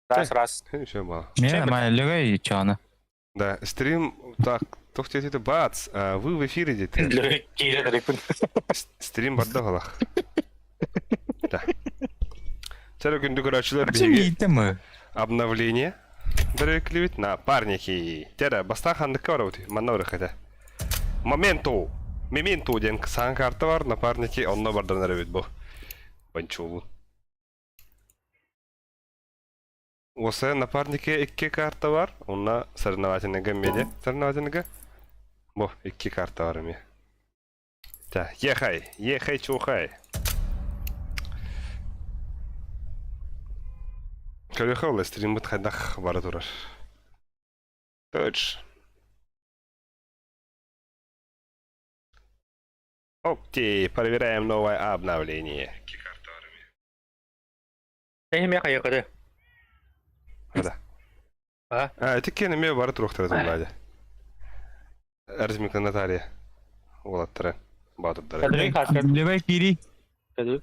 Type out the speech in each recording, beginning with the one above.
Раз, раз. Еще мало. Не, нормально, легай чаны. Да, стрим, так, тохти это бац, а вы в эфире где-то. Стрим барда голах. Да. Чара күндү көрөөчүлөр биһиги обновление бэрээклибит напарники. Тера, бастаан ханныкка барабыт, манна барыхата. Моменту, мементу диэн саҥа карта бар, напарники онно бардан эрэбит бу. Банчулун. Уоса напарнике икки карта бар, онно соревновательныйга эмиэ соревновательныйга бу икки карта бар эмиэ. Так, ехай, ехай, чухай. Көрүөхэ ол стриммит хайдах бара турар. Точно. Окей, проверяем новое обновление. Эһиме хайыкыды. Да. А? А, ити киэн эмиэ бары туруохтара туллаады. Арзмика Наталья. Уолаттара, баатырдара. Кадыры хаскар. Левай кири. Кадыры.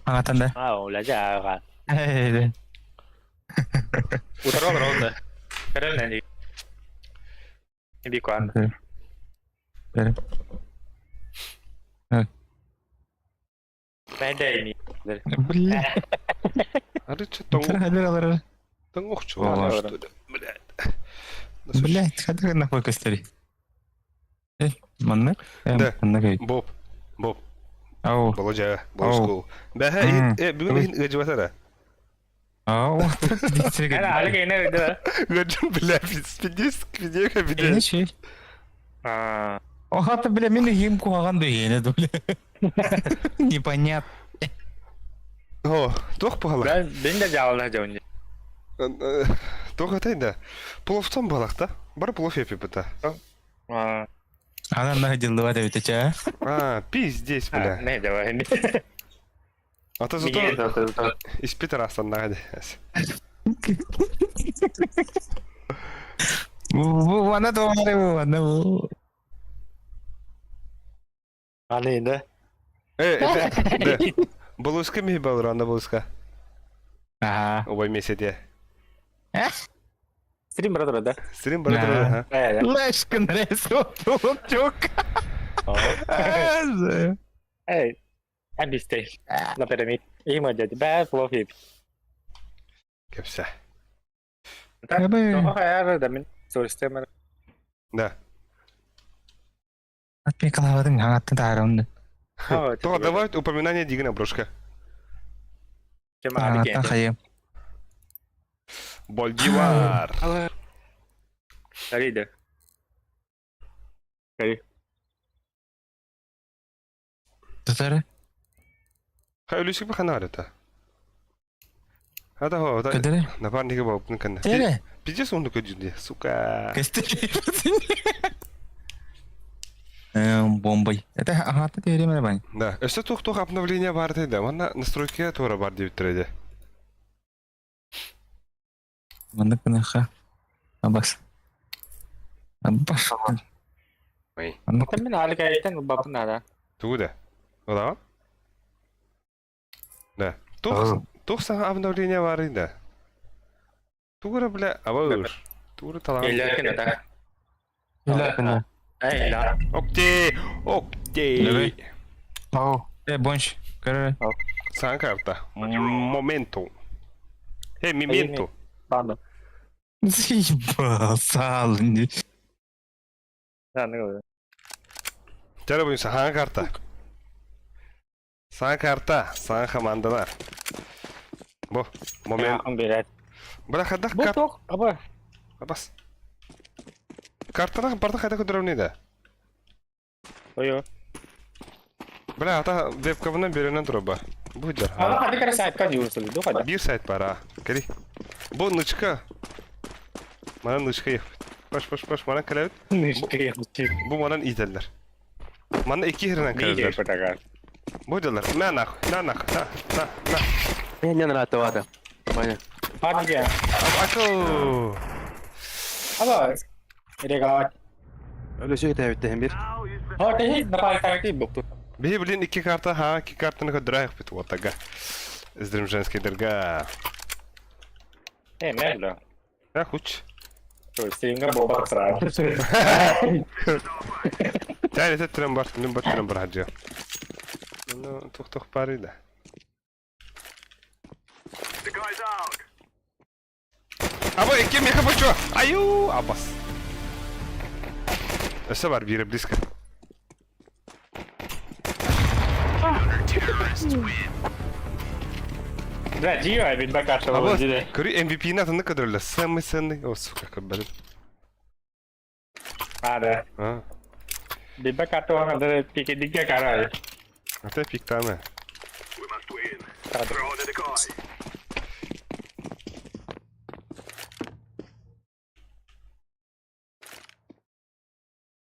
Аңатан да. А, ола жаага. Э, Утара олар онда. Карел нәни. Бикуан. Бери. Бля. Арыча тоҥ Хадыр алар. тоҥ что ли? Блядь. Блядь, хадыр нахуй көстери. Э, маннык? Да. Маннык. Боб. Боб. Ау. Боложа, Болоскул. Бәһә, э, бүгүн иһин ыдьыбатара. Ау. Ыдьым, бля, пиздец, пиздец, пиздец. Охата, бля, мин иһим куһаҕан да иһиэнэ, бля. Непонятно. О, туох буолла? Бен да жаална жаунни. Туох этэй да? Пловтон буолах да? Бар плов епипыта. Ана на дьыллыбат эбит ча. А, пиздец, бля. Не давай. А то зато испит раз аннага Вана туары вана. Аны да. Э, это, да. Булуска ми был, рано булуска. Ага. Оба месяце. Стрим брат да. Стрим брат, ага. Лешка нресо, чук. Эй, абисте. На перемит. Има дядь, бә, плофи. Кепсе. Да. Отпекалабадың аңаттын таарымды. То давай упоминание Дигана брошка. Аңаттан хайым. Больдивар. Харида. Хари. Tutары. Хай үлүсүк бахана арата. Хата хо, Кадere. напарники болуп канда. Тере. Пиздец он такой дюнде, сука. Бомбой. Это ага, ты теперь бань. Да. Өстө тух-тух обновление бар да. Манна настройки тура бар деп түреді. Манна кынаха. Абас. Абас. Ой. Мен али кайтан бапын ара. Тугу да. Ола? Да. Тух тух сага обновление бар да. Тугура бля, абаур. Тугура талан. Эләкин да. Эләкин. Эй, ла. Окей, окей. Ау. Э, бонч. Көрө. Саң карта. Моменту. Э, мементо. Банда. Заебал, сал. Да, ну. Чара буйса хаң карта. Саң карта, саң командалар. Бу, момент. Берет. Бра хадах Бу карт. ток, аба. Абас. Карталар барда хайда көдөрөмнө да. Ой. Бля, ата вебкамынан беренен туруба. Бу жар. Ана хады кара сайтка юрсул, ду хада. Бир сайт бар, а. Кери. Бу нычка. Мана нычка еп. Баш, баш, баш, мана калабит. Нычка еп. Бу манан ителлер. Мана ики херенен калабит. Бу жалар. На нах, на нах, на, на, на. Не, не надо вата. Ваня. Панге. Аку. Аба. Регалат. Өлөсө кетебит бир. Хо, теһи напал тарти букту. Бихи, блин, ики карта, ха, ики картаны көдөрәйх бит вот тага. Издрим женский дерга. Э, мэлло. Э, хуч. Стримҥа буолбат сразу. Тәр этэ түрен бар, мин бар түрен бар хаджы. Ну, тух-тух бары да. Аба, кем я хочу? Аю, абас. Өссө бар бире близко. Бля, Дио, ведь бакашева Абас, дили. көрү MVP-ни атынны көдөрүлө. Самый ценный. О, сука, көрбөдүм. А, да. А, Бибакатуга да пикедикке карай. ата пиктаме.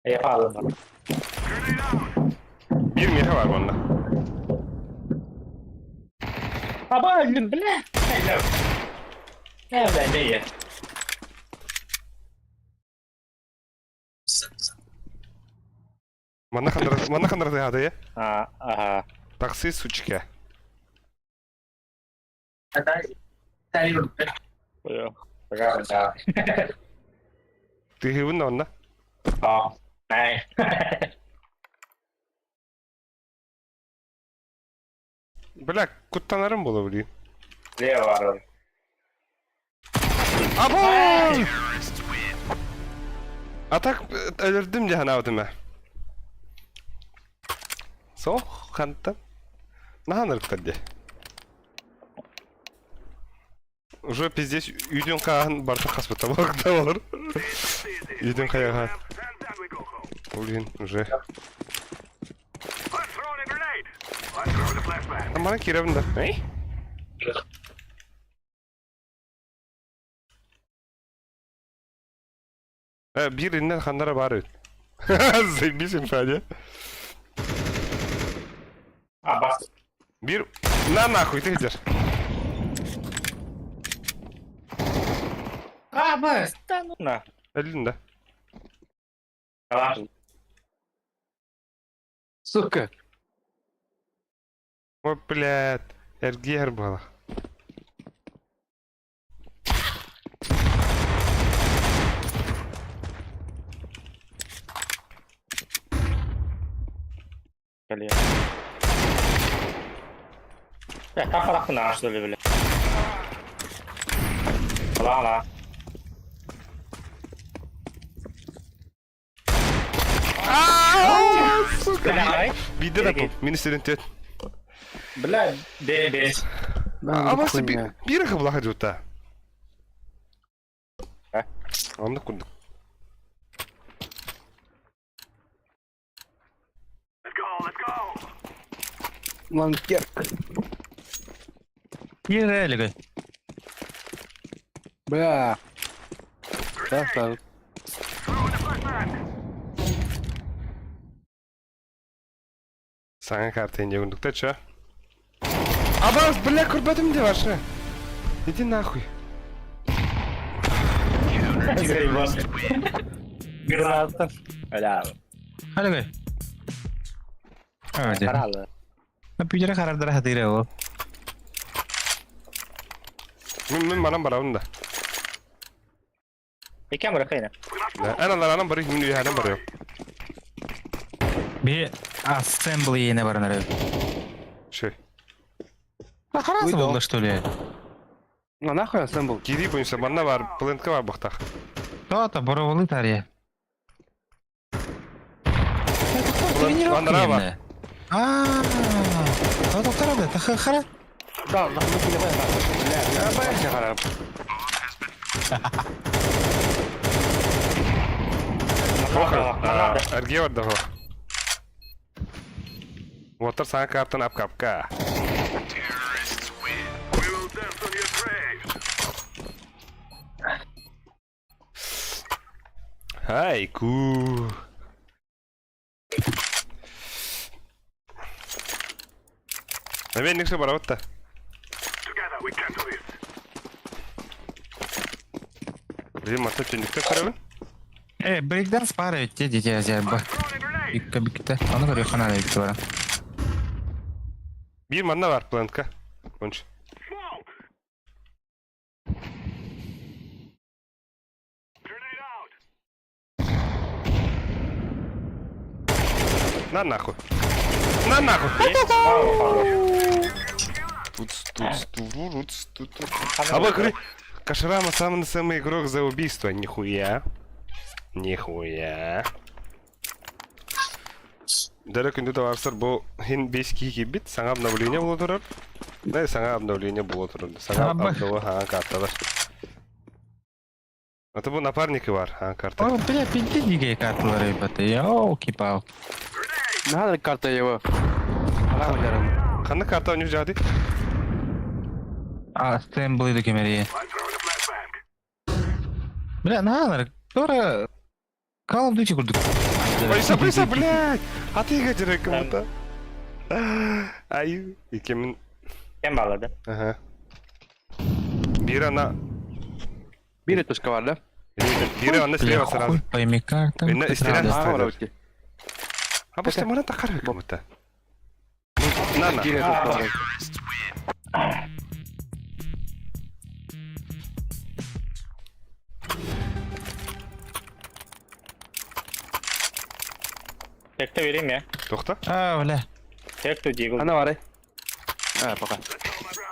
Я падал. Бир меха бар манна. Аба, блин, бля. Бля, бля, Манна хандыр, манна хандыр тыгады я. А, ага. Такси сучка. Пока, да. Тыгыбын онна. А, ай. Бля, куттанарым бола блин. Лево бар. Або! А так өлөрдүм дьэ санаабытым ээ. Суох, хантан. Наһаа ынырыктар дии. Уже пиздец үйден хааһын барыта хаспыта буолар. Үйден хайаҕа. Блин, уже. Манан киирэбин да. Эй? Э, биир иннен ханнара баар эбит. Заебись инфа, А, бас. Биир... На нахуй, ты идешь. А, бас, да ну на. Өллүн да. А, Сука. Ой, блядь. Эргиэр буола. Блин. Бля, как нахуй что ли, бля? Ла-ла. Сука. Бля, Биирдэ да бу. Минус 74. Бля, бе, бе. Абасы биир хабылаха дьута. А? Оннук курдук. Ланкер. Киирэ Бля. Да, да. Саҥа карта инде курдук чё? Абас, бля, көрбөтүм дии вообще. Иди нахуй. Заебал. Граната. Бля, Халыгай. А, дьэ. харалы. Компьютер харардара хатыра ол. Мин мин манан барабын да. И камера хайна. Да, эн аларанан барый, мин үөһэнэн барыам. Би assembly иэнэ баран эрэ. Шö. Харасы буолла что ли? А нахуй assemble? Киирии буйунса манна бар, плентка бар бахтах. То-то бороволы тария. Анараа бар. А, то хара да, хара. Да, нахуй Бля, бля, бля. Эргиэ барда хо. Уоттар саҥа картан апка-апка. Хайку. Эмиэ инник барабыт да. Блин, мата түннүктэн көрөбүн. Э, брейкданс пара ведь дети азерба. Икка бикте. Аны көрө ханара бикте бара. Биир манна бар плентка. Онч. На нахуй. На нахуй. Тут, тут, тут, тут, тут. А вы говори, Кашрама самый самый игрок за убийство. Нихуя. Нихуя. Дөрө күндү табаарыстар бу хин бес киһи киирбит саҥа обновление буола турар. Да, саҥа обновление буола турар. Саҥа Аба. обновление хаҥа карталар. А то бу напарники бар хаҥа карта. О, бля, пизди дикие карталар ребята. Ёлки-палки. Наһаа карта его. Алам жарым. Ханна карта ойнуур дьаады? А, Стэмблы кемерие. Бля, наһаа Тора Call of Duty курдук. Ойса, ойса, блядь! А ты играть кому-то. Ай, икемин. Кем баллады? Ага. Биир ана... Биир точка бар да? Биир ана слева Бля, сразу. хуй пойми как там. Инна истерят. Надо. Аа, бар бит. А после мана тахар кому-то. На, на. Биир точка бар. Tekte vereyim ya. Тохта. А, бля. Tekte Deagle. Ана бар. А, пока.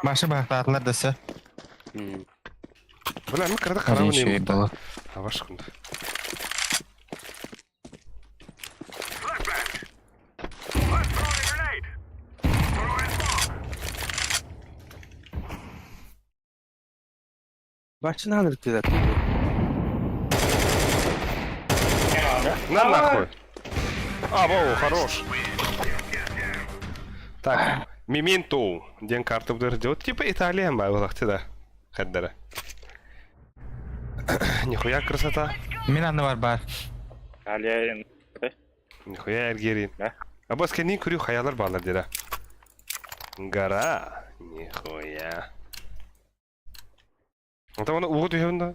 Башы бахтаатылар десе. Бля, мы когда Один харавы еще и не было. А ваш кунда. Бачы наһаа рыктыда. Кем aldı? На нахуй. А, воу, хорош. Так, Мементо. Ден карта буду делать. Типа Италия, ба, да. Хаддара. Нихуя красота. Мин анны бар бар. Италия. Нихуя Альгерин. Да. А бас кенин күрү хаялар балар деді. Гора. Нихуя. Ата оны угу түйөбүн да.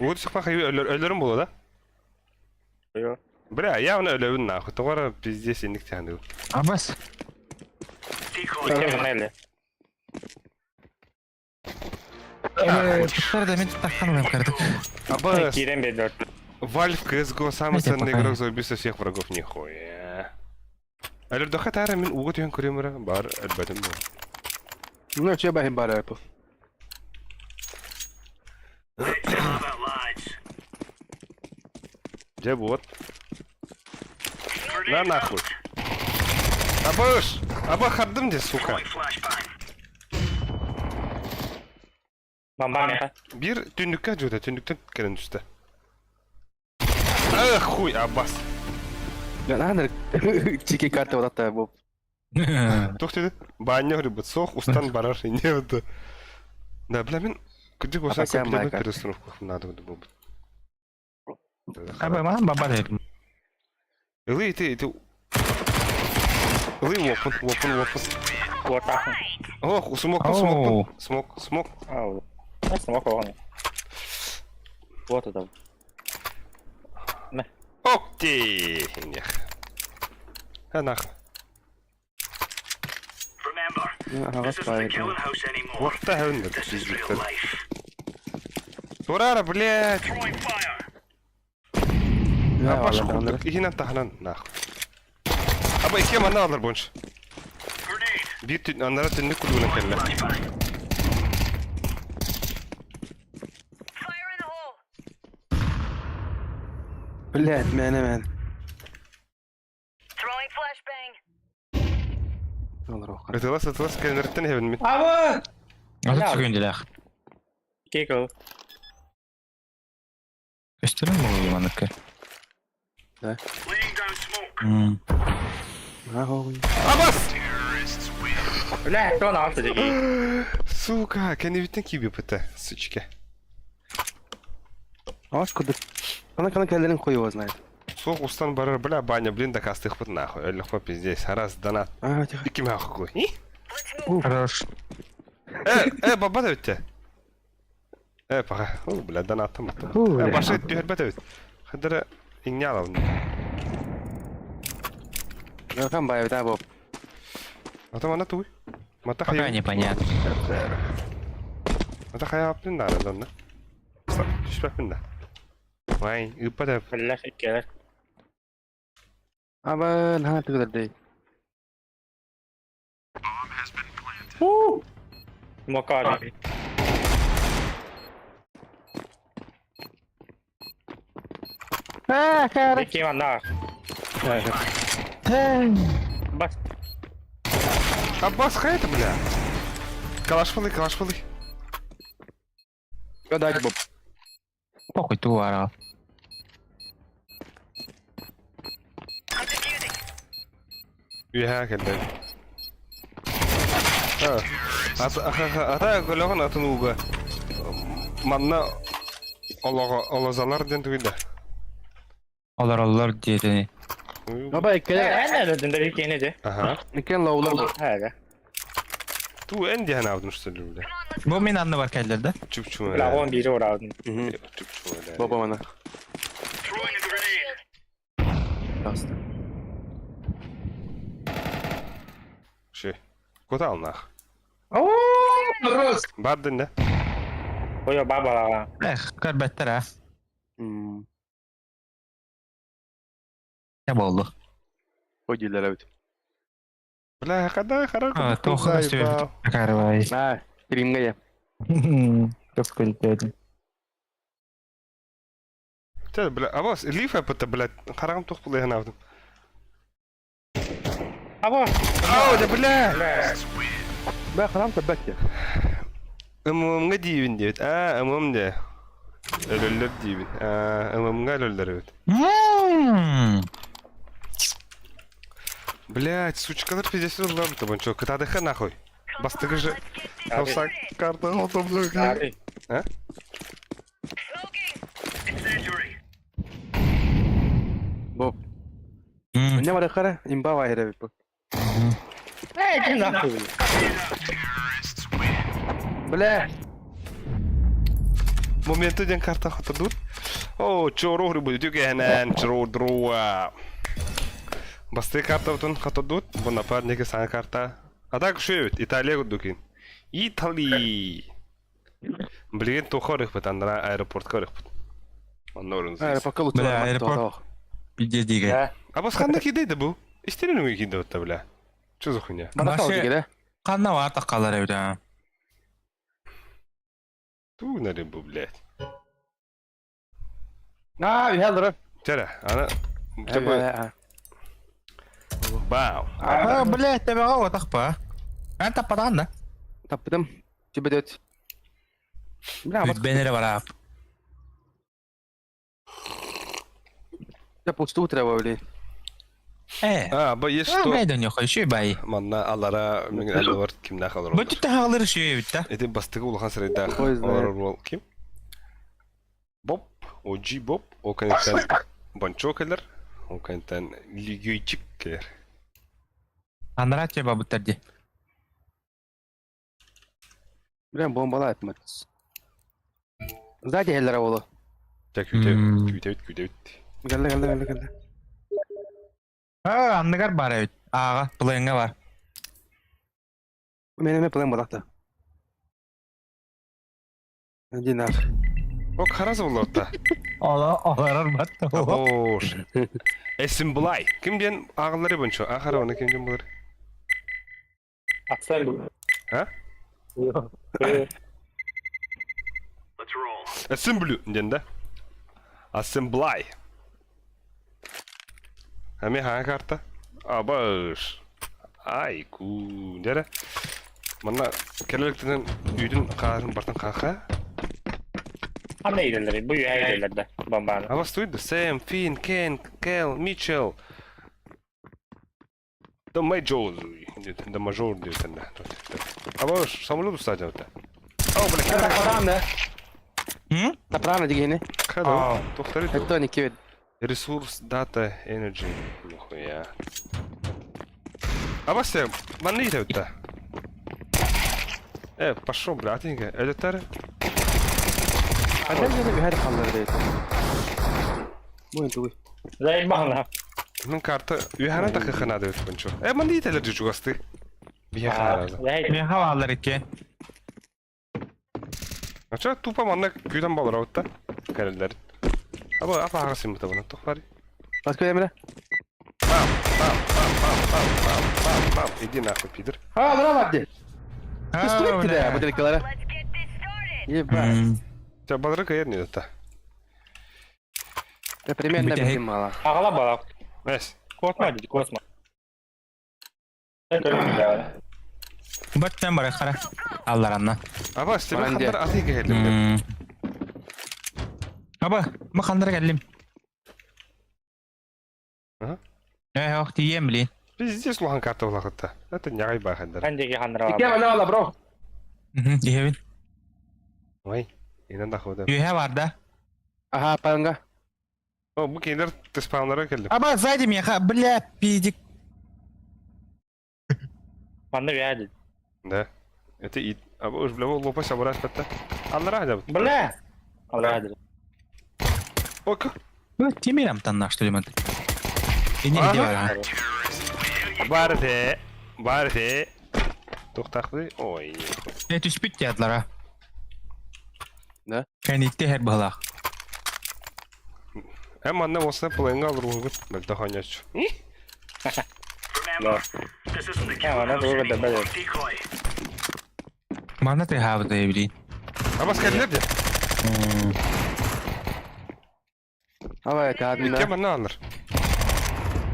Угу түсіп хайы өлөрүм болу да. Yok. Бля, явно өлөбүн нахуй. Тоғара пиздец индик тяну. Абас. Кем неле? Туттар да мен туттақтан улам кардык. Абас, Кирен bir dört. Valve CSGO самый Знаете, ценный пока- игрок за убийство всех врагов. Нихуя. Өлөрдөхө тара мен угу түйөн көрөмүрө бар өлбөтүм бу. Ну, че бахим бар бу. Где вот? На нахуй. Абыш! Аба хардым де, сука. Бомба меха. Бир түннүккэ жута, түннүктен кэлэн түстэ. Эх, хуй, Аббас. Наһаа чики карта бодатта бу. Тух dedi? Баня говорит, сох, устан барар, не это. Да, бля, мен күдік болса Абасян компьютерную майка. переустановку надо было бы. Аба, маған баба дедим. Ылы, ты, ты. Ылы, опен, опен, опен. Orta. Ох, смок, Оу. смок, смок, смок. Al. Nasıl bak oğlum? Вот это. Ок ты! Нех. А нахуй. Аҕас баар. Уақта хәвін Турара, блядь! Абаш курдук, ихинен таханан, нахуй. Аба икки манна алар бойынша. Бир түн, аннара түннүк курдугунан келле. Блядь, мэн мэн. Throwing flashbang. Олар оқ. Ытылас, ытылас, кенерттен хәвін мен. Аба! Азыр түгөнделах. Кикл. Көстөрүм болду маныкы. Да. М. Ах, Абас! Бля, кто на алты Сука, кенебиттен киби пыта, сучка. Аш курдук. Ана кана кэллерин хуй его знает. Соқ устан барар, бля, баня, блин, да кастых пыт нахуй. Өлі хо пиздец, раз донат. А, тихо. Икки махуй. И? Хорош. Э, э, баба да өтте. Э, пока. О, бля, донаттым аттым. Фу, Э, бля. башы түһәрбәт өт. Хадара иңне алам. Кан бай да бу. Ата мана туй. Мата Пока хайы. непонятно. Ата хайы аптын да, да. Түшпәппин да. Вай, ыппа да. Бля, келер. Аба, наһаа тыгырдый. Макар. А, хара. Ким анна. Бас. Аббас хайа бля. Калаш пылый, калаш пылый. Дать боб. Похуй ту ара. Үөһээ кэллэ. Ата көлөҕүн атын ууга манна олоҕо олозалар диэн тугуйда. Олороллор диэтини. Баба иккеле. Эн эрдин да иккиэнэ дьэ. Аха. Иккен лаулар бу. Һээгэ. Ту эн диэн аабын усталыр бля. Бу мин анныбар кэллэр да. Чуп-чума. Бля, он биири ураабын. Чуп-чума. Баба мана. Таста. Ши. Кута алнах. Оо, рус. Бардын да. Ой, бабалаҕа. Эх, көрбөттөр а. М. Не болду? Ой, дииллэр эбит. Бля, хада хара. А, туох көстүбэт. Карвай. Аа, стримҥэ я. Туох көлтөдүм. Тэ, бля, абас, лиф это, блядь, харагым туох булайхан аабытым. Аба. Ау, да бля! Бля. Бә харам көрбөт. ММ-ҥа диибин диэбит. Аа, ММ дэ. Өлөллөр диибин. Аа, ММ-ҥа өлөллөр эбит. Блядь, сучкалар пиздец ыллаабыта бончо. Кытаадыха нахуй. Бастыгы же. Хавсак карта ото, блядь. Ари. А? Боб. Не бар хара, имба вайра бит. Эй, иди нахуй. Бля. Моменты ден карта хотодут. О, чору грибу, дүгенен, чору друа. Басты карта отун хотодут, бу нападники сана карта. А так шөйт, Италия гудукин. Итали. Блин, тухорых бит, андра аэропорт корых бит. Оннорун. Аэропортка лучше. Бля, аэропорт. Пиздец дигэ. Да. А бас ханда кидейді бу? Истерин уги киде отта, бля. Что за хуйня? Бара да? Ханна бар таккалар эбит а. Ту на рыбу, блядь. Аа, бихалдыр. Тера, ана... Типа, бау. А, блядь, тебеға отақпа. Эн таппадан да. Таппытым. Тебе дөт. Бля, вот Бенере бар ап. я пусту треба, блин. Э. А, ба есть А, что? бай дөнья хойши бай. Манна алара мен алар кимнә халар. Бу түттә хагалыр шуй бит та. Эти бастыгы улахан сырайда. Ой, знает. Алар бол ким? Боб, OG Боб, о кенеттен Банчо келер, о кенеттен Лигюйчик келер. Анра тебе буттар ди. Бля, бомбалар этмет. Сзади хеллер болу. Тә күтә, Мм. күтә, күтә. Гэлле, гэлле, гэлле, гэлле. А, анныгар бар эбит. Ага, плэнга бар. Мен эме план балакта. Динар. О, хараз булды. Ола, оларар бар. Ош. Эсим булай. Кимден агылары бончо? Ахара оны кимден булыр? Аксен. А? Эсим блю, ден да? Асемблай. Ами ха карта. Абаш. Ай, ку, дәрә. Манна келелектен үйдүн каарын бартан кака. Ханна иделер, бу үйә иделер да. Бомбаны. Абас туйду. Сэм, Фин, Кен, Кел, Митчелл. Да Major, да мажор дийтен да. Абаш, самолет устадя ота. Ау, бля, Тапран да. М? Тапран дигене. Када, тохтары. Это не кивет. Ресурс, дата, energy. Нихуя. Абас, манны итә Э, пошел, бля, атинга. Элетер. Хаден жана бихар халлар дейт. Бу энтуй. Зай бана. Мин карта үйхана тахы хана деп бончо. Э, манны итәлер жугасты. Бия хана. Зай. Мен хавалар ике. А чё тупо манна күйдән балар аутта. Кәрелдер. Аба, апа хагасы мыта бана тохлар. Баска емре. Бам. Бам, бам, иди нахуй, пидор. А, браво, ди. Пистолет тебе, бутылкалара. Ебать. Тебя балрыка я не это. Я примерно Бүтэһик. битим мала. Аҕала балак. Эс. Космо дии, космо. Баттан бара хара. Алларанна. Абас, тебе Баран хандар аты кэллим. Аба, ма хандар кэллим. Ага. Э, ох, тием, блин. Пиздец улахан карта улахытта. Это нягай бахандар. Эн диэки ханнара Икки ана ала, бро. Иһэбин. Ой, инан дахуда. Үһэ бар да. Ага, панга. О, бу кинилер теспауннара кэллим. Аба, сзади меня, бля, пиздик. Манна үһэ Да. Это и... Аба уж бля, лопа собрать патта. Аллара хадабыт. Бля! Аллара дии. О, как? Ну, Тимирам танна, что ли, мат. И не Ага. где бар. Барте. Барте. Тухтахты. Ой. Э, түспүт театлара. Да? Кэнитте хэр баһалаах. Эм анна болса плейнга алыр угут. Мөлтө хоньоч. Манна тугу да бэлэ. Манна ты хаабыта блин. Абас кэллер де. Ава, это Икки одна. манна алыр.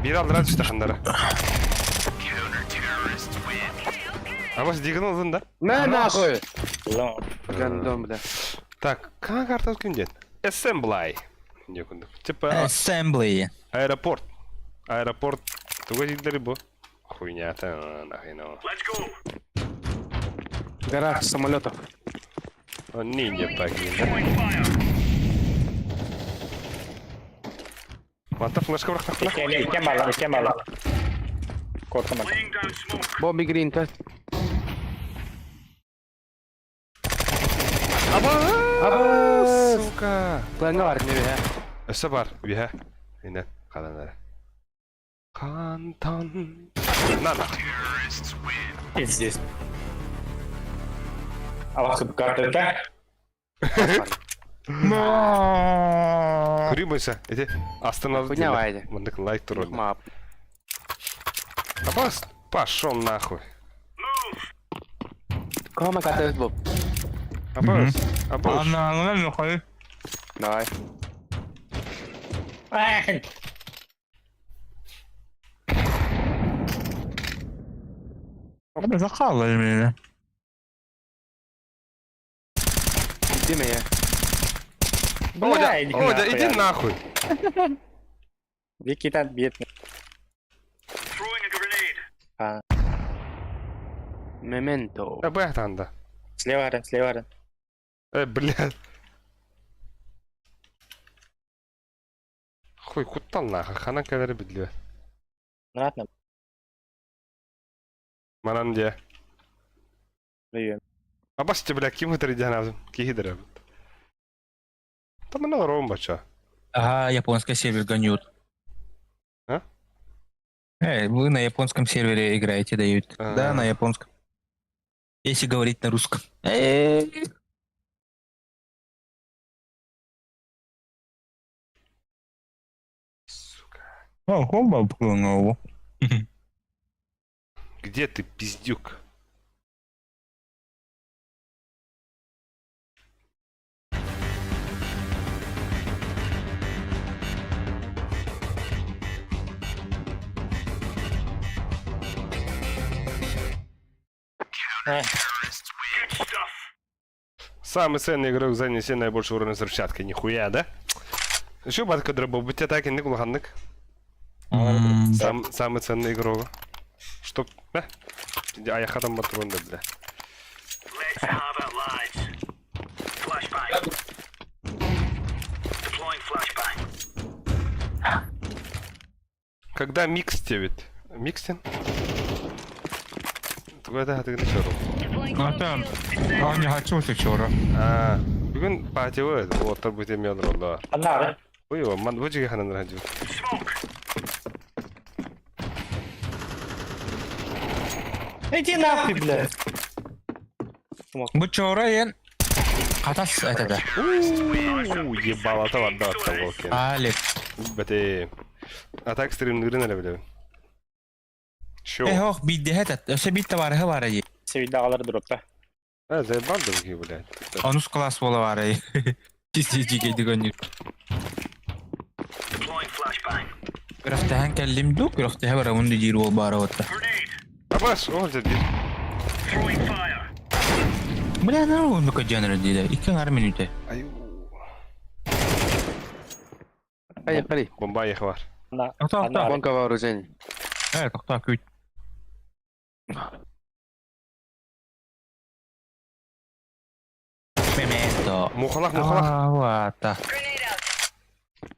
Бир алыр түстө хандара. Абас дигин олдун да. На нахуй. Улам. Гандон, бля. Так, кана карта ким дед? Assembly. Не күндүк. Типа Assembly. аэропорт. Аэропорт. Туга дилдери бу. Хуйня та нахрен. Гараж самолетов. Ниндзя погин. Манта флешка бырахтахпына. Икки бала, икки бала. Куотуман. Бомби грин, то. Аба! Аба! Сука! Планга бар, не бе. Өссө бар, үһэ. Инен, халанара. Кантан. На на. Здесь. Аллах карта. Көрүй бойса, эти остановил. Хуйня вайде. Мындык лайк турар. Мап. Абас, пошел нахуй. Кoma катаюсь, Боб. Абас, абас. Анна, ну, Давай. Захалай меня. Иди меня. Одя, Одя, иди нахуй. Викитан бьет. А, Мементо. Абах танда. слева, рен, слева, рен. Э, блядь. Хуй, куттал нахуй, ханан кэлэри билбэт. Обратно. Манан дьэ. Прием. Абас те, бля, ким хытыр идиэн азым, киһи дэрэ бит. Там на ром бача. Ага, японский сервер гонют. А? Эй, вы на японском сервере играете, дают. А. Да, на японском. Если говорить на русском. Эй. Сука. О, хоба, Где ты, пиздюк? Самый ценный игрок занеси наибольший уровень взрывчаткой. Нихуя, да? Еще батка дробов, быть атаки не кулаханнык. Самый ценный игрок. Чтоб... Э? А я хатам батрон, да, бля. Let's have it, lads. Flashbang. Deploying flashbang. Когда микс тебе? Микстин? Тугада ты начал. А там, а не хочу ты чора. А, бүгүн патио оттор бу теме олороллор. Анна, Ой, ман бу жиге ханан радио. Smoke. Иди нахуй, блядь. Бу чора ен. Катас это да. Уу, ебало та варда оттан Алек. Бете. А так стрим нырын эле билебин. Чё? Э, ох, биирдэһэ этэ. Өссө биир табаарыһа баара дии. Севильдаҕалар дропта. А, заебал другие, блядь. Онус класс буола баара дии. Дьигэйдик өннүр. Deploying flashbang. Күрэхтэһэн кэллим дуу, күрэхтэһэ барабын диир уол баара уотта. Grenade. Абас, ол дьэ диир. Throwing fire. Бля, на уонну көдьөөн эрэ диилэр. Икки аҥаар мүнүүтэ. Аю. Поехали. Бомба ехала. На, Тоқтоо, тоқтоо. Гонка вооружений. Э, тоқтоо, күүт. Мементо. Мухалах, мухалах. Ауата.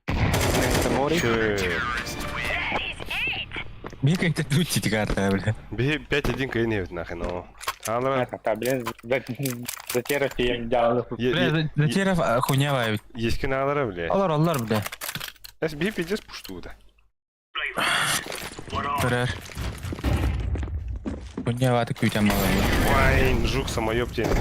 Это море. Чё? Мне как-то тут тетиката, бля. Биһи 5-1 кыйын эбит нахрен, о. Аалара та, блин, затеров я дьаалы. Бля, Затеров хуйня ведь. Ескин аалара, бля. Алар, алар, бля. Эс биһи пиздец пуштуу да. What on? Көрөр. Хуйня ваты күүтэн балай. Вайн, жук самоеб тебе не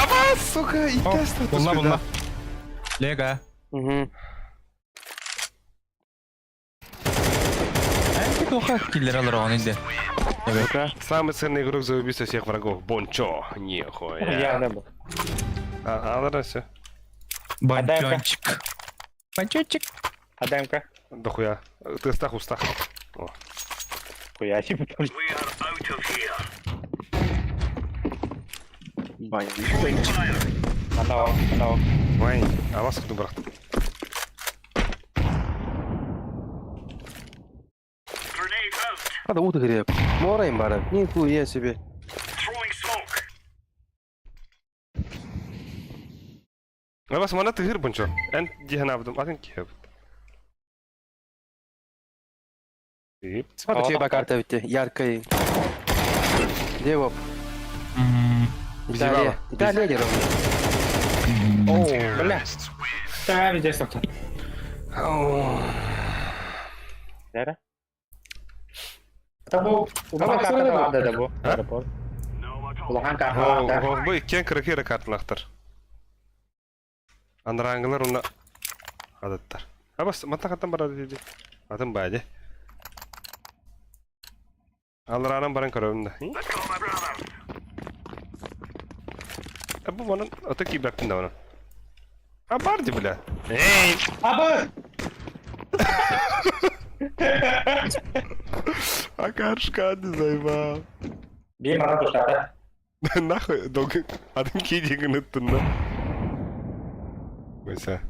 Аба, сука, и тест. Булла, булла. Лега. Угу. Әнки тоха киллер алар оған инде. Ну-ка. Самый ценный игрок за убийство всех врагов. Бончо. Нихуя. Я не был. А, а, ладно, все. Бончончик. Бончончик. А ДМК? Дохуя. Ты стах устах. О. Хуя себе. We are out of here. Баня. Fire. Анау, анау. Вайн, а вас кто брат? Grenade out. Надо утро греб. Море им бара. Нихуя себе. Throwing smoke. А вас мана тыгыр бончо. Эн диханабдым, атын киһэбит. Тып. Смотри, чья карта ведь яркая. Где его? Италия. Италия не ровно. О, бля. Та, видишь, что Дара? Табу, улахан карта да, да, бу. Да, бу. Улахан карта. Бу иккен кыракыра карталахтар. Андрангылар уна адаттар. Абас мата хаттан барады диди. Атын бади. Алларанан баран көрөбүм да. Let's go, my brother. Бу манан ата кийбэппин да манан. А барди бля. Эй! Абы! Акаршка не заебал. Биир мана туштата. Нахуй, долго. Атын кийдигин ыттын да. Ойса.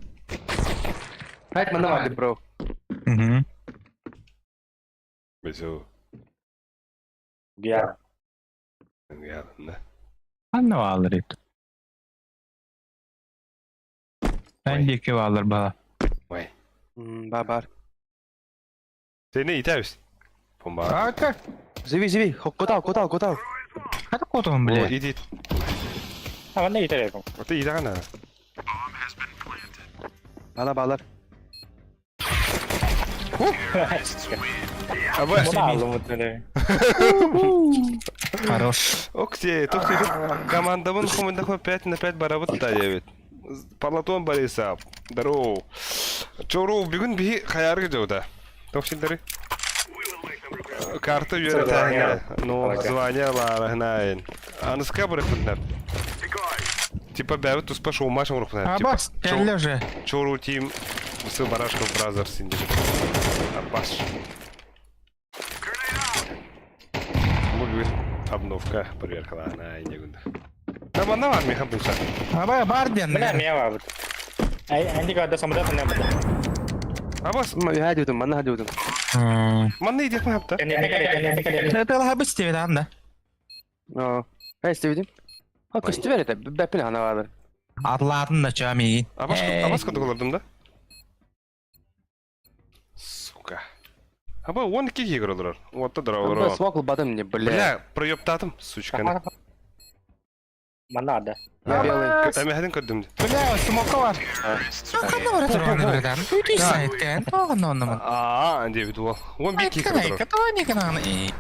Хайт манна бро. Угу. Бесо. Гя. Да. Анна баалар ит. Эн диэки баалар баа. Ой. Бабар. Сени итәбез. Бомба. Ака. Живи, живи. Котал, котал, котал. Хата котон, бля. Иди. А, манна итер эбин. Оты идагана. Ана балар. Аба. Мына алым өтмеле. Хорош. Окей, тут командабын хумында 5 на 5 барабыт да дебит. Палатон Борисов. Здорово. Чору бүгүн биһи хаярга жауда. Тохсиндери. Карта үйрәтәһиңә. Ну, звание ларахнайн. Аныска барыпытнар. Типа бәбит туспа шоумаш урыпнар. Абас, кэллэ уже. Чору тим с барашков бразер синди. Абас. Бүгүн обновка проверкалана инегүндө. Там она бар меха булса. Аба, бар диэн. Бля, мия бабыт. Ай, анди када самыда фана бата. Абас, Ма хади манна хади удум. манна идет хапта. Кәне кәне кәне кәне. Это лахабыс тебе да. О. Хай стивидим. А костюмер это бәпин ана бар. Атлатын да чами. Абас, абас кодолардым да? Сука. Аба 12 игралар. Вот то дравлар. Смокл бадым мне, бля. Бля, проептатым, сучка. Манна да. Я белый. Әмәһәден көрдүм. Бля, смока бар. Ханна бар турган бирден. Үйдүй сайт тоғын оннымын. Аа, деп ол. 11 игралар. Катони кананы.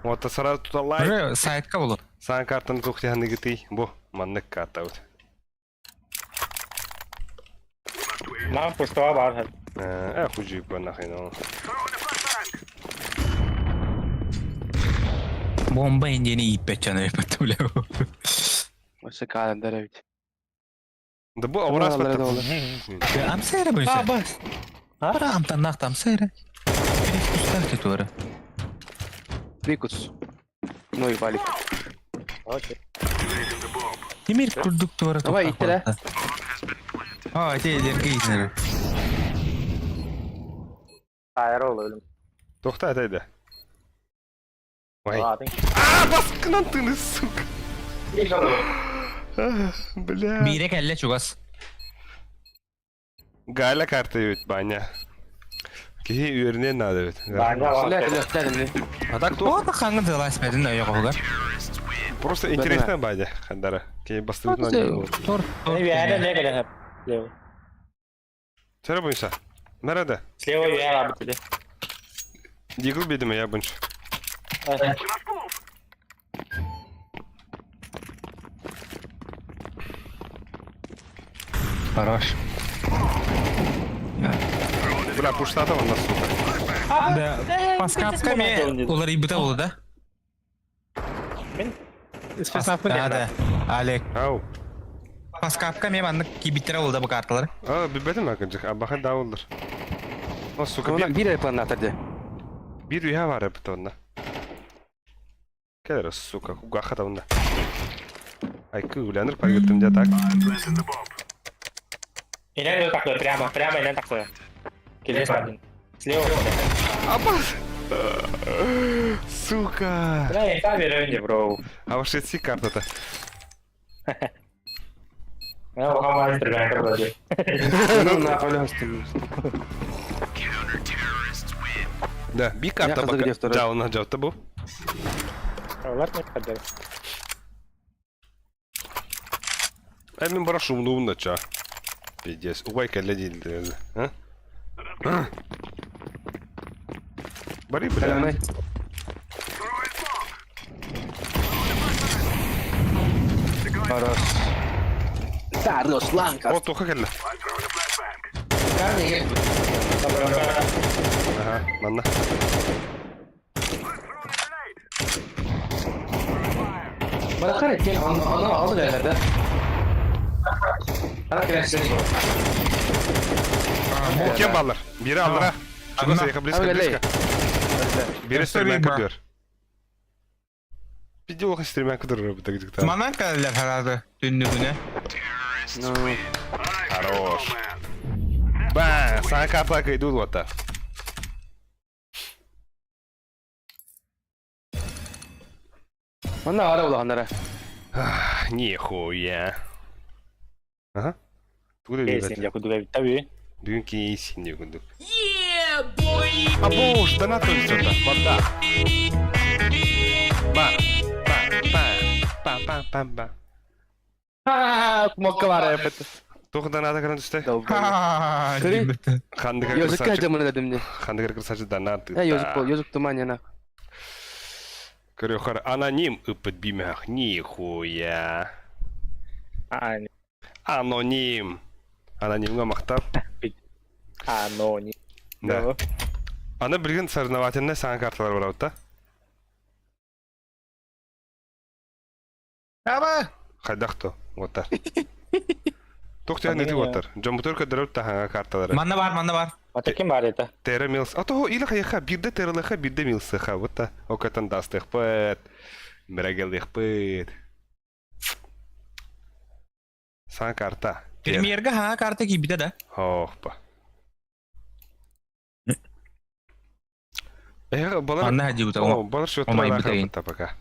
Вот сразу туда лайк. Уже сайтка болу. Саҥа картаны туох дьаһаныгытый? Бу маннык картабыт. На пустого бар. Э, хужик нахрен. Бомба индиени ииппэт чаны бля. Осы календар эбит. Да бу аврас Аллара да Амсайра бойся. А, бас. Бара амтаннаах амсайра. Привкустах туора. Прикус. Ну и валик. Окей. Тимир курдук туора. Давай, иттер, А, те дерги. Аэрол өлüm. Тоқта атайды. Ой. Ладно. А, басқынан тыны, сука. А, Бля. Бире кэллэ чугас. Галя карта ведь, баня. Киһи үөрүнэн надо ведь. Баня. Бля, бля, бля. А так то О, хаңы дылас бәдин өйө просто интересно баня, хандара. Киһи бастыбыт на Тор. Слева не кэлэ. Слева. Чара буйса. Нарада. Слева я работали. Дигл бедиме я бунч. Хорош. Бля, пуштата он нас, сука. Да. Паскапками улар ибыта болду да? Да, да. Алек. Ау. Паскапками маннык кибиттер болду бу карталар. А, билбетим акынчык. А баха даулдыр. О, сука, Ona bir, bir el planı atardı. bir üye var hep onda. Келер, сука, кугаха да онда. Ай, кыгляныр пайгыттым дя так. Инен такой, прямо, прямо инен такой. Келес один. Слева. Апас! Сука! Бля, я там верю, бро. А вообще си карта-то. Я ухамай стреляю, короче. Ну нахуй лёстым. Да, би карта Я пока. где второй? Жауна жаута бу. Ладно, не ходил. Ай, мен бара шумнуун да ча. Пиздец. Убай кэллэ дииллэр. А? А? Бари, бля. Калямай. Хорош. Хорош, ланка. О, тоха кэллэ. Ага, манна. Bana kare gel onu onu aldı herhalde. Bana kare Кем баллар? Бири аллара. Чугас яха близко, Ага, близко. Бири стремянка Ба. дör. Пиди олха стремянка дör бу так Манан кэллер харады түннүгүнэ. Ну, Хорош. Ба, сана карта кайду лота. Манна ара улаханнара. Нихуя. Ага. Тугу Кейсин, я куду таби. Бүгүн кейсин деп күндүк. А бош, донат что-то. Вода. Ба, ба, ба, ба, ба, ба, ба. Ха, мокка бар эпет. Тух доната кыран түстэ. Көрей. Хандыгар Йозук красавчик. жамына дедим не. Хандыгар красавчик донат. Э, йозук бол, йозук туман яна. Көрөхөр аноним ыпыт бимэх. Нихуя. А, Аноним. Анонимга мактап. а, но не. Да. Аны билген соревновательный саҥа карталар бар да? Аба! Хайдах то, оттар. Тух тиһэн ити оттар. Жомбутор көдөрөп таһаҥа карталары. Манна бар, манна бар. А таким бар это. Тера милс. А то или хайха бирде тералыха бирде милсыха. Вот та окатан дастых пэт. Мирагелых пэт. Саҥа карта. Тер. Премьерга ха карта кибите да. Охпа. Эх, балар. Манна хадибута. О, балар шөттөр Омай алаха битеген. пока.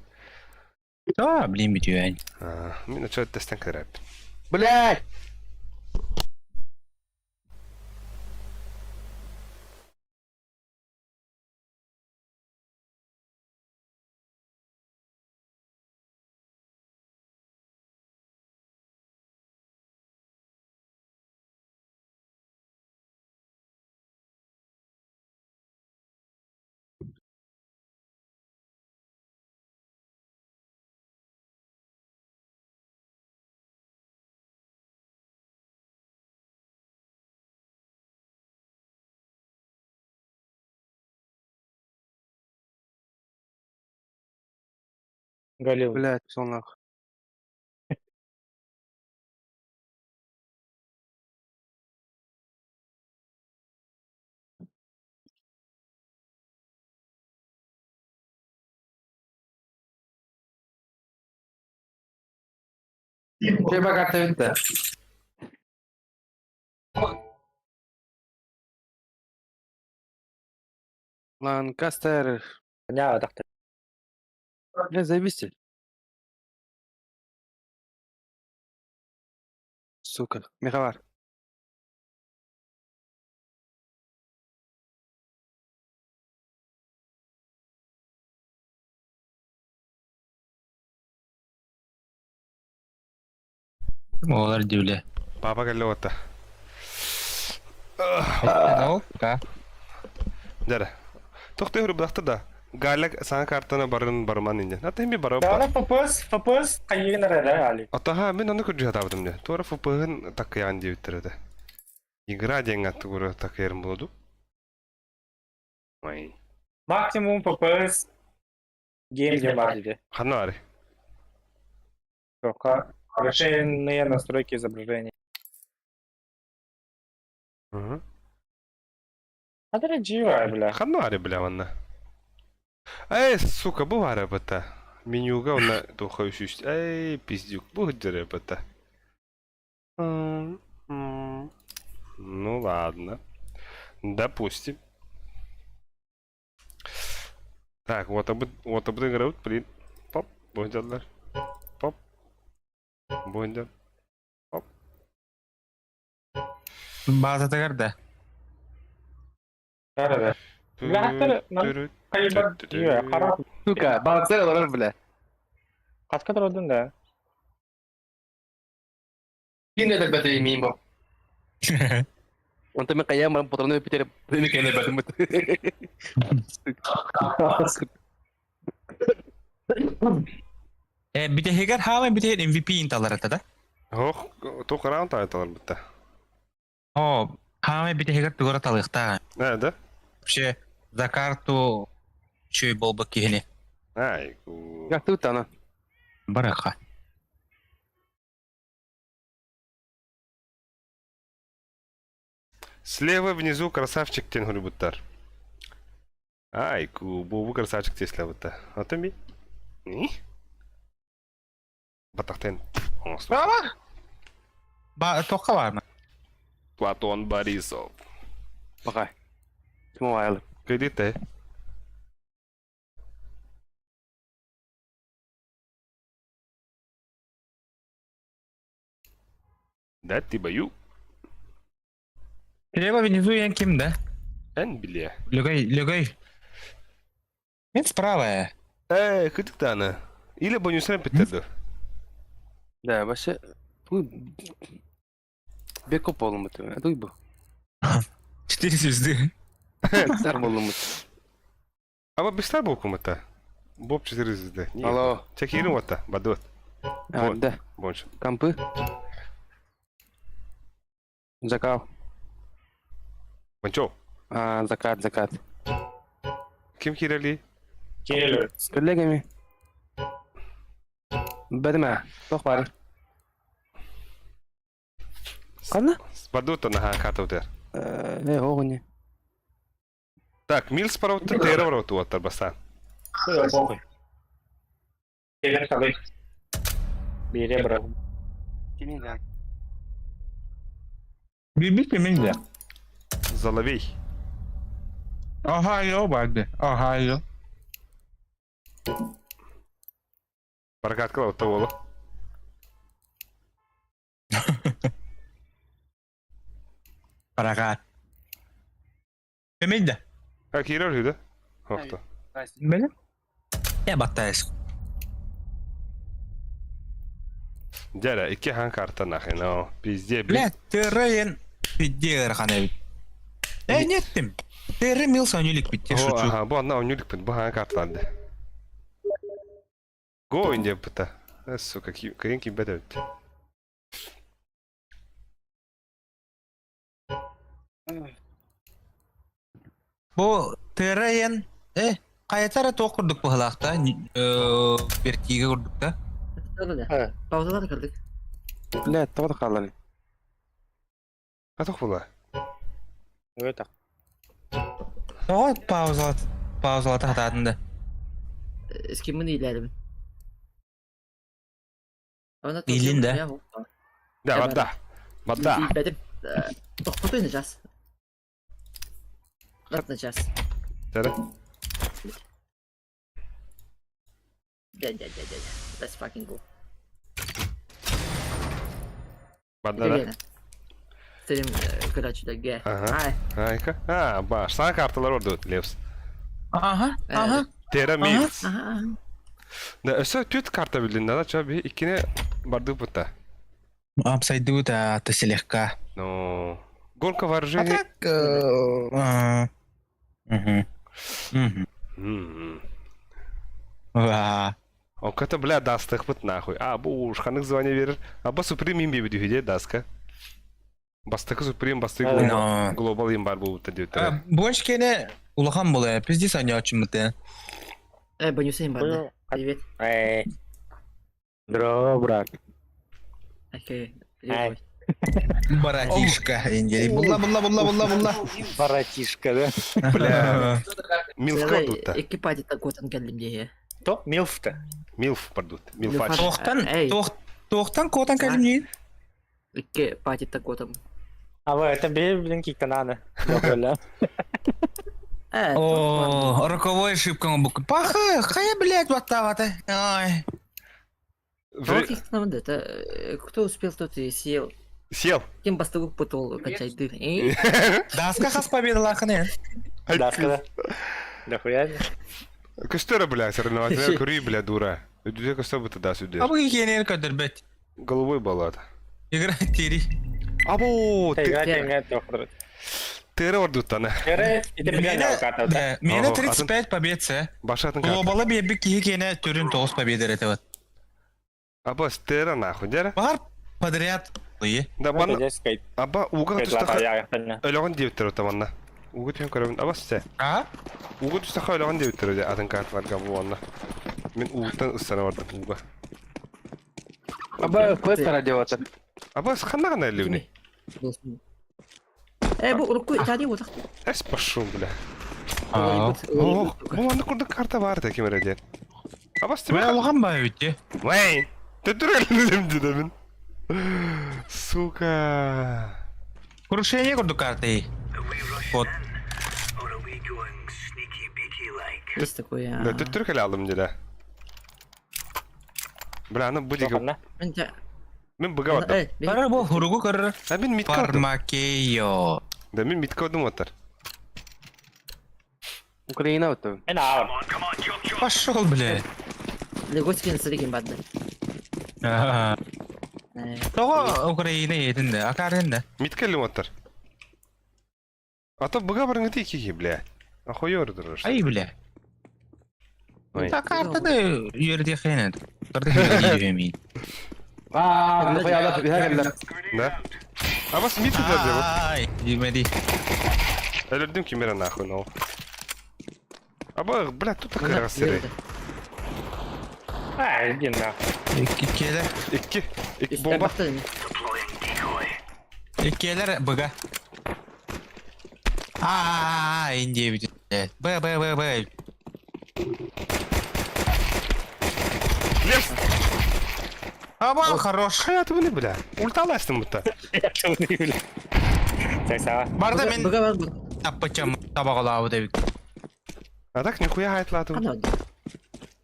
Да, блин, битүөн. А, Мин очо тестен кырап. Блядь! Голливуд. Блядь, пошел нахуй. Чэ, баката бүттэ. Ланкастер. Понятно. Бля, заебись. Сука, меховар. Оҕолор дьүүлэ. Папа кэллэ уотта. Да. Дьэрэ. Тохтой хурбудахта да. Галя саҥа картаны барын барыман инде. Ата хими барып. Да, ФПС, ФПС хайыгын эрэ Али. Отаха мин ону көрдүү сатаабытым дьэ. Туора ФПһын такыйаан диэбиттэр этэ. Игра диэн аттыгура такыйарым буолду. Ой. Максимум ФПС гейм диэн баар дии. Ханна бары? Только Расширенные настройки изображения. Угу. А живая, бля. Ханна бары бля манна. Эй, сука, бу бары бата. Менюга онна туха үсүс. Эй, пиздюк, бу дьэрэ бата. Ну ладно. Допустим. Так, вот об вот об играют, блин. Поп, бундерлер. Поп. Бундер. Поп. Баазатыгар да. Да-да-да. Сука, балансер олорор, бля. Хаска турдун да. Ким да бәтей мин бу. Онто мен каян баран патроны питер бini кене бәтим. Э, бүтэһигэр хаамай бүтэһик MVP инталар это да? Ох, туох раунд айталар бутта. О, хаамай бүтэһигэр тугара талыахтаа. Э, да? Вообще, за карту чүй болбак киһини. Ай, ку. Как тут она? Бараха. Слева внизу красавчик тен хулибуттар. Ай, ку, бу красавчик тесле бутта. Атын би? Не? Батахтен. Баба! Ба, тоққа бар ма? Платон Борисов. Пока. Ким аялы? Кредит Да, ты бою. Слева внизу я ким, да? Эн биле. Легай, легай. Мен справа. Э, кытык даны. Или бонусрен питтерді. Да, вообще. Туй. Бекоп болум бу. Туй бу. Четыре звезды. Сар болум бу. Аба бистар болкум это. Боб 4 звезды. Алло. Чекирин вата, бадот. А, да. Больше. Компы. Закал. Манчо. А, закат, закат. Ким кирели? Кирилл. С коллегами. Бәдемә. Тох бар. Кана? Бадота на хакатовдер. Э, огни. Так, Милс параутта, Тера параутта уоттар бастан. Похуй. Кэлэн хабый. Бире бра. Бибите меня. Заловей. Ohio барды. Ohio. Баракатка лаутта болу. Парагат. Бемейді. А, кирел хүді? Хохто. Білім? Я баттайс. Дядя, икки хан карта нахрен, о, пизде, Бля, террен пиддер хана бит. Э, неттим. Терре милс онюлик бит, О, шучу. Ага, бу анна онюлик бит, бу хан карталарды. Го инде быта. Э, сука, кийин ким бет өтті. Бу террен э, Хайата эрэ туох курдук быһылаах да, вертига курдук да. Э. Паузалар кырдык. Бля, тоҕо да хааллар. Атах була. Это. Тоҕо паузалат паузалата хатаатын да. Скиммин иилээрибин. Иилин да? Да, вода. Вода. Ииппэтим. Тохтотуй сейчас. Ладно, сейчас. Тара. Да, да, да, да, да. Let's fucking go. Вода, да? Стрим, короче, да, ге. Ага. Айка. А, баш. Саҥа карталар ордут, Левс. Ага, ага. Тера Милс. Ага. Да, өссө түт карта билин, да, ча би иккини барды бутта. Апсайдыбыт ата слегка. Ну, гонка А вооружений. так... Мгм. Мгм. Ва. Онката, бля, дастыхпыт нахуй. А, бу уж ханык звание берер. Аба Суприм им беби дүйде даска. Бастакы Суприм, бастакы Но. Глобал им бар бу диөттер. Больше кене улахан була, пиздец они очень мыты. Э, Банюсейн бар, да. Привет. Эй. Здорово, брат. Окей. Ай. Привет. Братишка, индей. Булла, булла, булла, булла, булла. Братишка, да? Бля. Милф дутта. Экипажи такотан келдим дее. То милф-то. Милф бардут. Милфач. Тоқтан, Эй. тоқтан котан кәлімнейін. Икки пати такотан. А вы это бей, блин, киктананы. Бля. Э, О, роковой ошибка он бук. Паха, хая, блядь, вот так вот. Ай. Это кто успел, тот и съел. Съел. Кем бастыгу путал кончай дыр. Даска хас победа лаханы. Даска, да. Да хуя. Көстөрө, бля, соревновательная куры, бля, дура. Үдүдэ көстө быты да сүдэ. А вы генер көдөр бет. Голубой баллад. Игра тири. Або, ты Играть, играть, играть. тыры ордуттана. Эрэ, ити билен алката, да. Мене Ого, 35 побед се. Башатын карта. Глобала бебі кихи кене түрін 9 победа реті вот. Аба, стера нахуй, дера. Бар подряд. Лы. Да, бан, Здесь кайт. аба, уга Кайтлата, түстәхә я, понятно. өлөгөн диэбиттер отаманна. Уга түһэн көрөбүн. Аба, сэ. А? Уга түстәхә өлөгөн диэбиттер өдө атын карталарга буонна. Мин угуттан ыссана бардым уга. Аба, квест радиота. Аба, ханна гана эллибни. Э, бу рукой тади вот. Эс пошел, бля. А. Ох, бу манна курдук карта бар да ким эрэ диэн. Аба, Бә стебе. алған ба өте. Вэй! Төттүрэллим дедемин. Сука. Крушение курдук карты. Вот. Or are we going sneaky beaky like? Есть такое. Да төттүркел алдым деде. Бля, аны бу диге. Ладно. Мен быга бардым. Э, Кара бу хуругу кара. А мен митка бардым. Фармакео. Да мен митка бардым отыр. Украина вот. Мен ауыр. Come on, come on, chop chop. Пошел, блядь. Легоскин сырыгин барды. Ага. Э, Того Украина един да, акарын да. Митка элим отыр. А то быга барың ити ики, бля. Охуёр дурыш. Ай, бля. Ой. Та карта да ерде хенет. Карта хенет мин. А, хуя, да, Да? А вас митка да деп. Ай, димеди. Өлөрдүм кимере нахуй нол. Аба, бля, тут такая сыры. А, иди нахуй. Иккелер, Икки. Икки бомба. Deploying decoy. иккелер быга. А, инде бит. Б, Б, Б, Б. Лев! Аба, хорош. Хаят бuni, бля. Ульталастым будто. Я чуны, бля. Так, сава. Барда мен Быга бар бу. таппачам табагалабы деп. А так нихуя хайтлатым. Ана.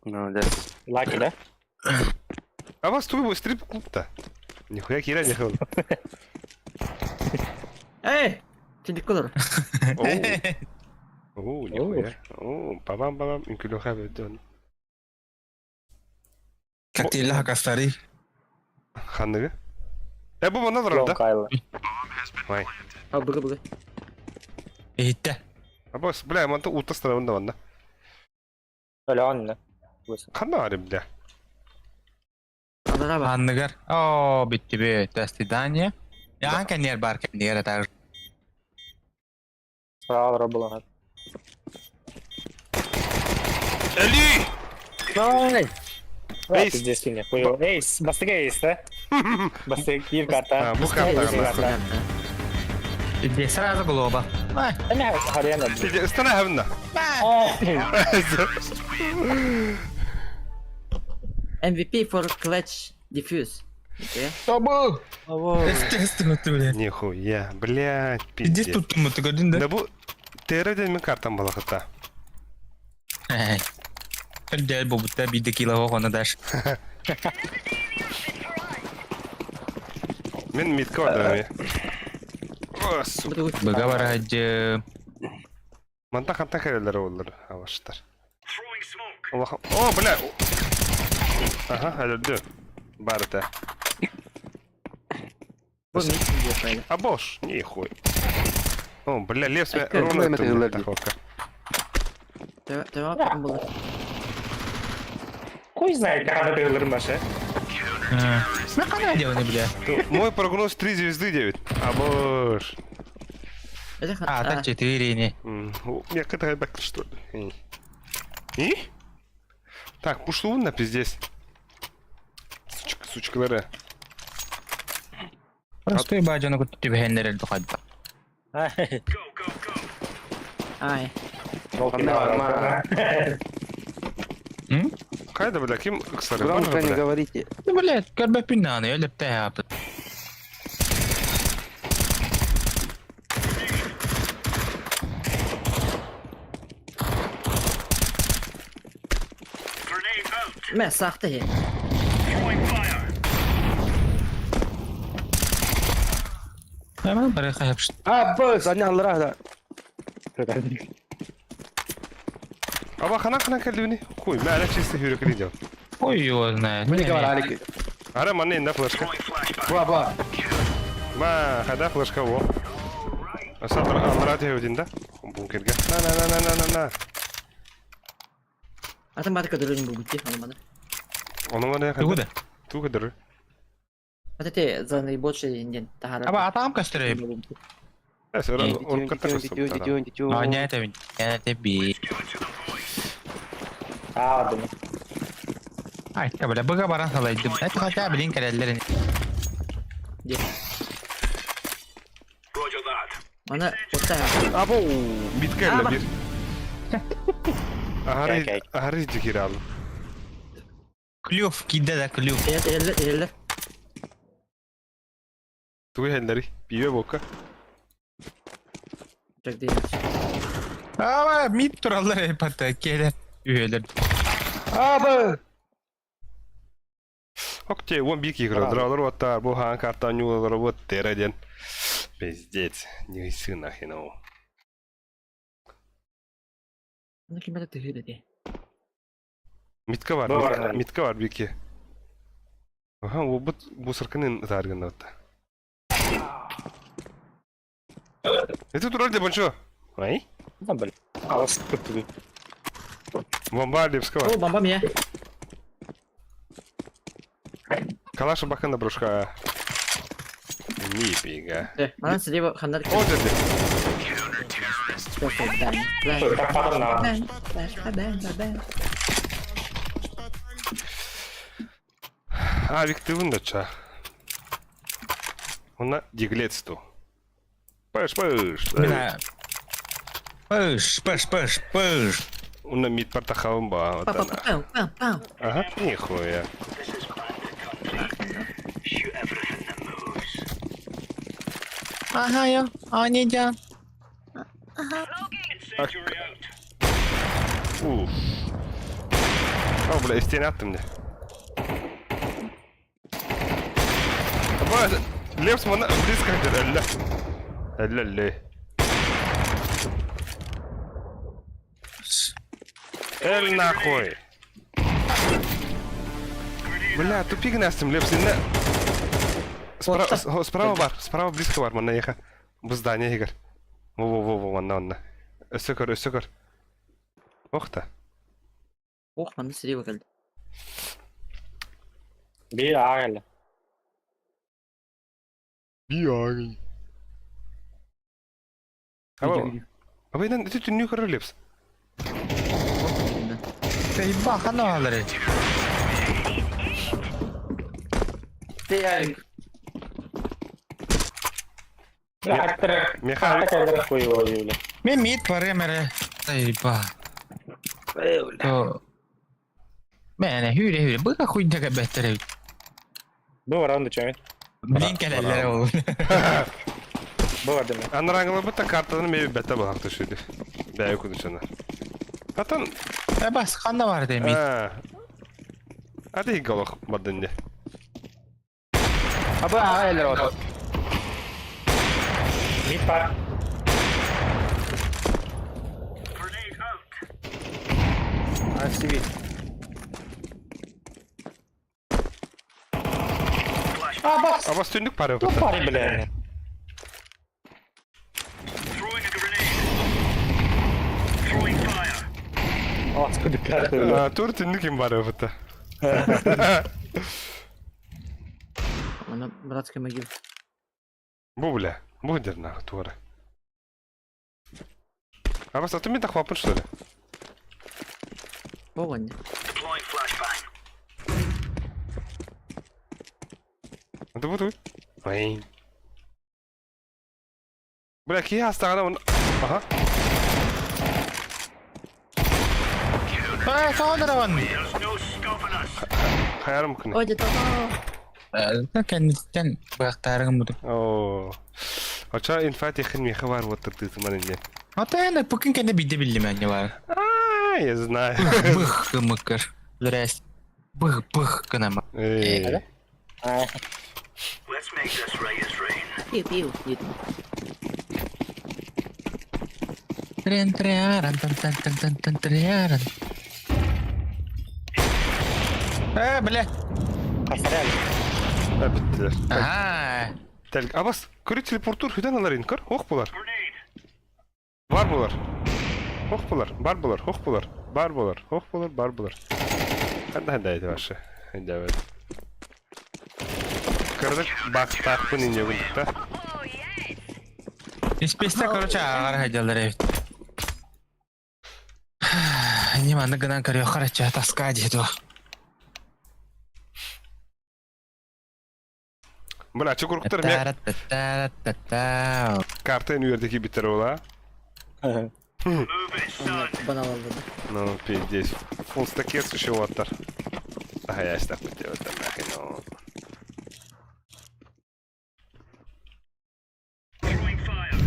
Ну, да. Лаки, да? А вас туй стрип клуб-то. Нихуя кира не хыл. Э, телеколор. Оо, нихуя. Оо, бабам бабам, инкүлөха бөдөн. Коктейль хакастари. Ханныгы. Э, бу мана Лон да? Кайла. Ой. А, быга быга. Итте. А бос, бля, манта утастырабын да манна. Өлөөн, да. Ханна бар, бля. Ана бар. Анныгар. О, битти бе. До свидания. Я канер бар канер так. Справа была. Эли! Ой! Эйс. Пиздец, меня хуёво. Эйс, бастыга эйс, да? Бастыга киир карта. А, бу картаҕа карта. Иди сразу глоба. Ай, Эмэ харыйан Иди, ыстана хабынна. MVP for clutch defuse. Okay. Табы! Аво. Естественно, ты, блядь. Нихуя, блядь, Иди пиздец. тут мы ты годин, да? Да бу ТР ден мен картам балахыта. Эй. Дәл бу бутта биде кило хона даш. Мен митка ордым. О, сука. Быга бараҗы. Манта ханта кәрелер олар аваштар. Аллах. О, бля. Ага, өлөрдү. Бар это. Бу мид диye böyle. А бош, нихуй. О, бля, лев смя Айка, ровно кем это өлөрдү? таховка. Devam bulur. Хуй знает, как она тыгылырын башы. На Канаде он, бля. Мой прогноз 3 звезды 9. А бош. А, так 4 не. Я когда бак что ли? И? Так, пушлу на пиздец. Сучка, сучкалары. Простой бажаны күтүп түбәһеннер элді кайда. Ay. Ма. М? Кайда, бля, ким ыксары? Громко Бар, не бля. говорите. Да, блядь, көрбөппүн аны өлөп тә апы. Me sahte he. Hemen бары кайыпшт. А, бос, они аллара. Аба хана хана кәлдүни. Хуй, мә әле чисто хүрекли дел. Ой, его знает. Мне говорили. Ара манны инда флешка. Ба, ба. Ма, хада флешка во. Асатр аллара тәүдин да. Бункерге. На на на на на на на. Atın batık ödülün bu bitti hanım Оны мана Тугу да. Тугу Ата заны больше инден тахара. Аба атам кастыры. Әсәр он катта А, не это, не это би. А, думаю. Ай, бля, быга баран салайды. Это хотя блин кәреллерин. Ана orta. Або биткәле бир. Ахары Кәй, кәй. ахары дикир ал. Клюв киде да клюв. Evet eller eller. Тугу хәлләри. Бибе бока. Çok değil. Аба, мид тураллар пата келер. Үйелер. А, б. Окей, он бик игра. Дралар вот та, бу хан карта нюлар вот тереден. Пиздец, не сына хинау. Ана kim adı tühü dedi. Митка бар, Бу бар. митка, митка бар бики. Аха, бу бут бу сыркынын заргын отта. Это тураль де бончо. Ай? Да, блин. Алыс күттү. Бомба лепского. O bamba mı ya? Калаша бакында брошка. Нифига. Bana size bu handar. О, деді. Ben Таппадым на. ben ben ben ben. А, Виктивын да ча. Она диглецту. Пыш, пыш. Мина. Пыш, пыш, пыш, пыш. Уна мид партахавын ба. Pa pa pa pa pa pa. Ага, нихуя. Shoot everything that moves. Ага, я. А, не я. Уф. О, бля, стене аттым де. Аба, Лепс мана близко дер, әллә. Әллә, әллә. Эл нахуй. Бля, тупик настым, Лепс, инне. Справа, справа бар, справа близко бар, манна еха. Бу здание егер. Во-во-во, манна, манна. Өсө көр, өсө көр. Ох та. Oh bana size bakalım. Би агыл. Биагы. Аба, аба инен түтүн нү көрөр Лепс. Ben. Ебба, ханна бааллар. Ты, Алик. Михаил. Мен мид барыам эрэ. Ебба. Мэнэ хүүрэ хүүрэ быка хуйня кэбэттэр эбит. Бу баран дучамит. Блин кэлэллэрэ ол. Бу бардым. Анараңылыбыта картаны меби бәтә булак төшүдү. Бәйе күнүчөнө. Катан Э бас ханна бар дэ мид. Ады голох бардынде. Аба аға элер отыр. Мид бар. Grenade out. Асиви. Абас түндүк бары Бу быта. бар бля. Throwing a grenade. Throwing fire. Ас күдүк карта. Тур түндүк им бары быта. Она братская могила. Бу бля. Бу дерна тура. Абас, а ты мне так хвапын, что ли? Погоня. Deploying flashbang. Это вот Ай. Бля, кия астағана он... Ага. Э, соодорон. There's no stopping us. Хайарым күні. Ой, это Кэнниттэн быактаарыгым буту. О. Ача инфат ихин меха бар вот ты манинде. Ата эне пукин кэнне бидде биллим әне бар. А, я знаю. Бых мыкыр. Здрасте. Бых бых гынама. Эй. Let's make this right as rain. Пиу, пиу. Нет. Трен тряран тан тан тан тан тан тряран. Э, бля. Касарал. Биттилер. Ага. Тәл, абас, көрі телепортур хүден алар ин, көр, ох болар. Grenade. Бар болар. Ох болар, бар болар, ох болар, бар болар, ох болар, бар болар. Ханда ханда айды башы. Ханда бер. Кырдык бақтақпын ине күндік та. Испесте, короче, агар хайдалар эбит. Не маны гынан көрүө харача таска диэту. Бля, чукуруктар мен Та-та-та-та-та. картын үйердеки биттер ола. Move it, son. Банал алды. Ну, пиздец. Фул стакер существоваттар. Ага, я так вот там нахрен. ну. Throwing fire.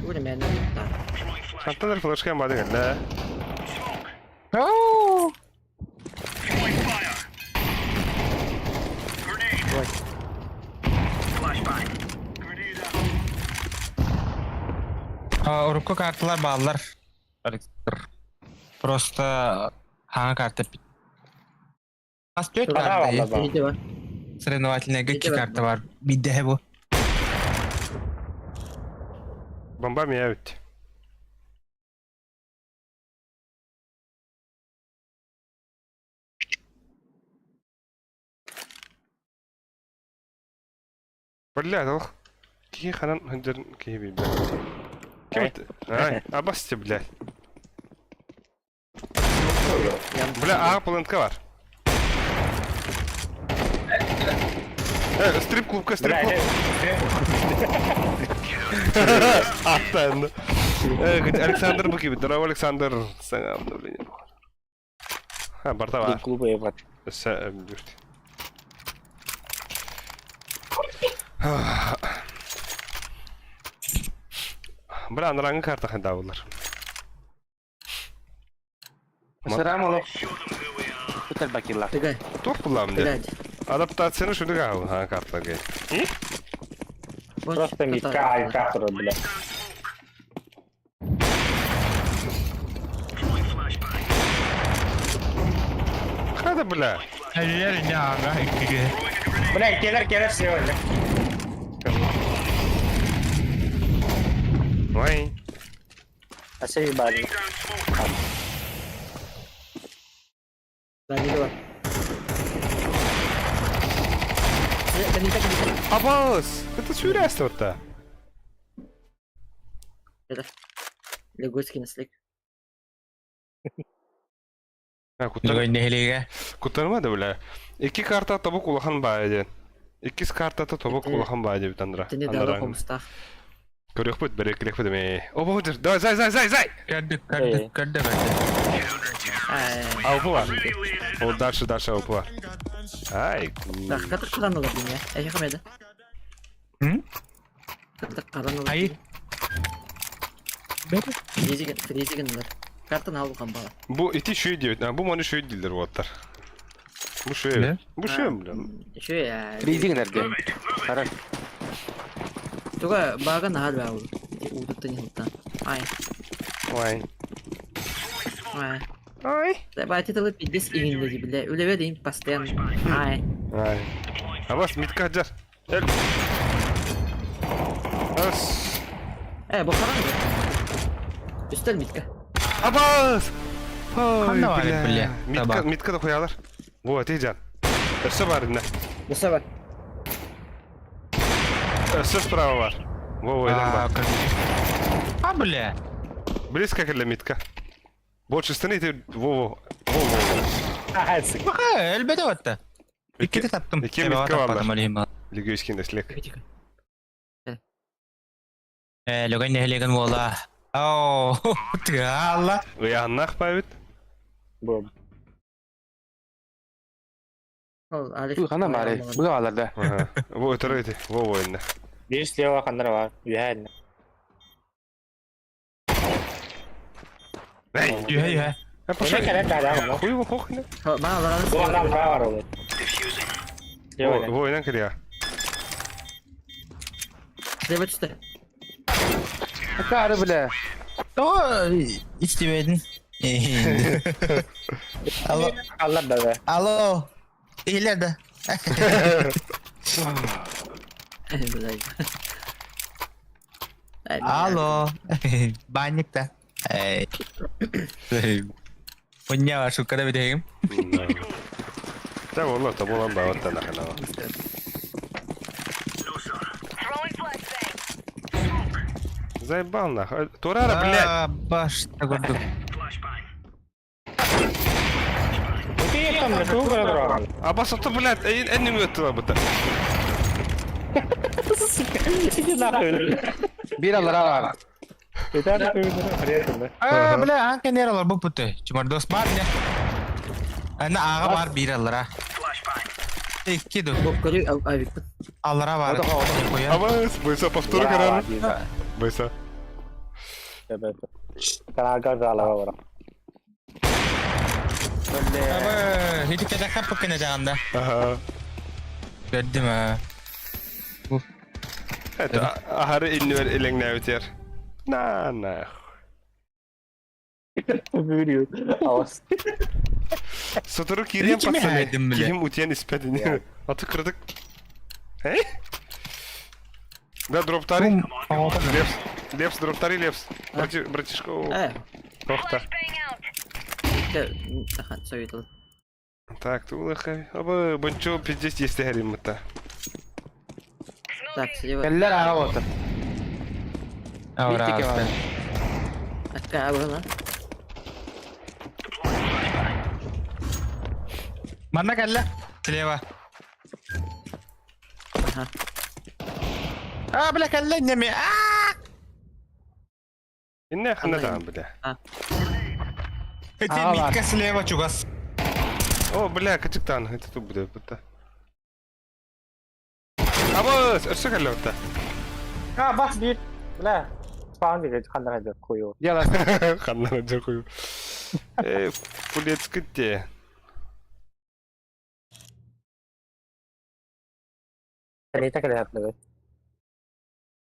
Туре мен. Throwing flashbang. Ханталар флешка бады да. Smoke. Оу! Throwing fire. Grenade. Ой. Flashbang. Grenade out. А, Урукку карталар бааллар. Просто хаңа карта бит. Ас төрт Ага, карта. валла ба. Видео. Соревновательный икки Видео. карта бар. Бидде бу. Бомба меня ведь. Бля, ох. Кие ханан ханжар кие би, бля. Кем это? Ай, абасте, блядь. Бля, а плентка бар. Э, стрип-клубка, Бля, стрип-клуб. Аттан. Э, говорит, Александр Букибит. Здорово, Александр. Саңа обновление. А, барта бар. клубы ебать. Сә, бүрт. Бля, анраңы карта ханда булар. Сырам олох. Бүтер бакилла. Тыгай, Тух булам де. блядь. Адаптацияны шуны гау, ха карта гей. Просто мика алькатра, бля. Throwing flashbang. Хада, бля. Әлләр не ага иккиге. Бля, келер, келер сегодня. Ой. А все ебали. Laying down smoke. Да, видео. Кандидат, кандидат. Абас, это сүрәсті отта. Это. Легойский наследник. Лөгөй нэһилиэгэ. Куттаныма да бля. Икки карта тобук улахан баайа диэн. Иккис картата тобук улахан баайа диэбит андра. Тини дала хомустаах. Көрүөхпүт, бэрэкилиэхпит эмээ. О, бу давай, зай, зай, зай, зай! Көрдүк, көрдүк, көрдө, көрдө. АВП бар. Ол дальше, дальше АВП бар. Ай. Так, катык кыран олор дин я. Эйхэ хэмэдэ. Катык кыран олор. Ай. Фризиген, фризигенлер. Картын алу хамбала. Бу ити шүй диэбит. Бу маны шүй дииллэр уоттар. Бу шүй. Бу шүй бля. Шүй. Фризиген эрде. Хара. Туга бага нахал баа. Удуттан яхтан. Ай. Ой. Ай. Ай. Давайте тылы пиздец игинде бля. Үлебе дейм постоянно. Ай. Ай. Абас митка жар. Эл. Ас. Э, бу харан. Үстел митка. Абас! Ой, Ханна бар бля. Митка, митка да хуялар. Вот, иджан. Өссө бар инне. Өссө бар. Өссө справа бар. Во, во, идан бар. А, бля. Близко кэллэ митка. Больше стены ты во, во. Во, во. Баха, элбете батта. Икките таптым. Икки митка бар. Лигейский наслек. Э, лөгөн нэһилиэгин буола. Оо, тыалла. Ыйааннаах баабыт. Бу. Бу хана мари. Бу алар да. Бу өтөрө ити. Во во инне. Бир слева ханнара бар. Үһэ. Эй! Үһэ, үһэ. Пошел. Кэлэн кэлэн Хуй его похуй. Маа алар. Бу анан бар ол. Во, во, инан кирия. Слева түсті. Кары бля. О, истибедин. Алло. Аллар да. Алло. Иһилер да. Алло. Банник да. Эй. Мунья шуккада битегим. Да, والله табулан баабыт нахана. Заебал нахуй. Турара, блядь. Баш, көрдүк. Абас, а то, блядь, энни өттү бабыта. Бир алар бар. А, бля, анка нералар бу путы. Чумардос бар не? Ана ага бар бир аллара. Икки ду. Бу көрү авик. Аллара бар. Абас, бойса повтор карар. Бойса. Абы, хити кеде капы кене жаганда. Ага. Көрдүм а. Это ахары иннер элеңнәүтер. На на. Сотору кирен Кими пацаны. хайдым, бля? Ким утен испедин. Аты кырдык. Эй? Да, дроптари. Лепс. Лепс, дроптари, лепс. Братишка. Э, Охта. тахан советовал. Так, тулаха. Абы, бончо пиздец есть херимта. Так, слева. Кэллер ага отыр. Аура. Биттики бар. Акка абына. Манна кэллэ. Слева. Аха. А, бля, кэллэ неме. А! Инне хана таан бля. Эти Ага, бар. митка слева чугас. О, бля, качыктан. Это тут будет будто. Абы, өссө кэллэ А, бас бир. Бля. Спаун бир ханнара жок кую. Дела. Ханнара жокую. Э, фулецките. Калета калета.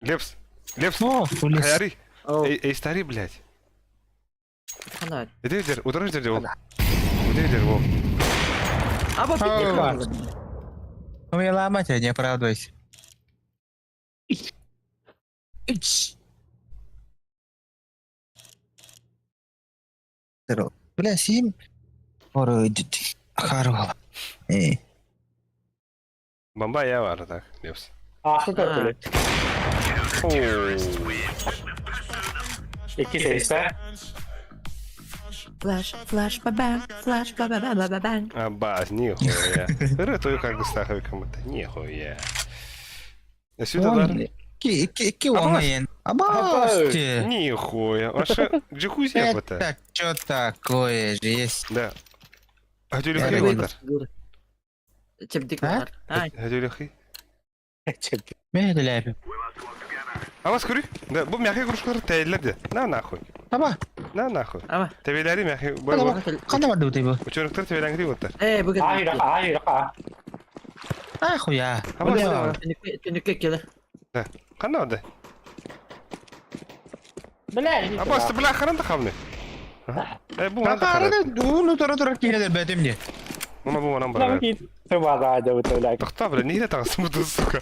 Лепс. Лепс. О, Хаяри. О, Эй, эй, старый, блядь. хана. Иди, удар жер ол. Иди, ол. Аба О. Умела мать, не оправдывайся. Бля, сим. Харвал. Эй. Бомба я бар так, Лепс. А, что такое? Оу. Икки сейсте. Flash, flash, ba bang, flash, ba ba ba ba ba bang. Абаас, нихуя. Ыры той каргыстаах кымыта, нихуя. Сюда Ки ки ки оҥайын. Абаас! Нихуя. Вообще, джакузи это. Это что такое же есть? Да. Хотели отар. Чэбдик А? баар. Ай, Хотели хи. Мэ А вас көрүй? Да, бу мягкий игрушкалар тәйлер де. На нахуй. Аба, На нахуй. ама. Тебелери мягкий. Аба. Ханна барды бу бу? Ученыктар тебеләңри оттар. Э, бүгін. Ай, ай, ай. А хуя. Аба, Түнүккө келе. Қанда ода? Бля, Аба, бля, харанда хавны. Э, бу мана Бакарада уну тура тура киһилер бэтим де. Мына бу манан бар. Тыбада да бля. Тохта, бля, нигде тагысы бу сука.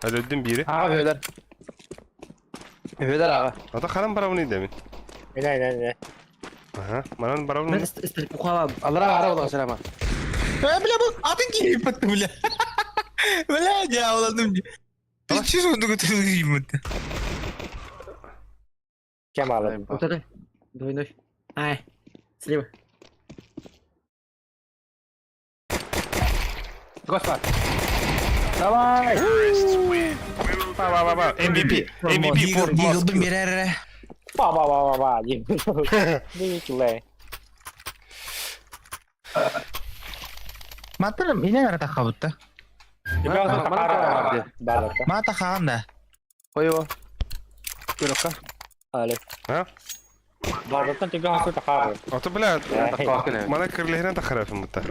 Hadi biri. Аға бөлер. Бөлер аға. Ата харам барабын иде мин. Не, не, не. Аха, манан барабын. Мен истер кухава. Аллара ара бола салама. Э, бля, бу атын киһи батты, бля. Бля, дьяволадым. Ты че сонда көтөрүп батты? Кем алып? Утары. Двойной. Ай. Слева. Господь. Давай. Ба ба ба ба. MVP. MVP for Дигылбын берер. Ба ба ба ба ба. Не Матырым, ине ара тахабытта. Да, Ма тахаган да. Қойы. Көрөккә. Але. Ha? Бардаттан тиге хасу тахар. Ата бля, Таққы мана кирлehine тахарафым бутта.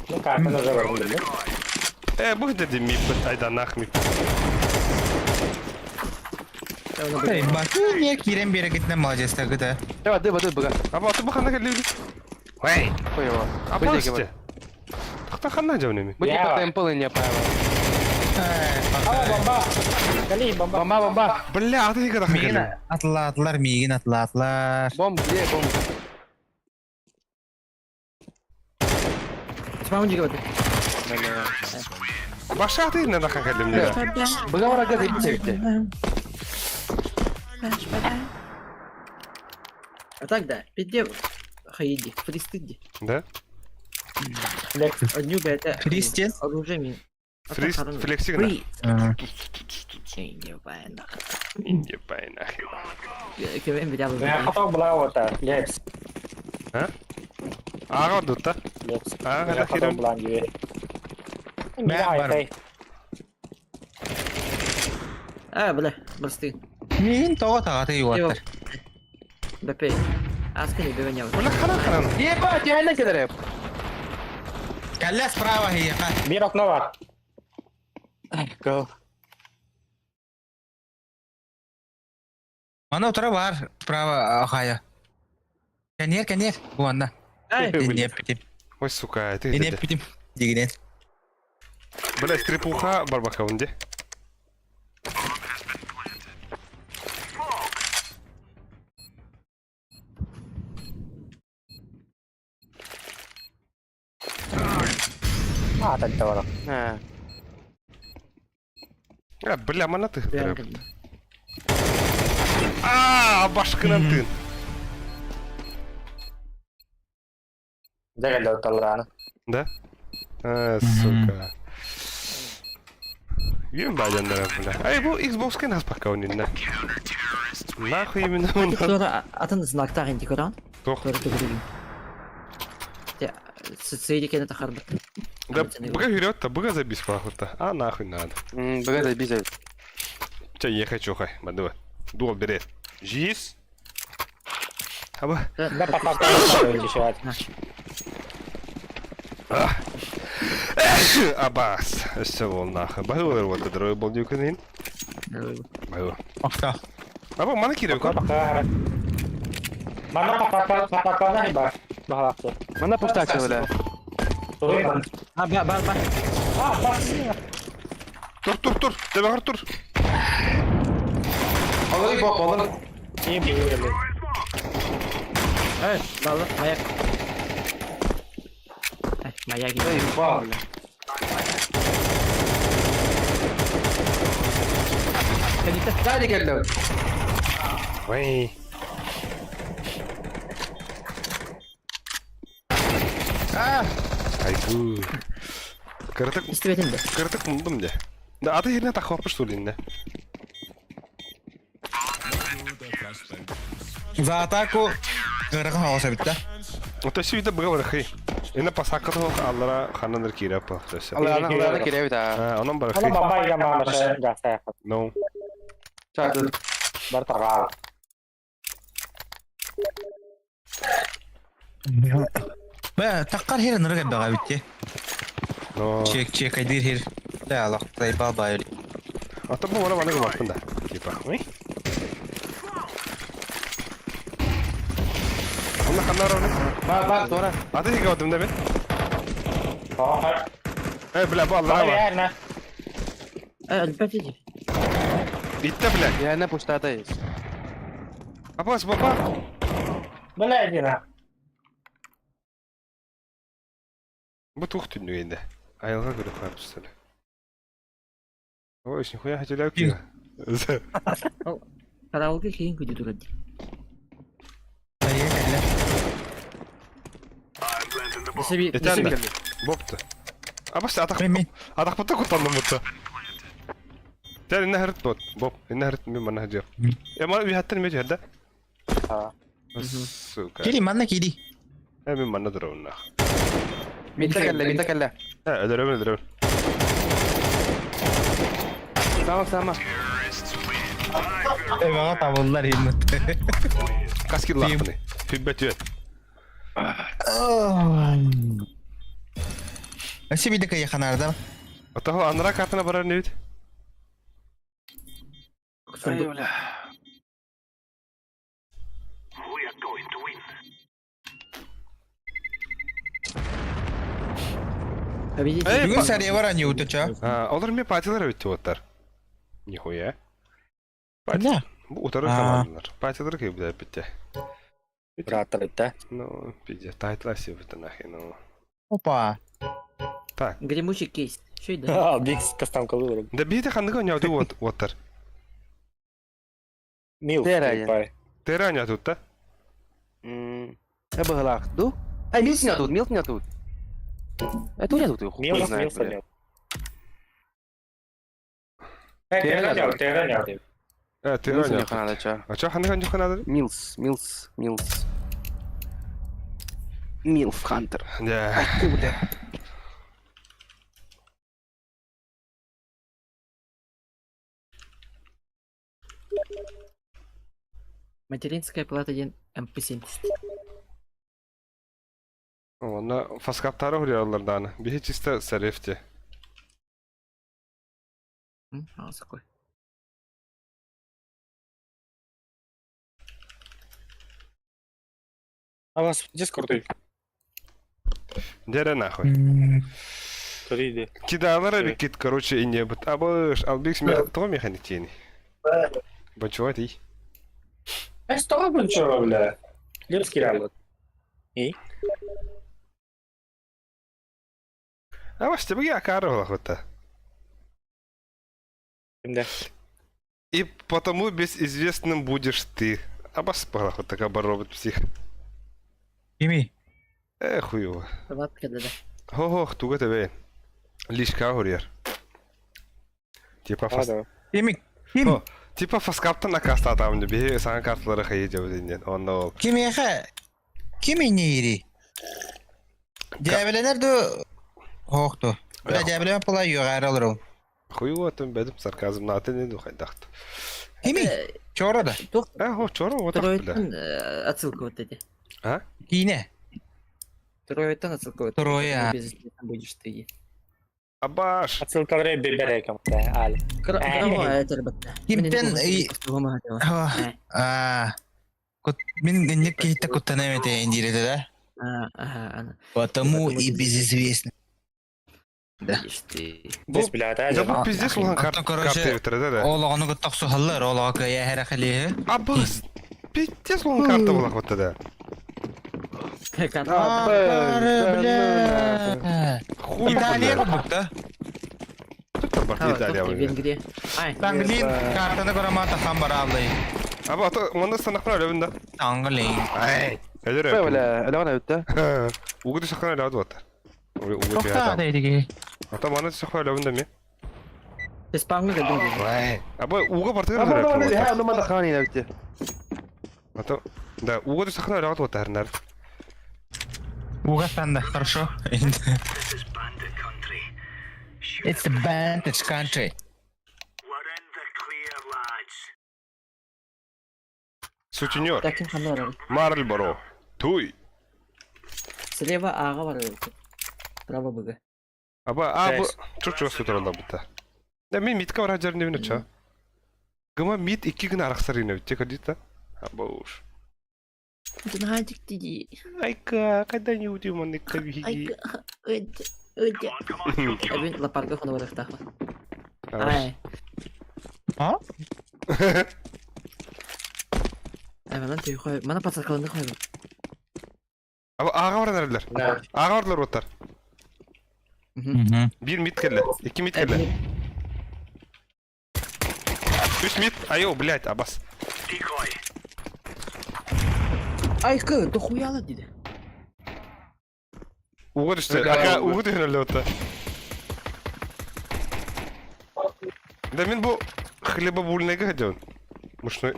Ну картаны жабыр. Э, бу деди ми бит айда нах ми. Эй, баты не кирен бере кетне молодец тагыда. Давай, ды, бады, бага. Аба, аты бу ханда кирлеби. Вей. Қойы. Аба, işte. Тахта ханда жабын Бу типа темпл не правильно. Ала бомба. Кали бомба. Бомба, бомба. Бля, аты иге тахка Мигин кирлеби. атла атлар, мигин атла атлар. Бомб, где бомб? Спаун жиге баты. Баша аты ине тахка кирлеби. Бага барага деп чекти. Flash, ba bang. А так да. Пиде хайди. Фристыди. Да? Одню бета. Фристен? Оружие ми. Фрист флексигна. Фри. Ебай нахуй. Ебай нахуй. Кем бля. Я хотел была вот Лепс. Ага, дутта. Лепс. Ага, Я хотел была не. Бар. А, бля, просты. Мигин того тагаты юаттар. БП. Аска не биваня. Бля, харан харан. Еба, тяна кедере. Калля справа хияка. Бир окно бар. Go. Мана утра бар, справа ахая. Канер, канер. Бу анна. Ай, Не питим. Ой, сука, ты Не деди. питим. Дигинен. Бля, стрипуха барбака унде. А, так давай. Ha. А, бля, мана ты. А, башкынан тын. Дегелде талраны. Да? А, сука. Юм бажандар бля. Ай, бу Xbox кен нас пока он на. Нахуй именно он. Тура атын знактар инди көрөн. Тох. Тура тура. Те сцеди кене тахарбыт. Да, быга вперед-то, быга забись пахута. А нахуй надо. Бага да бизе. Че, я хочу хай, мадыва. Дуал берет. Жис. Аба. Да потом еще. Абас. Все вон нахуй. Багылыр вот это был дюканин. Багыл. Акта. Аба, мана кирек. Мана патака патака бар. Бахалакты. Мана пустак бля. А, ба, ба, ба. А, ба. Тур, тур, тур. Тебе тур. Алыр боб, алыр. Не били. Эй, далы, маяк. Ай, маяк. Эй, ба, бля. Сзади кэллэ. Ой. А, Айгу. Кырытык, Истибэтин да. кырытык мундум де. Да, аты херне тахваппыш что ли, не? За атаку кырахан оҕус эбит да. Ото сүйді бұға барахи. Эне пасакка тоқ аллара хананыр кире апа. Төсө. Аллара аллара кирэбит аа. А, онон барахи. Ана бабай га маамаша гастая. Ну. Чаады. Бар тарҕаал. Бэ, таккар хер нырык эббэҕэ эбит дии. Но. Чек чекайдыыр хер. Да, алах тайбал баайыр. Ото бу бара баны гымаппын да. Типа. Ой. Онна ханнар оны. Ба ба туора. Аты хиге отым да мен. Оһо. Э, бля, бу аллара бар. Баар Өлбөт иди. Итте, бля. Я пустата есть. Апас, баба. Бля, дина. Бу тух түннүгенде. Айылга көрө кар түстөлө. Ой, нихуя хотели кире. Караоке киин күдү турар дии. Өссө Этен да. Бопты. Абас атак Мен атак бутта кутандым бутта. Тер инне херт бот. Боп, инне херт мен мана хажыр. Я мана би хаттан ме жерде. А. Сука. Кири манна кири. Э мен мана дурабын. Митта кэллэ, митта кэллэ. Э, өдөрөмүн өдөрөмүн. Сама сама. Эбэҕэ табыллар иһин. Каски лахпыны. Хүббет үөт. Өссө биде кайы ханарда. Отохо анра картына барар небит. Ай, бля. We are going to win. Победитель. Эй, Бүгүн сария бар ани утача. А, олар ме патилар өтті оттар. Нихуя. Да. Бу утары А. командалар. Патилар кей бля битте. Братар да. Ну, пизде, тайтла все это нахер, ну. Опа. Так. Гремучий кейс. Что это? А, Бикс кастам кылыр. Да бите хандыга няды вот оттар. Мил. Терая. Тера ня тут, да? Я быһылаах ду. Ай, Милс не тут, Милс не тут. Это у меня тут, хуй Мил, знает, мил, бля. мил. Э, тера няу, тера няу. Э, тера Милс ня. не ханада ча. А чё хандыга нюха надо? Милс, Милс, Милс. Милф Хантер. Да. Ты, бля. Материнская плата 1 МП-70. Онна фаскаптары хурялардан. Бихи чисто сарефте. А, такой. А вас Дискорд Дере нахуй. Туриди. Кидалар бикит, короче, и не бут. Абыш, албикс мех, то механик тени. Бачува ты. Э, что бунчо, бля? Лепский раллот. И? А ваш тебе я карова хота. Да. И потому безызвестным будешь ты. Абас пала хоть такая робот псих. Кими? Э, хуево. Фанатка, да, да. Хо-хо, туга тебе. Лишка хурьер. Типа фас... Да. Кими? Ким? О, типа фаскаптан накаста там, бихи сан карталары хайы жабыдын. Онда ол. Кимиэхэ? Кими ири? Дьээбэлэнэр ду хоохту. Бля, дьээбэлэмэ пыла юҕаара олору. Хуево там бедим сарказм на ты не духайдахт. Кими? Чора да. Туох Э, хо, чоро, вот так, бля. Троиттан отсылка вот эти. А? Киинэ. Троиттан отсылка вот. Троя. Безызвестным будешь ты. Абаш. Отсылка бебереком, да, Али. Кровавая это, ребята. Кимтэн и А. Кут мин инник киһитэ куттана эмэтэ индиирэтэ да. Ага, она. Потому и безызвестный. Да. Будешь ты. Здесь, бля, да, Да бу пиздец улан А то, короче, карта өтөрө да. Олоҕону куттахсуһаллар, олоҕо кыайа хэрэ Абас. Пиздец улан карта була хотта да. Как А, Бля. Хуй. Италия бля. курдук да. Тут там Барты Италия. Венгрия. Ай. Танглин картаны көрөмата хан бараалый. Аба ото манна станахпына өлөбүн да. Танглин. Ай. Өлөр. Бля, өлөҕөн өттө. Угу түсөххөн өлөбүт буолта. Угу Тохтаа дейдиги. Ата маны түсөххөн өлөбүн да ми. Испанга кэлдим дии. Аба уга бартыгар Аба өлөбүт. ха, ну манда хаани өттө. Ата да уга түсөххөн өлөбүт буолта харнар. Уга танда, хорошо. This is bandit country. Shoot It's the bandit country. We're in the clear, lads. Сутенер. Таким ханна барар. Марльборо. Туй. Слева ага барар. Право быга. Аба а бу чук-чук сутуралла бутта. Да мен митка бар хажар небин оча. Гыма мит икки гына арахсар ине битте кадита. Аба уж. Дунхажик диди. Айка, когда не удим он кабиги. Эбин лапарга хана барахтаха. Ай. А? Ай, манан түй хой. Мана пацакаланды хой. Аба ага бар нерлер. Ага барлар оттар. Бир мит келле, икки мит келле. Үч мит, айо, блядь, абас. Decoy. Ай, кы, дохуяла диди. Уга түштү. Ака, уга түһүнөллө отта. Да мен бу хлебобульныйга ходен. Мушной.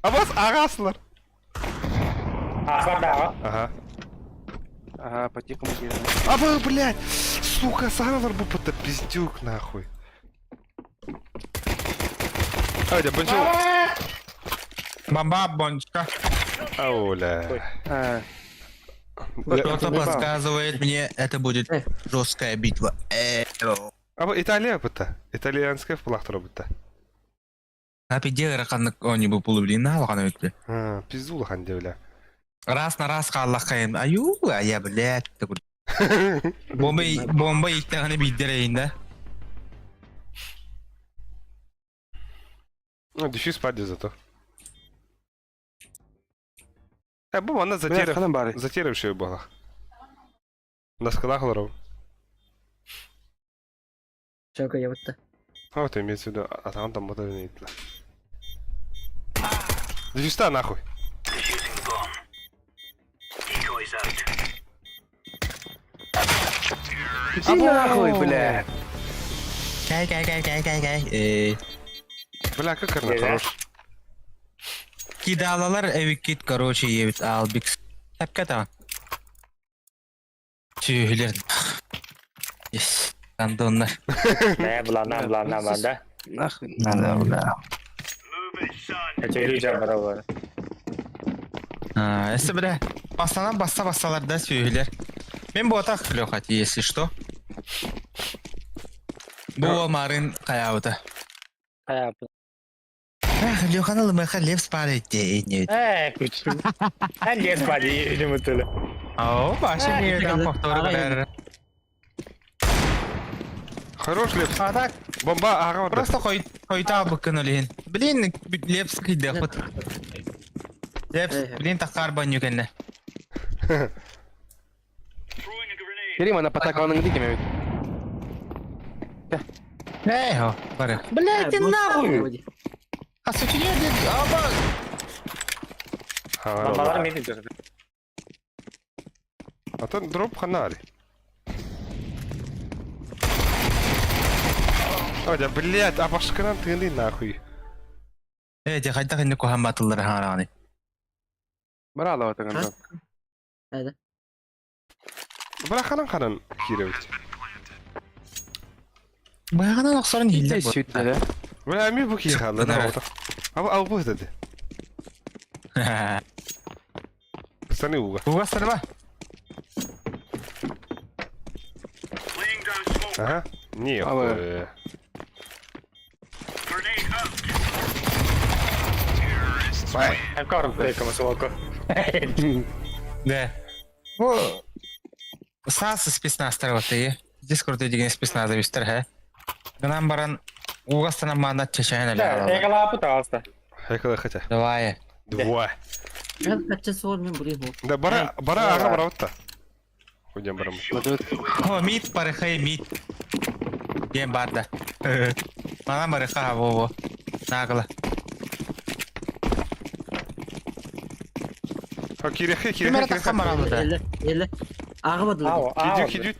Абас, ага асылар. Ага, да. Ага. Ага, по-тихому киирэн. Аба, блядь! Сука, сагалар бу пата пиздюк нахуй. Айда, бончу. Бомба, бончка. Ауля. А, Кто-то подсказывает мне, это будет жесткая битва. Аба Италия бутта. Итальянская в плахтара бутта. Напиде раканнык они бы полублин алган өттү. А, пизду лахан бля. Раз на раз каллакайым. Аю, а я, блядь. Бомба, бомба иттегени биддерейин да. Ну, дефьюз паде зато. Э, бу манна блядь, затерев. ханан бары. Затеревший была. На скалах лоров. Чока я вот Вот имеется в виду, а там там вот это Дефьюзта нахуй. Defusing bomb. Decoys out. Иди нахуй, блядь. Кай, кай, кай, кай, кай, кай. Э, Бля, как карна Э, хорош. Кидалалар эвикит, короче, ебит албикс. Тапка Түйілер. Yes. Андоннар. Не, блана, блана, да. Нахуй. Надо, бля. Move it, son. Эти бара А, если бля. Бастанан баста басталар да сүйілер. Мен ботақ клёхать, если что. Бу марын каябыта. Ая, Эх, Лёханы лымыха лев спарит не. Э, күчү. Лес бади, или О, башы не там повтор көрөр. Хорош лепс. А так, Бомба ага просто хой хойта быкын олин. Блин, лепс кыйды хот. Лепс, блин, такар баню кенне. Throwing a grenade. Керим, ана патакаланың ди кеме. Эй, хо, бары. Блядь, ты нахуй! А сочиня аба. Бомбалар мид идет. Атын дроп ханари. Ой, блядь, а башканан тыны нахуй. Э, де хайда хинне кохан батыллар хараны. Бара ала отаган. Hadi. Бля, ханан ханан киребит. Баягынан оксорун хилле бу. Сүт да. Бля, ми бу кихалла Чыктын, да. Аба ал бу деди. Саны уга. Бугастырба. Laying down smoke. Ага. Не. Аба. Grenade out. Корм тейком суоку. Да. Бу Саас спецназтар вот Дискорд деген спецназа бистер, хэ. Гынан баран угастана манда чечен Да, эле. экала пытался. Хайкала хотя. Давай. Два. Ben kaçça sor men buraya hop. Да бара бара ага бара отта. Хуйдем барам. О, мид парыхай мид. Диэн баар да. Манан барыха во-во. Нагло. А кириэхэ, Ким кириэхэ, эрэ тахсан кириэхэ. бараллар да. Эле, эле. Ааҕа бардылар. Ау, Кидю, ау. кидю.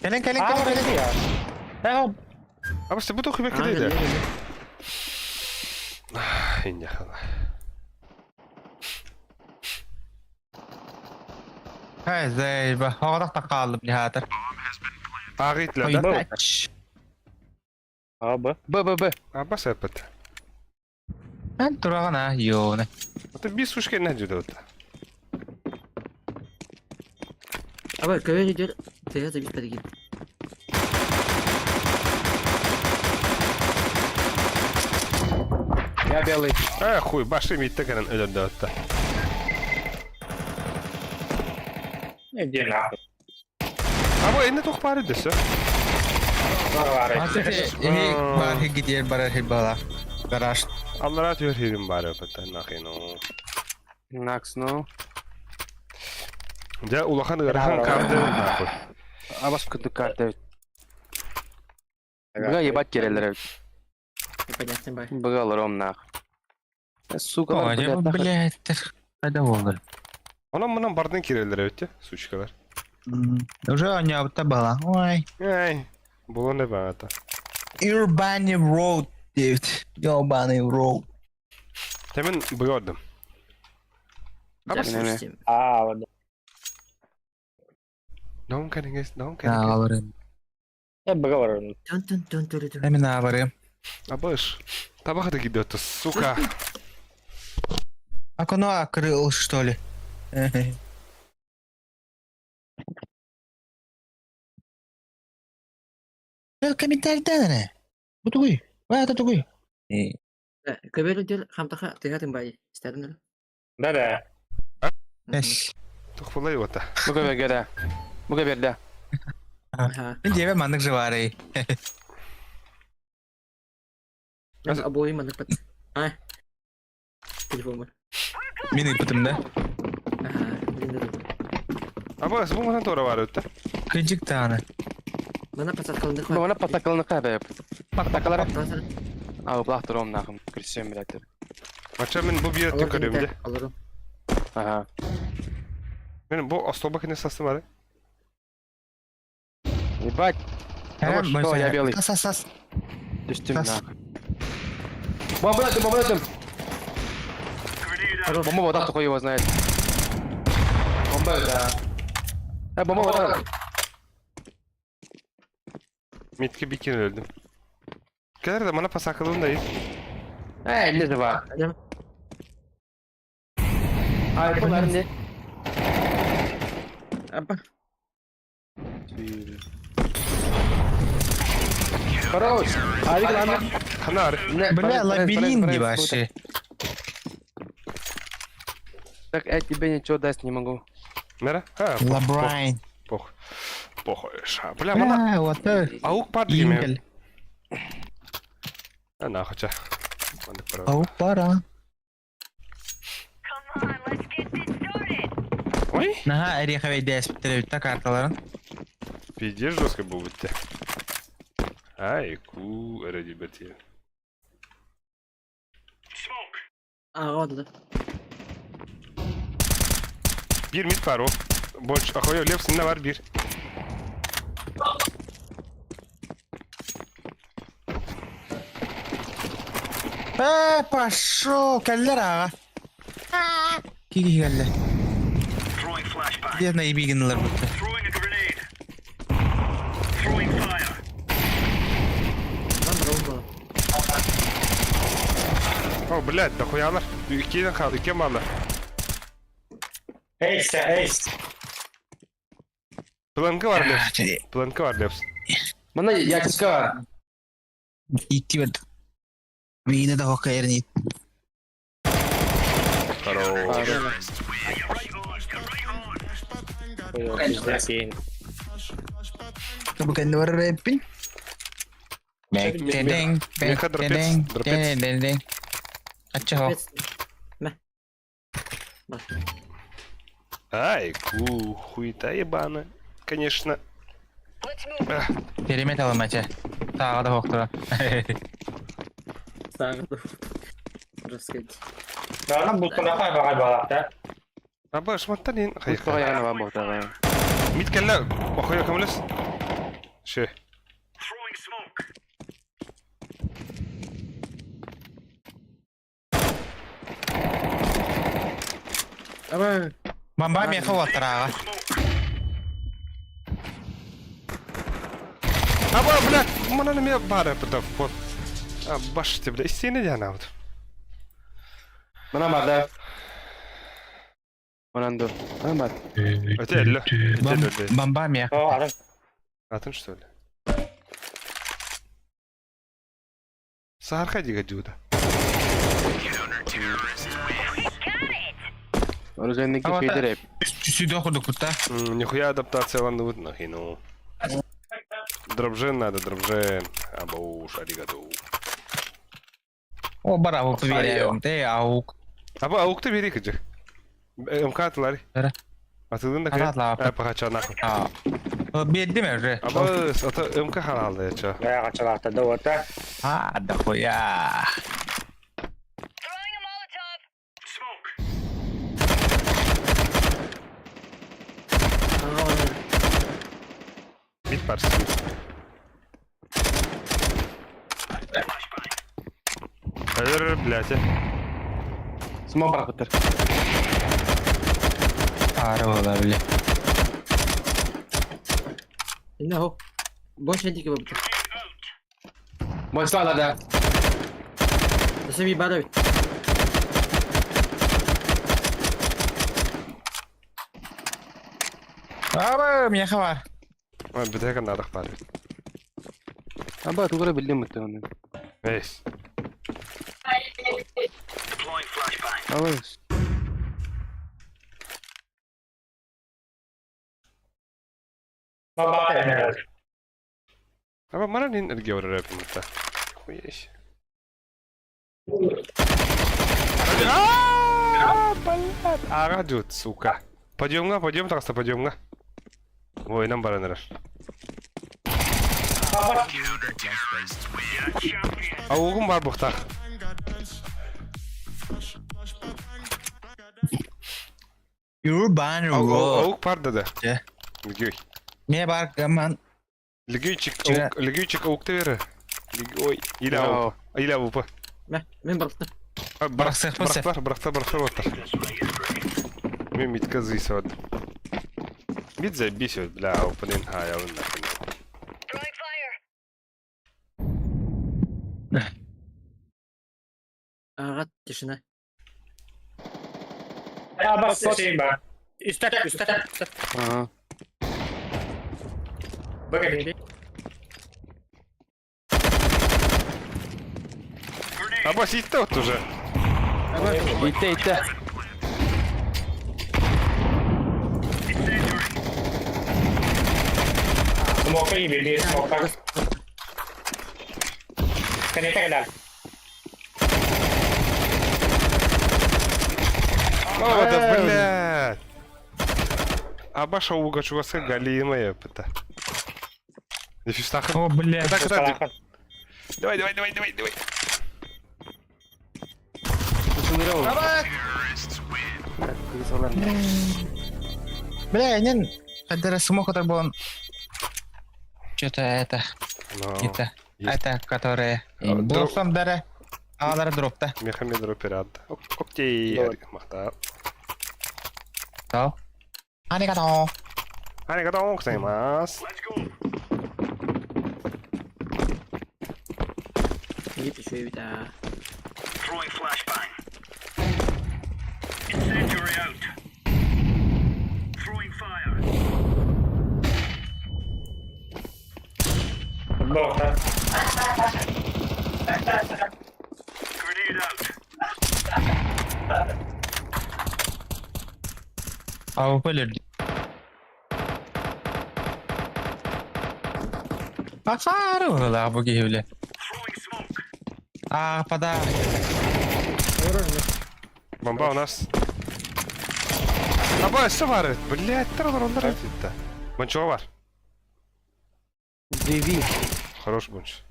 Кэлин, кэлин, кэлин, кэлин. Ау, А просто бу тухы Ааҕа беккеде. кэллэ, кэллэ. Инне хала. Хай, зайба. Оҕолох та хааллым дьаһаатар. Ааҕыйтлар да? Ой, А, Б. Б, Б, Б. А бас эппет. Эн тураҕын а, ёны. Это бис сушка не жүдө вот. Абай, көбөр идер, тыга забит подгин. Я белый. А хуй, башым итте кенен өлөрдө отта. Иди нахуй. А бу энне тух бары десе. Бар, Эһи бар хигитиер барар хибала. Гараж. Аллара түөр хирим бары өпөттө нахино. Накс, ну. Жа улахан ырахан карды нахуй. Абас күндүк карта. Быга ебать керелер. Непонятно бай. Быга аларом нах. Сука, Ой, блядь, нахуй. блядь. Қайда болды? Онан мынан бардын кирелер өттө, сучкалар. Уже оñообута бала. Ой. Ай, булон не баата. Urban Road дейт. Ёбаный Road. Темен быгодым. Абас. Неме. А, вот. Дон кенеңес, дон кенеңес. Ааларым. Я бы говорю. Тун тун тун тун тун. Эми наабарым. Абыш. Табах да кидет, сука. Окно открыл, что ли? Комментарий да, Бу тугуй. Ва, это тугуй. Көбөр идер, хамтаха тыга тын бай. Истерин. Да-да. Эс. Тух булай ота. Быга бергеде. Быга берде. Ага. Мен дебе мандык жыбарый. Обои мандык пат. А. Телефон бар. Мен ыпытым да. Ага, блин, да. Абыс, бу мынан тора бар өттө. Кыжык тааны. Мана пасат кылындык. Бына патакалны кабе. Патакалар. Пасат. А, блах туром нахуй. Күрсем, блядь. Мача мен бу бир төкөрөм де. Алырым. Ага. Мен бу особо кене састым ары. Ебать, Давай, что, я белый. Сас, сас, сас. Түштүм Тас. нахуй. Бомба датым, бомба датым. Бомба вот так его знает. Бомба, да. Бомба вот так. Митке бикин өлдүм. Келер да мана пасакылын да. Эй, не жива. А, это наверное. Апа. Хорош. А, ладно. Ханар. Бля, лабиринт вообще. Так, я тебе ничего дать не могу. Нера? А, Лабрайн. пох. Пох. Бля, мана Бля, вот это. аук бар деме. Инкель. А нахуй ча. Мандык бар. Ау, пора. Come on, let's get this started. Ой, Наха, эриховей дәс бітіребітті карталарын. пиздец жестко был бітті. Ай, ку, ради бітті. Ага, да. Bir mid var o. Boş, ahoy, Levsin'de var bir. Э, пошел, кәллер аға. Киги кәллер. Throwing flashbang. Дерна ебигінлер бітті. Throwing a grenade. Throwing fire. Lan bravo. О, блядь, дохуялар. Икиден қалды, ике малы. Эйс, эйс. Планка var Levsin. Планка var Levsin. Мына ячка бар. Икки бет. Мені да хока ерни. Хорош. Пиздец, ейн. Кабы кәнді бар рэппин. Бэк-тедең, Меха дропец, бэк-тедең, дропец. тедең. Ача хо. Мә. Бар. Ай, ку, хуета ебана. Конечно. Керемет алымача. Тааҕа да хоқтура. Сааҕа да Раскать. Аны бултунаха баҕай балаахта. Аба, шматтан ин Хайха. хайха. Яна бар бу. Мид кэллэ, охуя көмөлөс. Ши. Throwing smoke. Аба, Бамба меха уоттарааҕа. Аба, блядь, манан эмиэ баар эппитэ. Вот. А, баште, бля, истиэнэ диэн аабыт. Мана бар да. Манан ду. Мана бар. Эти элле. Эти элле. Бамба меха. О, атын. Атын что ли? Саарха дига дьууда. Оружейники А вот шейдер Сюда курдук бутта. Нихуя адаптацияланныбыт нахину. Дробжен надо, дробжен. Абауш, аригату. О, бара, вот верю. Ты аук. Аба, аук-то бери кыджы. МК атылар. Бері. Атылдың да Ата атла, кый. Пахача нахуй. А. Берди ме уже? Аба, ата МК халалды ча. Бая качалаахта да уота. А, да хуя. Throwing a Molotov. Smoke. Мид парс. Эр, блядь. Смок барахыттар. Ары бола, бля. инна хо. Больше дики бабыта. Бойсалар да. Сами бара. Аба, меха бар. Ой, бітеген надық бар. Аба, тугара билдим бутта оны. Эйс. Deploying flashbang. Аба. Бамба эмэ. Аба, манан ин эрге орар эпимитта. Хуеш. А, блядь. Ага, дюд, сука. Подъемга, подъем, таста, подъемга. Ой, нам баранырар. Аугум бар бұқтақ. Urban road. Ауг бар деді. Же. Легей. Ме бар гаман. Легейчик, Же. ауг, легейчик аугты бері. Ой, или ауг. Или ауг. Мә, мен барыптым. Бырақсақ па сеп? Бірақтар, бірақтар, бірақтар оттар. Мен митка зисод. Мит забисит, бля, опанин хаял нахуй. Throwing fire. Ага, тишина. Аба, сосин ба. Истер, истер, истер. Ага. Бөгө. Аба, ситте от уже. Итте, итте. Смока и били, смока. Канета кадал. О, да, блядь. Аба шауга чугаса галимая пыта. Дефистаха. О, бля. Так, так, давай, давай, давай, давай, давай. Аба! Бля, нен. Кадара смок это был. Что-то это, Но. это, Есть. это, которые. А, Блоксам дара. Алар дропта. Мехамед операт. Окей, Давай. махта. Тал. Аригато. Аригато гозаймасу. Let's go. Ит еще и да. Throwing flashbang. Incendiary out. Throwing fire. Богта. Grenade out. АВП лер. Ахары была буги бля. Throwing smoke. А, пода. Бомба у нас. Аба, все бар. Блядь, тар бар, ондар айтты. Манчуга бар. Виви. Хорош бунч.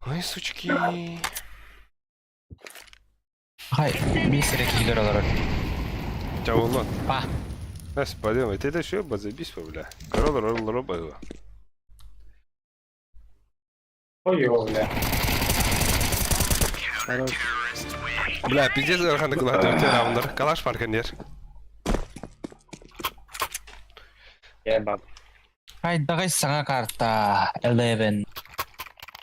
Ой, сучки. Хай, биир эрэ киһи олорор. Чаулан. Па. Нас пойдем, это еще базабись, бля. Король ролл роба. Ой, бля. Хорош. Бля, пиздец, Арханы кылаты өте раундер. Калаш парканер. Я баб. Хайдаҕай саҥа карта Eleven.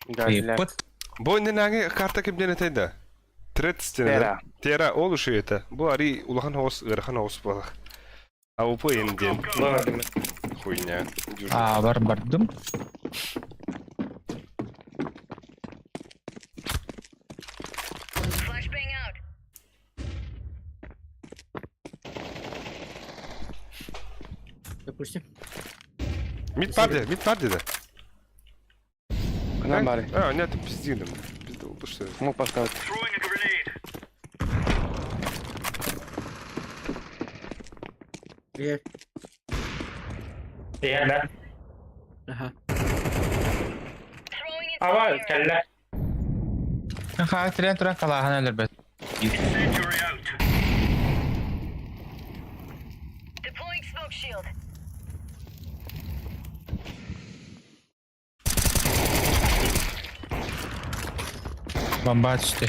Да, бля. Пыт. Бу иннинээҥи карта кимден этэй да? Трет стене. Тера. Тера ол ушу это. Бу ари улахан оҕус, ыарахан оҕус буолар. АУП диэн Ладно. хуйня. А, бар бардым. Flashbang out. Допустим. Мид бар деді, мид бар деді. Нам бары. А, нет, пиздин. Пиздил, что? Мог поставить. Throwing a grenade. Я. Я, да. Ага. Throwing it. Ава, кэллэ. Ха, трен туран калааһын өлөрбөт. Incendiary out. Deploying smoke shield. Бомба түстэ.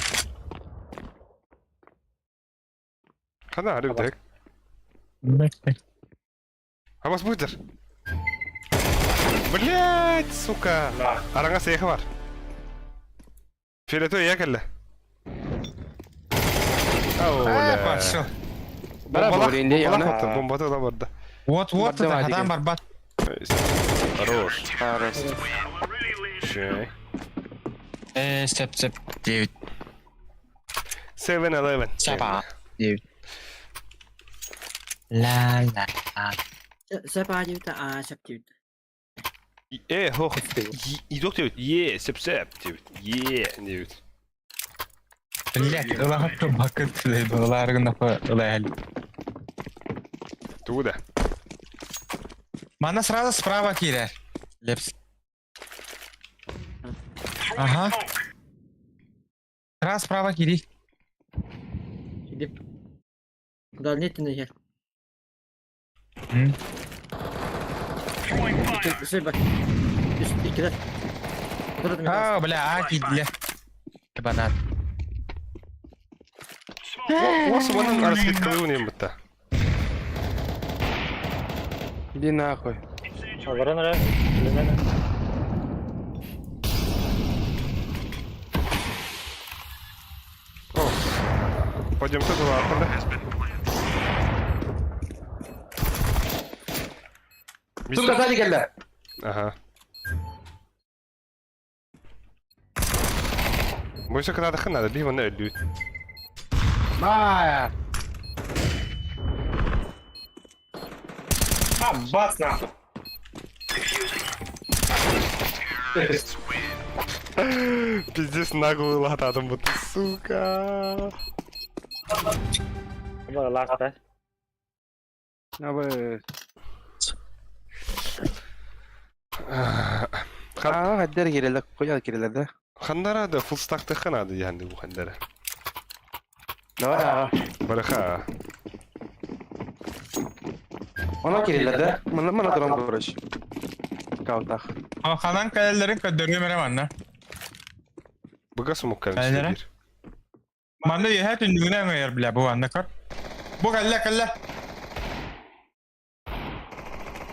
Хана арып дек. Абас бутер. Блять, сука. Да. Араҥа сейхи бар. Фиолетовый я кэллэ. Ау, Э, бля. пошел. Бара Бомбалах, буолин дии, бомбалах аны. отто, бомбата да барда. Вот, вот, Бардым это адиген. хатан барбат. Хорош. Хорош. Чей. Э, сеп, сеп, 9. 7-Eleven. Сапа. 9. Ла, ла, ла. Сапа диэбитэ, аа, сап диэбитэ. Э, хох. Идок диэбит. Е, сеп-сеп диэбит. Е диэбит. Блять, ылаҕа бакыт ылааргынапа ылаһал. Туда. Мана сразу справа киирэр. Лепс. Ага. Сразу справа киири. Иди. Дальний ты нахер. М. Спасибо. Икки А, бля, а киирдилэр. Банан. Осы оның раскидкалыы нем бітті. Иди нахуй. Олорон эрэ, билимэн. О. Пойдем туда, ладно. Сука, сзади кэллэ. Ага. Бойса кытаатаххын надо, биһи манна өллүүт. Баа. А, бас нахуй. Пиздец наглый лататым будто, сука. Бу ласта. Абы. Хан Аа, хаддер кирелер, кояр кирелер да. ханнара да фулл стактыхын ады яны бу хандара. Давай, аа. Бараха. Она кирелер да. Мана мана туран короче. Каутах. Ханан кэлэллэрин көрдөрүөм эрэ манна. Быга сумуккан Ханнара? Манна үөһэ түннүгүнэн өйөр бля бу анна көр. Бу кэллэ кэллэ.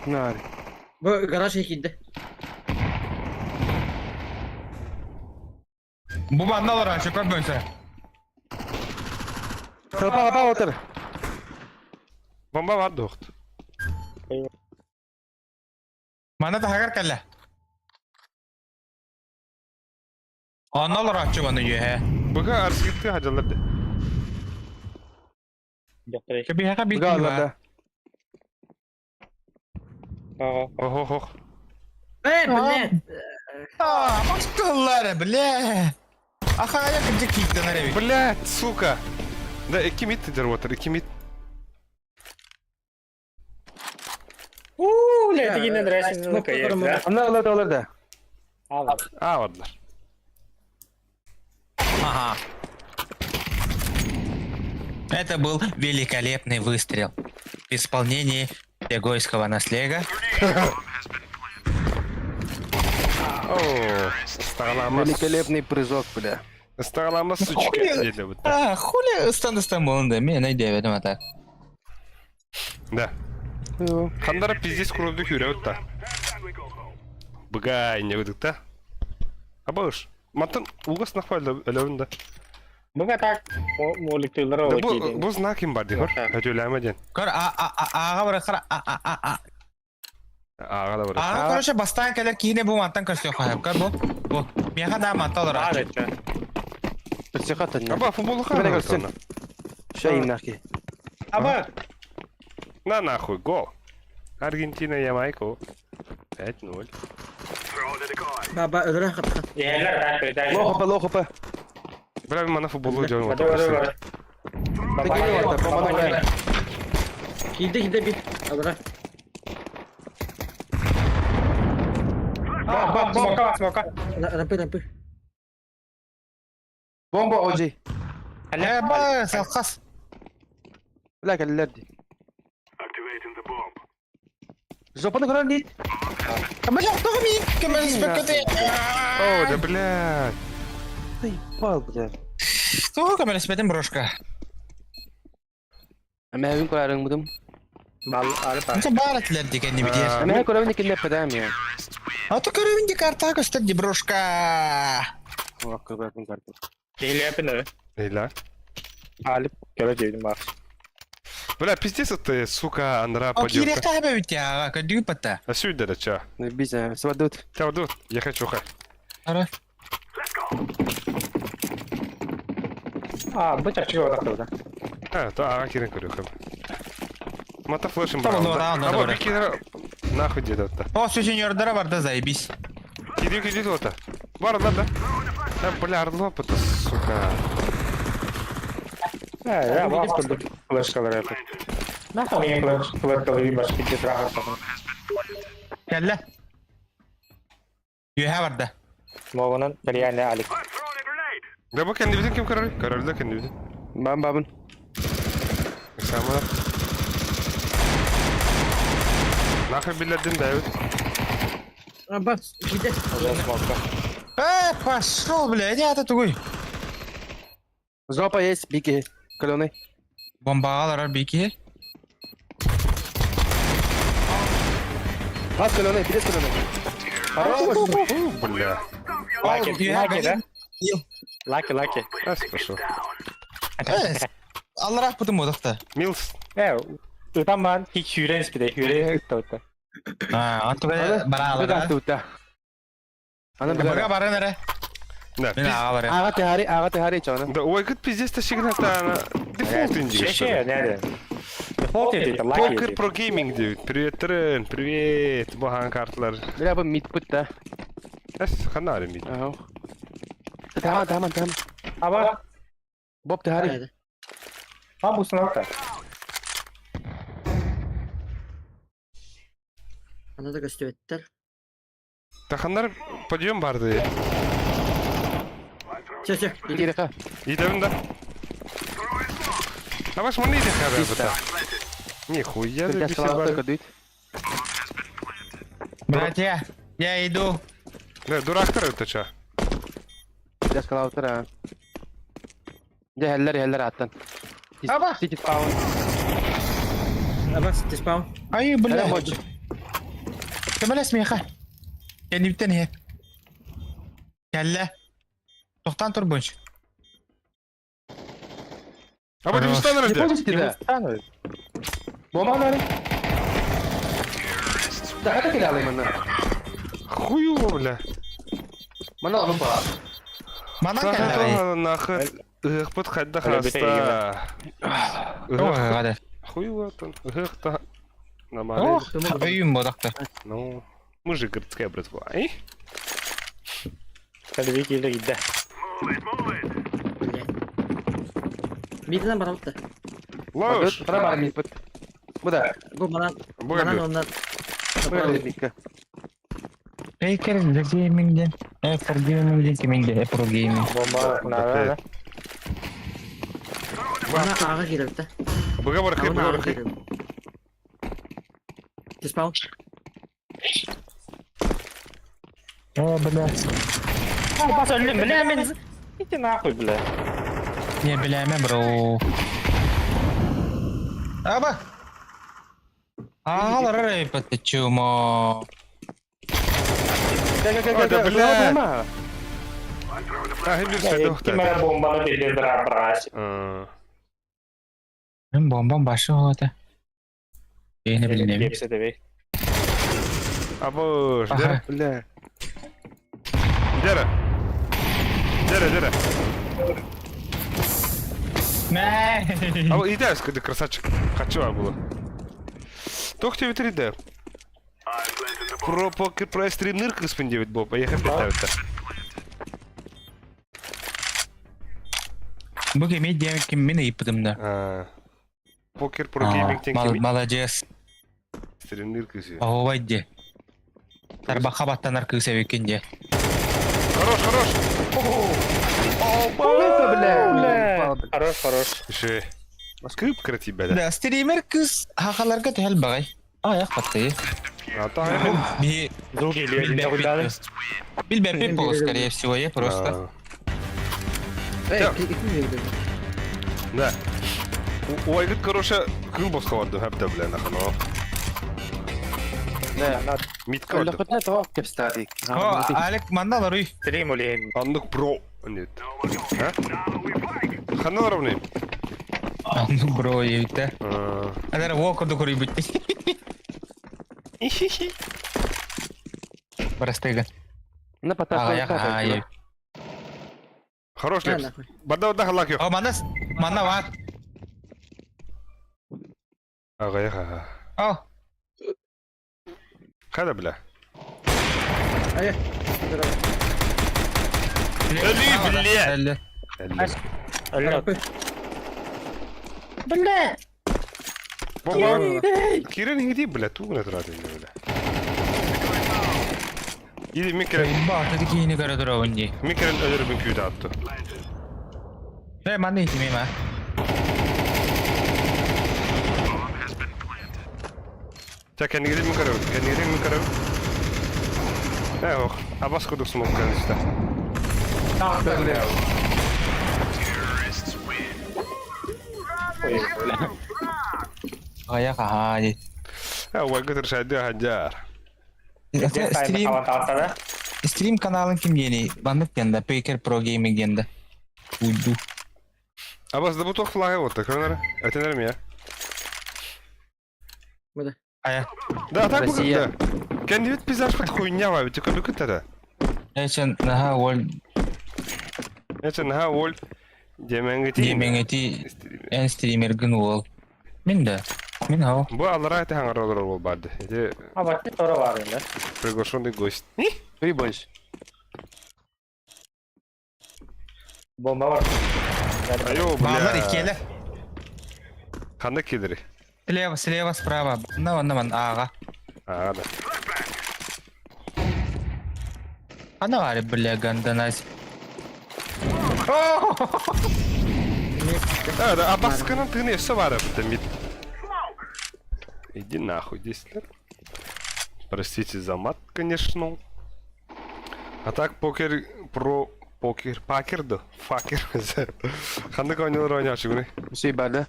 Нар. Бу гараж киирдэ. Бу манна олорон чөкөр бөнсө. Толпа па отыр. Бомба бар дохт. Манна таһагар кэллэ. Онно олорооччу манна үөһэ. Быга арскитты хадалар да. Дьахтар. Кэбиһэхэ биир Быга киһи баар. алар да. Ага. Ох ох ох. Э, блядь! А, мастыллары, бля. Ахая кырдьык киирдэн эрэбит. Блять, сука. Да, икки мид дер отыр, икки мид. Уу, летигинен рәсімін кайыр. Ана олар олар да. А, бардылар. Ага. Это был великолепный выстрел. В исполнении Легойского наслега. О, ыстаҕаламас. Великолепный прыжок, бля. Ыстаҕаламас сучка диэтэ бутта. А, хули ыстан болында, мен айдебедим а так. Да. Хандара пиздец курулду күүрэ бутта. Быгай не выдык та. Абыш. Мантан угас нахуй өлөбүн да. Буга так моликтылар Да бу бу знак им бар дихор. Өтөләмә ден. Көр, а а а ага бар кара а а а а. Ага да бар. Ага, короче, бастан келер кийине бу мантан көрсө хаяп. Көр бу. Бу. Меха да манта олар. Психата не. Аба футбол Бля, көрсен. Шай нахи. Аба. На нахуй, гол. Аргентина, Ямайка. 5-0. Баба өлөрө хатха. Елер так передай. Лохопа, лохопа. Бля, мана футболу делаем. Бара, бара, бара. Кийде кийде бит. Алра. Ба, смока, смока. Рампы, рампы. Бомба OG. Э, ба, салкас. Бля, кэллэр дии. Жопаны көрөн дит. Бля, кто ми? Кем спекоте? О, да блядь. Ты пал, бля. Что камера спетем брошка? Мәһүн көрөрүң будум. Бал, ары па. Анча бар этлер деген не бидер. Мәһүн көрөрүн кинне педам я. А то көрөбүн ди карта көстөр ди брошка. Ох, көрөрүн карта. Елепин Эйла. Алып, көрө жейдим бар. Бля, пиздец ты, сука, Андра О, подъёбка. киректа хабе бит я, көдү пата. А сюда да ча. Биза, свадут. Ча, я хочу хай. Ара. А, бу чачы орак да. А, то ага кирен көрү хэм. Мата флешем Там, ну, да, ну, Аба, да. бикинер нахуй дедат. О, сеньордара бар да заебись. Иди, иди вот. Бар, да, да. Да, бля, орлоп это, сука. Э, я вас курдук флешкалар это. Нахуй мне флеш, флешкалар баш пиздец рахат. Кэллэ. Юһэ барда. Могонан реально алик. Да бу кенди битин ким көрөр? Көрөр да кенди битин. Бам бабын. Самар. Нахуй билердин Давид. Аба, кийде. Уже смока. Э, пошел, бля, иди ата тугуй. Жопа есть, бики. Каленый. Бомбагалар бики. Бас каленый, пидес каленый. Хорош. Фу, бля. Лаки, лаки, да? Лаки, лаки. Раз пошел. Аллах бутум одакта. Милс. Э, ытан бан хи хүрен спиде, хүрен ытта. А, антуга баралар. Тута. Ана Бага бага. баран эре. Да, Мен ага баран. Ага техари, ага техари чона. Да, ой, как пиздец то сигната она. Дефолт инди. Шеше, не, Дефолт это лаки. Покер про гейминг дейт. Привет, Трен, привет. Бохан картлар. Бля, бу мид путта. Эс, ханары мид. Ага. Тама, тама, тама. Аба, Боб техари. а бу сынакта. Ана да көстөбөттөр. Тахандар подъем барды. Все, все. Кирика. Идем да. А ваш маны иди хабар бута. Нихуя Ты ты салата кадыт. Братья, я иду. Да, дурактар это ча. Я сказал утра. Да, хеллер, хеллер аттан. Аба. Сити спаун. Аба, ты спаун. Ай, бля. Бля, мочь. Кемел смеха. Кенdiптен хе. Кэллэ. Тоқтан тур бунч. А вот что Не надо? помните, да? Бомба надо. Да, это кидали мана. Хуёво, бля. Мана лапа. Манан кэллэ. Нахер. Эх, подходи Бля, хаста. Ой, гада. Хуёво там. Эх, та. Нормально. Ох, өйүм бодакта. Ну, мы же городская братва, эй? Кадыбик или гидде. Бля. Мидинен баралты. Лош. Тара бар мид пут. Буда. Бу манан, Буга манан бьет. оннан. Микка. Baker The Gaming диэн. Apple Gaming диэн кимин диэн Apple Gaming. Бомба надо, да? Она ааҕа киирэлтэ. Быга барахы, Она быга ааҕа барахы. киирэл. Ты спал? О, бля. Бас өллүм, бля, мен... Иди нахуй, бля. Не билээмэ, бро. Аба! Аалар эппэт чумо. Ой, да бля. А, хим бир сөйдө Ким эрэ бомбаны билди брать. Мен бомбам башы болот. Эне билинем. Кепсе дебей. Абыш, Ага. дера. Бля. Дера. Дера, дера. Мэ. А иди, ты красавчик. Хочу было. Тох тебе 3D. Про покер про стримнер кыспын девять бо, поехали ставить. Бу кеме диэн ким мин ыйыппытым да. Покер про гейминг тен кими Молодец. стримнер кысы. Оһуобай дии. Тарбахха баттанар кыыс эбиккин дии. Хорош, хорош. Бля. Хорош, хорош. Еще. Скрип тебя, да. Да, стример кыыс хахаларга түһэл баҕай. Аах баттыы. А та Би Звуки или не Билбэппит буолуо, скорее всего, я просто. Эй, Да. икки мегде. Да. Ой, говорит, короче, кыл босховарды хапта, бля, нахано. Да. Митка Өлө орду. хотна тоқ кепстади. О, Алек манна ларуй. Стрим или... Аннык про. Нет. А? Хана ровный. Ну, бро, ебите. Адара вок курдук уруйбут. Барастыга. На потап. Аҕайах аайы. Хорош Да, лепс. нахуй. Бада да халак О, манна манна ват. Ага, ага. О, Када, бля. Ай, здорово. Эли, бля. Элли. Алло. Бля! Бомба. Кирен иди, бля, ту гына турат инде, бля. Иди микро Баата киини көрө туробун дии. микро өлөрбүн күйдө атты. Э, манна итимей ма. Та кәнигеде мин көрөбүн, кәнигеде мин көрөбүн. Э, ох, абас кудук смок кәнисте. Бля. Ой, бля. Аҕайах аhaa дии. Э, ой, көтөр шайды хаджар. Стрим стрим каналын ким диэний? Маннык диэн да, Paker Pro Gaming диэн да. Уйду. Абас да бу тох флагы вот, көрөнөр. Этенер ми я? Ая. Да, так Россия. да. Кәнибит пейзаж под хуйня ва, ведь көбүк көтөрө. Эчен наха ол Эчен ха ол деменгети. диэмэҥэти эн стримергин уол. Мин да. Мин хау. Бу аллара эти хаңар олор бол барды. Эти А вот тоже бар да? приглашенный гость. Три больше. Бомба бар. Айо, бля. Баалар иккиэлэр. Ханда кидери. Слева, слева, справа. На, вон, вон, ага. А, да. Ана вари, бля, ганданась. Да, да, а басканан ты не все вара, это мид. Иди нахуй, 10 лет. Простите за мат, конечно. А так покер про покер пакер да факер. Ханда конел роня чугуны. Все бада.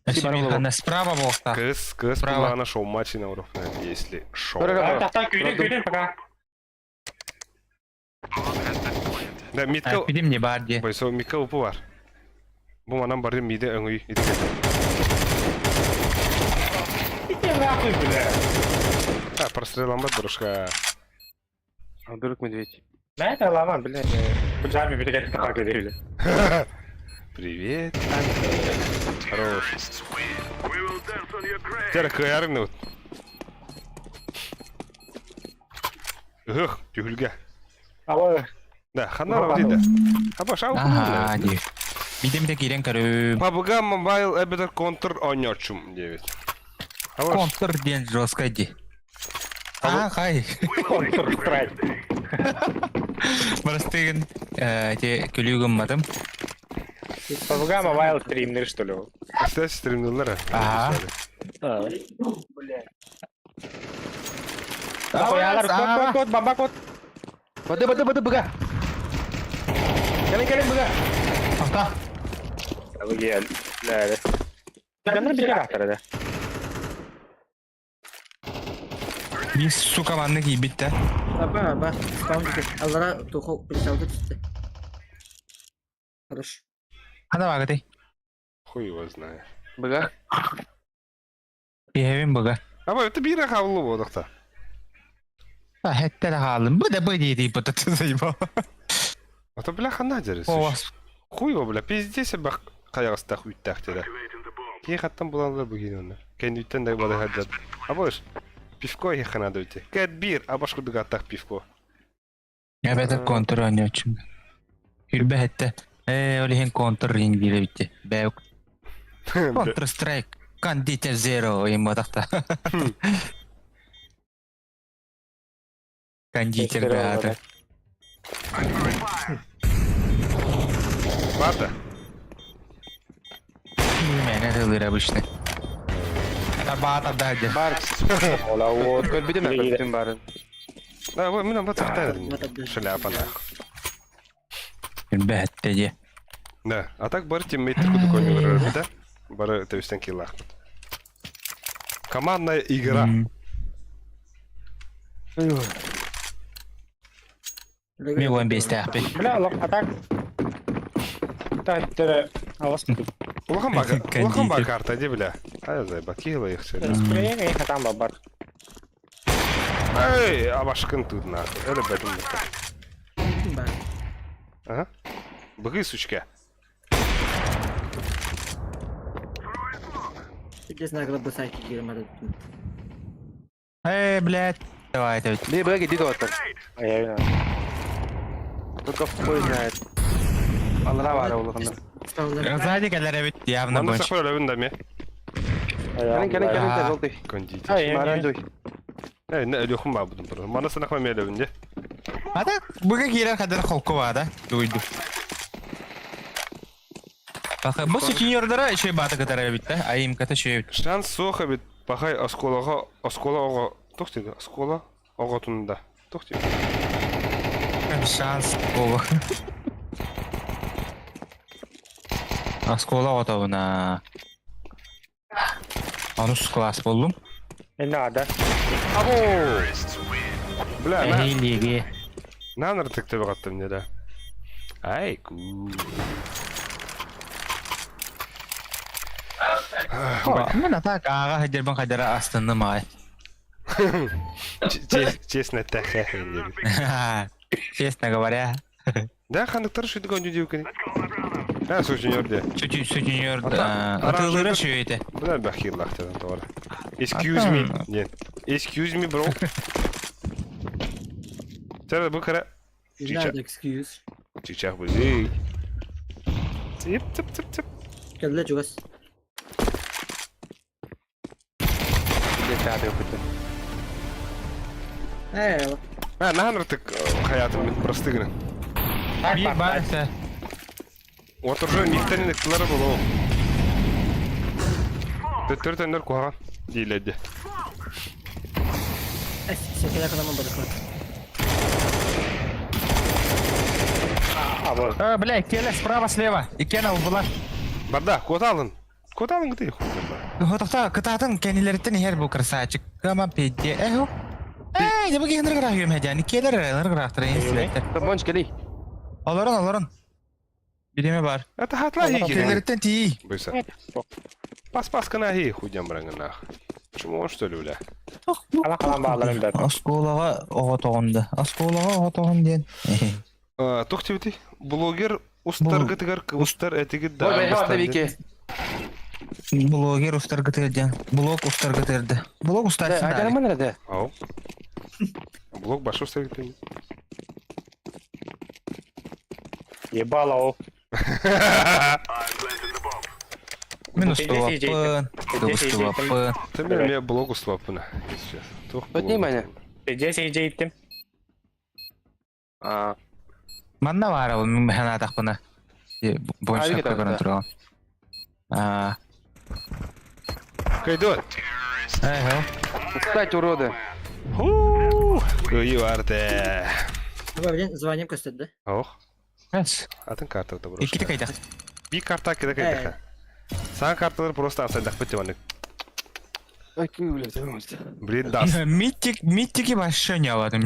Хана справа болта. Кыс кыс Право. была нашел матчи на уровне, если шоу. Ура. Так, так, күйден, күйден, пока. Да, митка. Пидим не бар ди. Бойсо митка упу бар. Бу манан бары миде өңүй иди. Иди нахуй, бля. А, прострелам бар бұрышқа. Дурак медведь. На это лама, бля. Пиджаме бля, так, бля. Привет. Хорош. Тера кыярын вот. Ых, тюхүлге. Алло. Да, хана дейді. Аба шау. Ага, ди. Бидем де кирен көрүм. PUBG Mobile эбетер контр ойночум девять. Аба Контр ден жестко ди. А, хай. Counter Strike. Бырастыгын, те күлүү гымматым. PUBG Mobile стримнер, что ли? Кстати, стримнулар. Ага. Ахуялар, код, код, код, бомба, код. Бады, бады, бады, быга. Кэлин, кэлин, быга. Ата. Дьоннор биир аахтара да. Биир сука манна киирбит да. Аба, аба, спаун түстэ. Аллара тухо прицелга түстэ. Хорош. Хана багытай. Хуй его знает. Быга. Биһэбин быга. Аба, это биир хааллы буолуохта. Хэтте да хаалым. Бу да бу дии бу да заебал. А то бля хана дери. О, Хуй его, бля, пиздец бах хайаҕастаах үүттээх диэрэ. Киһи хаттан булаллар бу киһини онно. Кэнниттэн да бары хаджат. Абыш, пивко иһиэххэ наада эбит. Кэт биир, абаш курдук ааттаах пивко. Эбэтэр контр оонньооччум. Үрбэ хэтте. Ээ, ол иһин контр ring диир эбит. Бээ Counter Strike Кондитер Zero ыйымматахта. Кондитер да. Бата. Мээнэ тылыр обычно. Табаата да дьэ. Бар. Ола вот. Көрбүтүм көрбүтүм барын. Да, вы мен бата Шляпа нахуй. Үрбэ хэтте дьэ. Да, а так бары тиммейттер курдук оонньуулар да? Бары тэбистэн киилаахпыт. Командная игра. Мен уон биэстээхпин. Бля, лох, а так... Так, тэр алас. Улахан ба улахан ба карта ди бля. Ай заебать, киила их все. Спрей, там бабар. Эй, абашкын тут нахуй. Эле бэтим. Бар. Ага. Быгы, сучка. Пиздец нагло бысайки киирмады. Эй, блядь. Давай, давай. Би быга киди тоттар. А я виноват. Только хуй знает. Аллара бар улаханна. Спауннар. Сзади кэлэр эбит явно Манна больше. сахар өлөбүн да ме. Кэлин, кэлин, кэлин, желтый. Кондитер. Оранжевый. Эй, не өлөхүм ба будун бир. Манна санахма ме өлөбүн де. А так, быга киирэр хадыр холку баада. Дуйду. Баха, бу сутенердара еще бата кытара эбит да. Айым ката шөй эбит. Шанс суох эбит пахай осколаға оскола оҕо туох диэтэ оскуола оҕотунда туох диэтэ Шанс оба. Оскуола оҕотобуна. Онус класс боллум. Не надо. Або! Бля, на Эһиилиги. наныр тыктыбы каттым не да. Ай, ку. Мен атак ааҕа сылдьарбын хайдара астынным аҕай. Честно, тэхэ. Честно говоря. Да, ханныктар шүйдік оню деу А, сутенер де. Сутенер Ата- атылыра шүйете. Бля, бахиллахтан тоғыр. Excuse me. Нет. Excuse me, bro. Тәрі бұл қара. Не надо excuse. Чичах бізей. Цып, цып, цып, цып. Кэллэ чугас. Пиздец, ааты көппүтүм. Ээ, А, наныртык хаятым мен простыгына. Биир бар Отуржу миктен ыктылары болу. Төттөр төннөр куһаҕан диилэрди. Секеле кыламан барыха. А, вот. А, бля, Келе справа, слева. Икена была. Барда, куоталын. Куоталын гыты Хотохта кытаатын кэнилэриттэн иһэр бу красавчик. Кама педде. Эху. Эй, не буги хыныр грах юм хэдяни. Келер хыныр грахтар инсилеттер. Бонч кэлий. Олорон, олорон. Биреме бар. Это хатла хи Кэнилэриттэн тии. Быса. Пас пас кана хи худям бранганах. Чему он что ли, бля? Ала қалан бағаларын бәрі. Осколаға оҕотоҕунда. Осколаға оҕотоҕун диэн. Тух тибити блогер устаргытыгар кыбыстар этигит да. Ой, бля, Вики. Блогер устаргытырден. Блог устаргытырды. Блог устарсын Айдана да. мын да. Ау. Блог башы устаргытын. Ебало, о. Мен устуаппын. Устуаппын. Ты мне блог устуаппына. Сейчас. Тух Подними меня. Дьэ сиһдьэйиттим. Аа. Манна баара ол мин санаатахпына. Авик Боншакка көрөн это. тураҕын. Аа, Кайдот. э, Кстати, уроды. Кыайыы баарте. Блин, звоним көстөдө да. Ох, Эс. атын карта да Иккити кайдах. Би карта кида кайдаха. Сан карталар просто асайдахпыт тиманык. Ай, блядь, Блин, даст. Миттик, миттики вообще не аладым.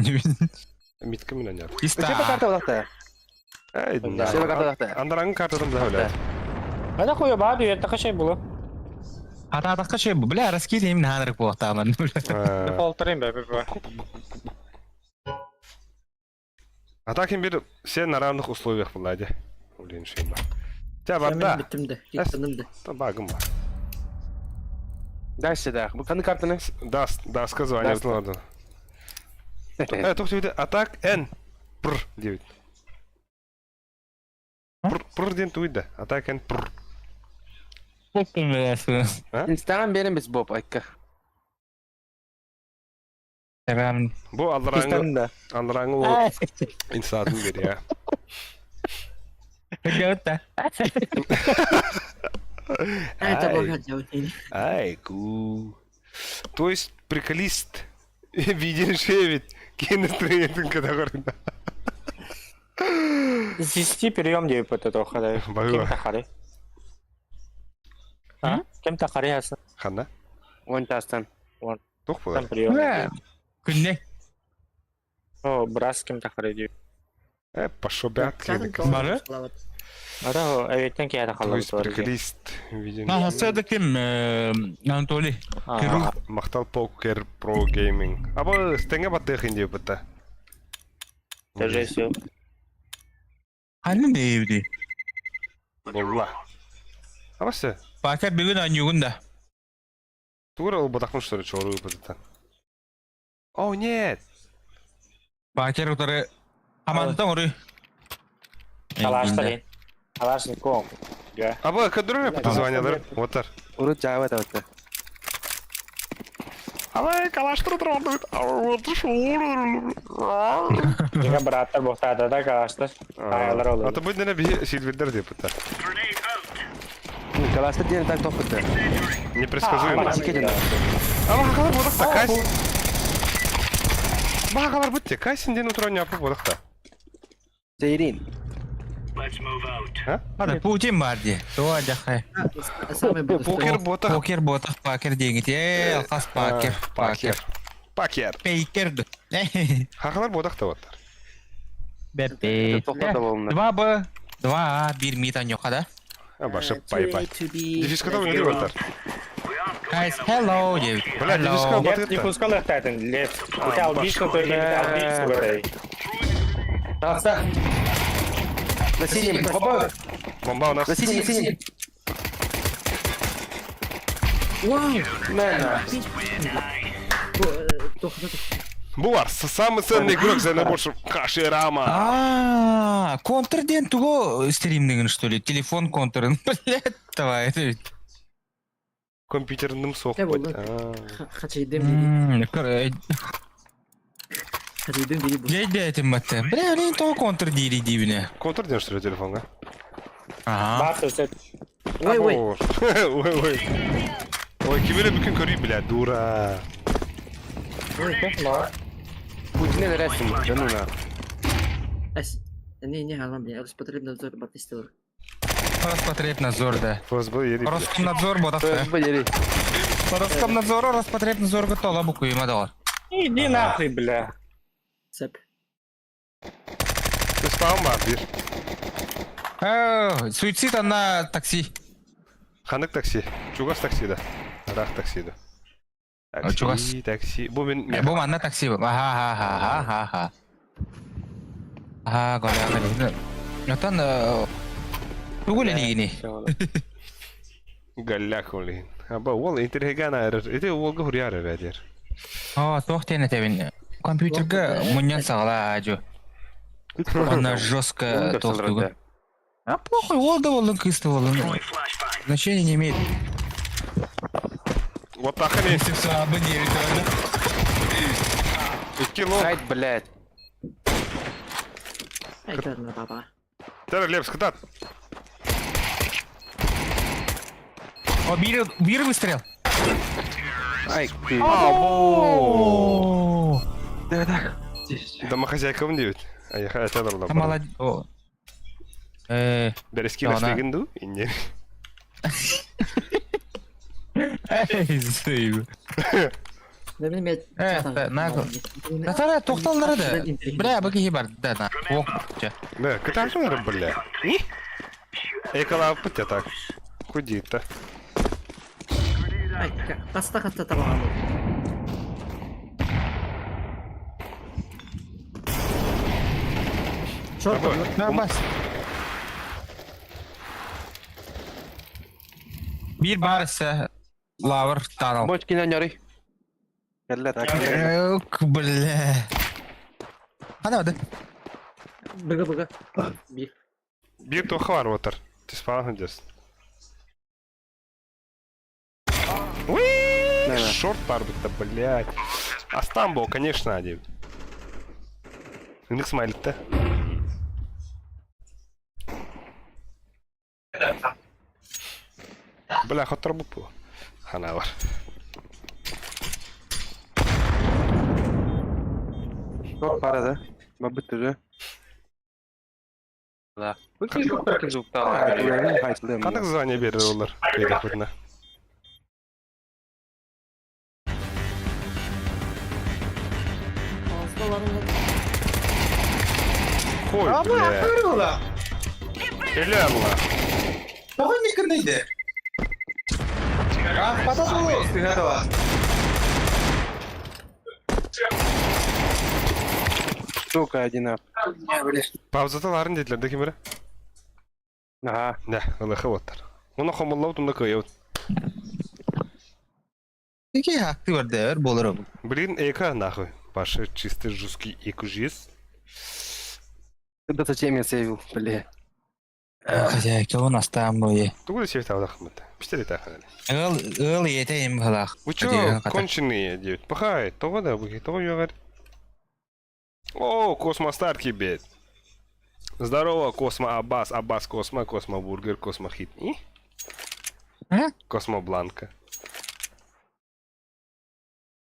Митка мен ойнар. Иста. карта бодахта. Эй, Себа карта бодахта. Андараңы картадан да блядь. Ана хуя баар үйэттэхэ шей булу. Хатаатахха шей, бля, раскидем нанырык буолтааман. Дефолтарым бе бе. А так им бир все на равных условиях владе. Блин, шейма. Тя Мен барда. биттим да. Киттим да. Та багым бар. Дальше да. Бу каны картаны? Даст, даст звание Даст. ладно. Э, тоқ атак Н. Пр 9. Пр, пр ден туйда. Атак Н пр. Инстаграм берем biz Боб айка. Эбэм. Бу алдараңы да. алдараңы ол инсатын бер я. Göttä. Это богат делать. Ай, ку. То есть приколист виден шевит. Кинестриетін категория. Зисти прием деп өтө тохада. Багыба. Кем тахары? А? Кем тахары хасан? Ханна? Он тастан. Тоқ Там болар. прием. Күнне. О, брас кем тахары деп. Э, пошел бят. Бары? Ата әветтен кия То тахалар. есть приколист виден. Нахасады ким Анатолий. Хирург. Мақтал покер про гейминг. Аба стенге баттых инде бітті. Даже все. Ханны дейбди. Болла. Абасы, Бака бүгүн анюгун да. тура ол батақмын что ли, чору бітті. О, нет! Бакер утары Амандытан оры. Алаштар. Алашником. Я. Аба, кадыры бітті званиялар. Отар. Урут жаба тавта. Аба, калаштыр тұрады. Жига браттар боқтады да калаштар. Аялар олар. Ата бұл нені бі сильвердер деп бітті. Grenade out. Каласта ден так топыты. Непредсказуемо. Тикетин. Аба, хақалар бодақта, кайс. Бағалар бітті, кайсин ден отыра не апы бодақта. Зейрин. Let's move out. Ада Путин бар ди. Туа жакай. Самый буду. Покер ботақ. Покер ботах пакер деңит. Э, алкас пакер. Пакер. Пакер. Пейкер. Хақалар бодақта оттар. Беппе. Тоқтата болымна. 2 Б, 2 А, 1 мит аньока да. Башы пай-пай. Дефиската ойнады оттар. Guys, hello деп. Бля, дефиска Hello. Лев не пускал их тайтын, Лев. Это албишка, то это албишка. Тақса. На синем. Опа. Бомба у нас. На синем, синем. Вау! Мена. Булар, самый ценный игрок за наибольшим Хаширама. А, контр ден туго стримдеген что ли? Телефон контрын. Блядь, давай. это ведь. Компьютерным соқ. Я буду. Хачайдым Хачайдым бери бу. Жейде этим батты. Бля, блин, то контр дири дибине. Контр ден что ли телефонға? Ага. Бас өсет. Ой, ой. Ой, ой. Ой, кимеле бүкін көрей, бля, дура. Путин ресим. Да ну на. Не, не, галам, бля, Роспотребнадзор батыстылар. Роспотребнадзор, да. ФСБ ери. Роскомнадзор бодақта. ФСБ ери. Роскомнадзор, Роспотребнадзорга тола букуйма далар. Иди нахуй, бля. Цеп. Спаун бар, бир. Э, суицид на такси. Ханық такси. Чугас такси да. Рақ такси да. Чугас. Такси, такси. Бу мен... Бу манна такси. Ага, ага, ага, ага. Ага, голя, голя. Отан тугуле лигини. Галляк олин. Аба, ол интерхеган айрыр. Эти олга хурьяр эрер. О, тохтен этебин. Компьютерге муньян сагала ажу. Она жестко толстуга. А похуй, ол да болын, кыз да болын. Значения не имеет. Вот так они. Если все, Икки лох. Айт, блядь. Ай, көрмө баба. Тер Лепс, кытат. О, биир, биир выстрел. Ай, ты. О, Да, так. Домохозяйкам диэбит. Айха этэ Ты молодец. О. Бэрэски Она. лэстигин дуу? Инне. Эй, зыйбы. Э, Натара тохталлары да. Бля, бу киһи бар да на. Ох, чэ. Да, кытаатылар, бля. Эколааппыт я так. Худит-то. Ай, хаста хаста табаҕан. Шорт. На бас. Биир барысы лавр танал. Бочкина ньори. Кэллэ так. Ок, бля. Хана бады. Быга быга. Биир. Биир туохха баар буотар. Түспаҕан сылдьас. Уи! Шорт барбыт-то, блядь. Астамбо, конечно, диэбит. Ынырык смайликта. Бля, хотторбут буо. Ханаабар. Туох баара да? Барбыт уже. Ханнык звание биэрэр олор? Кыйдахпытына. Ой, бля. Эле алла. Тоҕо инник Аахпата дуу, сыһа дуо? Сука, один ап. Паузата ларын диэтилэр да ким эрэ? Ага. Да, ылыха уоттар. Уна хомуллабыт, уна кыайабыт. Ики хакты бар да, өр болар. Блин, эко нахуй. Паша чисто жесткий эко жиз. Да зачем я сейвил, бля. Хозяйка у нас там бой. Тугу да сейвит авдахмыт. Пистолет аханали. Ыл ыл ете им халах. Вы чё, конченые, девять? Пахай, того да, вы того говорит. О, Космо Старки, блядь. Здорово, Космо Аббас, Аббас Космо, Космо Бургер, Космо Хит. И? А? Космо Бланка.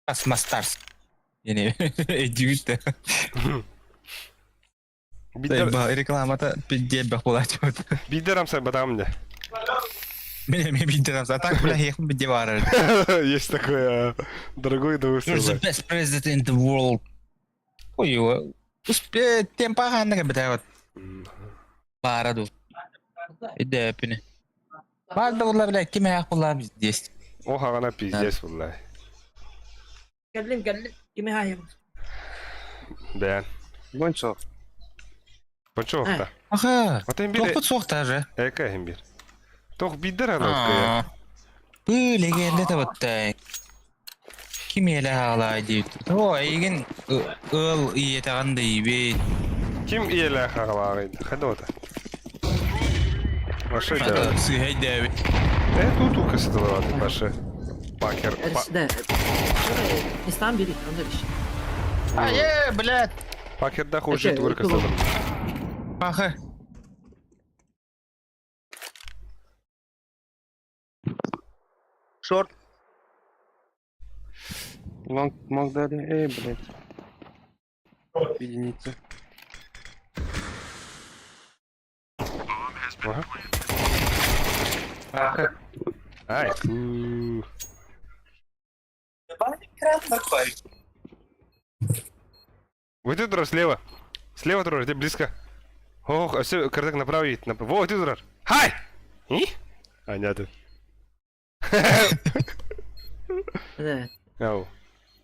Космо Старс. Не, эдют. Бидер, Рекламата пиздец бахулачивает. бидер амсай батам мне. Меня меня бидер А так, бля, я хуй бара. Есть такой дорогой You're the удовольствие. best president in the world. Ой, успе темпа ханна кабета вот. Бара ду. Иде пине. Барды була бля, ким аяк була здесь. О, хагана пиздец, бля. Кэллим кэллим. Кими хаайым. Да. Гончо. Почёхта. Аха. Вот им бир. Тохпут суох даже. Эка им бир. Тох бидер ана. Бу легенда да вот. Ким эле хаала дейт. О, эгин ыл иетаган дейбит. Ким иеле хагалаагын? Хадота. Ваша да. Сыхай дәби. Э, тут укасытылады башы. Пакер. Да. Истан бери, онда биш. А, е, блядь. Пакерда хуже турка садым. Паха. Шорт. Лонг, мог дали. Эй, блядь. Единица. Ага. Ай. Вот это дурак слева. Слева дурак, где близко. Ох, а все, кардак направо едет. Направо. Во, ты дурак. Хай! И? А, нет. Да. Ау.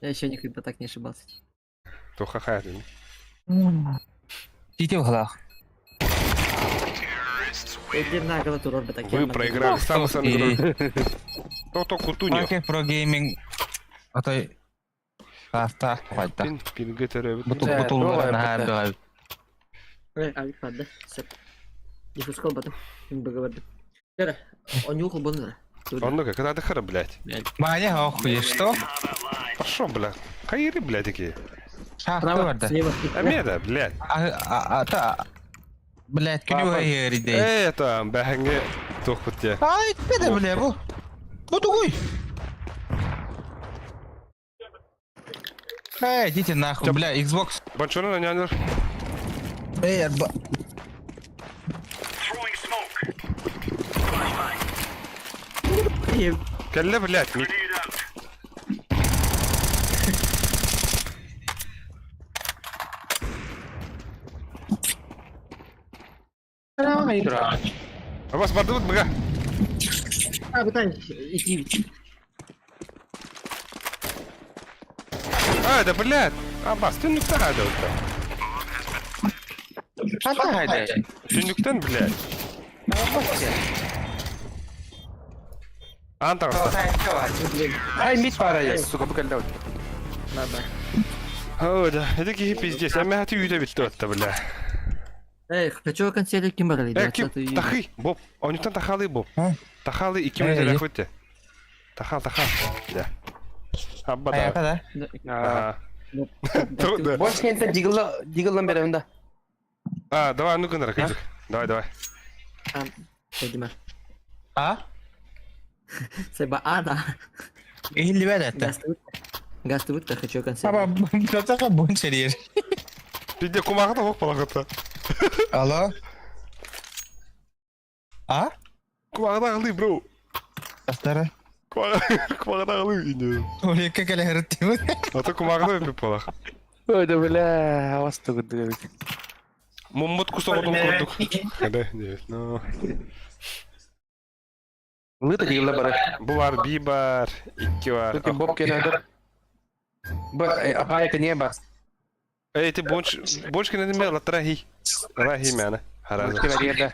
Я еще никогда так не ошибался. То ха-ха. Тите в глах. Вы проиграли. Самый самый То то кутуньо. Пакер про гейминг. А то Карта хайта. Пин пин гетер. Бутул бутул на хаб. Ай, падда. Сеп. Дифускал батым. Им быгабарды. Тера, он юхал боннера. Он ну когда ты хара, блядь. Маня, охуй, что? Пошел, бля. Хайры, блядь, такие. Шахта Право, барда. слева. Эмиэ да, блядь. А, а, та, блядь, күнү хайыыр Эй, это, бэһэҥҥи туохпут дии. Ай, это, бля, бу. Бу тугуй? Эй, идите нахуй, бля, Xbox. Бончону наняныр. Эй, арба. Throwing smoke. Кэллэ, блядь, ми... Grenade out. Абас бардыбыт быга. А, бытай, иди. А, да, блядь. Абас, түннүктэн хайда utta. Хата хайда. Түннүктэн, блядь. Аан таҕыста. Ай, мид пара есть, сука, бу кэллэ. Баба. О, да, это киһи пиздец. Эмэ хати үйдэ битти отта, бля. Эй, хочу консьерж ким барали? Э, ким? Тахы, Боб. Онюктан тахалы, Боб. А? Тахалы, икки Э, минут рахвытте. Тахал, тахал. Да. Абба да. Аяка да. Ага. Да. Больше кентен дигылла, дигыллан беремин да. А, давай, ну-ка, наркотик. Давай, давай. Дима. А? Себа А, да. Иһиллибэт этэ. Газ ты хочу консьерж. Аба, татака бун сериер. Пизде, кумаҕыта ох балаҕыта. Алло? А? Кумаҕыта алы, бро. Астара. Кумаҕыта алы инде. Олекке кэлэ хырыттыбыт. Ата кумаҕыта өпүп балах. Ой, да бля, авас тугуд. Муммут кусоҕотун курдук. Хада, нет, ну. Лыта дигылла бара. Бу бар, би бар, икки бар. Тут боб кенедер. Б, апая кене бар. Эй, ты бонч, бонч кенедеме латра хи. Ла хи мәне. Хараза. Кенедер.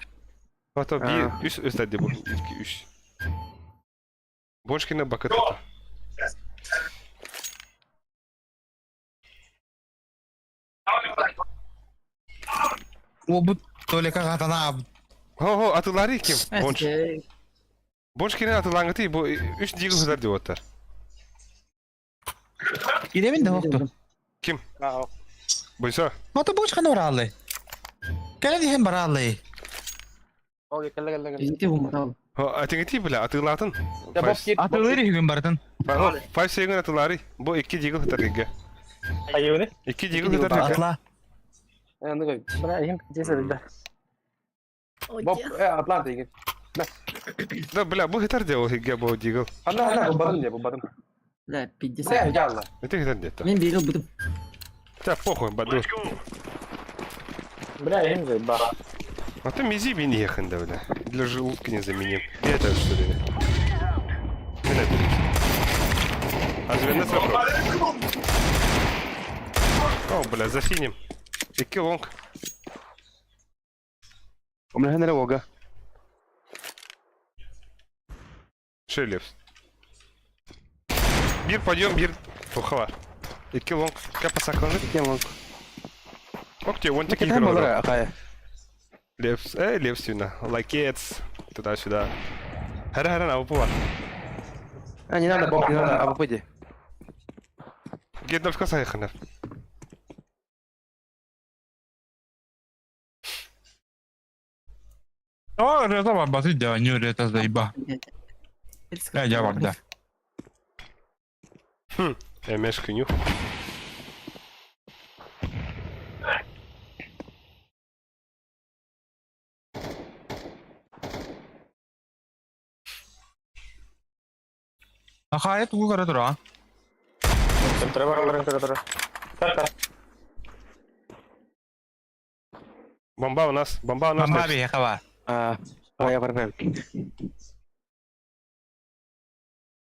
Ото би үс өстәде бу. Икки үс. Бонч кене бакыт ата. О, бу Толика катана. Хо-хо, атылары ким? Бонч. Бонч кене атылаңыты бу үс дигл хызар дип оттар. Илемин да хокту. Ким? Бойса. Ото буч хана баралы. Кэлэ диһен баралы. Ой, кэллэ кэллэ кэллэ. Извините, умрал. Хо, атыңыты била атылатын. Да боб кип. Атылыр үгүн бардын. Five second атылары. Бу икки дигл хызар геге. Айыбыны? Икки дигл хызар геге. Атла. Аны кой. Бля, им здесь да. Боб, атланта деген. Да, бля, бу хытар дия ол геге бу дигл. Ана, ана, бу барын де, бу барын. Да, 50. Бля, жалла. Это хытар дия. Мен бегал буду. Та похуй, баду. Бля, им заеба. А ты мизи бин ехан да, бля. Для желудка не заменим. Я это что ли? Меня А звена вопрос. О, бля, за синим. Икки лонг. У меня хенер ога. Шелевс. Бир подъем, бир. Тухала. Икки лонг. Капа сакланы. Кем лонг? Ок, тебе вон такие Кем болар, акая. Левс, левс юна. Лакец. Туда-сюда. Хара-хара на упува. А, не надо, Боб, не надо, а выйди. Гедовка сайхана. О, это бабасы да, не это заеба. Я барда. Эмешка нюх. Ахая тугу кара тура. Бомба у нас, бомба у нас. Бомба бияка А, я барбел.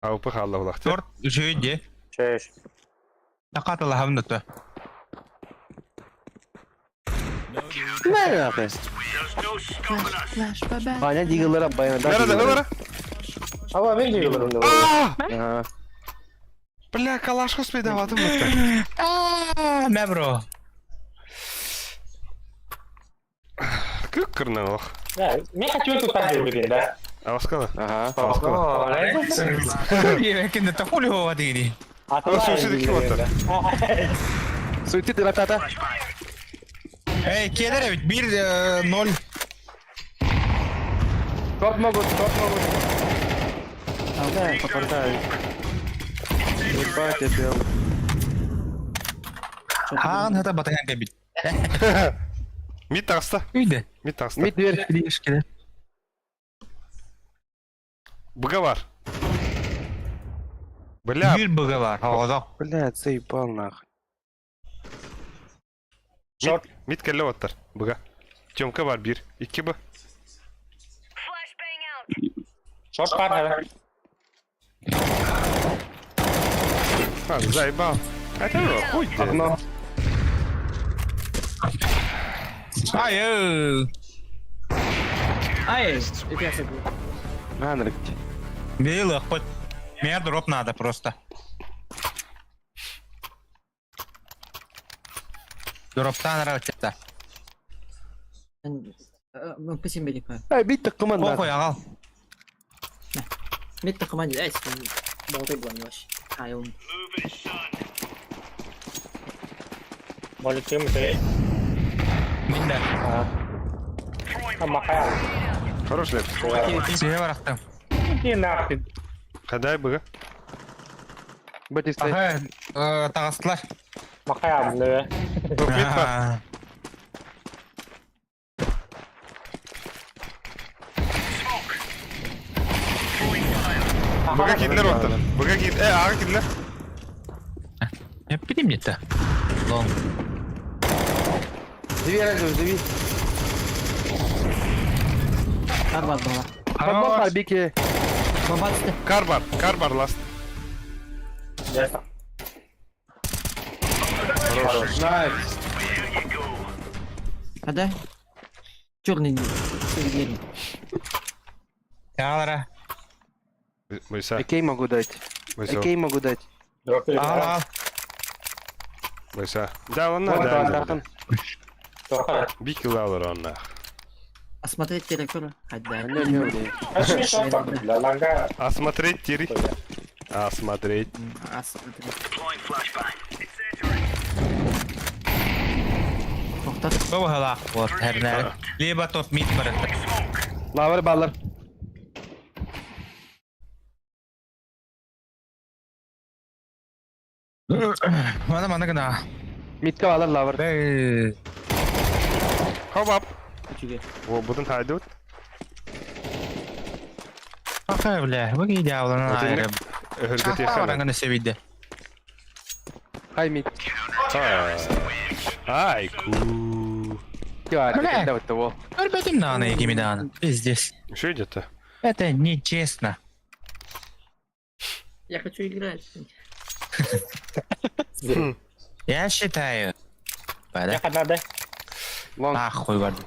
А УПХ Аллах Аллах. Торт жүйде. Чеш. Тақатыла хамдыты. Не, акай. Аня дигыллара баян. Nerede, nerede? Ава, мен дигл. А! Бля, калаш успей даватым бутта. А, мә бро. Күк кырнан алах. Да, мен хочу тут так блин, да? Аласкала. Ага. Аласкала. Ерекенде тақулы хова дейdi. А О, слушай, такие вот. Суйти ты ратата. Эй, келер эбит, 1-0. Шорт могут, шорт могут. Да, попадаю. Ебать, я бел. Хаан хата батаган кэбит. Мид таҕыста. Үйде. Мид таҕыста. Мид дверь. Флешки, Быга бар. Бля, Бір бұғы бар, оғызақ. Блядь, заебал нахуй. мид, мид кэллэ оттар. Быга. Тёмка бар бир. Икки б. Flashbang out. Шорт бар хәле. А, заебал. Это хуй где. Окно. Ай, эй. Ай, это я забыл. Анрик. Белый хоть. Мне дроп надо просто. Дроптан нравится. Мпсим берик. Ай, бить так туман Похуй, нахуй. ағал. Мид команде, эй, болты бланёшь. Ай, он. Молик кем ты? Мында. Махая. Хорош леп. Себе барақтым. Иди нахуй. Хадай быга. Батиста. Ага, тағыстылар. Махая, бля. Топ мид бар. Быга кидлер оттар. Быга кид. Э, ага кидлер. Не білем не-то. Лон. Зови оранжевый, зови. Карбат была. Подбор барбики. Бабацты. Кар бар. Кар бар ласт. Хорош. Найс. А да? Черный дверь. Ағалара. Бойса. Окей могу дать. Бойса. Окей могу дать. Ағал, ағал. Бойса. Да, ладно, Вот, да. да, да. Бики лалар онна. Осмотреть территорию. Хотя. Не, не, не. Бля, ланга. Осмотреть тири. Осмотреть. Осмотреть. Тоқтат. Көп ағала. Вот, әрнәрі. Либо топ мид бар. Лавр баллар. Мана мана гына. Мидке баллар лавр. Бэй. Хоп ап. Үчүгэй. О, бұдын тайды өт. Ахай, бля, вы дьявола Вот айры. Өргөте Чахта хана. баранганы себейді. Хай мид. Ай, ку. Бля. Давай того. Көрбедім наны екемеданы. Пиздец. Что идет-то? Это нечестно. Я хочу играть. Я считаю. Бада. Я надо. Лонг. Нахуй барды.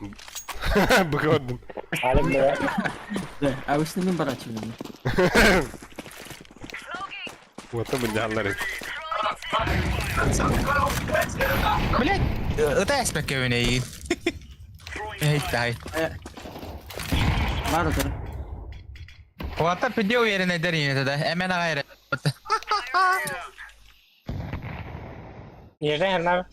Быгодным. Алим, бля. Да, а вы с ним барачивали. Вот это бля, Блять, это эспеккевіне. Эй, тай. Бар отыр. Ота пиде уверенный дәріне да. Эмен ағайры. Нижний херна.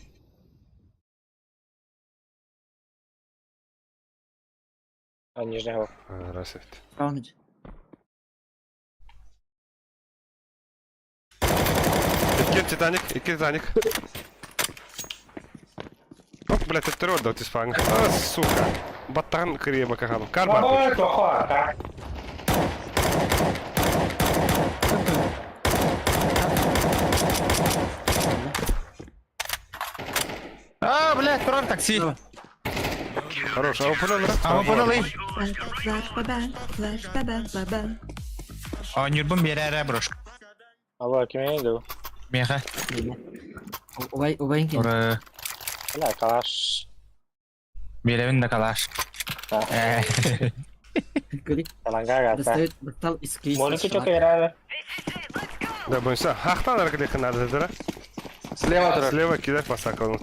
А, нижний его. Раз это. Раунд. Икки Титаник, икки Титаник. Оп, блядь, это рот дал спанг. А, сука. Батан крема кахану. Карбар. Ой, плохо, так. А, блядь, турар такси. Хорош, а опынын А, опынылый. Flash, flash, baba, flash, baba, baba. А, нюрбун берәрі брош. Алло, кем я иду? Меха. Убай, убайын Ура. Бля, калаш. Беревин да калаш. Да. Говорит, Ланга, гата. достает, достал из кейса. Молики шлак. что-то играли. Да, бойся. Хахтан аркалеха надо, да? Слева трак. Слева кидай посакал.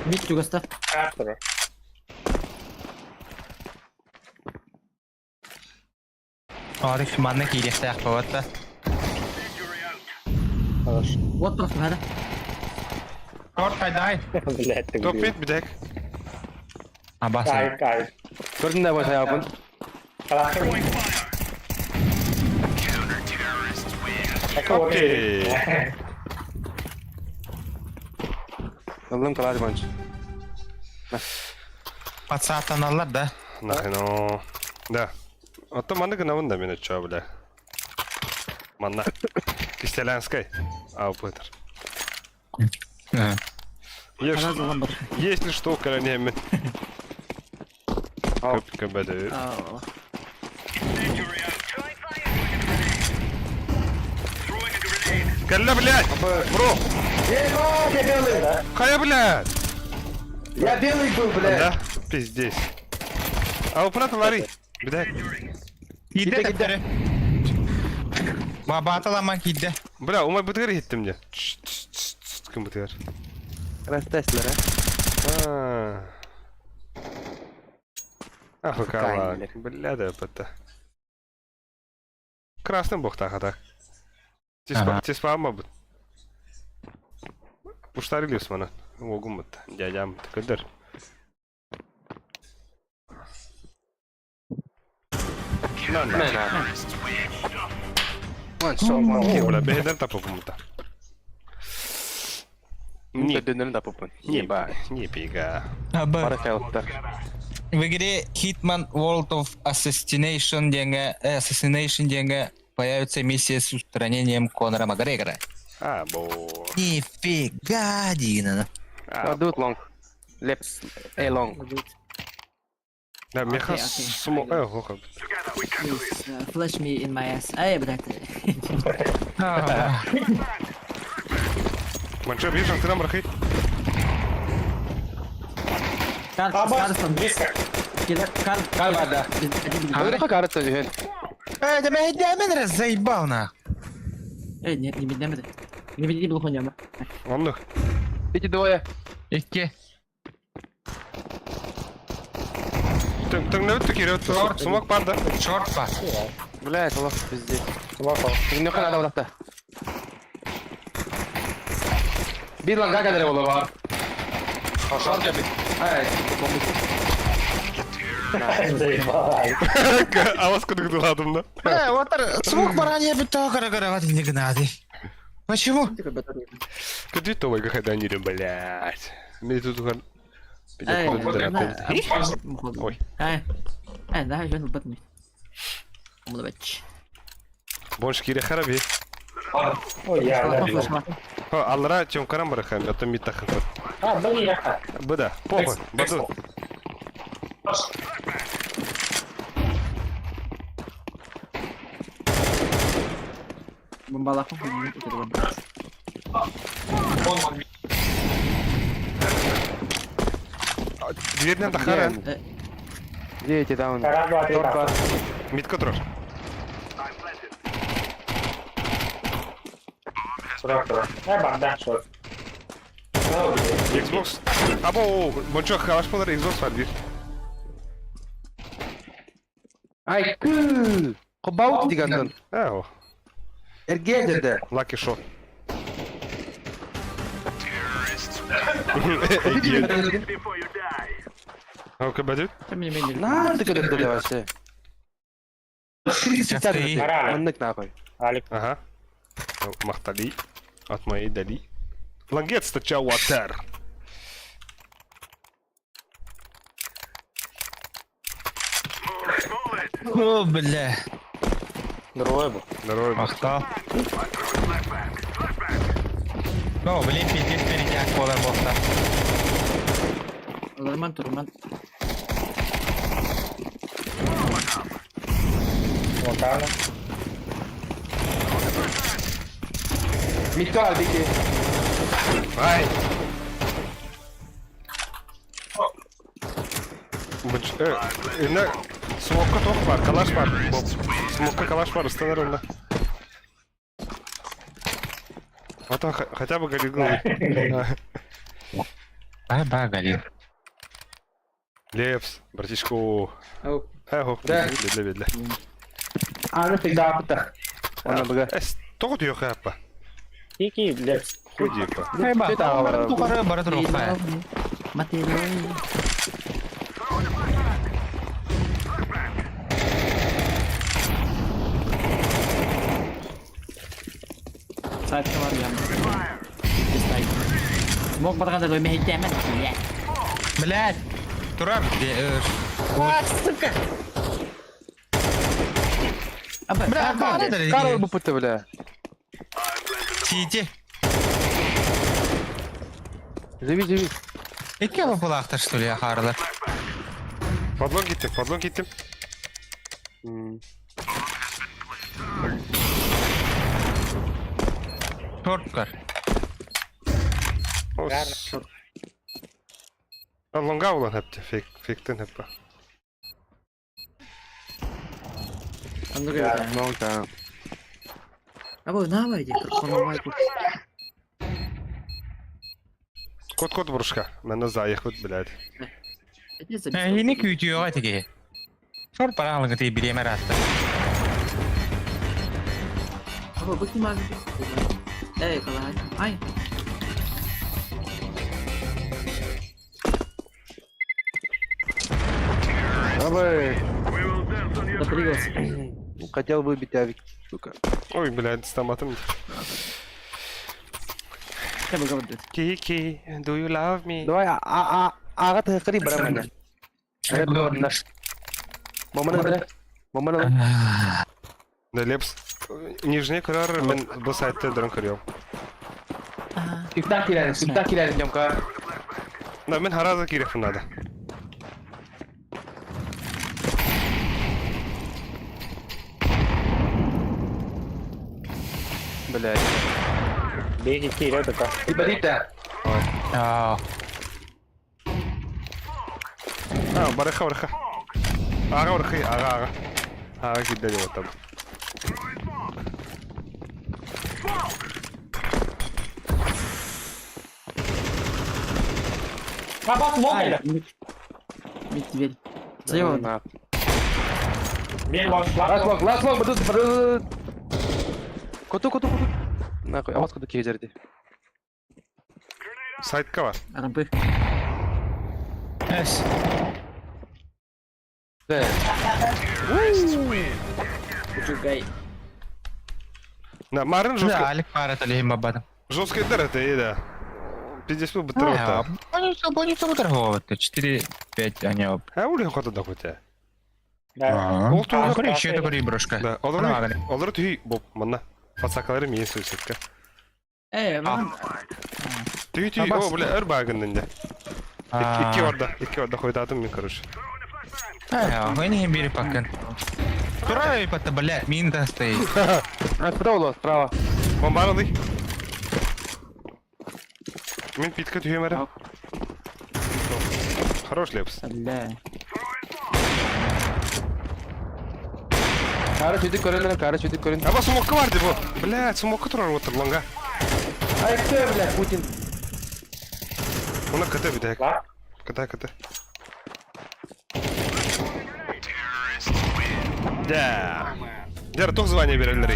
Мид чугаста. Картер. Арык манна киириэхтээх буолбат. Хорош. Вот просто надо. Торт хайдай. Блядь, ты Топ блин. мид бүтэк. Абасы. Ай, ай. Көрдүн да босаябын. Окей. Ыллым калаш банч. Пацатаналлар да. Нахрен о. Да. Оттон маннык гынабын да мин оччоо бля. Манна. Кистелянскай. Аупытер. Если что, коронями. Көбөдө. Кэллэ, блядь! Бро! Ебать, я белый! Хайа, блядь! Я белый был, блядь! Да, пиздец. А упрата лари. Блядь. Киирдэ төттөрү. Бабааталаман киирдэ. Бля, умай бытыгар иһиттим дьэ. Ким бытыгар? Растеслер, А. Ах, кала. Бля, да, это. Красным бог так, а так. Тиспа бут. Пуштарили усмана. Огум бут. Дядям кыдыр. На, на. One shot, one. Бля, бэйдер тапопумта. Не Не, дөннөрүн тапыппын. не, Ебать. не пига. Аба. Бары хелттар. В игре Hitman World of Assassination диэҥҥэ, Assassination диэҥҥэ появится миссия с устранением Конора Макгрегора. А, бо. Нифига, Дина. А, Дут long. Лепс. Эй, long. Да, меха Окей, окей. смо... Э, Please, flash me in my ass. Эй, блядь. Манчо, видишь, ты нам рахи? Карлсон. Близко. Кар... Кар да. Ырха карта үһүн. Э, да меня заебал на. Эй, нет, не беднемedi. Не бедни был хуйня. Оннук. Эти двое. Икки. Түҥнэбит түкире смок бар да. Шорт па. Блядь, лох пиздец. Лохо. Түҥнөхөн адам утахта. Бир ланга кадere боло бар. Шорт жабит. Ай, Заебал. Авас кудугдуладым да. Э, вот смог баранья битого кара не гнады. Почему? Куди то вайга хаданили, блядь. Мне тут угар. Эй, Ой. Эй, эй, да, жөн бат ми. Мулабач. Больше кире хараби. Ой, я, да. Аллара чем карам барахам, а то митах. А, блин, я. Бда, похуй, баду. Бомбалаху. Двернен тахара. Где эти даун? Раз, два, три, Торт бар. Митка трош. Э, банда, шорт. Xbox. Або, бончо халаш полар Xbox var bir. Ай, кы. Кобаут дигандын. Ао, Эрге жерде. lucky shot. Окей, бадют. На, ты куда вообще? Маннык нахуй. Алик. Ага. Махтали. От моей дали. Лангет стачал ватер. О, бля. Здорово был. Здорово. Махтал. Ну, блин, пиздец, перетяг полар бохта. Роман, Турман. Локально. Митка, бики. Ай! Инна смокка тох бар, калаш бар. Смокка калаш бар, станар онда. А то хотя бы галигул. Ба, ба, Галил. Лепс, братишку. Ау. Эхо, Да. бедле, бедле. Аны всегда апыта. Она быга. Эс, тоҕо түһүөххэ аппа? Кики, блядь. Хуй диэппа. Тухары бара туруохха. Сайтка бар я. Мог барганда мэһэйдээмэн. Блядь. Турар. Сука! Бля, кара Карл бупыты, бля. Сити. Живи, живи. Икки алапылаахтар, что ли, ахаарылар. Подлог gittim, подлог gittim. Шорткар. Лонга булан хәпте, фейк, фейктен хәппа. Long time. Або навай ди, хономай бу. Кот-кот бурушка. Мен заехать, блядь. Ини күүтүөҕэ тиги. Шорт параалыгы ти бириэмэр аатта. Або бу ким Эй, калай. Ай. Давай. Допрыгался. Хотел выбить авик, сука. Ой, блядь, стоматом. Я бы говорил. Кики, do you love me? Давай, а а ага ты хри брамана. Мамана, мамана. Да, Лепс. Нижний көрөр, мен бу сайтта дрон көрөм. Сюда киляли, сюда киляли, Демка. Да, мен хараза киреф надо. Блядь. Беги, кире, така. Ибарита. Аа. А, барыха, барыха. Ага, барыха, ага, ага. Ага, кидали вот там. Баба, смог Мид дверь. Слева. Бей, лонг, Last long, last long, бадут, бадут. Коту, коту, коту. Нахуй, а вот коту кейзерди. Сайтка бар. Рампы. Эс. Да. Учугай. Да, Марын Да, жестко. Алик пара талихим бабадым. Жестко дыр это, и да. Пиздец, ну, бытыр Они торговые. 4, 5, они оп. А улей хота да хотя. Да. Ол туға Көрі, еще это көрі брошка. Да, олар олар түй боп манна. Пацакалары мен суицидка. Эй, ман. Түй түй, о, бля, өр багыннын да. Икки орда, икки орда хойдадым мен, короче. А, они бери пакын. Тура пата, блядь, мин да стоит. А, справа, справа. Бомбарылый. Мен питка түйемәрі. Хорош лепс. Бля. Кара чүдік көрін, кара чүдік көрін. Аба смокка бар деп бу. Блядь, смокка турар отыр лонга. Ай, кто, блядь, Путин? Уна КТ битек. КТ, КТ. Да. Дер, тух звание берелер.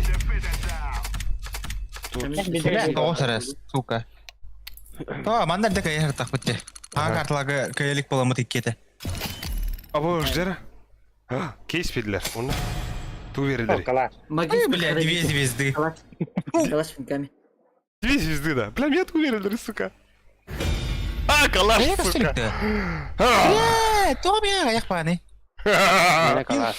Бля, тоғыз сука. То, мандар да кайыр тақ бітті. Аға карталағы кайылік боламы теккеті. Або ждер. Кейс бердилер. Уна. Ту берелер. Калаш. Ой, бля, две звезды. Калаш. Калаш финками. Две звезды, да. Бля, мне ту берелер, сука. А, калаш, сука. Бля, то мен аяқ баны.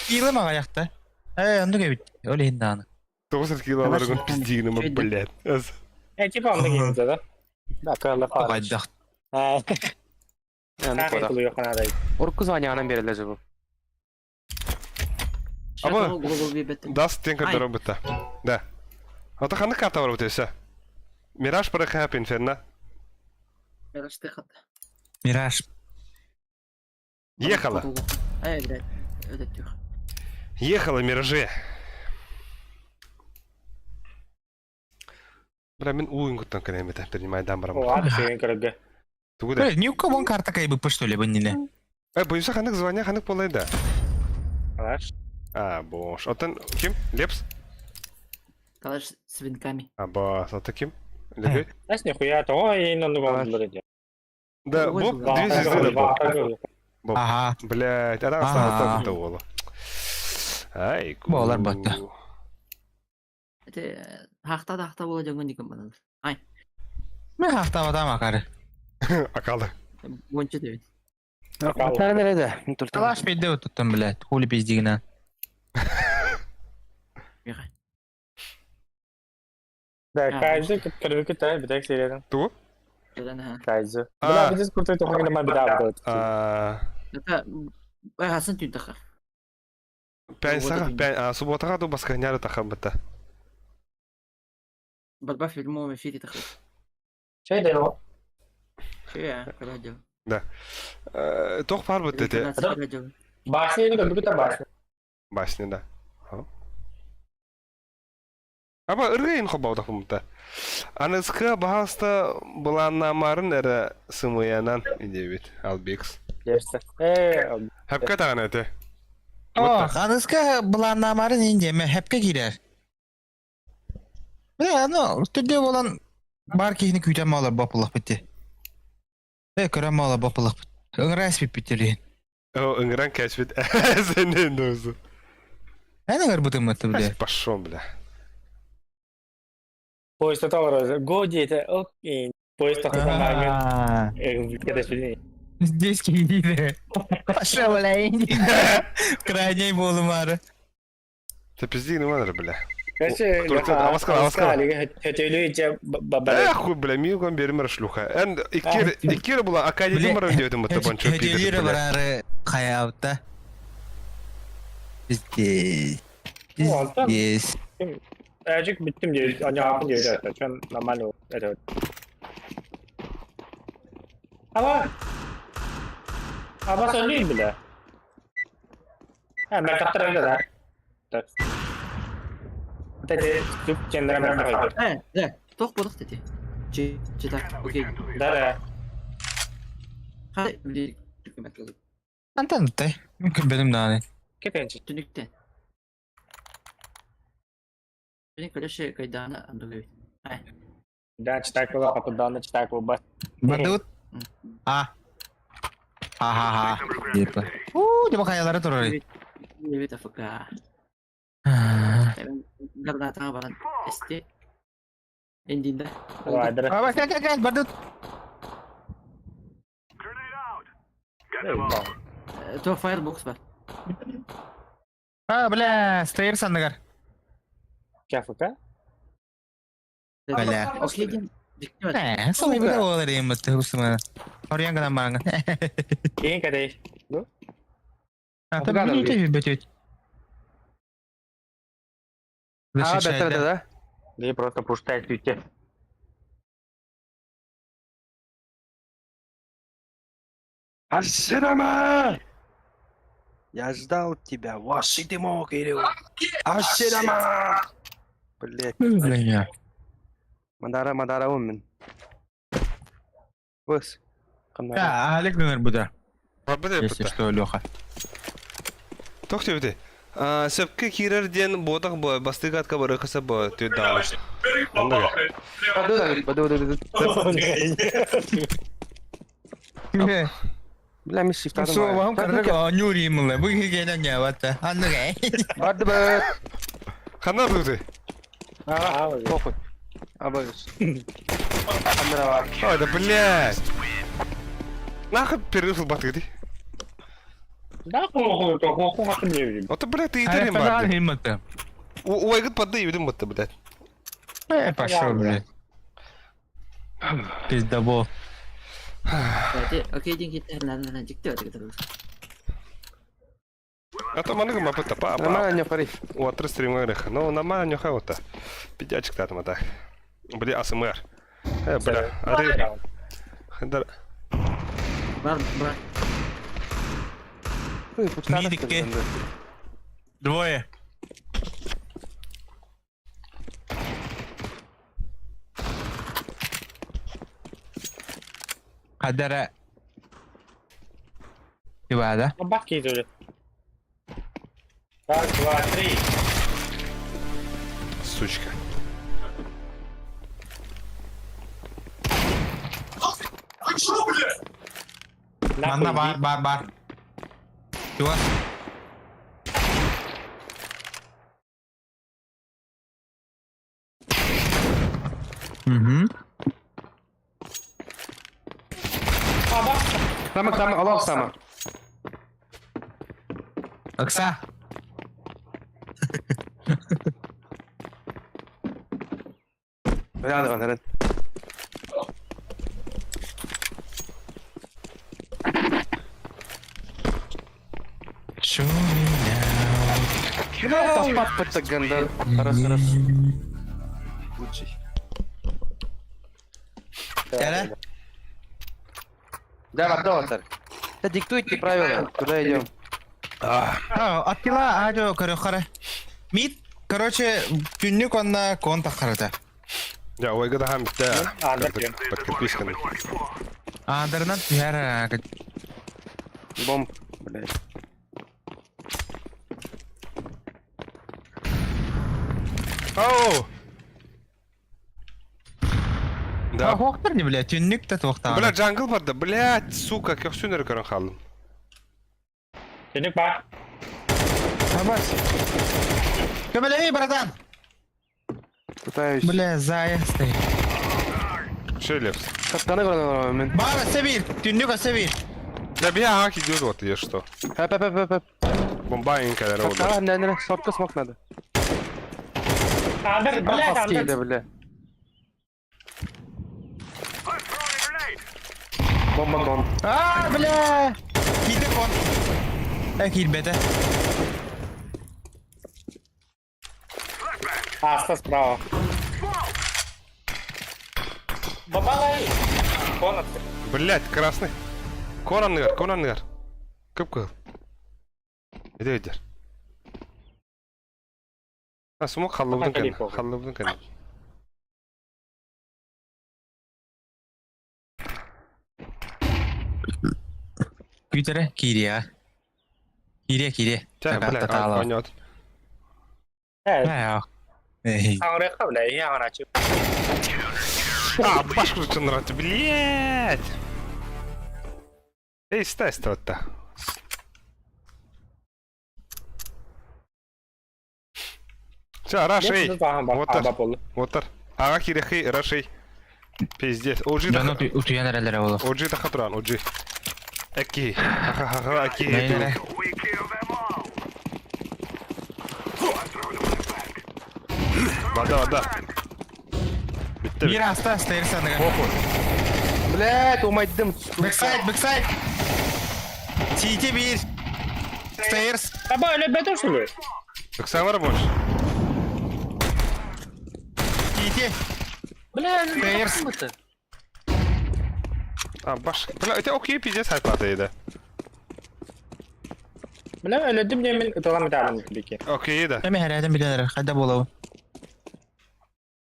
Килы мага аяқта. Э, онды кебит. Оле хиндааны. Тоғыз кило аларгын пиздигін, блядь. Э, типа он деген да? Да, калла фар. Қайдақ. А, Орку звание анан берилер же бу. Аба. Даст тен кардер бытта. Да. Ата ханы карта бар бутесе. Мираж параха инферно. Мираж ты хат. Мираж. Ехала. Эй, блядь. Это тихо. Ехала миражи. Бля, мен уйын күттен кенеме принимай дам барам. Ладно, сен көрөгө. Тугуда. Ни у кого карта кайбы по что ли бы не Э, буюса ханык звание ханык болай да. Калаш. А, бош. Оттон ким? Лепс? Калаш с венками. А, бас. Ото ким? Легей? Знаешь, нихуя, того и на Калаш. Да, Ой, Боб, бля. две звезды, да, Боб. Боб. Ага. Блядь, ана Ага. осталось так Ай, ку. Буолар батта. Это хахта да хахта була дьоҥҥо никым банан. Ай, Мен хахтабатам акары. Акалы. гонча дебит. Батар nerede? Dur Калаш пейде туттум, блядь. Хули пиздигина. Миха. Да, Кайзы кырбыки тай битек серияден. Ту? Жадан ха. Кайзы. А. Бля, биз куртай тохагына ма бida вот. А, Это хасан түн таха. пять сага, пять, а, субботаға ду баска няры таха бітті. Борьба в прямом эфире таха. Чей де о? Че, радио. Тоқ бар бітті те. Радио. Басни кырбыки та басни. Басни, да. Аба ыргайын хобау тахымта. Аныска бағаста бұланнамарын әрі сымыянан идебит Албекс. Лепс. Э, Хәпкә тағын әте. О, аныска былааннаамарын индеме хепке киирэр. Бля, ну, түрде болан бар киһини күүтэн маалар бапылах битти. Э, көрөн маалар бапылах бит. Ыҥырас биппиттерин. О, ыңгыран кәшбит. Сенен өзі. Эн ыҥырбытым ытты бля. Пошел, бля. поезд талар. Го дейт. Окей. Поезд тохагына А, кетеш. Здесь киири. Пошел, бля, инди. Крайний болумары. Ты пизди, ну мадыр, бля. Короче, Эх, хуй, бля, милгон бермер шлюха. Эн иккер иккер була академия марым диэтим бутта бончо пидер. Хөдөлүрө барары хаябта. Здесь. Здесь. Әжик биттим диye, аны апын диye, это нормально, это. Ава. Ава söyleyeyim bile. Ha, ben kaptırayım da. Так. Это түп кендіре мен Э, да, тоқ болдық деді. Че, че так, окей. Да, да. Хай, били, түркімен Антан тай. Мүмкүн бедим дааны. Кепенчи. Түнүктен. Бени көрөшө кайдана андугай. Ай, Да, читай кыла, пападан, читай кыла. Бардыбыт. А. Ха-ха-ха. Депа. У, деп хаялары турар. Левит АФК. Гранатаға баран. СТ. Эндинде. Вайдер. Аба, кел, кел, кел, бардыбыт. То фаербокс бар. А, бля, стоер сандыгар. КФК? Бля. Окей, ден. Э, солай бile болар эми бытты усума. Орьян гынан бараңа. Кейін кәдей. А, та билите бөтөт. А, бәтер да? Не просто пуштай түйте. Аширама! Я ждал тебя, ваши ты мог, Кирилл. Аширама! Блять, Бля. Мадара, Мадара уммен. Выс. Да, Олег гынар буда. Бабы Если что, Леха. Тохты бите. Сөпкө кирер ден бодақ бо бастыгатка бар кыса бо түй дааш. Андага. Баду, баду, баду. Бля, ми шифтадым. Су, вам карга нюри мылы. Бу кегенен не ватта. Андыга. Барды бат. Хана бути. А, Похуй. Абайс. Андыра бар. Ой, да блядь. Нахуй перерыв батыгды. Да, хуй, хуй, хуй, хуй, не Ото блядь, ты итерим бар. Химматы. Уайгыт падды юдим бутты, блядь. Э, пошел, блядь. Пиздобол. Окей, ден кетер, надо, надо, жікті өтіп кетер. А то маныгы мапыта па па. Нормально, не фари. О, три стримерых. Ну, нормально не хаута. Пидячик там так. Бля, АСМР. Э, бля, ары. Хандар. Бар, бар. Мидикке. Двое. Кадара. Тибада. Бак кейді. Раз, два, три. Сучка. Манна Нахуй бар иди. бар бар. Чугас. Угу. Сама, сама, аллах сама. Окса. Бля, аны Show me now. Таспат гандar. Хорош, хорош. Лучший. Кэлэ. Да, вардоватар. Да диктуйте правила, куда идем. Аттила ажо көрөхөрө. Мит, короче, түннүк онна кон тахарата. Я ойга да хам битте. Анда кем. Подкрепишканы. Адарынан түһэр Бомб, блядь. Оу! Да. Хоқтар не бля, түннүк та туохтаан. Бля, jungle барда, блядь, сука, көхсүнөр көрөн хаалдым. Түнүк бар. Абас. Көмөлөй, братан. Пытаюсь. Бля, зая стоит. Шо лепс? Каптаны көрөн мен. Бар, сәбир, түннүк сәбир. Да бия хак идет вот, я что. Хап, хап, хап, хап. Бомба инкалер oldu. Каптаны, не, не, сотка смок надо. Андер, блядь, Паски, андер. да, бля. Бомба кон. А, бля. Киди кон. Э, килбете. Аста справа. Бабалай. Конат. Блядь, красный. Конан Конан Көп кыл. Иди иди. А, смок халлыбыдын Ага, кәне. похуй. Халлыбыдын кәне. Күтере, кирия. Кирия, кирия. Ча, блядь, понят. Э, Эй. аңырыққа, бля, я аңырачы. А, башку чынырат, блядь. Эй, стай, стай, Ча, рашей. Вот Отыр. Ага кирехи, рашей. Пиздец. Оджи Дано утуян эрелere болу. Оджи да хатуран, оджи. Эки. Ха-ха-ха, аки. Нейнере. We kill them all. I'm throwing a flashbang. Вода, вода. Битте. Бир аста стейр саныга. Похуй. Блядь, умайдым. Бэксайд, бэксайд. Тите бир. Стейрс. Таба, өлі бәтір шулы. Так сам больше. Тите. Бля, Стейрс. А, баш. Бля, это окей, пиздец, хайпата еда. Бля, өлі мен ұтылам етамын беке. Окей, да. Эми хәрәден биләләр, кайда булабы?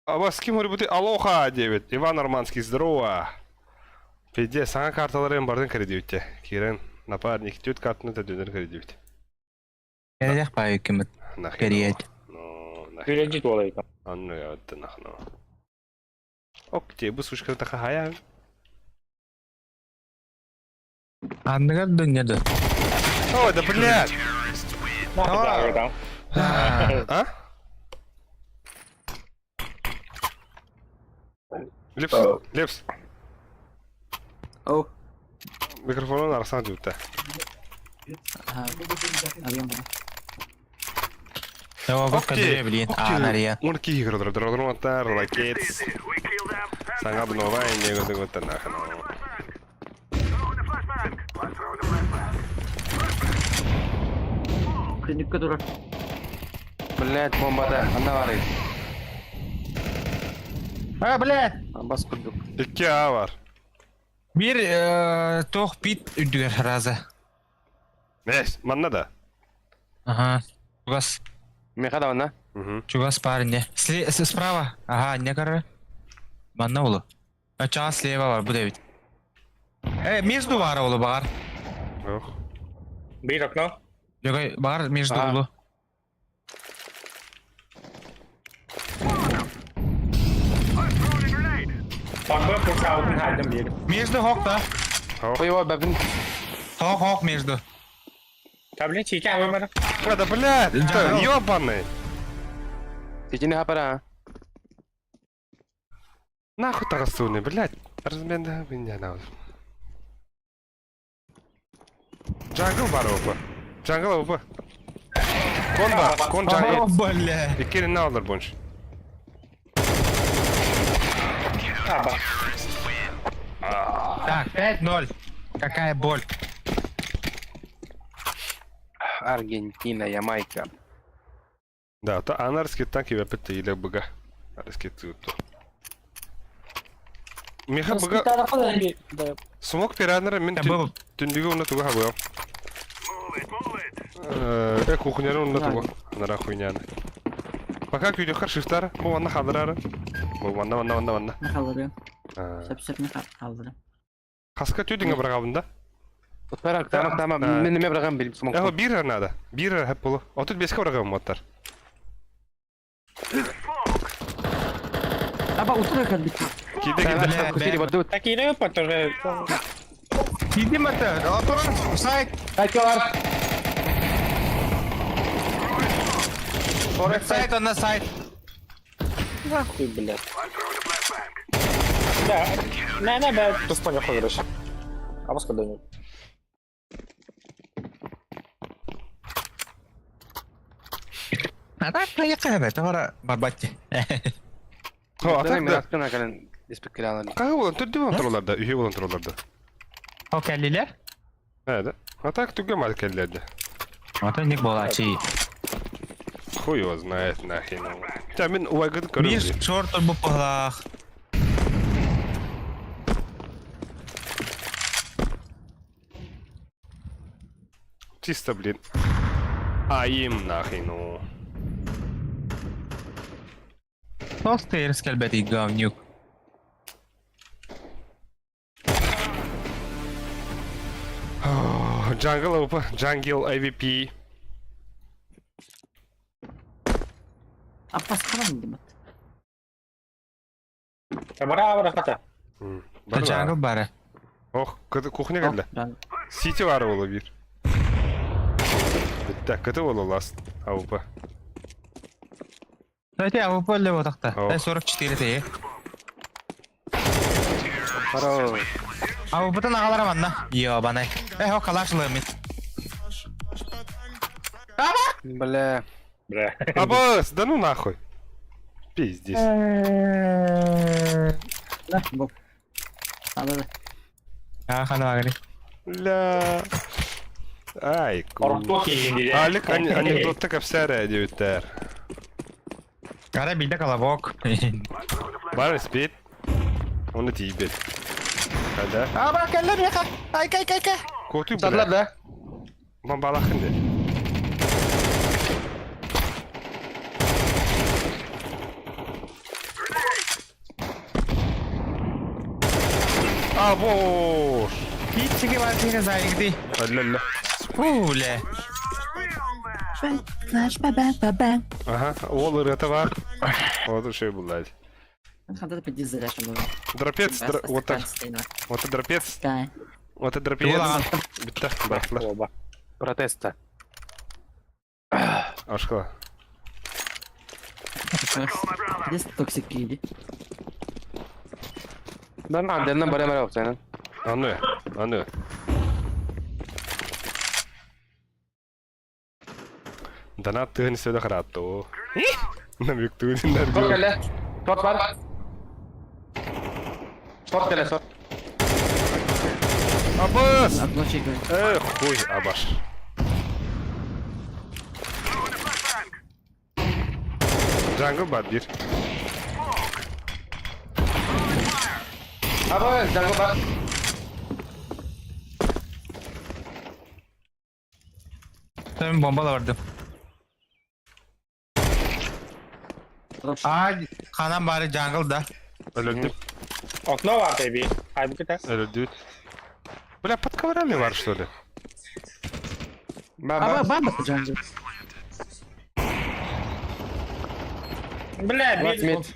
А вас с кем говорю, Алоха, 9. Иван Арманский, здорово. Пиздец, саңа карталарын бардын кредитте. Кирен, напарник, тют картаны да дөнер кредит. Кәрәдәк бай кемет. Нахер. Кәрәт. Ну, нахер. Күрәжі толы екен. А ну я это нахно. Ок, те бу сучка такая. Андыгар дөньяда. Ой, да блядь. Нахуй да, А? Лепс, Лепс, Оу. микрофонун арасына түптэ. Авиам бана. Ява бак кадре блин. А, нария. Он ки игры др лакет. We kill them. Саңа бнова и не годы готы нахно. Throwing a flashbang. Let's throw the flashbang. Түнүккө турар. Блядь, бомба да. Анда бар edi. А, бля. Абас курдук. 2 А бар. Бир тох бит үдүгер разы. Нес, манна да. Ага. Чугас. Меха да на. Угу. Чугас парень. Справа. Ага, не кара. Манна улу. А час слева бар, бу дебит. Э, между бар улу бар. Ох. Бир окно. Жогой бар между Ага. улу. Барбы пусаутын хайдым бир. Между хок да. Ой, ой, бабин. Хок хок между. Таблин чики абымара. Да, блядь, Джангл. ёбаный. Ситини хапара. Нахуй таҕыстыбыный, блядь. Размен меня на. Jungle бар опа. Jungle опа. Кон бар, кон jungle. О, бля. Иккиэннэ алар больше. Аба. Так, 5-0. Какая боль. Аргентина, Ямайка. Да, то анарский танк и опять или бга. Арский тут. Миха бга смок пиранера мен Был түндүгү уна туга хабыам. Э, кухняны уна туга. Нара хуйняны. Пока күйдөхөр шифтар, бу ванна хадырары. Бу ванна ванна ванна ванна. Не қалдырыyorum. Сөп-сөп не қалдырыyorum. Хаска түйдүңө баргабын да. Утпарак, тамам, тамам. Мен неме барган билим смок. Эхо бир надо. Бир хеп болу. Отут беске баргабын моттар. Аба утура кад битти. Киде киде. Кусили бадут. Такие тоже. Иди мата. Отуран, сайт. Айкалар. Сайт, он на сайт. Нахуй, блядь. Да, не, не, бля, туспаня хуйрыш. А вас когда-нибудь. А так проехали, это вара барбатти. О, а так да. Мен кален испекелянан. Кага болан түрдү болан тураларда, үйе болан тураларда. Окей, Э, да. А так түгө мал келлерде. Вот он не была, чей. Хуй его знает нахрен. Та мен уайгыды көрөм. Миш, шорт бу палах. Чисто, блин. А им нахрен. ну. Толстый раскальбетый говнюк. Jungle опа, Jungle AVP. Аппас қалам димат. Бара бара хата. Да jungle бары. Ох, кухня келди. Сити бар болу бир. Битте, кыты болу ласт. AWP. Кстати, АВП для вот так-то. Ох. 44 ты. Хоро. АВП-тан агалар манна. Ёбаный. Эх, о, калаш лымит. Бля. Бля. Абас, да ну нахуй. Пиздец. Да, бу. Алды. А, хана багри. Ля. Ай, ку. Алик анекдотта капсара дебиттер. Кара билде колобок. Бар спит. Оны тиибет. Хада. Аба, келлер яха. Ай, кай, кай, кай. Коту Садлар бля. да. Бомбалахын де. А, бош. Пичики вартины заигды. Алла-ля. Фу, бля. Flash ba ba ba. Ага, ол ырыта бар. Вот еще и булать. Ханда да пиздец заряжен. Дропец, вот так. Вот это дропец, Да. вот это дропец. Тула. Битта, бахла. Оба. Протеста. Ашкала. Здесь токсик киди. Дан анденнан бара мара оксана. Аны, аны. Донат тыгын сөйдө каратты. Намек тыгын Сор келе. Сор бар. Сор келе, сор. Абас! Одно чек. Э, хуй, абаш. Jungle бар бир. Аба, жанго бар. Там бомба барды. А, ханам бары jungle да. Өлөдү. Окно бар бейби. Ай бу кете. Өлөдү. Бля, под коврами бар, что ли? Ба, Аба, ба. баба jungle. Бля, Ласт бир. мид.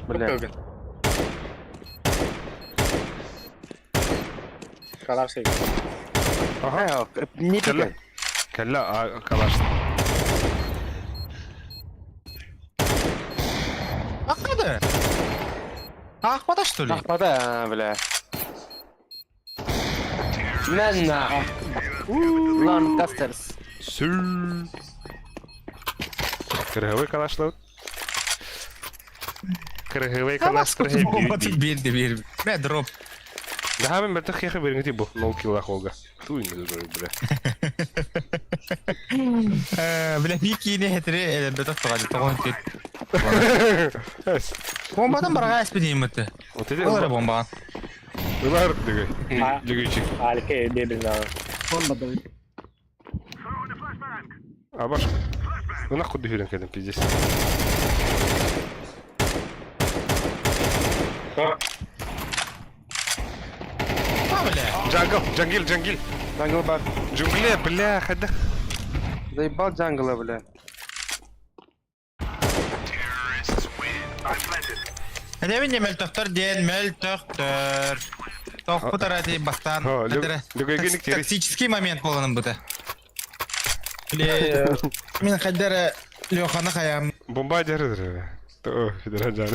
Бля. Калаш Ага. Не Кэллэ. пикай. Кэллэ, а, калаш. Ахмада? Ахмада что ли? Ахмада, бля. Мэнна. Ланкастерс. Сүү. Кыргыбый калашлабыт. Кыргыбый калаш кыргыбый. Биэрди биэр. Мэ дроп. Наһаа мен бэртэх киэхэ бириҥити бу нол килах олга. Туй не бля. Бля би киини хетири элбетэх тоҕа тоҕон тит. Бомбадан бараға эспедеймити. Вот эти Олар бомба. Ылар дыгы. Дыгычик. Алке бебин Бомба давид. Абаш. Ну нахуй дыгырен кэлэн пиздец. А, бля. Джангл, джангил, джангил. Джангл бар. Джунгле, бля, хада. Заебал джангла, бля. Эдебин мөлтөхтөр диэн мөлтөхтөр. Тохпут арати бастан. Тактический момент боланын бұта. Мен хайдар Леханы хаям. Бомба дәрі. То, федераджан.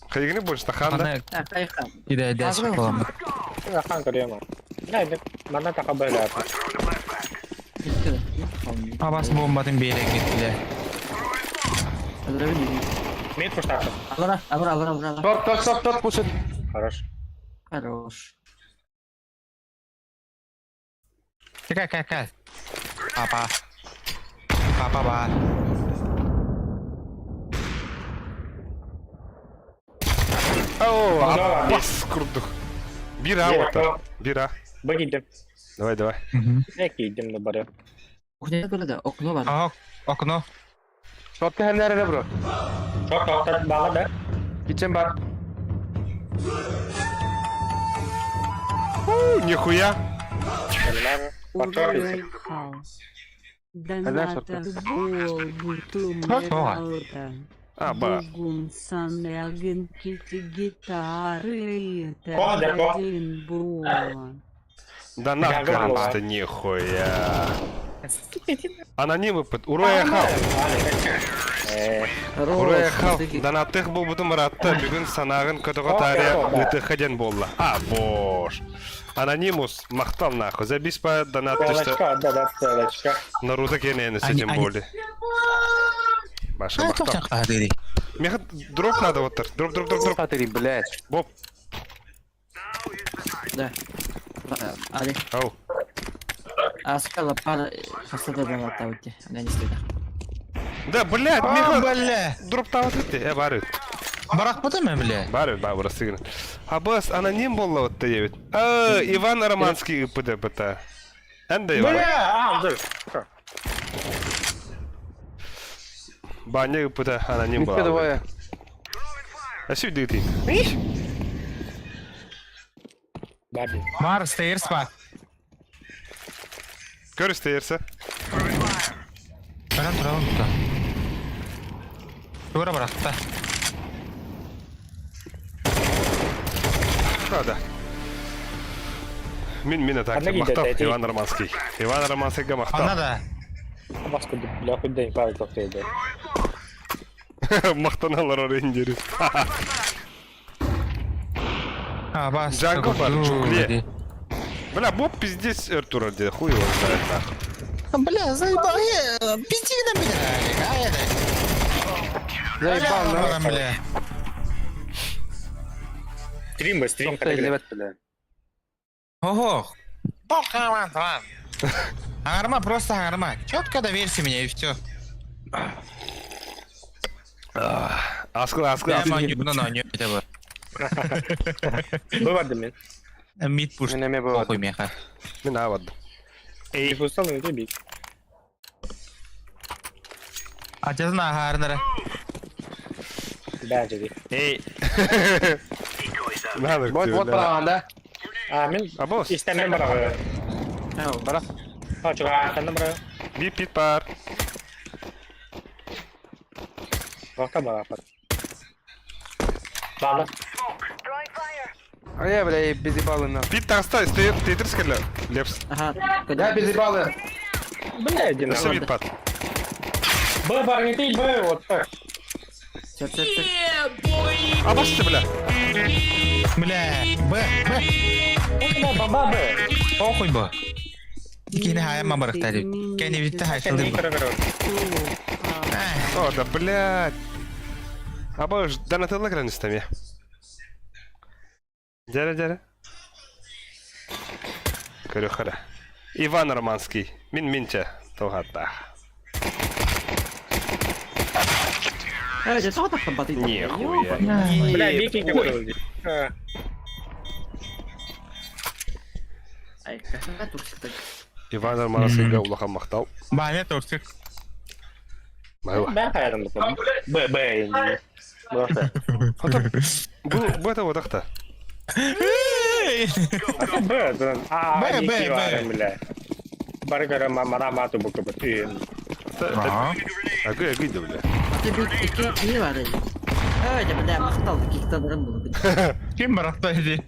Хайгини больше таханда. Хайхан. Иде дәс болам. Хан көрөм. Не, мана таха бөлө. Абас бомбатын берен кетті. Мид пуштак. Алара, алара, алара, алара. Торт, торт, торт, торт, пушит. Хорош. Хорош. Какая, какая? Папа. Папа, ба. О, бас курдук. Бира вот. Бира. Быгидем. Давай, давай. Не кидем на баре. Окно көрді, окно бар. Ага, окно. Шотка hem nerede bro? Шок тоқтат бала да. Kitchen бар. Нихуя. А, ба. Да нахуй, нихуя. Анонимы под Уроя хал. Уроя хал. Донатых был бутым ратта. Бүгін санағын көтігі тария өті болла. А, бош. Анонимус мақтал нахуй. Забись по донат Целочка, да, да, целочка. Наруто кенені с этим боли. Маша мақтал. Меха дроп надо вот так. Дроп, дроп, дроп, дроп. Смотри, блядь. Боб. Да. Али. Ау. Аскала пара хасада донат уйти. Она не стоит. Да, блядь, Меха. Бля. Дроп там вот ты. Бары. Барақ бұты ме, бля? Бары, ба, сыгран. А бас аноним болла вот ты ведь. А, Иван Романский ПДПТ. Энда Иван. Бля, а, да. Баня ПД аноним Митка была. двое. А сюда ты. Баби. Бар, стейр спа. Көрүс терсе. Көрін тұралым тұта. Тура барақта. Да, да. Мин мин так мақтал Иван Романский. Иван Романскийга мақтал. Ана да. Басқа бля хуйден пар тоқтайды. Мақтаналар орендері. А, бас. Джанго бар, джунгле. Бля, Боб пиздец Артур где хуй его знает нахуй. Бля, заебал. Пизди на меня, а это. Заебал, нахуй. Бля. Стрим бы, стрим. бля. Ого. Аңарма, просто аңарма. Четко доверься меня и все. Аскы, аскы, Я маню, ну, не хотя бы. Бывады мен. Мид пуш. Мен эме бывады. Похуй меха. Мен авады. Эй. Пустал, не бить. А тебе на гарнера. Да, жеги. Эй. Надо. Вот, вот правда. А, мен А босс. Истемен барағы. Бара. А, чуга, аттан барағы. Би пит бар. Бака баапат. Ладно. Throwing fire. А я, бля, без ебалы нахуй. Бит таста, тетрис кэллэ. Лепс. Ага. Я без ебалы. Бля, иди Өссө нахуй. бит пат. Б, парни, ты Б, вот так. Сөп, сөп, сөп. Абасты, бля. Бля, Б, Б. Бля, баба Б. Похуй бу. Кини хайа барахтар. Кени битте хайсылды бу. О, да, блядь. Аба, донатылла кэлэн истэм я. Дярэ, дярэ. Көрүөххэ. Иван Романский. Мин минчэ туһаттаах. Э, дьэ, тоҕо тахсан батый? Нихуя. Бля, Вики какой. Ай, какая турсик Иван Романскийга улахан махтал. Баня торсик. Майла. Б хайрам Б, Б. Просто. Бу бу это вот ахта. Б, да. А, Б, Б, Вики Б. варим, бля. Баргара мама мату бука б. Агы агы да бля. Ты бит икки не бар. Э, дьэ, бля, махтал киктанырым булу. Ким барахта иди.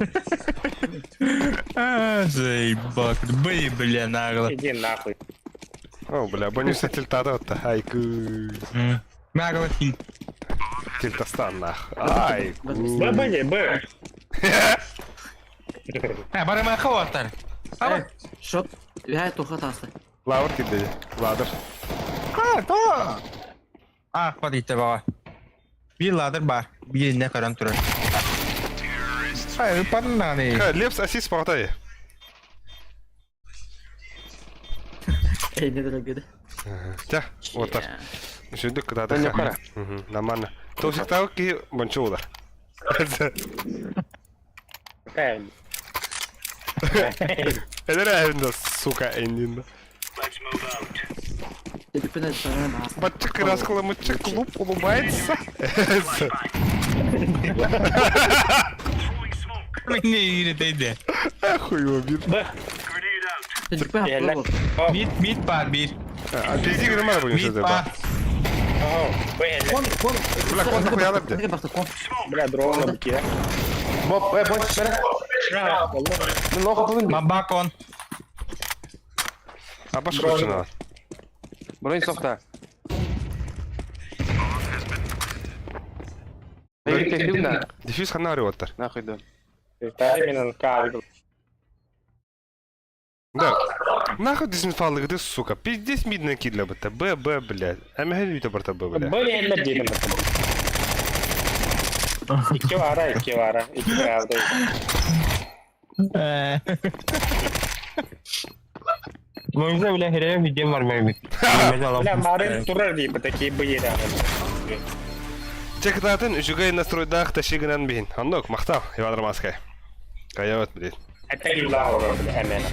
А, заебак. Бый, бля, нагло. Иди нахуй. О, бля, бонус тильтада вот Айку. Нагло хит. Тильтастан нах. Айку. Б, Б, не, Б. Э, барыма хаватар. Э, шот. Я туха таста. Лавр кидде. Ладыр. А, то. А, хватит баба. Бир ладыр бар. Бирине көрөн турар. Ай, паннаны. Ха, Лепс ассист пахтай. Эй, не дорогой. Тя, вот так. Сүндүк кытаата. Да не хара. Нормально. Тосиктау ки бончуулар. Какая? Это реально, сука, эндин. Let's move out. Телефон Батчик расколомычек клуб улыбается. Throwing smoke. Не ири дейди. Охуй его бит. Б. Grenade out. Бит, бит бар, бир. А пизди громада будем Бит что-то. бар. О, Б, Кон, кон. Бля, кон нахуя лапте. бля, дрона бки. Боб, э, бонч, бля. Мин лоха булын. Мабакон. А башка кучина. Бронь софта. Эй, ты на. Дефис ханари оттар. Нахуй да. Именно кавик. Да. Нахуй дезинфалыгды, сука. Пиздец мидно кидля быта. Б, Б, блядь. А мехен юта барта Б, бля. Б, я для Икки вара, икки вара, икки правда. Мойза, бля, херем видем бар мемит. Бля, марын турар дейбі, такие Б еряны. Чекататын үчүгэй настройдах ташигынан бин. Оннук, махтал, Иван Романскай. Каяват, блядь. Это не лаура, бля, амена.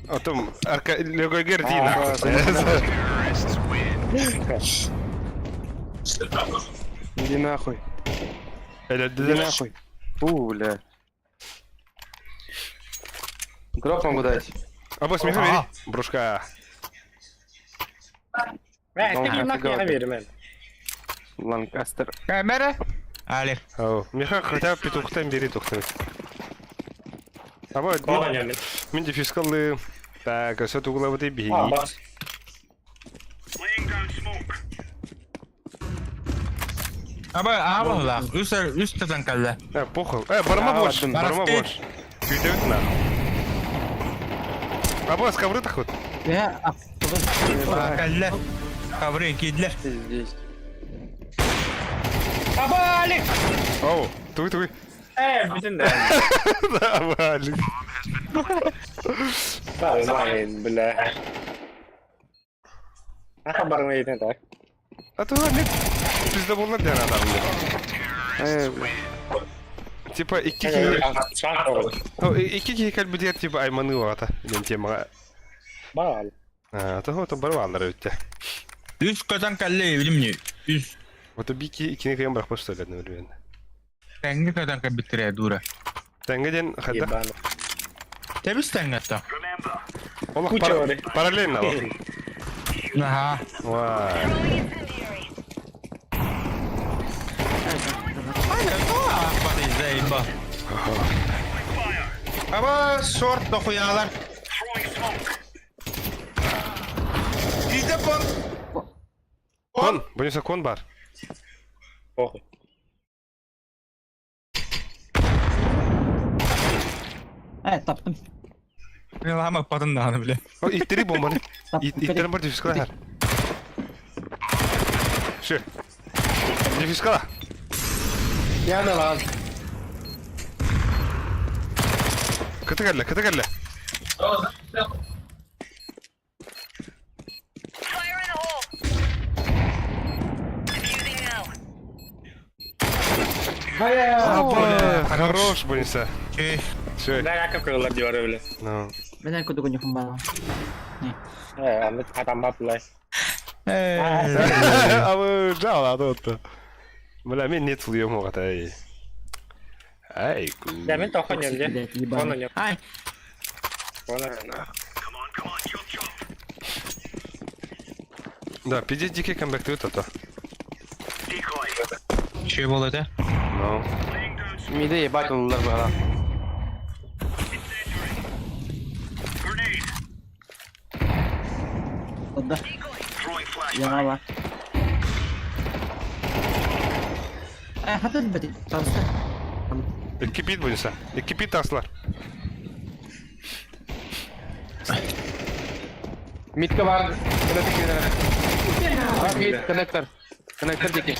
Отом, арка, легой герди, нахуй. Иди нахуй. Или Иди нахуй. Фу, бля. Дроп могу дать. Абос, Миха, бери. Брушка. Э, ты не нахуй я верю, мен. Ланкастер. Камера. Али. Ау, Миха, хотя бы петухтан бери тухтан. Аба, Кола не, мен. мен дефискаллы. Так, все тугула вот и А, беги. бас. Laying down smoke. Аба, аба ла. Үс үс татан калла. Э, похуй. Э, барма А, больше, ладно. барма Барахтит. больше. Күйдебит на. Аба, ковры так вот. Я, а, Калла. Кавры кидлер. Здесь. Аба, Алик! Оу, туй туй. Э, бүтін да. Аба, Алик. Да, бля. Аха бармай ейтін так. А то нет. Пизда болар диян адам. Э, бля. Типа, икки киһи... Шанс оғыз. О, икки киһи кэлбитигэр типа айманы уата. Диэн темаҕа. Бал. А, то то барбаалар өттө. Үс катан калла билим Үс. Вот бики икини кыйан барах что ли одновременно. Тәңге катан кабитре дура. Тәңге ден хада. Ебано. Тебис тәңгә Remember, Олох Куча воды. параллельно олох. Аха. Вай. Throwing incendiary. Бомба. Аба, сорт дохуялар. Иде кон. Кон, бұнысы кон бар. Похуй. Э, таптым. Мен лама падын даҕаны бile. О, иттери бомбаны. Таптым. Иттерин бар дефискала. Все. Дефискала. Яна лан. Кыты кэллэ, кыты кэллэ. Fire in the hole. Defusing now. Аба, хорош, Бониса. Чүй. Все. Да, как кылар диବାର бile. Ну. Мен кудугу нюхум бала. Э, аны атамбап булай. Абы, жал, ады отты. Бля, мен не тулуем оғат, ай. Ай, ку. Да, мен тохон нөлде. Блядь, ебаный. Кон нөл. Ай, Кон. Да, пиздец дикий камбэк ты это. Чүй бол это. Ну. Миде ебать олар бала. да. Яңа бар. Э, хатыр бит. Танысты. Икки пит Бониса. Икки пит таслар. Митка бар. Коннектор. Мид, коннектор. Коннектор деки.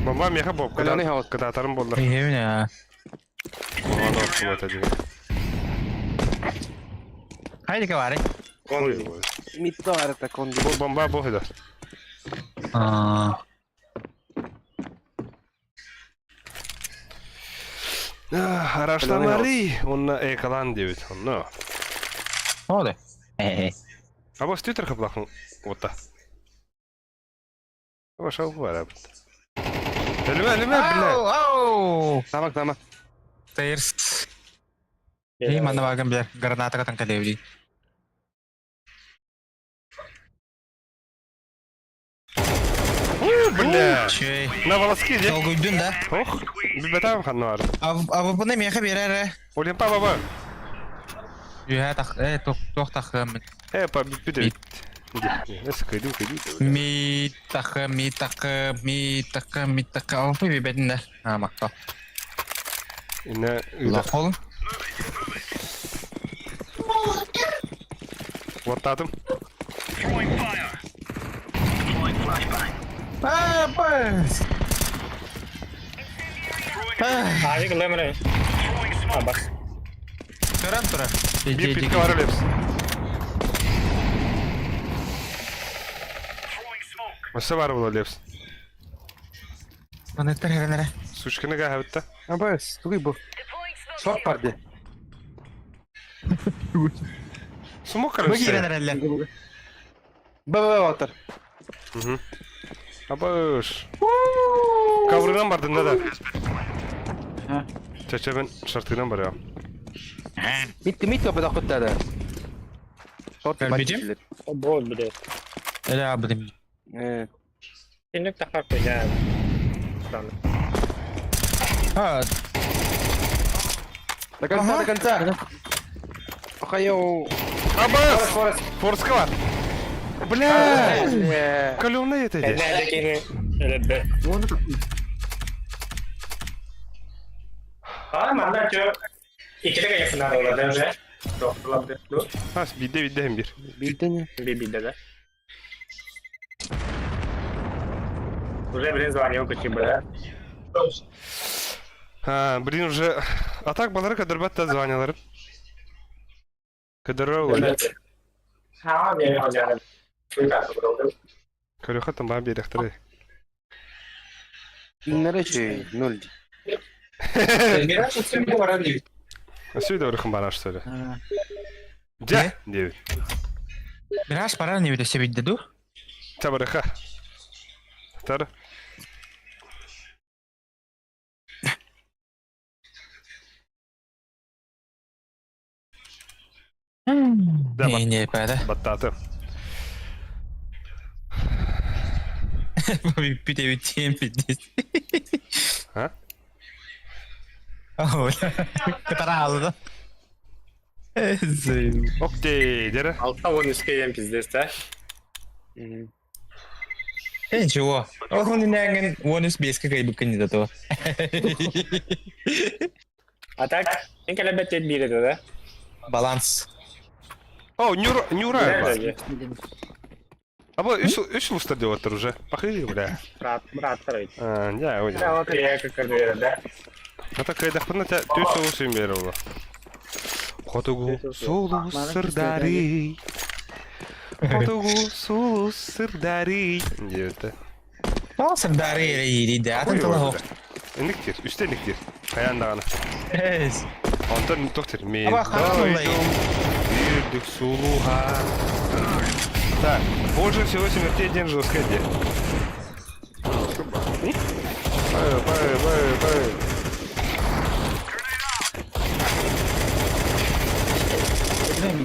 Бомба меха боб. Каляны хаос. Кадатарым болдыр. Эйне. Ладно, вот это. Хайди кавары. Ой, ой. Митка бар это кон. Бу бомба бу хыда. Аа. Арашламари, онна экалан дебит. Онна. Оды. Э. А бос твиттер хаплахын. Вот та. Аба шау бар. Элеме, элеме, бля. Ау, ау. Тамак, тамак. Тейрс. Эй, манна баган бер. Граната катан калевди. Бля. Чүй. На волоски, де. Долгуйдун да. Ох, бибетам ханнар. А а бұны меха берер. Олен па баба. Юха тах, э, тох тох тах. Э, па бипиде. Эс кыйду кыйду. Ми тах, ми тах, ми тах, ми тах. Алфы бибетин да. А, макта. Инне Лахол. Ваттатым. А, бас. Авик лемре. А, бас. Көрөн тура. Бир питке бар элебиз. Өсө бар боло элебиз. Коннектор херенере. Сучканы га хабытта. Аба, тугай бу. Deploying smoke Шок shield. барды. Смок Бу короче. киренерелер. Б, б, батыр. Абыш. Каврынан бардын да да. Ха. Чача мен шартынан бар я. Митка, митка бада куттады. Шорт Кәрбидим? Бол биле. Эле абдым. Э. Синек тахар кыйда. А, До конца, до конца. Охайо. Абыс! Форест, Форска бар. Бля! Э. Колюмна это Эне де. декини. Элебе. Оны А, манда чө. Икиле кайсына ола уже. Доктор Ас бидде бидде hem bir. Билдин. Би бидде да. Уже блин звонил кучи бля. А, блин уже. А так балары кадырбат та звонялар. Кадырра ола. А, не, не, не. Көрөхө там ба бирехтери. Неречи, ноль. Асүй да орыхын бараш сөйле. Жа, дебит. Мираж пара не виде себе деду. Табарыха. Тар. Да, Не, не, пада. баттаты. Бүппүт эбит диэн пиздец. А? Кытараалыда. Окей, дere. 6 13 км пиздец, да? Э, ничего. Ол нинэҥин 13 5-ке кайбыккын не до А так, мен кэлэбэт диэн биир этэ да? Баланс. О, Нюра, Нюра. Да, А вот үс улуста делаттар уже. Похили, бля. Брат, брат, второй. А, я Да, понял. вот я как раз да. Это кайдахпына түс улус имбер ола. Хотугу сулус сырдарый. Хотугу сулус сырдарый. Диэбитэ. Ол сырдары эрэ иириде. Атын тыла хоқ. Инниктир, үстэ инниктир. Хайаан даҕаны. Эс. Онтон тохтир. Мен Аба, хараҕын улай. дойдум үрдүк сулуһа. Так, больше всего смертей день жесткой где. Б, Б, Б, Б.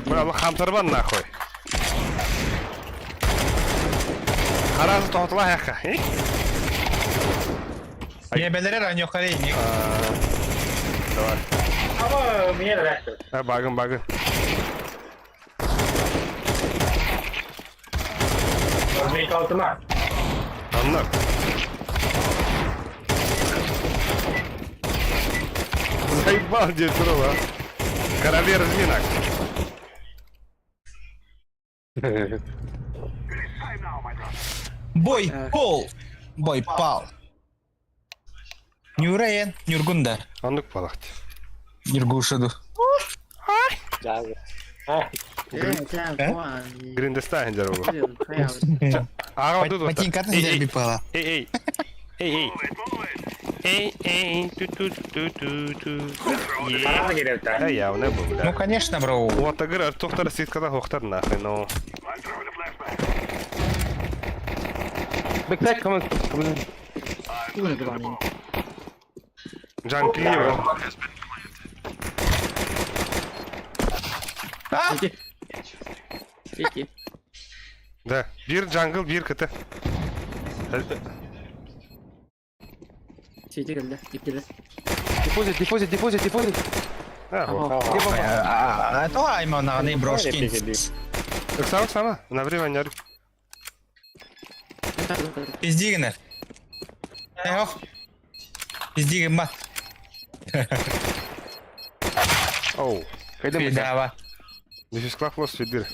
Бля, хамтарбан нахуй. Харазы тоқтыла яққа. Не белерер аньохарей. Давай. Аба, мне нравится. А, багын, багын. Мен калтыма. Аннар. Заебал дед а. Короле разминок. Бой пол. Бой пал. Нюраен, Нюргунда. Оннук балахт. Нюргушаду. Да. Гриндестайн дерогу. Ага, тут Ботинкатын сидер пала. Эй, эй. Эй, эй. Эй, эй, ту-ту-ту-ту-ту. Аға керек Да, явно был, Ну, бля. конечно, бро. Вот, агыр, тохтар ситкада хохтар нахуй, но... Backside, come on, come on. Джан Клива. А! Сити. Да, бир джангл, бир КТ. Сити келді. Иккиле. Defuse it, defuse it, defuse it, defuse it. А, вот. Где бомба? А то айманағаны брошкин. Оксана, Оксана, на время не Пиздигінер. Эх. Пиздигін ба. Оу. Қайда мы? Пидава. Дефисклав лос фидир.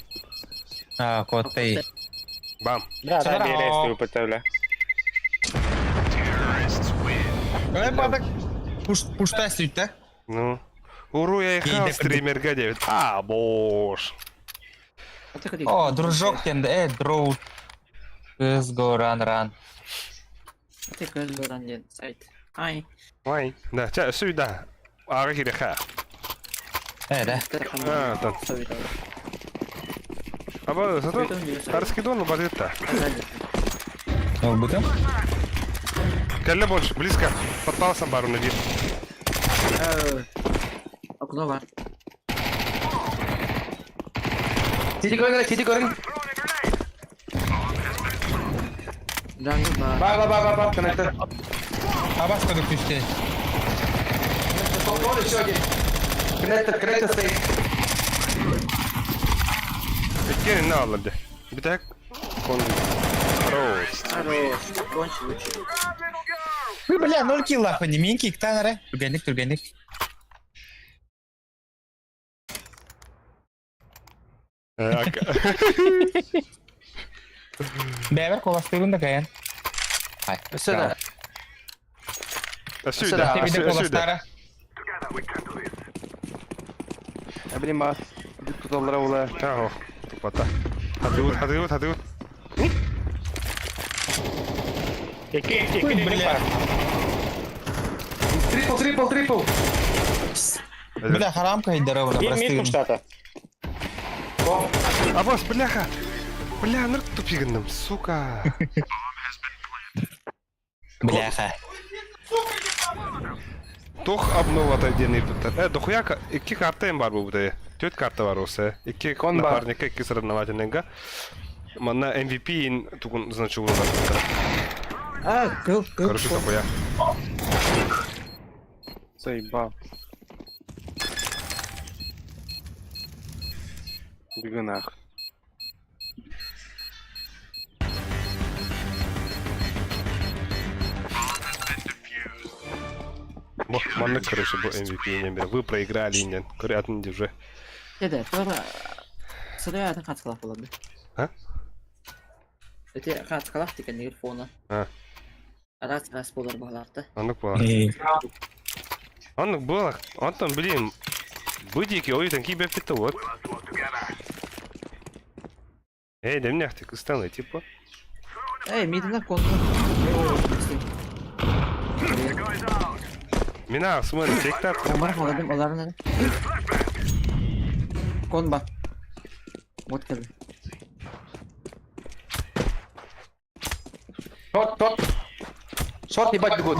А, котты. Бам. Да, да, Сара. бересті употребля. Эй, бадак. Пуш, пушта сүйтті. Ну. Уру я Кейде ехал кірді. стримерга 9. А, бош. О, дружок тенді. Э, дроу. Let's go, run, run. Сайт. Ай. Ой. Да, ча, сюда. Ага, хиреха. Э, да. А, там. Аба, зато Арскидон бадытта. Ол бұтым? Кэлле больше, близко. Подпался бару на вид. Окно бар. Сити going, сити going. Jungle бар. Ба, ба, ба, ба, ба, connector. Абас көдік түсті. Вот еще один. Connector, connector stay. Иккерин на алларды. Битак. Кон. Хорош. Хорош. Кончил лучше. Вы, бля, ноль килл лахуй, не минки, ктанары. Түргендік, түргендік. Бәбір қоластырын да каян. Ай, Сюда. Сюда, Тебе сюда. қоластары. Блин, ба. Туталлара була. Ах, тупота. Хадыгут, хадыгут, хадыгут. Екі, екі, Ой, екі, бля. Трипл, трипл, трипл. Бля, харамка и здорово, Бір простые. мид штата. Абас, бляха. Бля, нырк тупигнным, сука. Бляха. Тох обнова отдельный бутер. Дохуя, икки карта им бар бу Төт карта бар осы. Икки Кон бар. напарника, икки соревновательныйга. Манна MVP ин тугун значогун бар. А, кыл, кыл. Короче, дохуя. Заебал. Беги нах. Бу, маннык, короче, бу MVP нэмэр. Вы проиграли, инен. Көрөтүн держи. Дede, τώρα сырая атын хатскалах болады. А? Эти хатскалах деген нигер фона. А. Раз раз болар бағаларды. Оннук буолар. Оннук буолар. Онтон, блин, бу диэки ойутан киирбэппит да вот. Эй, дэмнээхтик ыстаны, типа. Эй, мидина конту. Мин аахсыман тектап. Омар халадым оларын. Кон ба. Вот келди. Шорт, шорт. Шорт, ебать, бегут.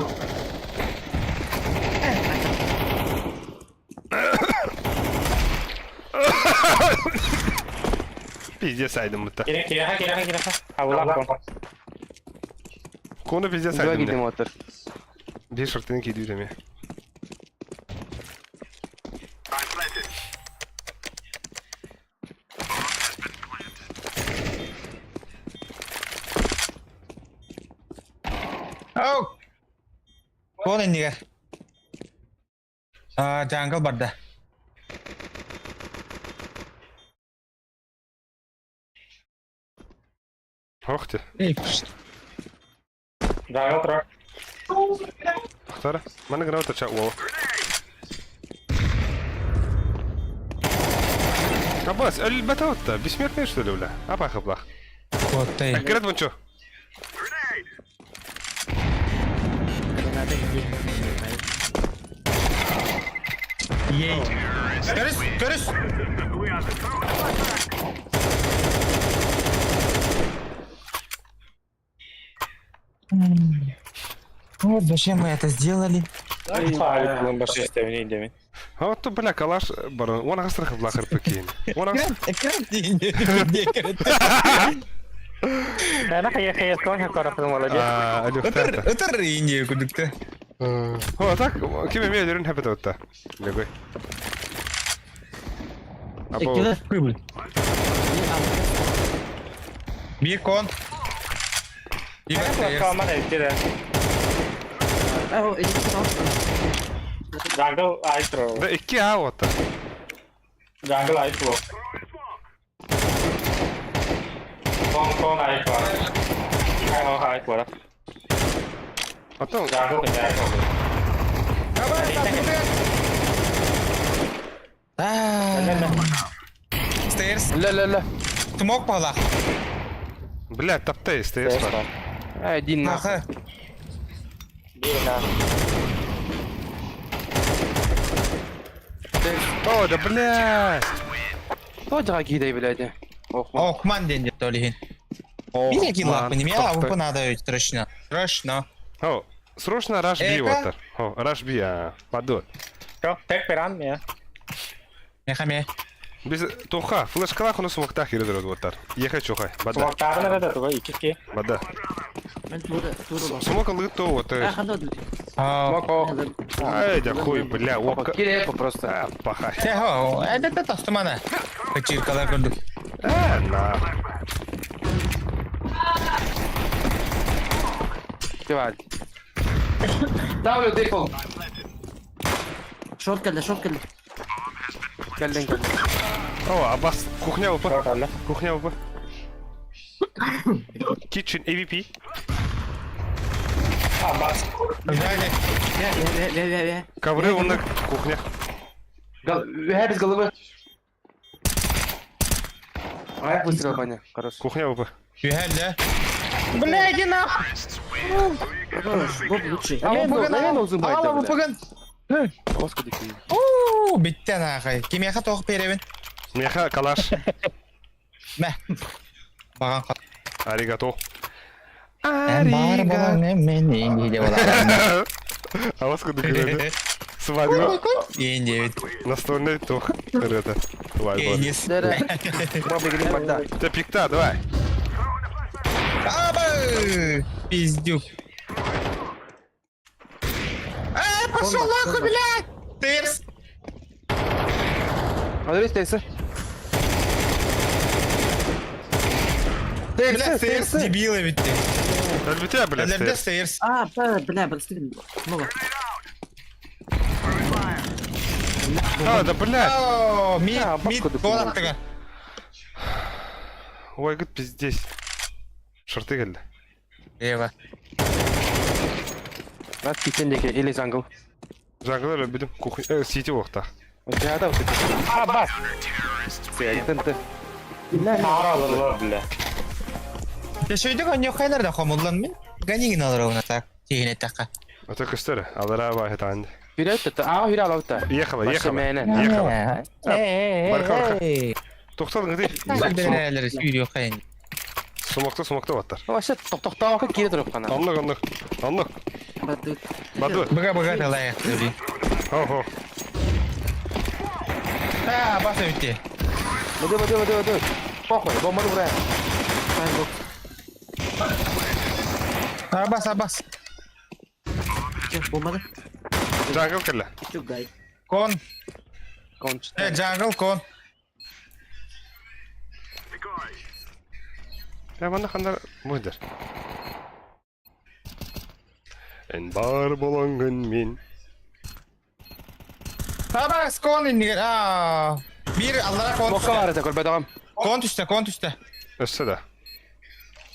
Пиздец айдым бутта. Кире кире кире кире. Абылап кон. Кону пиздец Два айдым. гидем отыр. Биир шортыны кийдүү эми. Ау! Кон иннигэр. Аа, jungle барда. Ох ты. Эй, пшт. Jungle трак. Ахтара. Маны граната ча уол. Абас, өлбөтө отта. Бессмертный что ли, бля? Апа хыплах. Куоттай. Кирет вон чё? Граната иди. Ей. Көрүс, көрүс. Вот зачем мы это сделали? Ай, булын баш истемин индемин. Вот то, бля, калаш барон. Уон астыр хыплах РПК. Уон астыр. Экран дигин Нана хая хая кон хакара филм молодец. Ытыр, ытыр инде күдүктө. О, так, ким эме өлөрүн хэпэт отта. Легой. Або. Эккелер. Бир кон. Каман эттире. Ау, эти Jungle айтро. Да икки а отта. Jungle айтро. Кон кон айтро. Кон айтро. Потом Jungle айтро. Stairs. Ля, ля, ля. Смок палах. Бля, таптай, стоишь. Ай, иди нахуй. Нахы. О, да бля. Кто драги блядь? Ох, мам. Охман ден деп толихин. Бир эки лапы неме алып надо ведь срочно. Срочно. О, срочно раш би Эка? оттар. О, раш би, а, падут. Чо, тек перан я. Мехаме. Без тоха, флешкалах у нас смоктах ирдер оттар. Ехай чохай, бада. Смоктарына да туга ики ки. Бада. Мен тура, тура бар. Смок алыгы то вот. А, ханда ду. А. Ай, да хуй, бля, ока. Кирепа просто. А, пахай. Техо, это тостумана. Качиркалар көрдүк. А, на. Давай. Ставлю дефолт. Шорт келди, шорт келди. Кэллин, кэллин. О, Аббас, кухня УП. Шорт Кухня УП. Kitchen AVP. Аббас. Сзади. Ве, ве, ве, ве. Ковры у нас кухня. Гол... без головы. Ай, выстрел, Ваня. Хорош. Кухня УП. Бүйәлді. Бля, иди нахуй. Хорош, Боб лучший. А он поган, Ала поган. Господи, какие. Уу, битте нахай. Кимеха тоқ беребин. Меха калаш. Мә. Баған қал. Аригато. Ән бар болан мен мен енді деп олар. А вас куда говорят? Свадьба. Енді бит. Настольный тух. Это. Давай, Кенис. Бабы, грим, богда. Ты пикта, давай. Абы! Пиздюк. Пошел нахуй, блядь! Тырс! Адрес тейсы. Бля, стейрс дебилы ведь ты. Өлбүтэ, бля, Өлөрдө стейрс. стейрс. А, бля, бля, прости, снова. А, да, бля. О, мид, А, мид, бабка кол аттыга. Ой, гыт пиздец. Шорты кэллэ. Ева. Нас китен деке или jungle. Jungle өлбүтүм. Кухня, э, сити уохтаах. Жада вот А, бас. это. Ара алырлар, бля. Төшөйдүк оньохайнар да хомуллан мин. Ганигин алыр уна так. Тиһин эттэххэ. Ото көстөр. Алара баһытаан. Вперед это, а, вперед алта. Ехала, ехала. Мэне. Ехала. Барка, барка. Эй, Тоқталың гыды. Бәрәләр сүйрү хайын. Сумакта, сумакта баттар. Вообще тоқтоқтауға кире тұрып қана. Оннук, оннук. Оннук. Бадут. Баду. Быга быга талай. Хо, хо. А, баса өтте. Баду, баду, баду, баду. Похуй, бомба ура. А, бас, а, бас. Бомбада. Jungle кэллэ. Чугай. Кон. Конч. Э, jungle кон. Я манна хандар муйдар. Эн бар болонгын мин. А, бас, кон иннигер. А. Бир аллара кон. Мокка бар это көрбөдөгөм. Кон түстэ, кон түстэ. Өссө да.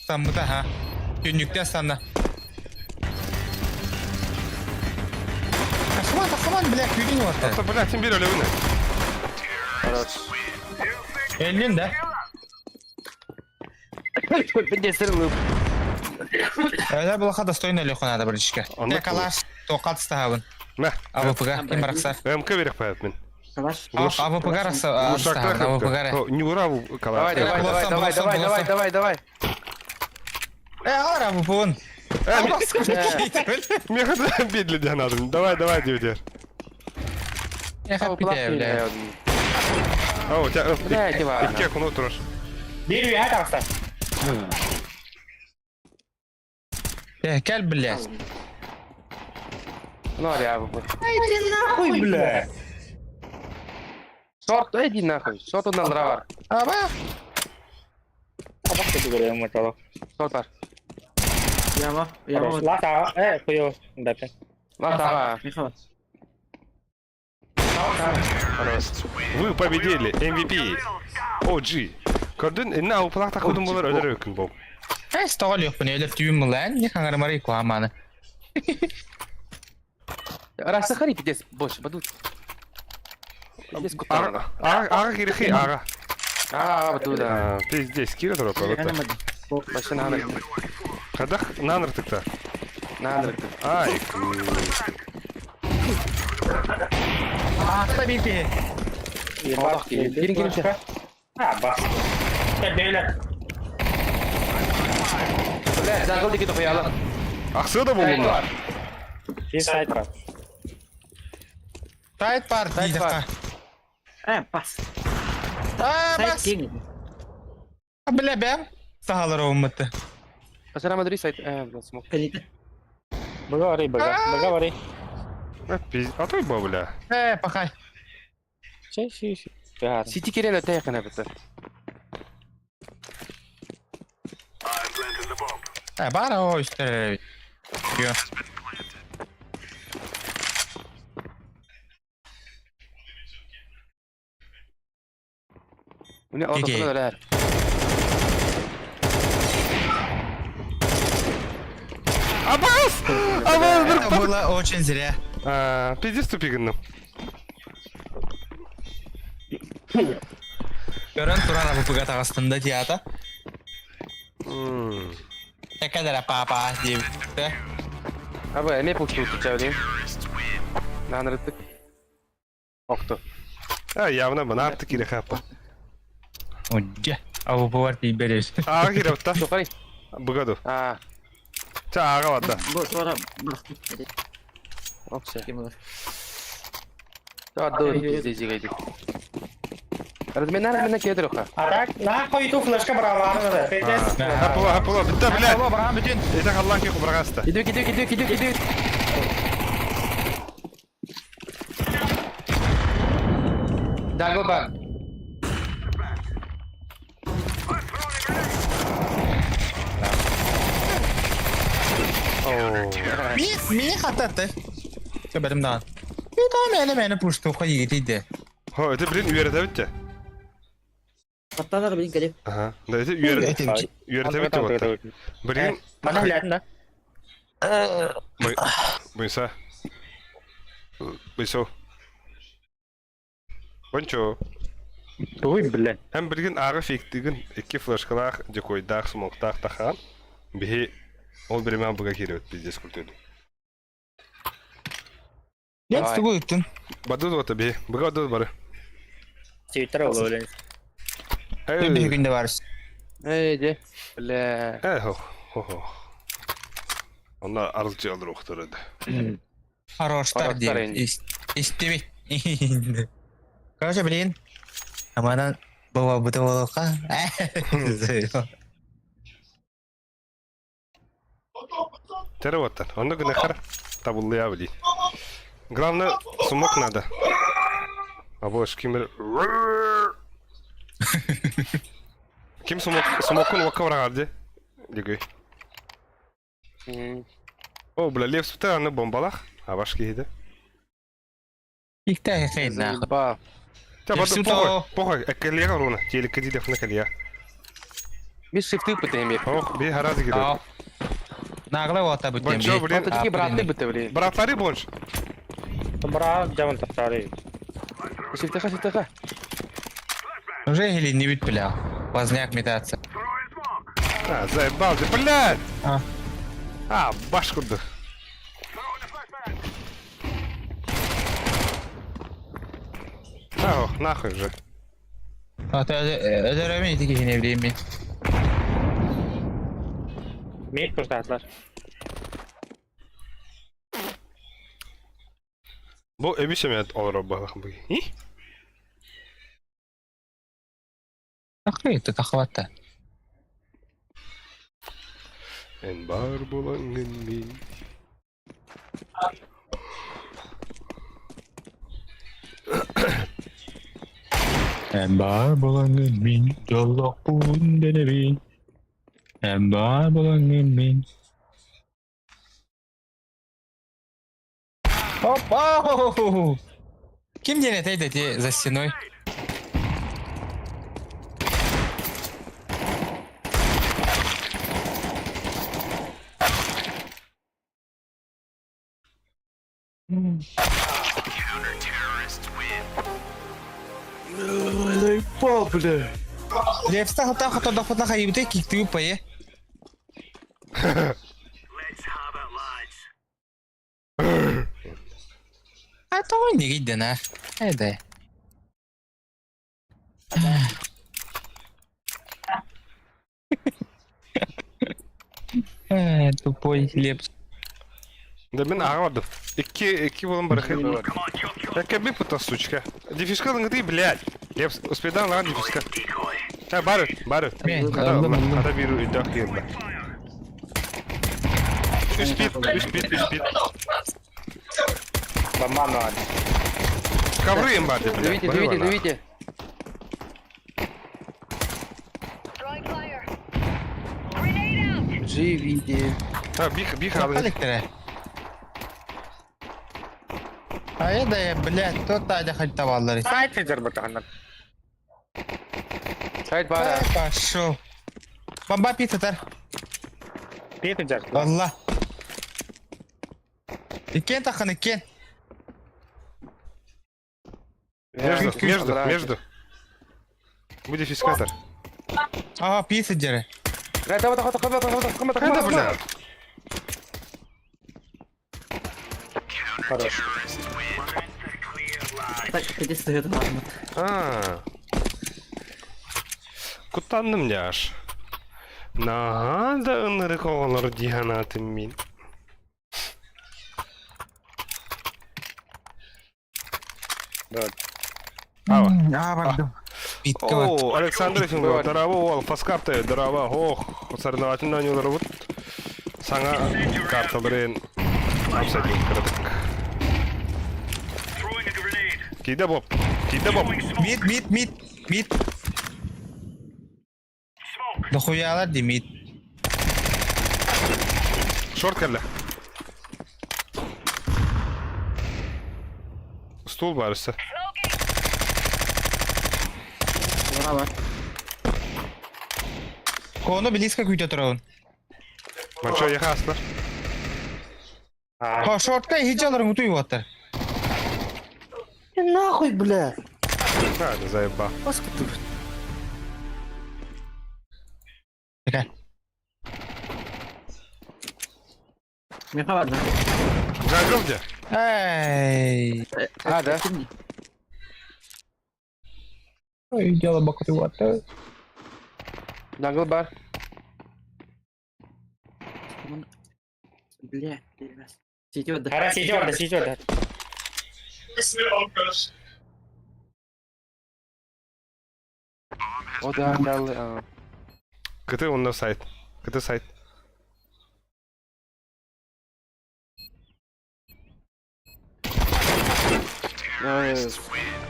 Саммыта, ха. Түннүктэ санна. Тахман, тахман, бля, күйдүн уотта. Ата, бля, тим бир өлөбүнэ. Эллин да. Эля булаха достойно леху надо бричка. Оннук Я калаш тоқат стахабын. Мә. АВП-га ким барахсар? МК берек паят мин. Калаш. АВП-га рахса АВП-га. Не ура калаш. Давай, давай, давай, давай, давай, давай, давай, давай. Э, алар АВП-ын. Меха бедли дянадым. Давай, давай, диудер. Я хаппи бля. А, у тебя... Бля, дива. Икки куну турар. Бир үйә тақса. Э, кел, блядь. Ну, ари АВП. Нахуй, бля. Шорт, иди нахуй. Шорт ондан бар. Аба. Абак кету керек металл. Шорт бар. Яма. Яма. Лата, э, хуё, дапе. Лата. Михаил. Вы победили MVP. OG. Көрдүн, инна упалак такудун болар өлөр өкүн боб. Э, стол yok bunu öyle tüyüm lan. Не хаңармары куаманы. Раса хари пиздец, больше бадут. Пиздец кутарна. Ага, ага кирихи, ага. А, баду да. Пиздец, кире турап. Башы наныр. Кадах наныр тыкта. Наныр. Ай. Ахта бити. Аллах кирин кирин. А, бас. Бейле. Бля, jungle деки тохуяла. Аксы да болдум. Бир сайт бар. Тайт бар, Тайт бар. Э, пас. А, Сайт бас. кең. Бля, бәм. Сахалар умытты. Пасара Мадрид сайт, э, бля, смог. Калита. Бага бага. Бага бары. А той бабля. Э, пахай. Шей, шей, шей. Сити кирен өтө якын бит. Э, бар о үстер. Йо. Уне ортосунда өлөр. Абас! Абас! Это было очень зря. А, пиздец тупигынным. Көрөн турар АВП-га тагыстында театр. Экедere папа дип. Аба, эме пулчу чабдим. Нанырдык. Окту. А, явно бана артык кире хапа. Онжа. АВП бар дип беребиз. Ага кире бутта. Сухари. Бугаду. А, Та ага батта. Бу sonra bıraktım. оксе. Kim olur? Ду пиздец жигайди. Разменар мен кире турха. А так, нахуй ту флешка брала. Пиздец. Хапыла, хапыла, битта, блядь. Барам бүтүн. Это Аллах ки кубрагаста. Иду, иду, иду, иду, иду. Jungle бар. Мини хататты. Көбәрім даҕан. Би таа мээнэ мээнэ пуштуха иитийде. Хо, это блин үөрэтэбит те. Баттанар билин кэлип. Ага. Да это үөрэ үөрэтэбит те вот. Блин. Мана билэтин да. Буйса. Буйсо. Бончо. Туй блин. Һәм билигин ааҕы фиктигин икки флешкалаах, дьокуойдаах, смоктаах тахаан биһи ол биримэҕэ быга киирэбит пиздец культурный. Нет, тугу ыттын? Бадыр уота биһи, быга бадыр бары. Твиттер ол өлен. Биһи күндэ барыс. Эй, де. Бля. Э, хо, хо, хо. Онно арылчы олоруохтар еді. Хороштар диэн. Истибит. Короче, блин. Аманан бабабыта болоха. Тере оттан. Онно гынахар табыллыа били. Главное, сумок надо. Або кимер... Ким сумок сумокун уокка бараҕар дии? Дигүй. О, бля, Лев спыта аны бомбалах. Абаш киһиде. Икте хейн нахуй. Заебал. Та бады похуй, похуй, эккелиэҕэ руна, тиэликке дидэххинэ кэлиэ. Бис шифты пытаем. Ох, би хараз киирэр. Наглый вот об Бончо, блин. Такие браты быты, блин. Братары бонч. Брат, дьамын тахсары. Шифтыха, шифтыха. Уже или не бит бля. Поздняк метаться. А, заебал ты, блядь! А. А, баш курдук. Ох, нахуй же. А то ödөрөмө ити киһини билейм мин. Мейт пуштатлар. Бу эбис эмэ олорор буоллах бу. И? Ахы, это тахватта. Эн бар булаҥҥын мин. Эн баар булаҥҥын мин дьоллоохпун дэнэбин. Эн баар булаҥҥын мин. Опа! Ким диэн этэй дэти за стеной? Заебал, бля. Левста хата хата дахата хайыбыта киктиги пае. Let's have it, lads. А то не гиддена. Эдэ. Э, тупой лепс. Да мин аҕа бардым. Икки, икки буолан барахы. Экэ би пута сучка. Дефиска лыҥытый, блядь. Лепс, успедан лаҕан дефиска. Та бары, бары. Хата, хата биир өйдөөх киирдэ. Үс пит, үс пит, үс пит. Баман Ковры им барды, блядь. Давите, давите, давите. Throwing fire. Grenade out. Живите. А, бих, бих, алын. Электро. А это, блядь, тот Адя хоть таваллар. Сайт дьарбатаҕынан. Сайт бара. Пошел. Бомба питатар. Питы дьар. Алла. Иккен тахан иккен. Между, между, между. Будет фискатор. Ага, писа деры. Давай, давай, давай, давай, давай, давай, Это, давай, бля. Хорош. Так, кэдис сыһыат ылаатыммыт. А. Куттанным дьэ аж. Наһаа да ынырык оҕолор дии санаатым мин. Ава. А, бардым. Питка вот. О, Александр Ефимов, здорово, уол, фаскарты, здорово, ох, соревновательный оонньууларбыт. Саҥа карталарын абсолютно кыратык. Throwing a grenade. Киирдэ Боб. Киирдэ бом. Мид, мид, мид, мид. Дохуялар ди мид. Шорт кэллэ. Стул бар өссө. Ура бар. Кону близко күүтэ турабын. Манчо яха астар. А, Ха, шортка иһдьэ олорон утуйуоттар. Нахуй, бля. Да, да заеба. Господи. Такая. Меха бар да. Jungle где? Эй. А, да. Ой, дело бакутуоттар. Jungle бар. Бля, Сити бар да. Хара сити бар да, сити бар да. О, да, дал. КТ он на сайт. КТ сайт.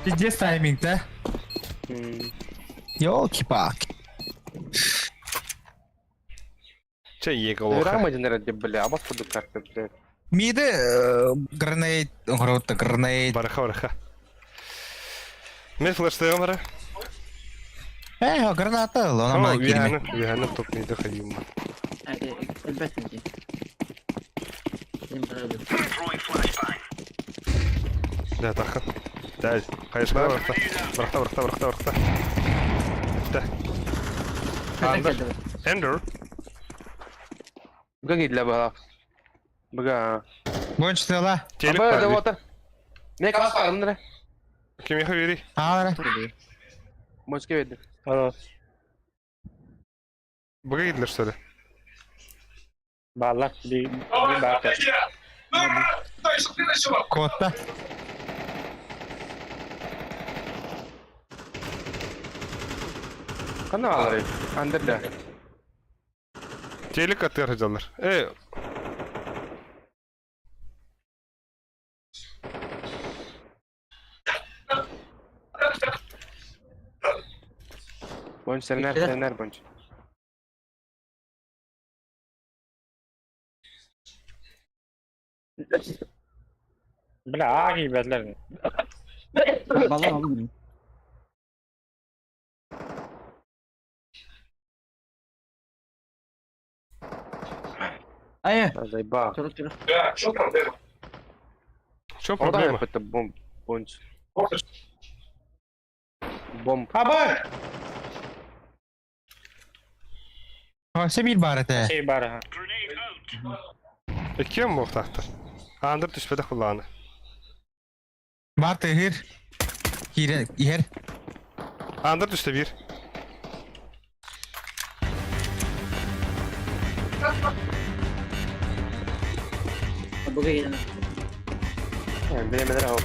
Пиздец тайминг, да? Ёлки-палки. Че еголоха. Рама один ради, бля, а вас буду карты, бля. Миды гранейт, грота гранейт. Бараха, бараха. Мен флештайым бара. Э, граната, лона мана кирме. Виһаны, виһаны топ миды хайым. Элбэт миди. Да, тахан. Да, конечно, барахта. Барахта, барахта, барахта, барахта. Да. Андер. Эндер. Бга для бала. Бга. Гончтыла. Телек Аба, да бар. вот. Мне кас парымдыр. Кимеха бери. Аара. Мочка веди. Алло. Бага кидлер, что ли? Баллар, би би бар. Котта. Кана алар. Андер да. Телек атыр жалар. Э, Бонч сенер, сенер бонч. Бля, аги бәдләр. Бала алым. Ай, Заеба. турук турук. в чем О, да, проблема? это бомб, бонч. Бомб. Аба! Вообще бир бар это. Сей бар. ха. Э, кем мог тахтар? Андер түспеді құлағына. Бар тыгыр. Кире, ер. Андер түсті бір. Буга келен. Билемедер ау.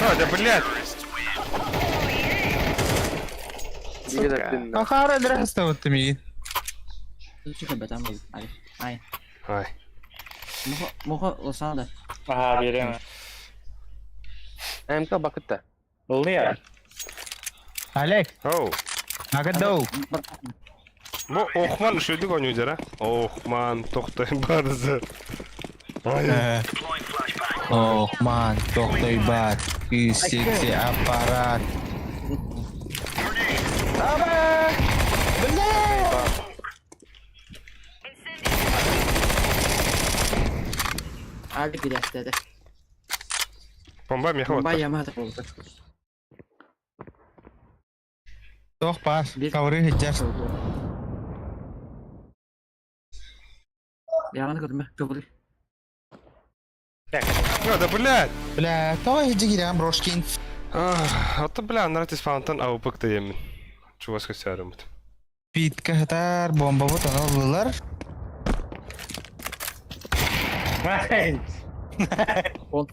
А, да, блядь. Билемедер Ахара драхста вот ми. Чука бетам. Ай. Ай. Ай. Мохо мохо лосана да. Аха, берем. МК бакытта. Булды я. Олег, Оу. агадау. Бу Охман үшөдүк ойнойдер, а? Охман, токтой барзы. Ай. Ох, ман, тохтой бар. Секси аппарат. Аба! Бля! Али кирястеде. Бомба меха Бомба оттар. ямата болду. Тох бар. Кавры хеджар. Яман көрмө, көбүл. А, да, блядь. Бля, то хеджи брошкин. Ата, бля, анар фаунтан аупык деймин. Чувашка сярымыт. Питка хатар бомба вот аналылар. Ай. Ол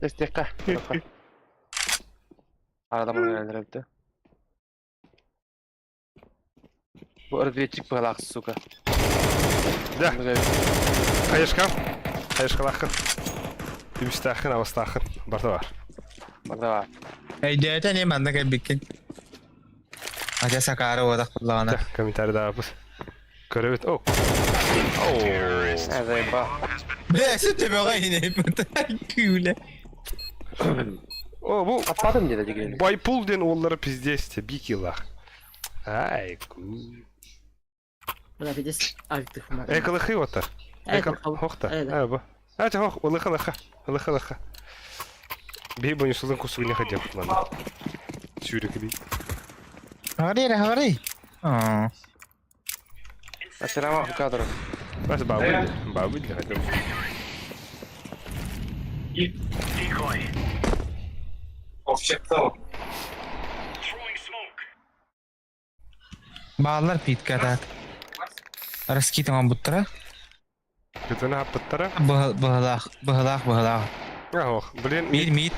Тестекка. Арада мына Бу разведчик пылак, сука. Да. Хаешка. Хаешка лахка. Үстээххин, абастааххын. Барта бар. Барта бар. Өйдөөтө не манна кэлбиккин. Ача сакаары уотах куллаҕына. Комментарий даабыт. Көрөбүт. О. Заеба. Бля, сен төбөҕө иһинэйбит. Күүлэ. О, бу Аппатым деді дегенде. Байпул диэн уоллара пиздец те бикилах. Ай, ку. Бля, пиздец, альтых Э, кылыхы оттар. Э, хохта. Э, бу. А, хох, улыха лыха. Улыха лыха. Бей бу несулын кусугуня хотел ладно. Сүүрүк би. Говори, говори. А. Ассалам кадр. Бас бабы, бабы для хотел. Баалар питка так. Раскитаман буттара. Көтөнө хаппыттара. Быһылаах, быһылаах, быһылаах. Ох, блин. Мид, мид.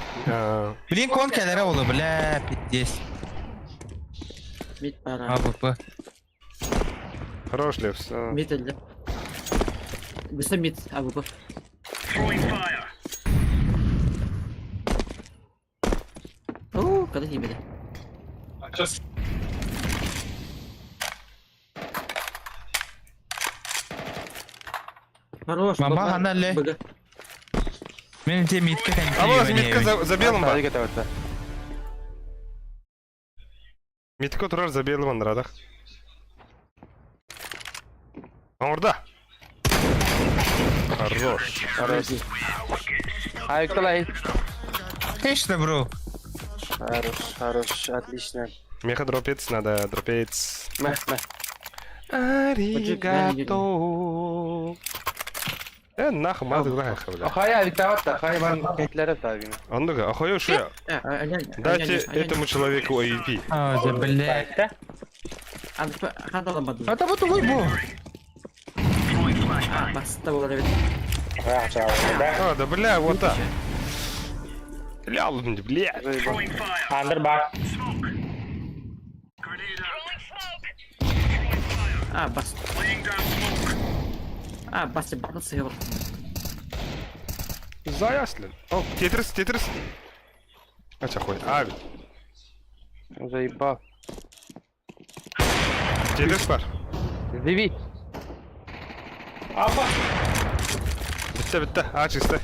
Блин, кон кэлэрэ олу, бля, пиздец. Мид пара. АВП. Хорош, Левс. Мид элде. Быстро мид, АВП. О, когда не беда. Хорош. Мама, хана ле. Мен те мидке А вот мидка за, за белым ба. Мидка турар за белым анрадах. Орда. Хорош. Хорош. Ай, кто Конечно, бро. Хорош, хорош, отлично. Меха дропец надо, дропец. Мэ, мэ. Аригато. Э, нахуй, мазы нахуй, бля. Ахая, Виктор, ахая, вам Гитлера таби. Ондуга, ахая, шо Дайте этому человеку AVP. А, да, бля. Это вот угой бу. А, да бля, вот так. Бля, бля. Андер бак. А, бас. А, бас, бас, бас. Заяслен. О, Тетрис, Тетрис. А чё хуй? А, ведь. Заебал. Тетрис бар. Заеби. Апа. Бітті, бітті. А, чисто.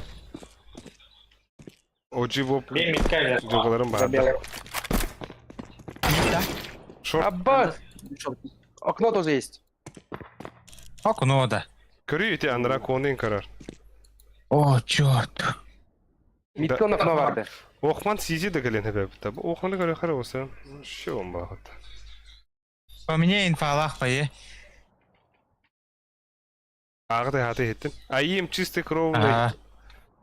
OG воп. Bir мидке geldi. Duygularım За vardı. белым. Шорт. Аббас! Окно тоже есть. Окно, да. Көрүү ити андыра конын көрөр. О, черт. Мидке окно барды. Охман сизи да кэлэн хэбэбитэ. Бу охманы көрө хара болса. Шо он багат. По мне инфалах пое. Агды хаты хеттин. А им чистый кровный. Ага.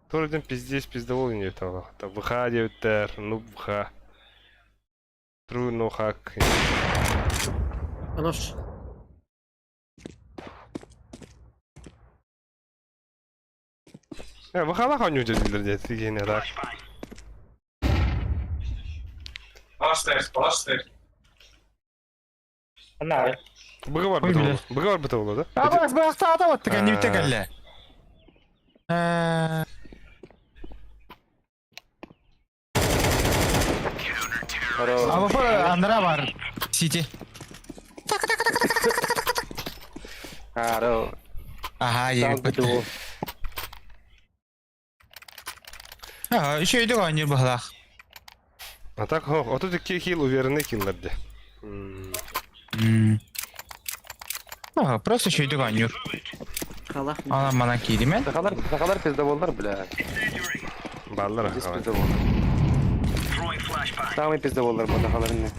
Торден пиздец пиздовол не того. ВХ деветтер, ну ВХ. Тру но хак. Хорош. Э, ВХ лах оню дедилер дед. Гене так. Анары. Быгы бар Ой, бит бля. ол. Быгы бар бит ол, да? А, бас, бас, та, вот, так, не А. битекалле. Хорош. А вот Андра бар. Сити. Хорош. Ага, Там я битву. Ага, еще иду, они бахлах. А так, хо, ото такие хил уверенный киллерде. Ага, просто еще иду, они. Халах. Ана мана киримен. Сахалар, сахалар пиздоболлар, бля. Баллар. Здесь пиздоболлар. Самый пиздоболлар бу сахалар не.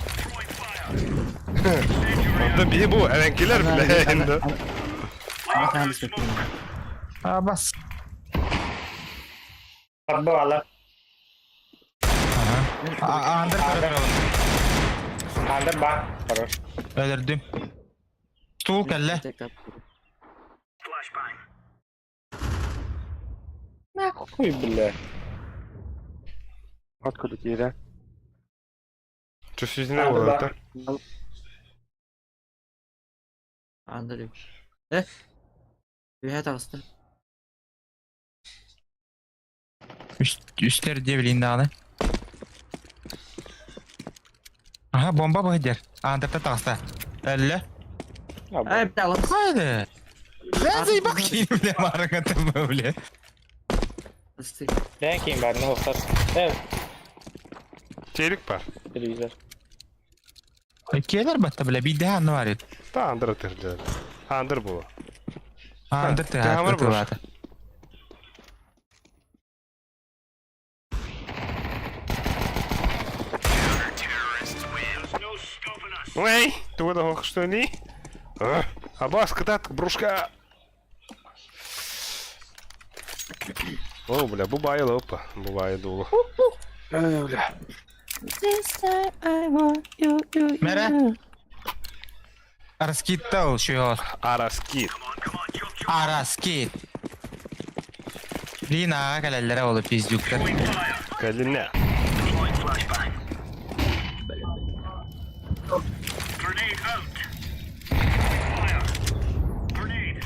Онда би бу эвенкилер биле энди. А, бас. Подбывала. Ага. А, Андр Андер бак. Хорош. Өлөрдүм. Стул кэллэ. Хуй, бля. Откуда тебе, да? Чё сизине болот да? Андр. Э? Үһэ таҕыста. Үстэр диэбилин даҕаны. Аха, бомба быһыдьар. Аантарта таҕыста. Өллө. Ай, бля, вот. Хайды. Бля, заебал киин, бля, марыңа тымы, бля. Сты. Бэйэн киин баар, ну охтар. Э, Телек бар. телевизор. Келер батта, бля, биде анны бар edi. Та андыр тырды. Андыр бу. Андыр Тыһамыр тыһа тылата. Ой, тугу да что ли? Абас, кытат, брушка. О, бля, бубай, опа, бубай дулу. Эй, бля. Мәрә. Раскидтал еще. Араскит. Араскид. Блин, аға кәләлләре олы пиздюктар. Калина. Grenade out. Fire. Grenade.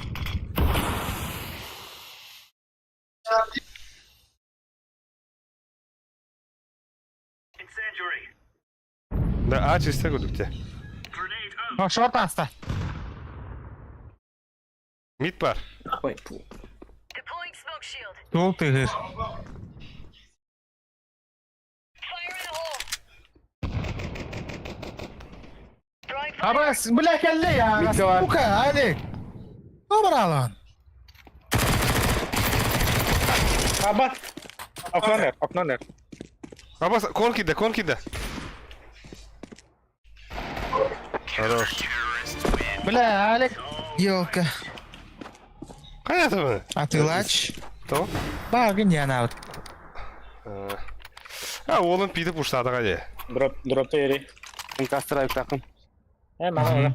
Incendiary. Да, а чисто гудукте. Grenade out. О, шорт аста. Мид бар. Ой, пу. Deploying smoke shield. Тул тыгыр. Fire in the hole. Throwing fire. Абас, бля, кәлле я. Мид бар. Сука, Алик. Обралан. Аба! Окно окно нер. Абас, кон киде, кон киде. Хорош. Бля, Алик. Елка. Кая ты? А ты лач? То? Багын яна вот. А, олын пиді пуштады қаде. Дроп, дропта ери. Кастыр айып тақым. Э, мана ора.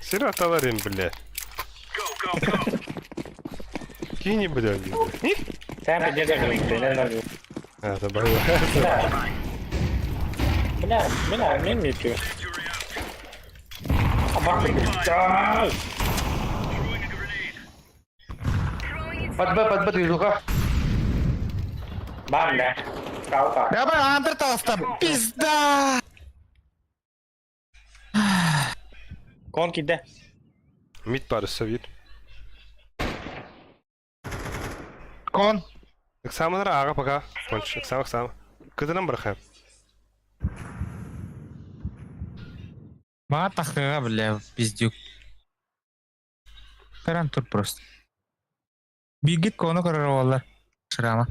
Сир аталар им, бля. Go, go, go. Кини, бля. Сән пиздец бля, не А, это бля. Бля, бля, мен митю. Аба, бля. Throwing a grenade. Throwing in Подбе, подбе, движуха. Бам, бля. Скалка. Давай, андыр таста. Пизда. Кон киде. Мид бар, совет. Кон. Экзаменер аға пока. Конч, экзамен, экзамен. Кыдынан бархай. Мага тахыга, бля, пиздюк. Каран тур просто. Бигит кону караралар. Шрама.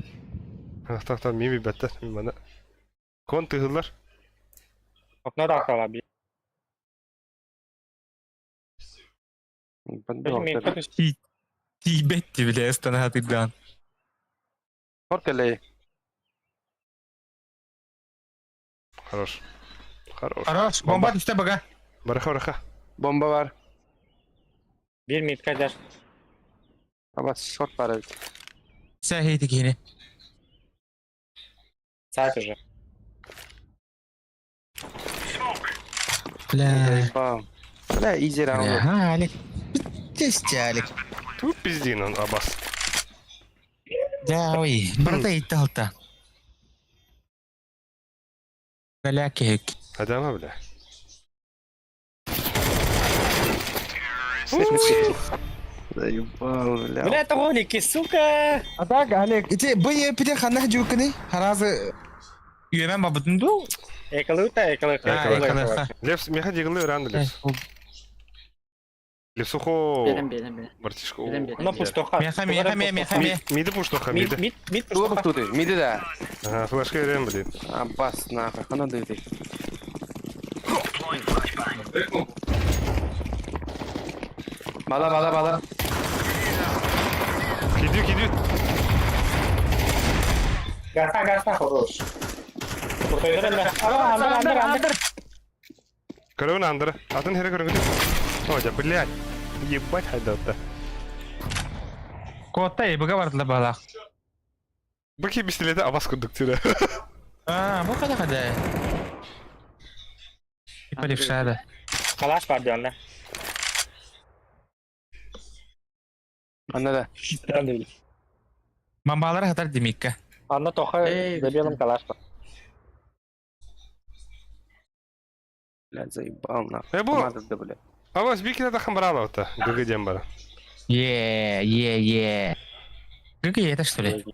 Так, так, мими бәтті, мими Кон тыгылар. Окно да акала, бля. Подбе, Тибетти, бля, станат иган. Шорт кәлле. Хорош. Хорош. Хорош, бомба түсті бага. Бараха, бараха. Бомба бар. Бир митка жаш. Абас, шорт бар evet. Сәхейті кейіне. Сайт уже. Бля. Заебал. Бля, изи раунд. Ага, Алик. Пиздец, Алик. Тут пиздин он, Абас. Да, ой, брата и талта. Бля, кек. Адама, бля. Заебал, бля. Бля, это сука! А так, Алик, ите бые пиде ханах жукны, харазы. Юемен бабытынду? Экалыта, экалыта, экалыта. Левс, меха дигылы ранды, Левс. Левсухо. Берем, берем, берем. Братишка. Берем, берем. Ну, пустоха. Меха, меха, меха, меха, меха. Миды пуштоха, Мид, миды. мид, мид, Туға пустоха. туды, миді да. Ага, флешка берем, блин. Абас, нахуй, хана дыды. Бала, бала, бала. Кидю, кидю. Гаса, гаса, хорош. Андыр, андыр, андыр. Көрөбүн андыры. Атын хере көрөнгү. О, да, блядь. Ебать хайдатта. Котта ебіге бардылы балақ. Быки пистолеті Абас күндүктүрө. А, бұл қада қада. Типа левша да. Калаш бар дион, да. Анна да. Мамбалары хатар Демикка. Анна Тоха Эй, за белым калашка. Блядь, заебал нахуй. Э, бу- Команда да, блядь. Авас бикина да хамбрала-то. ГГ диэн бара. Е, е, е. Какие это что ли?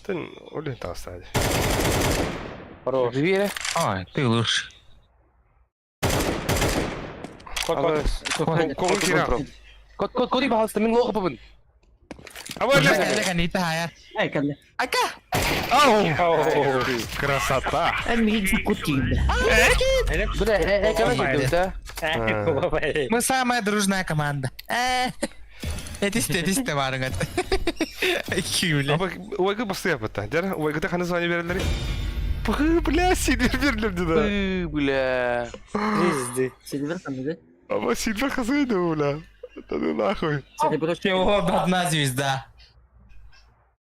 Тын олен таастаады. Хорош. Живи, э. Ой, ты лучше. Кот, кот. Кот, Кол кира. кот, кот, кот, пожалуйста, мин лоха побын. Аба Эй, кэллэ. Ау! Ау. Красота! Эн миигин кут киирдэ. Бля, э, э, короче, да? Эй, Мы самая дружная команда. Эти эти барыҥат. Кюля. Аба уайгы басты япытта. Дер уайгыта ханы звание берелери. Пы, бля, сильвер берилер да. Бы, бля. Пизды. Сильвер ханныгы? Аба сильвер хасыйды, бля. Да ну нахуй. Серебро Всего одна звезда.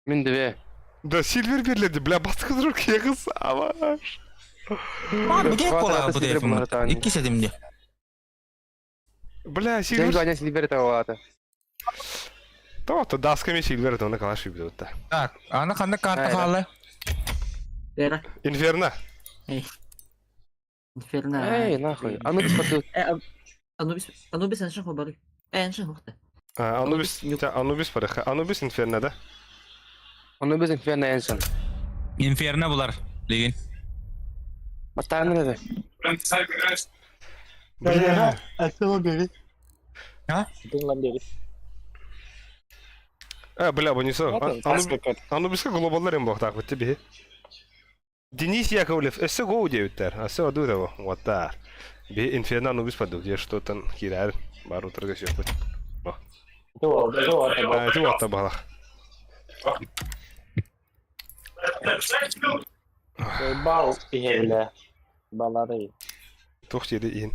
Мин две. Да сильвер берилерди, бля, басты кызыр кегіз. Аба. Бу кола Квадраты бу сильвер бунар Икки седимди. Бля, Сен сильвер. звание сильвер того ата. Tamam da дасками сильвер это оны калаш үйбді Так, аны ханна карта Айда. халы. Вера. Инферно. Инферно. Эй, нахуй. А ну без Э, Анубис, Анубис эншин хобары. Э, эншин хохта. Анубис, Анубис параха. Анубис Инферно, да? Оны без инферно эншин. Инферно булар. Деген. Бастағын еді. Бля. А? А, бля, бу не со. Анубиска глобаллар им бохтак битти би. Денис Яковлев, эссе гоу девиттер. Асе аду его. Вот так. Би Инферно Анубис паду, где что там кирар. Бар утрга сөпөт. А, это вот табалах. Бал бля. Балары. Тух жери ин.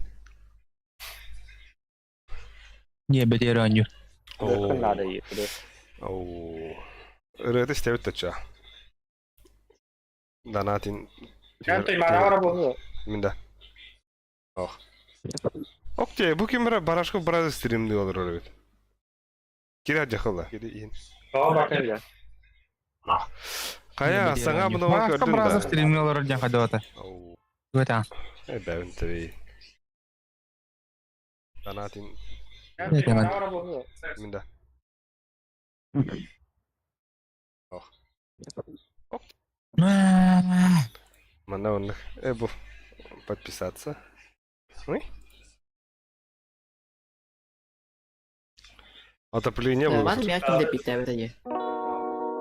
Не бетер аню. Надо ехать. Оу. Рыты стебит тача. Донатин. Минда. Ох. Окей, бу кимбера барашко бразы стримди olur öyle бит. Кирә жакылла. Кире ин. Кая, саңа буны ва Барашка көрдүм бразы да. стримни олар ден хадота. Оу. Өтә. Э, бәвин теби. Донатин. Минда. Ох. Мана онных. Э, бу. Подписаться. Ой. Отопление было. Маны мягким деп битте бер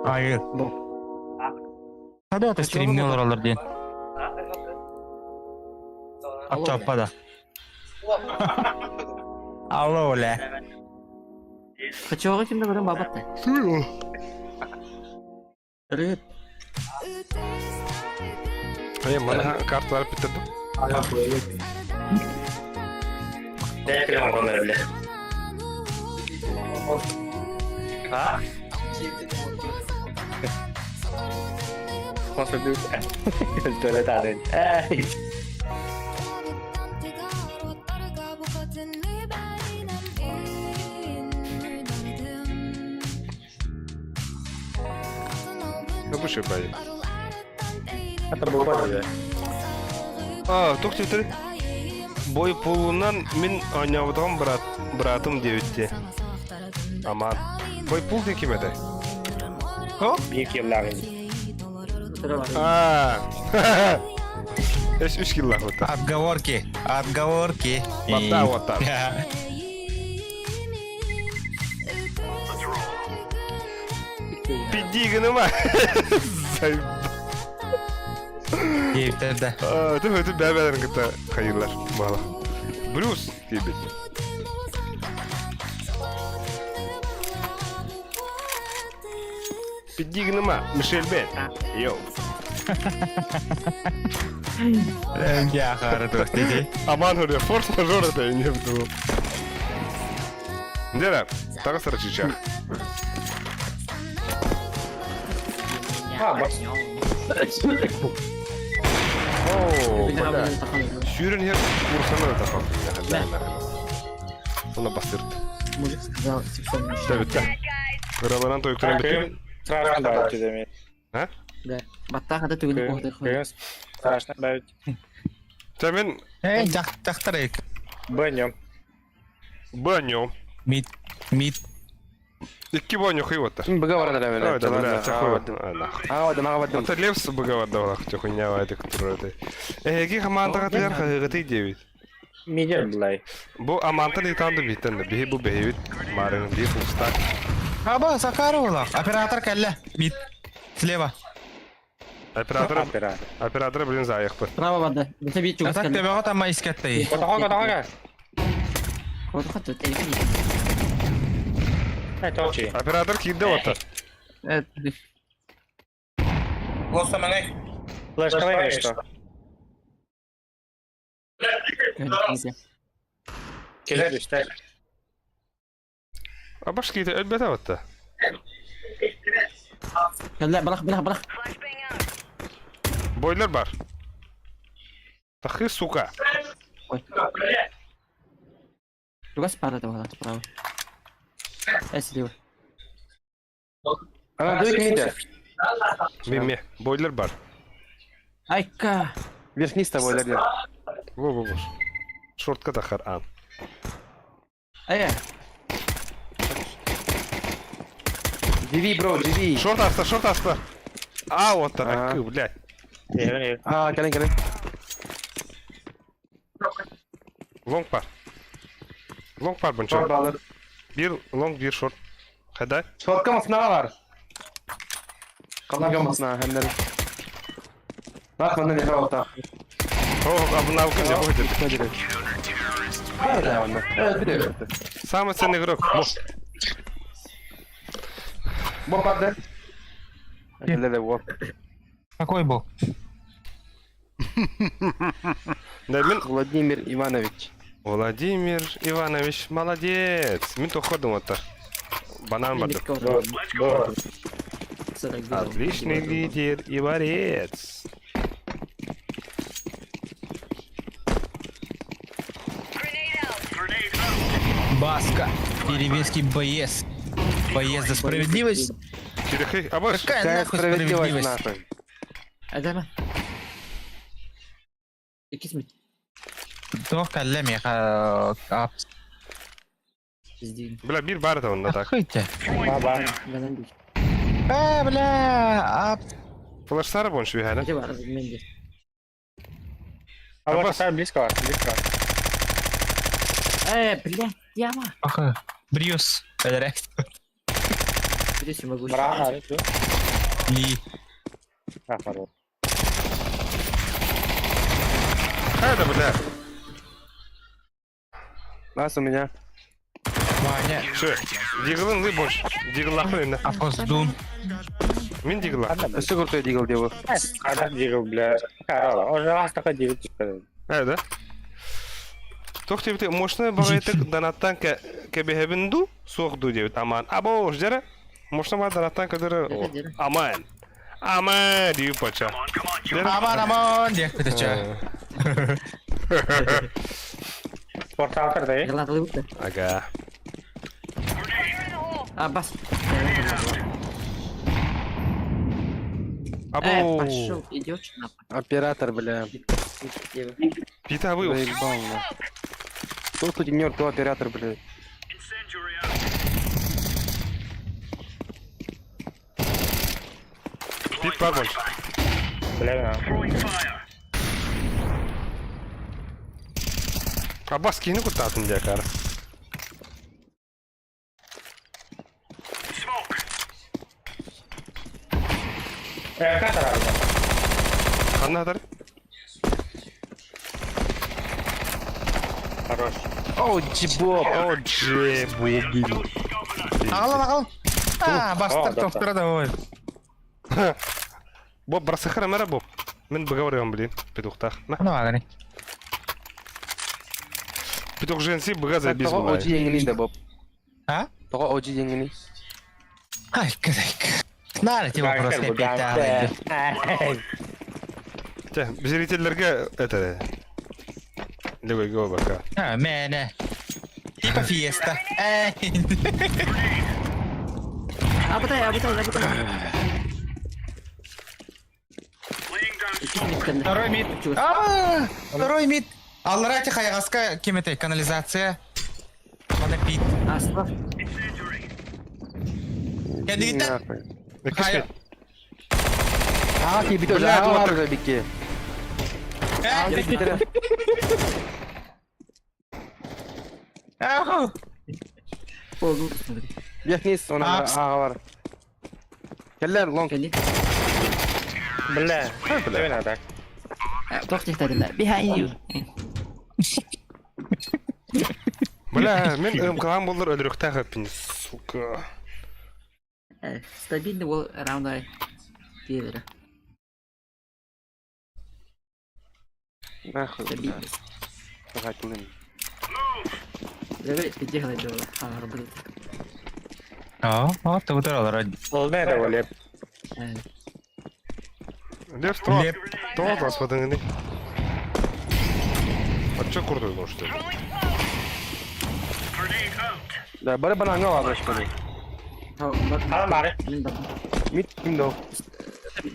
Айыр. Бу. Хадота стримни олар олар ден. Ачаппа да. Алло, ля. Качоға кимде көрөн бабатты. Рыт. Э, мана карталар биттерди. А? Эй. Ну, бу шибай. Это был бай, А, тух тетер. Бой пулунан мин ойнабытым брат, братым дебитти. Аман. Бой пул ден ким этэй? Бир киллагын. А. Эс үч киллах вот. Отговорки. Отговорки. Вот так, вот так. Пиди гыныма. Кейптер да. Ты өтү бәбәләрен кытта хайырлар. Бала. Брюс дейбит. Пиди гыныма, Мишель Бен. Йоу. Я хары деди. Аман хөрө форс-мажор это не вду. Дера, тагы сарачыча. А, бас. О, бля. Сүүрэн хер курсаны да тахал. Она бастырды. Мужик сказал, сексуальный Да, битте. Ыраларан тойуктаран бүттүм. Страшно баҕайы дэмэ. А? Да. Баттаах ата түгүнү куһутар. Кыым страшно баҕайы. Чэ мин Эй, дьахтар эк. Бэньем. бонньом. Мид, мид. Икки бонньо хуй вот. Быга баран эрэ Ой, да, бля, чахуй. Аҕабадым, аҕабадым. Это Левс быгавардавалах чахуйнява это который. Эһиги хамаандаҕытыгар хаһыгытый диэбит. Мидер булай. Бу амантан итанды биттен биһи бу бэһибит марын биир устак. Аба, Сакарова. Оператор кэллэ. Мид. Слева. Оператор Оператор. оператор блин заехпыт. Право барда. Бите бит чугас Атак кэллэ. төбөҕө тамма искэттэй. Котоҕо котоҕо. Коту хатты телефон. Ай точи. Оператор киирдэ оттар. Э, Флешкалай что? Келер işte. Абаш киирдэ өлбөтө отта. Кэллэ, барах, барах, барах. Flashbang out. Бойлер бар. Тахы сука. Ой. Чугас пара там, право. Э, слева. Ана дуйк мидер. Миме. Бойлер бар. Айка. Верхний с тобой, Лердер. Во во во. Шортка тахар ан. Э, GV, бро, GV. Шорт аста, шорт аста. А, вот А. так, блядь. Евен А, кэлэн, кэлэн. Лонг пар. Лонг пар Шорт бунча. балыр. Бир лонг, бир шорт. Хада. Шортка масына бар. Калага масына, хәмнәр. Нах, манна не хавата. О, обнавка не будет. Самый ценный игрок. Во. Бомбарде. Леле, во. Какой был? Да, мин Владимир Иванович. Владимир Иванович, молодец. Мин тоходом вот так. Банан барды. Отличный лидер и борец. Grenade out. Grenade out. Баска. Деревенский боец. Боец за справедливость. Кирихи, абаш. Какая Какая нахуй справедливость справедливость? нахуй? Адама. Икис мид. Туох кэллэ миэхэ, ап. Пиздин. Бля, бир бар там на так. Ахуйте. Баба. Банан бит. Э, бля, ап. Флеш сара больше бихайна. Где бар, мен де. А вот такая близко, близко. Э, бля, яма. Аха. Бриус. Бэлэрэ. Здесь могу. Браха. Ли. А, хорош. Хайда, бля. Нас у меня. Ваня. Шö. Диглын лы больше. Диглахы на. Апоздун. Мин дигла. Өссө крутой дигл деву. Когда дигл, бля. Карала. Он же раз такой дигл. Э, да? Тох тебе мощная багайтык донаттан кебехебинду суох ду дебит аман. Або ждere. Мощная ба донаттан кедere. Аман. Аман дип пача. Аман, аман. Диэхпит чэ. Портал да? Гранаталы бутты. Ага. Fire in the hole. А, бас. Або. Э, пошел, идешь на. Оператор, бля. Пита вы. Заебал, нахуй. То сутенер, то оператор, бля. Incendiary out. Пит бар больше. Бля, Throwing fire. Абас кини кутатын декар. Smoke. Э, как это? Ханнатар. Хорош. О, джибоб. О, джебоби. Аҕал, аҕал. А, бастар О, да, тохтора давай. Боб брасахара мэра боб. Мин быгаврыгам блин. Петухтах. На. Ну, агани. Петух женси быга забиз Того булай. OG еңини да, Боб. А? Того OG еңини. Ай, кызык. Знали те вопрос опять. Те, зрительдерге это Левый го бака. А, мене. Типа фиеста. Эй. Абытай, абытай, абытай. Второй мид. А, Второй мид. Аллара хайаҕаска ким этэй? Канализация. Монопит. Асла. Кэннигиттэн. Иккис Хайа. мид. Аа, киирбит Бля, аа, вот баар бикки. Э, Аху. Oldu. Верхний она Апс. аа бар. Кэллэр лонг. Кэлли. Бля, бля. надо. Туох диэхтэринэ. Behind you. Бля, мин МК-м буллар өлөрүөхтээх эппин, сука. Стабильный бол раунд диэлэрэ. Нахуй. Стабильный. Хатылын. Леве пиздехала делала. А, работает. А, а, ты вот аллара. Ол не это олеп. Лев то, Леп. то господин. А чё курдуй может? Да, бары бананга бар что ли. Ана бары. Мид ким доо.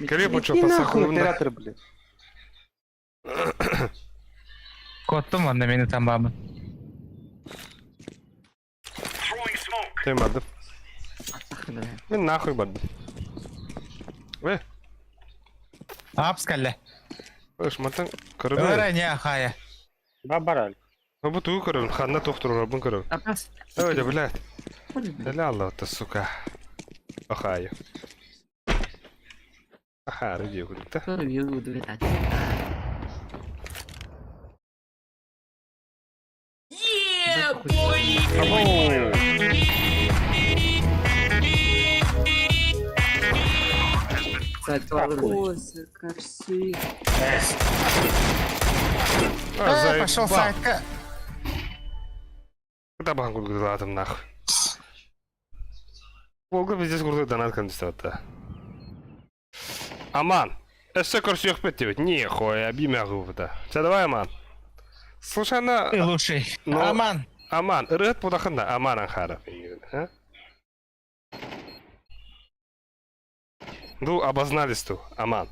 Кэле бу чё Иди по нахуй, сахару. оператор, блядь. Коттум онно мени тамбамын. Ты бардым. Мен нахуй бардым. Э, Апс кэллэ. эш мантан көрөбүн. Ора не хая. Ба барал. Бу тугу көрөбүн, ханна тохтурабын көрөбүн. Апас. Ой, да, блядь. Да ля ты, сука. Охаю. Аха, рыдия кудыкта. Э, пошел сайтка. Куда бахан курдук нахуй. Волга пиздец курдук донат кондиционата. Аман, эссе көрсөк бет деп. Не хуй, обимя губыта. Ча давай, Аман. Слушай, она... Ты лучший. Ну- Аман. Аман, ырыт будахында Аман анхаров. А? Ну, обознались ту, Аман.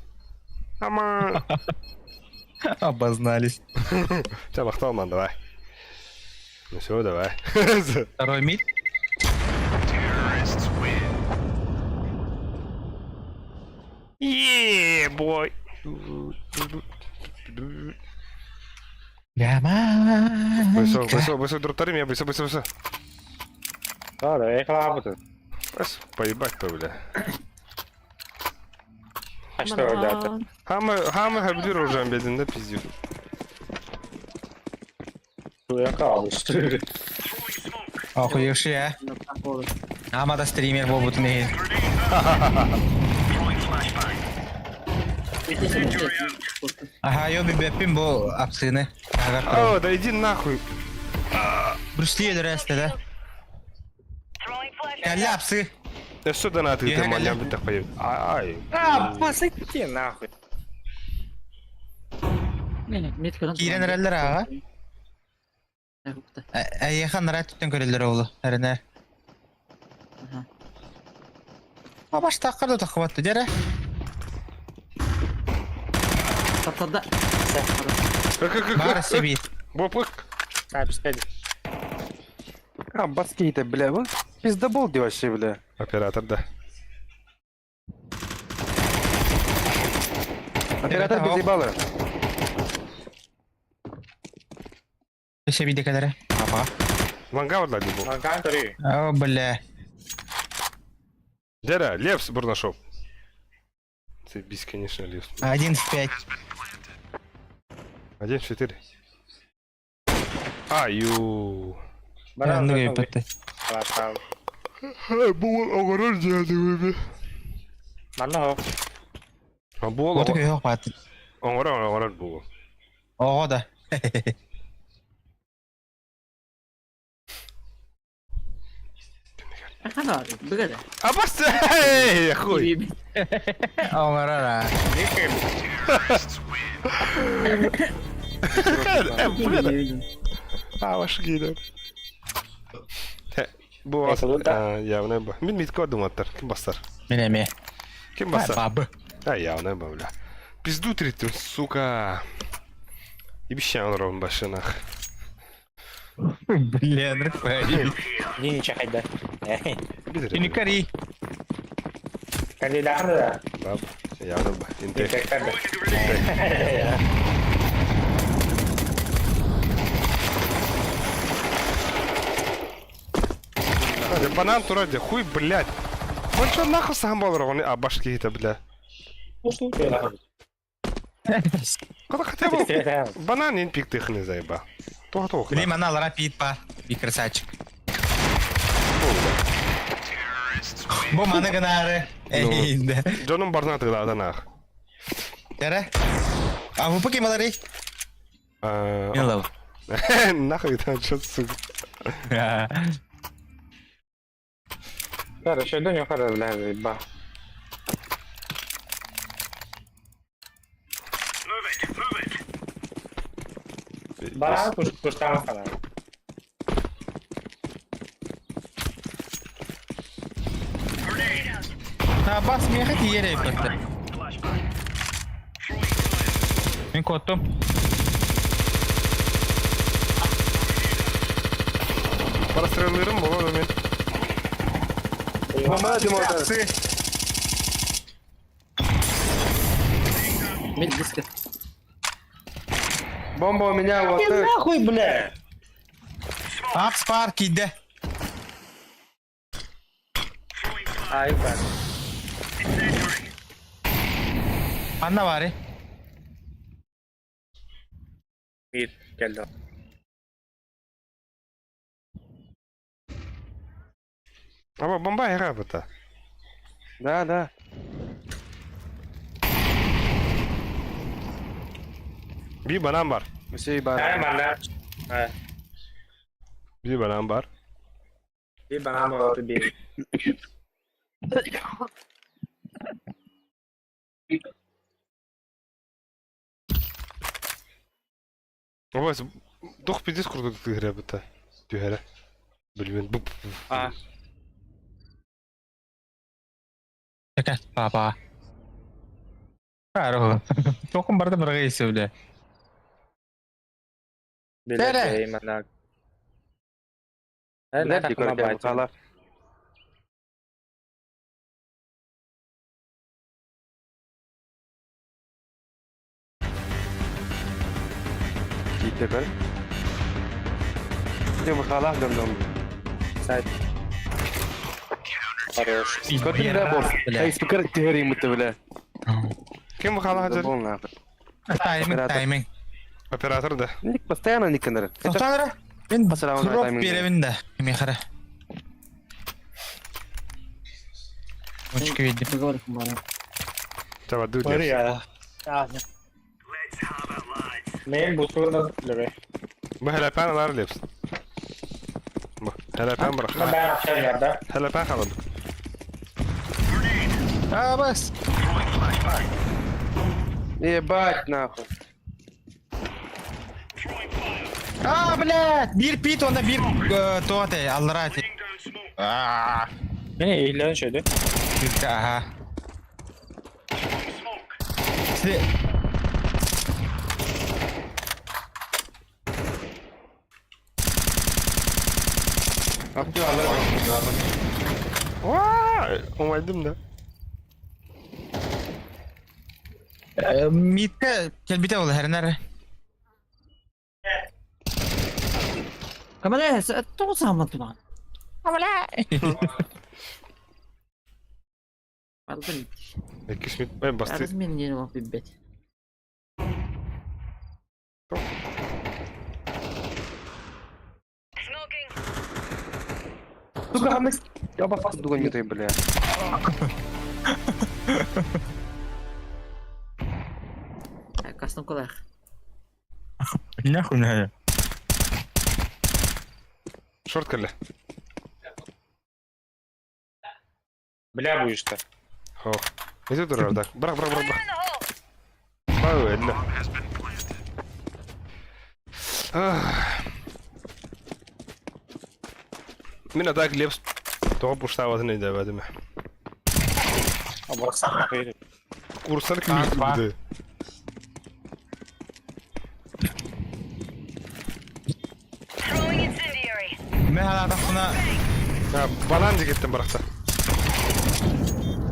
Аман. Обознались. Ча, махтал, Аман, давай. Ну все, давай. Второй мид. Е, бой. Ямайка. Бысо, бысо, бысо, дроптарым я, бысо, бысо, бысо. Да, да, эхла буту. Бас, поебать то, бля. А что ребята? Хамы, хамы хабдир уже беден, да пиздю. Туя калыш. Охуевший, а. Ама да стример болбутун эйин. Ага, йо биппин бу апсыны. Ага, О, да иди нахуй. Брюсли өлөрөстө да. Throwing flashbang. Кэллэ апсы. Да что донаты Я ты галя. маня битах поеб. Ай. А, посыпьте нахуй. Киирэн эрэллэр ага. Эйехан нара түттен көрөлөр оолу. Эрене. Абаш таккар да такыбатты дere. Таптада. Бары себит. Бопык. А, пистолет. А, баски-то, бля, вы пиздобол ты вообще, бля. Оператор, да. Оператор без ебала. Себит кэлэрэ. Апа. Ланга вот лади был. Лангантори. О, бля. Дера, Левс Бурнашов. Заебись, конечно, Левс. Один в пять. 1-4. Аю. Ну, епетте. Бул огород делать Манна А бул Вот такой хватит. огород огород бул. Ого да. А бас, эй, хуй. Оңорора. Э, блин. А, ваш гидер. Бу явно бу. Мин митко думаттар. Ким бассар? Мин эмиэ. Ким бассар? Бабы. А явно бу, бля. Пизду триттим, сука. Ебища он башынах. Бля, нрыпай. Не чахайда. Иникари. Кандидат. Баб, явно бу. Интек. Банан турар хуй, блядь. Он что нахуй сам был он а башки это, бля. Когда хотя бы банан не пик ты не заеба. То-то. Блин, она лара пит па. И красавчик. Бу маны гынары. Эй, да. Джоном барна тогда да нах. Тәрә. А вы поки малары? Милов. Нахуй там что, сука. Хорошо, да не хорошо, бля, заеба. Банан куштан хана. А бас меха тиере батты. Мин коттум. Прострелырым болады мен. Мама, ты можешь. Мид диска. Бомба у меня вот. Нахуй, бля. Апс пар киде. Ай, бля. Анна бары. Мид келді. Аба бомба яга быта. Да, да. Би банан бар. Все, ебать. Ай, манда. Би банан бар. Би банан бар, би. Аба дух пиздец курдук тыгыра быта. Түһәрә. Билмен. А. Така, папа. Каро. Тохом барды бір гейсе бля. Биле, манда. Бля, ты Киттекер. Ты махалах дом-дом. Сайт. Хорош. Сколько да босс? Эй, спикер теории мы бля. Ким махалах Забыл нахуй. Тайминг, тайминг. Оператор да. Ник постоянно никонер. Тоқтаңдар. Мен Ассаламу дроп алейкум. беремін да. Мехара. Очки видим. Договор бара. Чаба ду. Мария. Мен бутурна лебе. Бу хәләпән алар лепс. Бу хәләпән бар. Мен апшар да. Хәләпән халын. А, бас. Ебать нахуй. А, блядь. Бір пит, онда бір тоате, алларати. А, Мен илен шөйдү. бір, ага. Се- Вай, оңайдым да. Митке келбите ол хәрнәр. Камале, тоғыз саман тунан. Бардым. Экис мит бай басты. Арыз мен не лап бит. Smoking. Сука, хамыс. Я попал дуган не бля. Кастом колах. Нахуй надо. Шорт кэллэ. Бля будешь-то. Хо. Эти турар так. Брак, брак, брак, брак. In the hole. Правильно. Мин ата Глеб тоҕо пуштаабатын өйдөөбөтүм. Курсар күүрдү. Throwing incendiary. Мен халаатахпына Банан дигеттен бырахта.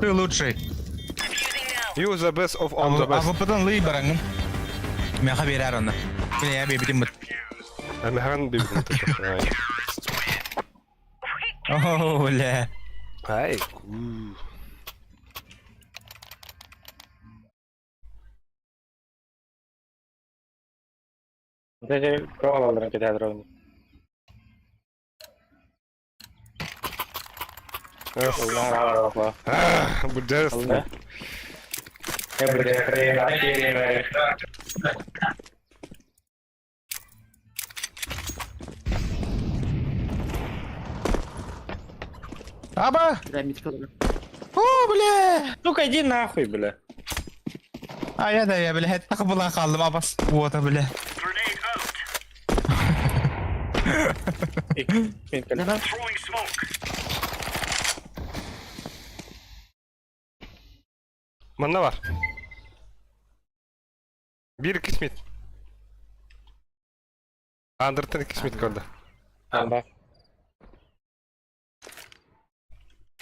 ты лучший. Defusing now. You the best of all the best. АВП-дан лый бараҥҥын. Миэхэ биэрээр онно. Бля, биэбитим бут. Миһаҕын биэбитим О, бля. Ай. Тоҕо кэтээдэр Бу дьэ Аба! Бля, митка олорор. О, бля! Сука, иди нахуй, бля. А я да, я, бля, так була хааллым, абас уота, бля. Grenade out. Нема. Throwing smoke. Манна бар. Биир кисмит. Андертен кисмит көрдө. Бомба.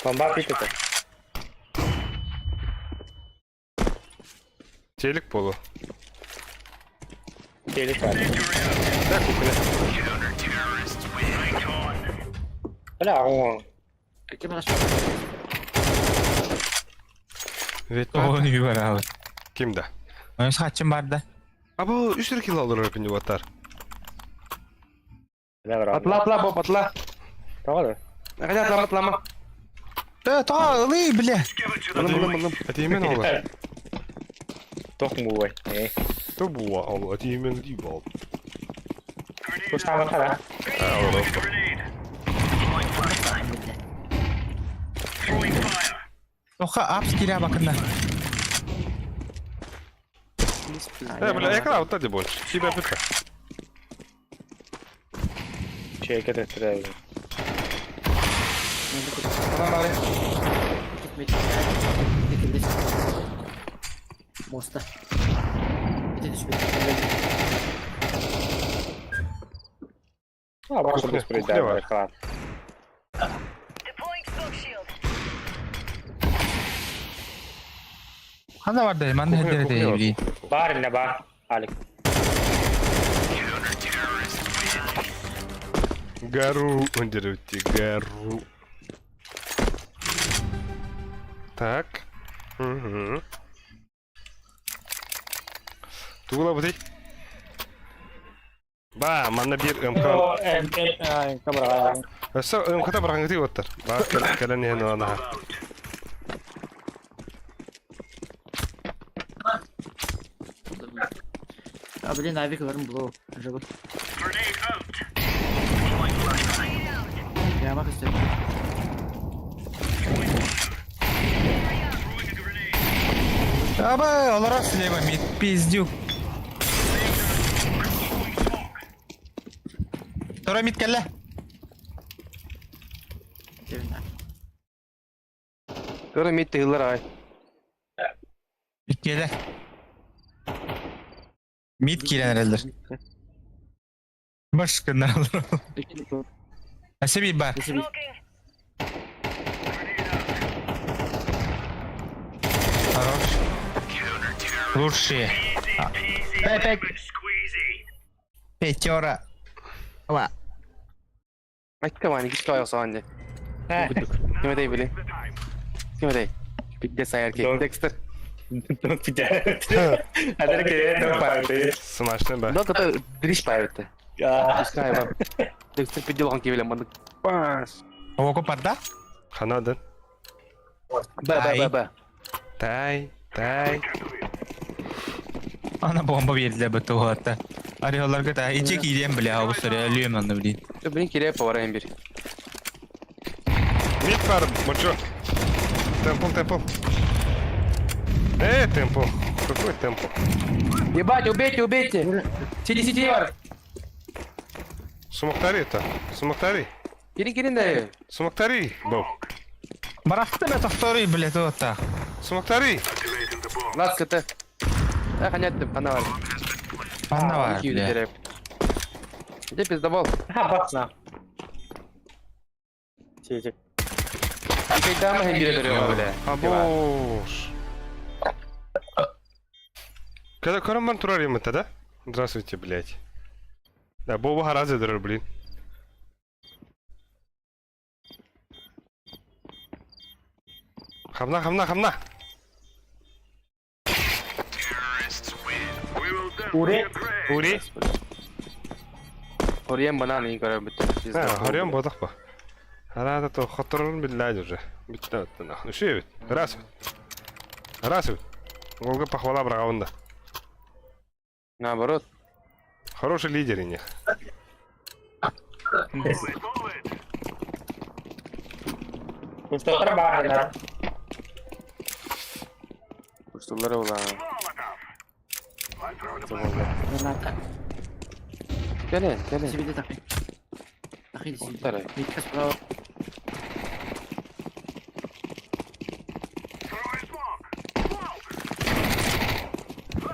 Бомба пикete. Телек болу. Телек бар. Да, кухня. Counter-terrorists win. Right on. Бля, оң. Ким араш? Ведь О, не барабы. Ким да? Өн хачым бар да. А бу үс кило алыр күнү батар. Бля, бар. Атла, атла, Боб, атла. Тоҕо да? Хотя атлама, атлама. Э, та, ылый, бля. Give it to the Ылым, ылым, boys. ылым. Этимен олар. Тох муой. Э. Ту буа ол этимен ди бол. Grenade Кустама out. хара. Throwing a grenade. Throwing flashbang. Throwing fire. Тоха апс кире бакында. Э, бля, экран вот ди больше. Тебя бүтэ. Чейке тетре. Атан бары. Моста. Ити түспүт. А, баш Кухня, бис кухня бар. придя. Deploying smoke shield. Хана бар да, манда Кухня, хедер кухня бар. де. Бар не бар. Алик. Гару, өндерөтти, гару. Так. Угу. Тугула бутый. Ба, манна бир МК. М, камера. Өссө МК-та барган оттар. Ба, кэлэн иһэн ана. А, блин, авик ларым бло. Жабы. Grenade out. Throwing flashbang. Яма көстөр. Throwing a grenade. Аба, олара слева мид, пиздюк. Throwing smoke. Второй мид кэллэ. Көрө мид тыгылар ай. Иккиэлэр. Мид киирэн эрэллэр. Баш гыннар олор. Әсеби бар. Smoking. Хорош. Лучшие. Easy Пять, пять. lemon squeezy. Пятера. Ла. Айтка вани кичке аяк саганды. Ким этэй били? The time. Ким этэй? Пидде сайар ки. Дон. Декстер. Адер кere тох парты. Смачно ба. Да, ката дриш пайбытты. Я. Пускай ба. Декстер пидде алган кебелем мандык. Пас. Око парда? Ханадан. Ба ба ба ба. Тай, тай. Ана бомба бердилер бу туһатта. Арыаларга та иче киирен бля, обустар өлүөм анны блин. Блин, керек бар эм бир. Мид бар, мочо. Темпл, темпл. Э, темпл. Какой темпл? Ебать, убейте, убейте. Сиди, сиди, бар. Сумактари это. Сумактари. Кирин кирин да. Смоктари, был. Барахты бля, повтори, бля, то так. Смоктари. Лас КТ. Э, ханяттым, хана бар. Анна бар, бля. Где пиздобол? Ха, басна. Чичик. Кайдама хем бире бере бля. Абош. Когда Кораман турар это, да? Здравствуйте, блядь. Да, Боба Харазы дорог, блин. Хамна, хамна, хамна. Уре. Ури. Хориен банан и көрөр бүттэ. Хорион бодох ба. Харада то хоторун билләд уже. Бүтті өтті нахуй. Үші бит. Раз. Раз. Олга похвала брагавында. Наоборот. Хороший лидер у них. Устатар баарына. Курсулары була. Кэлэн, кэлэн. Сибиде тахи. Тахи сибиде. Тахи. Микас право.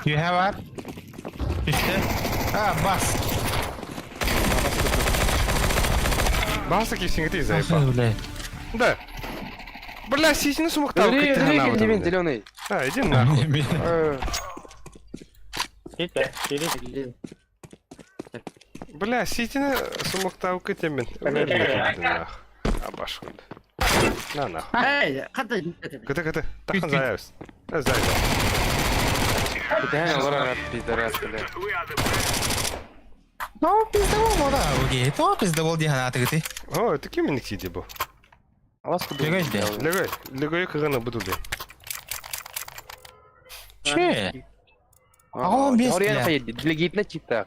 You have up? İşte. А, бас. Басы кисиңити заебал. Бля. Да. Бля, сисini сумықтау Өлі, кетті өлі, кел, зеленый. А, иди нахуй. Чичик. Чичик. Бля, ситini сумықтау кетемін. Абаш хуй. На нахуй. Эй, хата. Кыты кыты. Тахан заявс. Заявс. Бүтән олар пиздорас, бля. Ну, пиздовол, да, окей. То пиздовол диган атыгы. О, это ким миник сиди бу? Алас куду. Легай, бля. Легай, легай кыгана буду бе. Че? А он без, Хориен бля. хайд, легитно чита.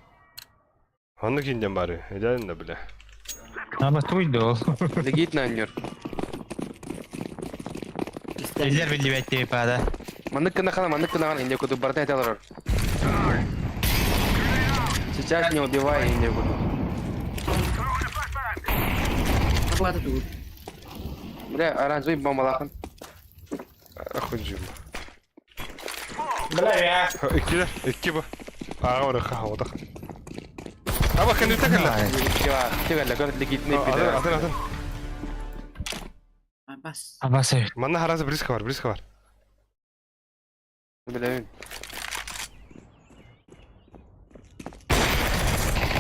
Аны кинден бары. Эден да бля. Аба туйду. Легитно аннер. Эллер билбет деп ада. Маннык кына хана, маннык кына хана, инде куду бардан айталар. Сейчас не убивай, инде куду. Аблата тут. Бля, оранжевый бомбалахан. Ахуджим. Бля, я. Икки икки бу. Ага, ора ха, одах. Аба кенди такала. Тига, тига, легор легитный Атын, пидорас. атын, атын. Бас. Абасы. Манна харазы близко бар, близко бар. Бля.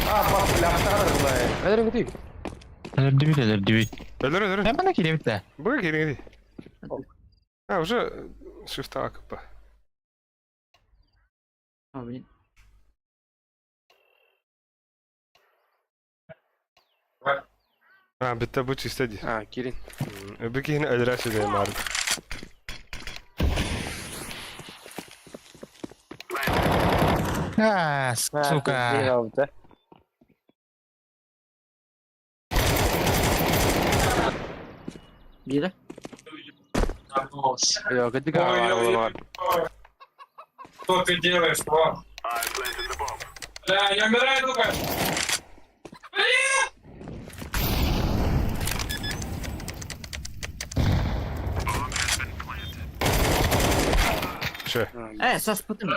А, бах, бля, ахтар, бля. Эдер гути. Өлөрдүбүт, өлөрдүбүт. Өлөр, өлөр. Мен бана киребит да. Буга керең А, уже шифта АКП. А, блин. А, битте бу чисто ди. А, Кирин. Öbür yine ölür söyleyeyim abi. А, сука. Бире. Йо, гути га. Что ты делаешь, во? Бля, я умираю, сука! Ше. Э, сас потом.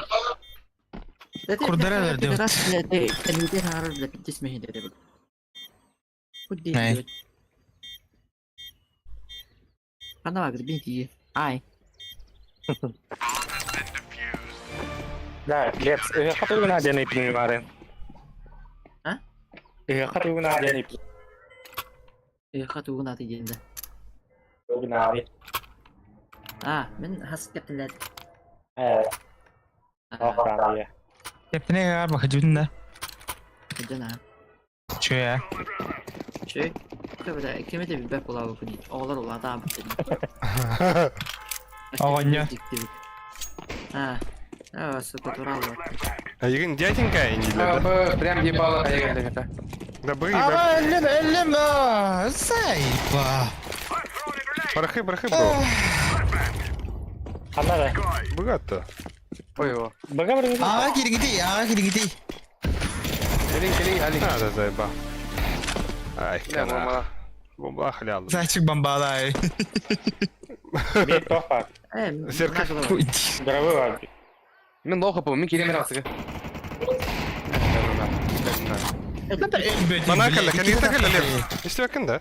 Курдара верди. Эй. Ай. Да, Лепс, хатыгына ден ипни барын. А? Хатыгына ден ипни. Хатыгына дегенде. Гына. А, мен хас кептилер. Э, охрана. Кептине гар бахыжыбын да. Жана. Че? Чөй. Көбүдэ кеме де билбек болабы күн. Оҕолор улаатаан бит. Оҕонньор. А. А, сука, туралы. А егин дяденька инди да. Прям ебало хайган Да быги Аба, өллем, өллем, а, заеба. Барахы, барахы, бро. Анда да. Богато. Ой, о. Бага бир. Ага, киргити, ага, киргити. Келин, келин, али. А, да заеба. Ай, Бля, кана. бомбала. Бомба халялым. Зайчик бомбалай. Мен тоқ бар. Э, Серка. Дровы бар. Мен лоха по, мен кирем рацыга. Мана кэллэ, кэлиитэ кэллэ Лев. Истибэккин да?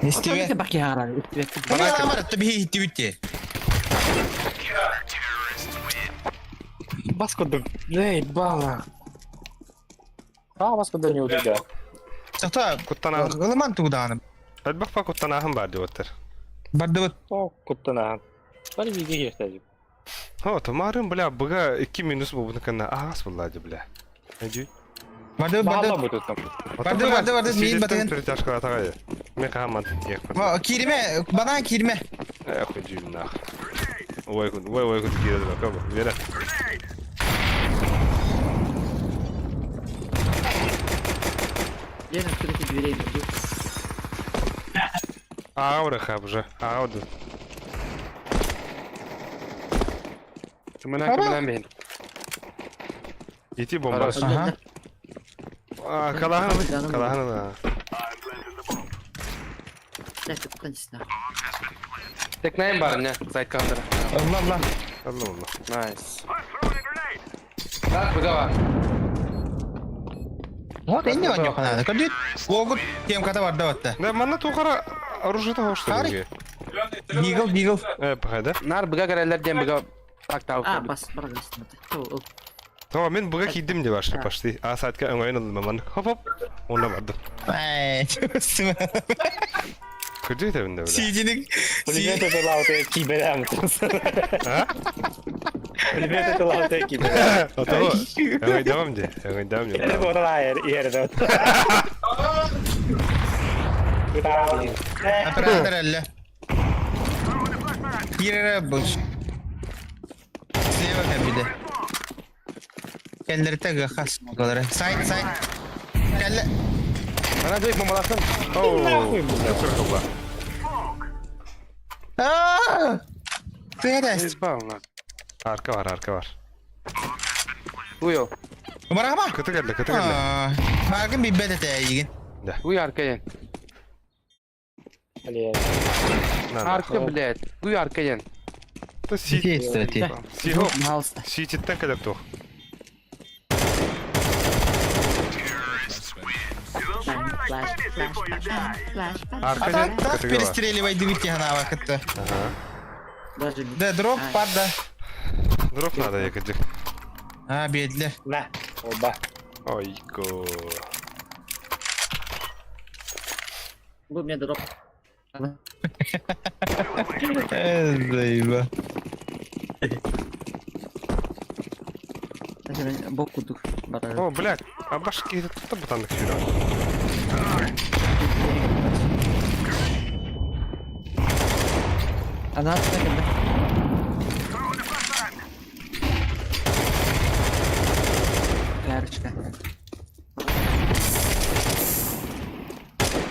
Истибэ. Бакиара. Мана кэллэ. Биһи иттибитти. Баско да... Эй, бала. А, баско да не удида. Сата, Куттанаһын. ылыман тугдааны. Элбэх па куттанаһын бар диэбиттэр. Бардыбыт. О, куттанаһын. Бары биге кииртэ. О, тамарым, бля, быга 2 минус буолбутун кэннэ аһаҕас буолла дии, бля. Өйдүү. Бардыбыт, Баала бардыбыт. бу там. Барды, барды, барды, миин батыгын. Перетяжкалатаҕай. Мен хаһан тиэхпин. Ва, Кииримэ, банан кииримэ. Э, хуй нах. Ой, ой, ой, киирэ кабы. Вера. Лена открытых дверей. Аура хабжа. Ауду. Кымына кымына мен. Ити бомба. Ага. А, калаһын, калаһын. Так, кутан Текнаем бар, не, сайт кандыра. Алла, алла. Алла, алла. Найс. Так, быга бар. Вот энни онньо ханада. Көдүт. Логут тем ката барда батта. Да, манна тугара оружие того что ли? Бигл, бигл. Э, пахай, да? Нар быга керелер ден быга так тау. А, бас, баргас. Tamam мен быга кийдим деп ашты почти. А сайтка оңайын алдым ман. Хоп хоп. Онна бардым. Ай, Көдү тебинде бля. Сидиник. Пулемет это лауте киберам. А? Пулемет это лауте киберам. Ото. Оңай давам де. Оңай давам де. Это вот лайер, ерде. Оператор әллә. Кирере буш. Слева кабиде. Кәлләре тәгә хас булалар. Сайт, сайт. Кәллә. Ана дуй бомбаласын. Оу. Нахуй, Аа! Терес. Избавна. Арка бар, арка бар. Уйо. Мархаба. Көтө келді, көтө келді. Магын бибет ете егин. Уй аркаен. Арка, блядь. Уй аркаен. Та си. Си хоп. Сититтен келеп тух. А так, так перестреливай дивити гана вакытта. Да, дроп падда. Дроп надо ехать. А, бедле. На, оба. Ойко. Бу мне дроп. Э, заеба. Бок кудук. О, блядь, а башки тут бутаннык сюда. Она да? Карочка.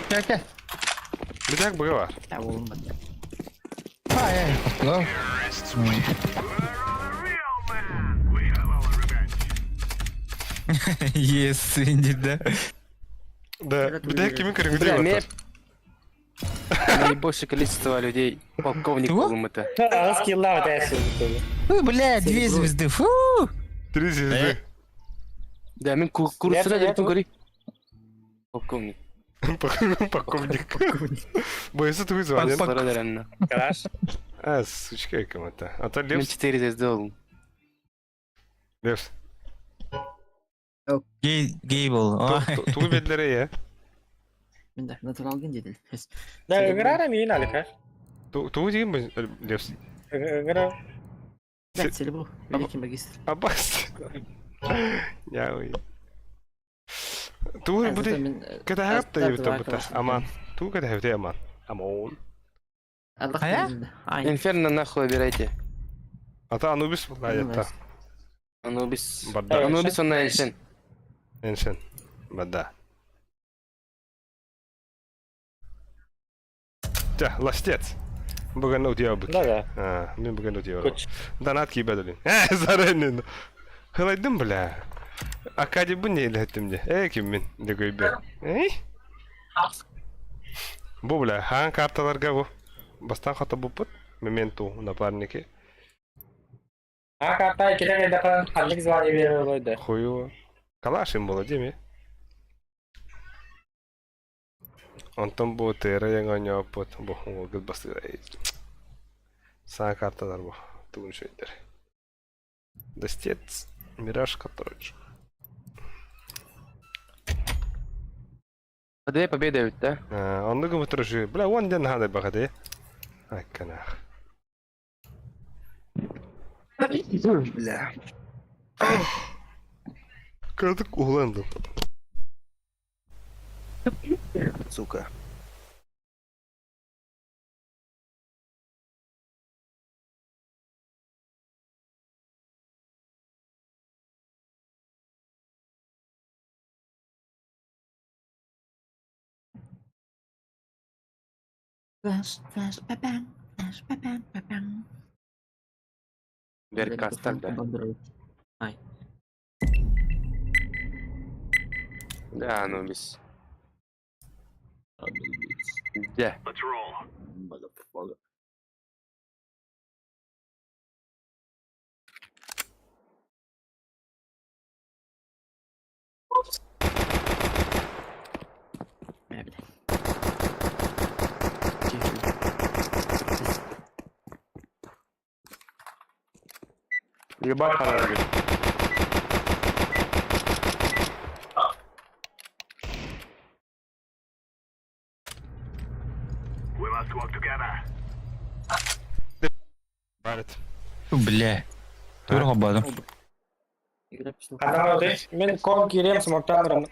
Чәкә. Битәк быгы бар. Та olmadı. Ай, ай, котлау. Yes, инде да. Да, битәк кемен көрүнгү Бля, дип мен атар. Наибольшее количество людей. Полковник Чего? был это. Ағыз килла бітәсі. Фу, бля, две звезды. Фу. Три звезды. Да, мен курсына дертин көри. Полковник. Полковник. Бойсы туй звонит. Пак. Калаш. А, сучка кому-то. А то Мен Левс. 4 звезды был. Левс. Гей, гей был. Тугу бедлере я. Мен да натурал ген дедил. Да, ыгырара миин алика. Тугу деген бу Левс. Ыгыра. Да, цель был. Великий магистр. Абас. Я ой. Тугу бу Ката хапта ебит бута. Аман. Тугу ката хапта аман. Амон. А Инферно нахуй выбирайте. Ата Анубис була ята. Анубис. Бада. Анубис он Эншен. Эншен. Бада. Тя, ластец. Бүгін утия бут. Да, да. А, мен бүгін утия. Коч. Донат кийбедилин. Э, заренин. Хылайдым бля. Акади бу не илеттим де. Э, ким мен? Дегой бе. Эй? Бу бля, хаан карталарга бу. Бастаан хотобуппут. Моменту напарники. А карта кире кайдахан ханнык звание берер олойда. Хую. Калаш им было, деме. Онтон бу тыра яңа бу гыл бастыра. Саа карталар бу. Тугун шөйдер. Достец. Мираж, короче. Две победы ведь, да? Оннугу бутырышы. Бля, он ден хады бахады. Ай, канах. Бля. Кырдык угланды. Сука. Flash, flash, ba bang, flash, ba bang, ba bang. Беркастар, да. Ай. Да, ну без. Да. Let's roll. Motherfucker. Бля. Ебать хороший. We must work together. Барит. Бля. Тур хоббадым. Анау мен ком кирем смоктанрым.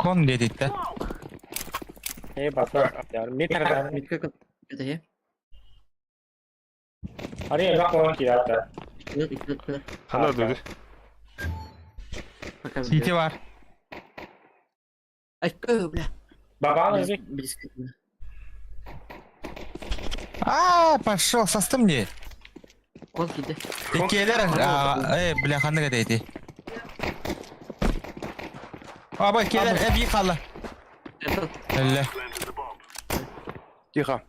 Кон дедит да. Э, бата. Метр Митка это я? Ари, бак кон кирата. Хана дуды. Сити бар. Ай, бля. Бабан өзі. Близко. А, пошел, састым не. Кон киде. Иккиэлэр, э, бля, ханнык этэй Аба, келер, э, бии қалла. Элле. Тихо.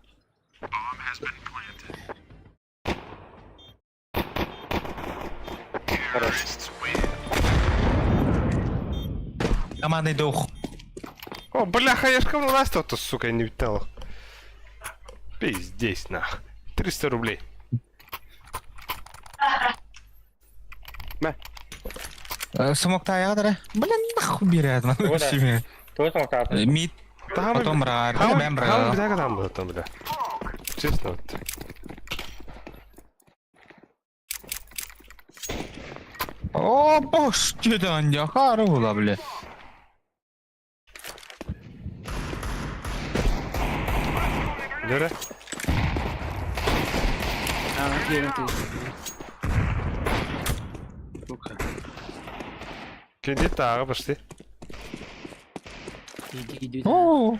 Командный дух. О, бляха, я ж кому ластил-то, сука, не витал. Пиздесь, нах. 300 рублей. Смок таяғдыр, Блин, нахуй берет, Той смоктан. Мид, потом рар, бэм Там, бля, там было, там, бля. Честно, вот. О, бош, деден я, харула, бля. Нөре? А, кире. Сука. Кенди тағы почти. Иди, иди. О,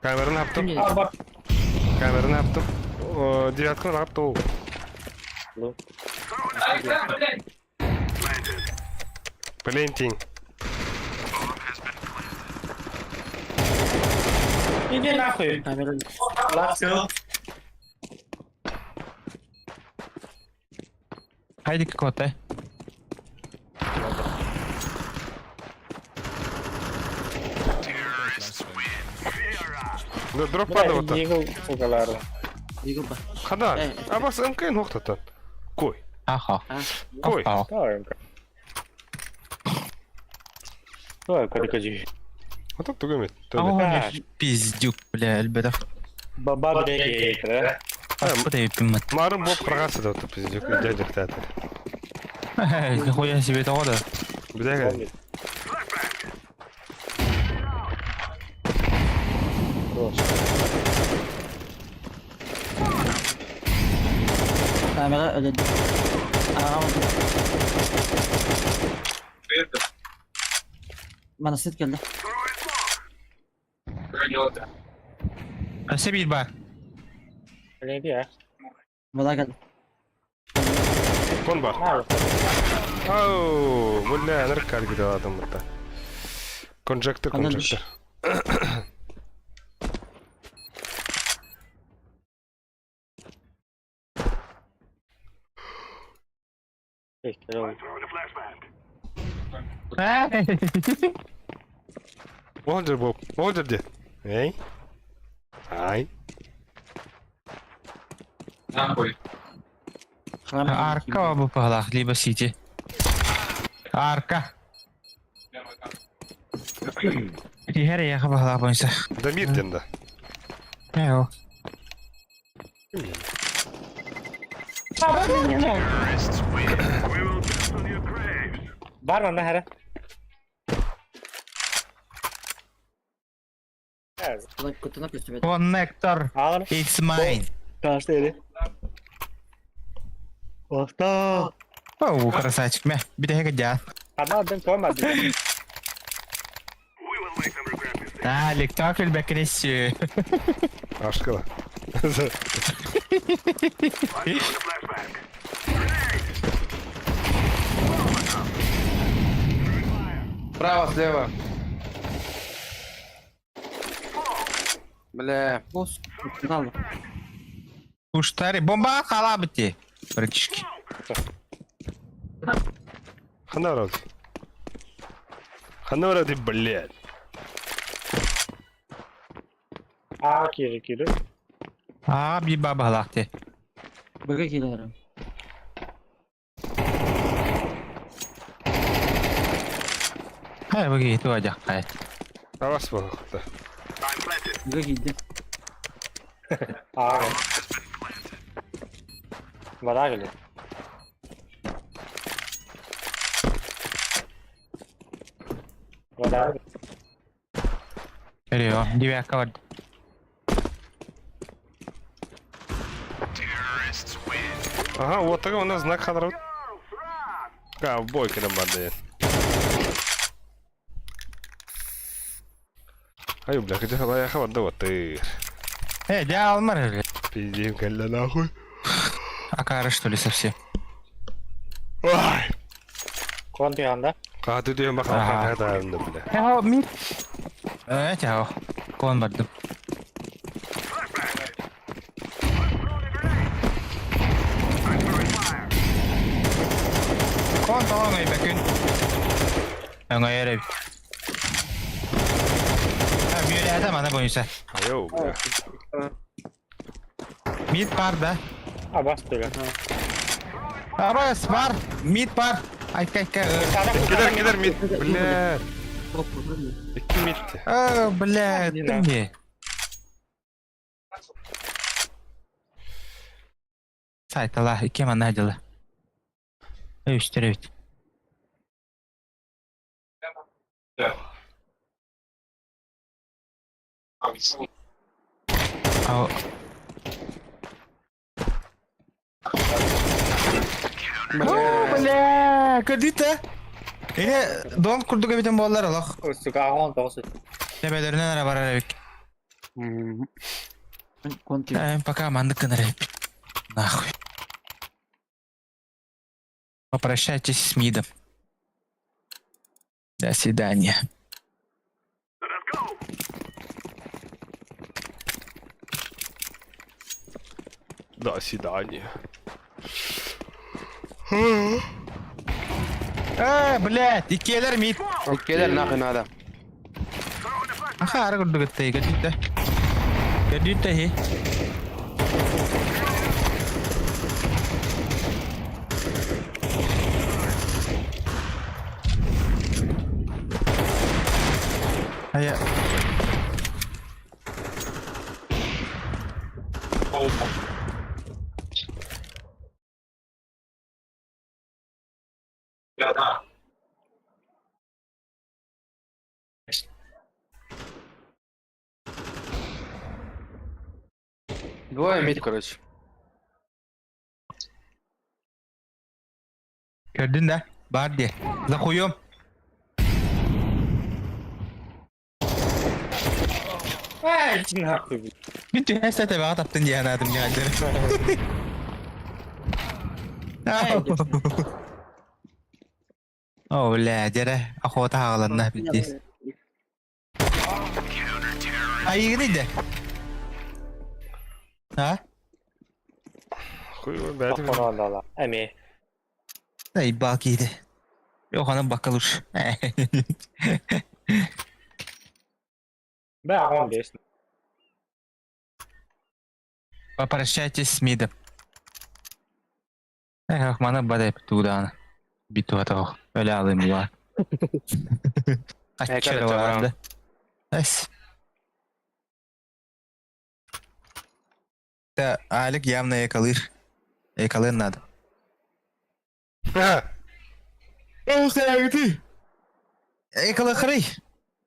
Камераны аптым. А, бак. Камераны аптым. Девятканы апты. Плентинг. Иди нахуй. Камера. Ласкал. Хайди коте. Да, дроп падал вот. Игл угалары. Игл ба. Хада. А бас МК нохтатан. Кой. Аха. Кой. Аха. Ой, кадыкажи. Вот так тугамит. Пиздюк, бля, эльбедах. Баба бреге, да? Марын боп қырғасы да пиздюк, дядя театр. Нихуя себе того да. Бля, Камера öyle. Aa, Bana set geldi. Өсө бир бар. Леди, Бала кэл. Кон бар. Ау, бля, наркар кидаладым бутта. Конжектор, Анан конжектор. Олдер Боб, Олдер де. Эй. Ай. Нахуй. Арка бу пахлах, либо Сити. Арка. Иһэр эйэхэ баһылаах бойса. Дамир ден да. Эо. Бар манна хара. Кутuna көстүбэт. Connector. Аҕар. It's mine. Таашты Охта. Оу, красавчик, мэ. Битэһэ кэдя. Ана ден кома. А, лектакль бэкресси. Ашкала. Право, слева. Бля. Бос. Кутунал. Уштари. Бомба халабыти. Братишки. Ханарод. Ханарод, блядь. А кири кири. А, биба баһылаах ти. Быга кийлер. Хай, быги, туа жаккай. Авас был. Быга кийди. А. Бара геле. Бара. Берио, дивяка бар. Ага, вот такой у нас знак Ханарод. А, в бойке нам банда. Ай, бля, хотя я хавар, да вот ты. Э, дя алмар или? Пиздим, калля нахуй. Акара что ли совсем? Ай! Кон диганда. А ты дүйен бақа Ага. бля. Яо, ми. Э, тяо. Кон бардым. Кон талан айбәкүн. Аңа ярай. А, бүйеле адам ана бойынша. Айоу, бля. Мид бар да. А бас дига. Арас бар. Мид бар. Айка айка. Кедер, кедер, мид. Бля. Икки мид. О, бля, Не ты мне. Сайтала, кем она дела? Үстеребит. Ау. О, бля, көрдүтэ. Эне дон курдук эбитен буоллар олох. Сука, он тоғыз. Тебелеринен ара барар эбик. Кон кийди. Э, пока мандык гынар эбит. Нахуй. Попрощайтесь с МИДом. До свидания. До свидания. Э, блядь, иккиэлэр мид. Келер нахуй надо. Аха, ара курдук эттэй, көрдүтэ. Көрдүтэ хи. Ая. Бля, да. Двое мид, короче. Көрдүн да? Бар де. За хуем. Ай, нахуй. Мин түһэ сэтэ баҕа таптын диэн аатым дьаһайдары. О, бля, дьэрэ, охота хааланна пиздец. Айыгын иде. А? Хуй бәтим. Тохтоно Эми. Эй, баки иде. Yok ana бакалуш. Бә, агон бес. Попрощайтесь с мидом. Эх, мана бадай тудана. Биту атох. Öyle alayım bu. Açarı vardı. Es. Да, Алик явно экалыр. Экалыр надо. Эх, ты. Экалы хрый.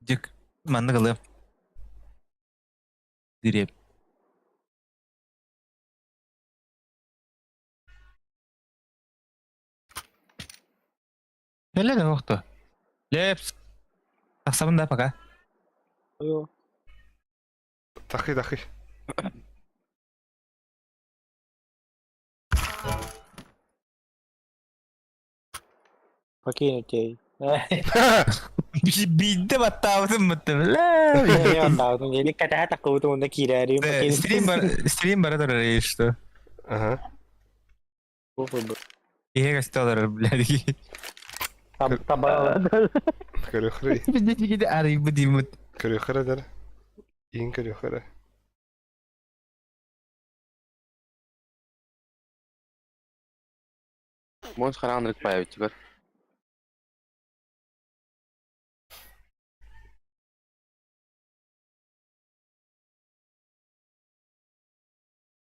Дик, манны кылым. Диреп. Öyle de yoktu. Лепс. Тахсабын да пока. Тахы, тахы. Покинуть ей. Бидде баттаабытым бутты. Стрим бар, стрим бар турар что. Ага. Иһе касталар, блядь. Көрөхры. Бидде тигиде арый бу димут. Көрөхры дер. Иң көрөхры. Мон харанрык паявит теперь.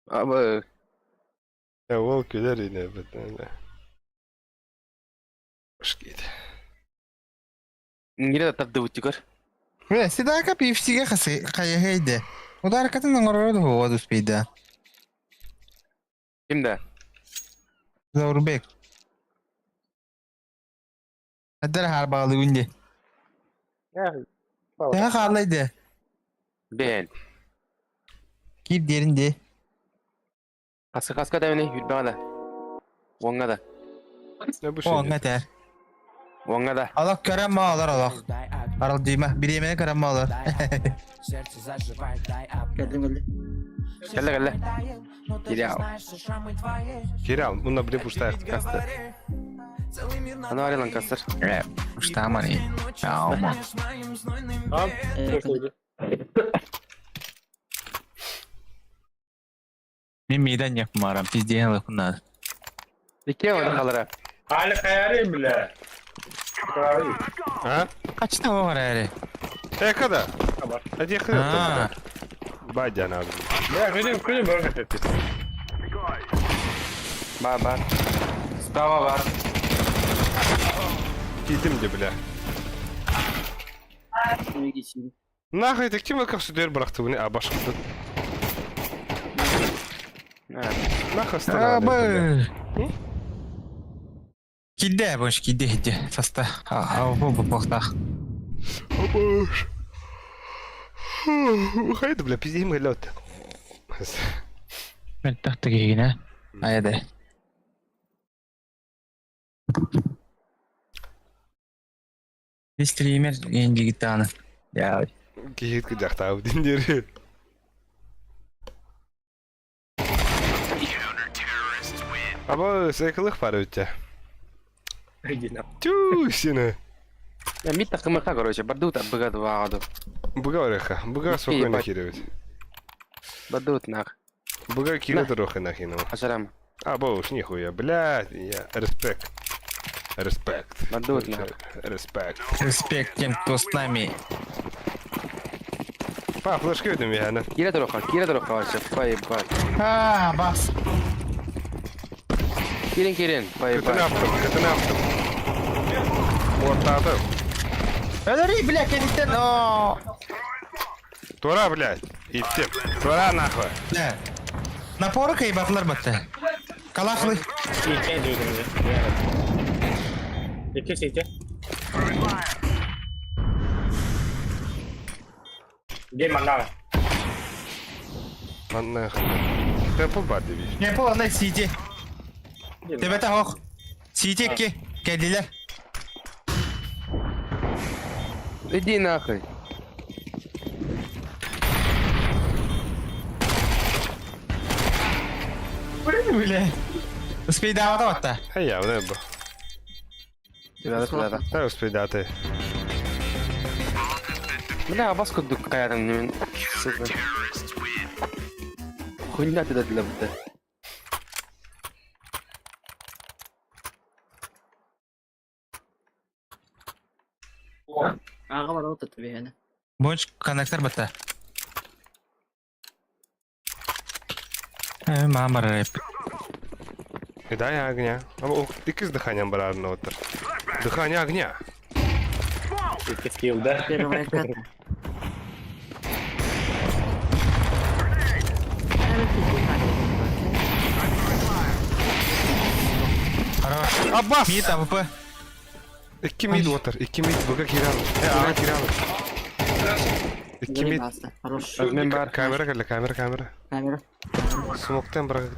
Абы Я ол күлер ине бит. Шкит. Нигере тардыбыт теперь. Бля, седака пивсиге хасы кайыгайды. Удар катын оңорорду вот успейда. Кимде? Заурбек. Әдер хар багалы үнде. Тәһә харлайды. Бен. Кип деринде. Хаска хаска да мени хүрбәгә да. Оңга да. Не бу О, аңа тә. Оңга да. Алак көрәм алар алак. Арал дийме, биремене көрәм алар. Geldim geldim. Кәллә кәллә. Кире ал. Кире ал, мында биле пустая. Кастыр. Аны бар елан кастыр. Уштамани. Аума. Мен мейдан япмарам, пизден лыхна. Ике оны қалара. Али каяры, бля. А? Качта бар әле? Э, када? Hadi А. Бадя надо. Бля, күнүм күнүм бөргө Бар бар. Справа бар. Кидим де, бля. Şunu geçeyim. Нахуй, ты ким как сюда быракты буны? А башка. Нахуй стана. Абы. Киде бош, киде хиде. Саста. А бу бу бохтах. Обаш. Хайда, бля, пиздим лед. Мен тахты кигине. Аяды. Стример енді гитаны. Я. Кихит кыжактабы диндери. Аба, секылых бар өтте. Тю, сені. Я мит такымыка, короче, бардут быга вагады. Быга ореха. Быга спокойно киребит. Бардут нах. Быга кире трохи нахину. Ашарам. А, боуш, нихуя, блядь, я... Респект. Респект. Бардут нах. Респект. Респект тем, кто с нами. Па, флешки өтім яны. Кире троха, кире троха вообще, пай бай. А, бас. Кирин кирин, пай Көтін бай. аптым, көтін аптым. Ортадым. Өлери, бля, кенеттен. О. Тура, блядь. Иттим. Тура, нахуй. Бля. Напоры кайбатлар батты. Калахлы. Икки сите. Гей манна. Манна Темпл бар дебий. Темпл ана Сити. Тебете хох. Сити ки кэллилэр. Иди нахуй. Бля. Успейдаабата батта. Эй, я бу. Сюда, сюда. Да, успейдаты. Бля, бас курдук каярым мен. Сука. Хуйня ты для бда. Аҕа барар түбэһэнэ. Бонч коннектор батта. Э, мама барар И дай огня. А, о, Икки дыханием барарына оттар. Дыхание огня. Икки скилл, да? Первая карта. Хорош. Аббас! Мид АВП. Икки мид отар. Икки мид быга киран. Э, а киран. Икки мид. Хорош. Мен бар. Камера кэллэ, камера, камера. Камера. Смоктен барагы.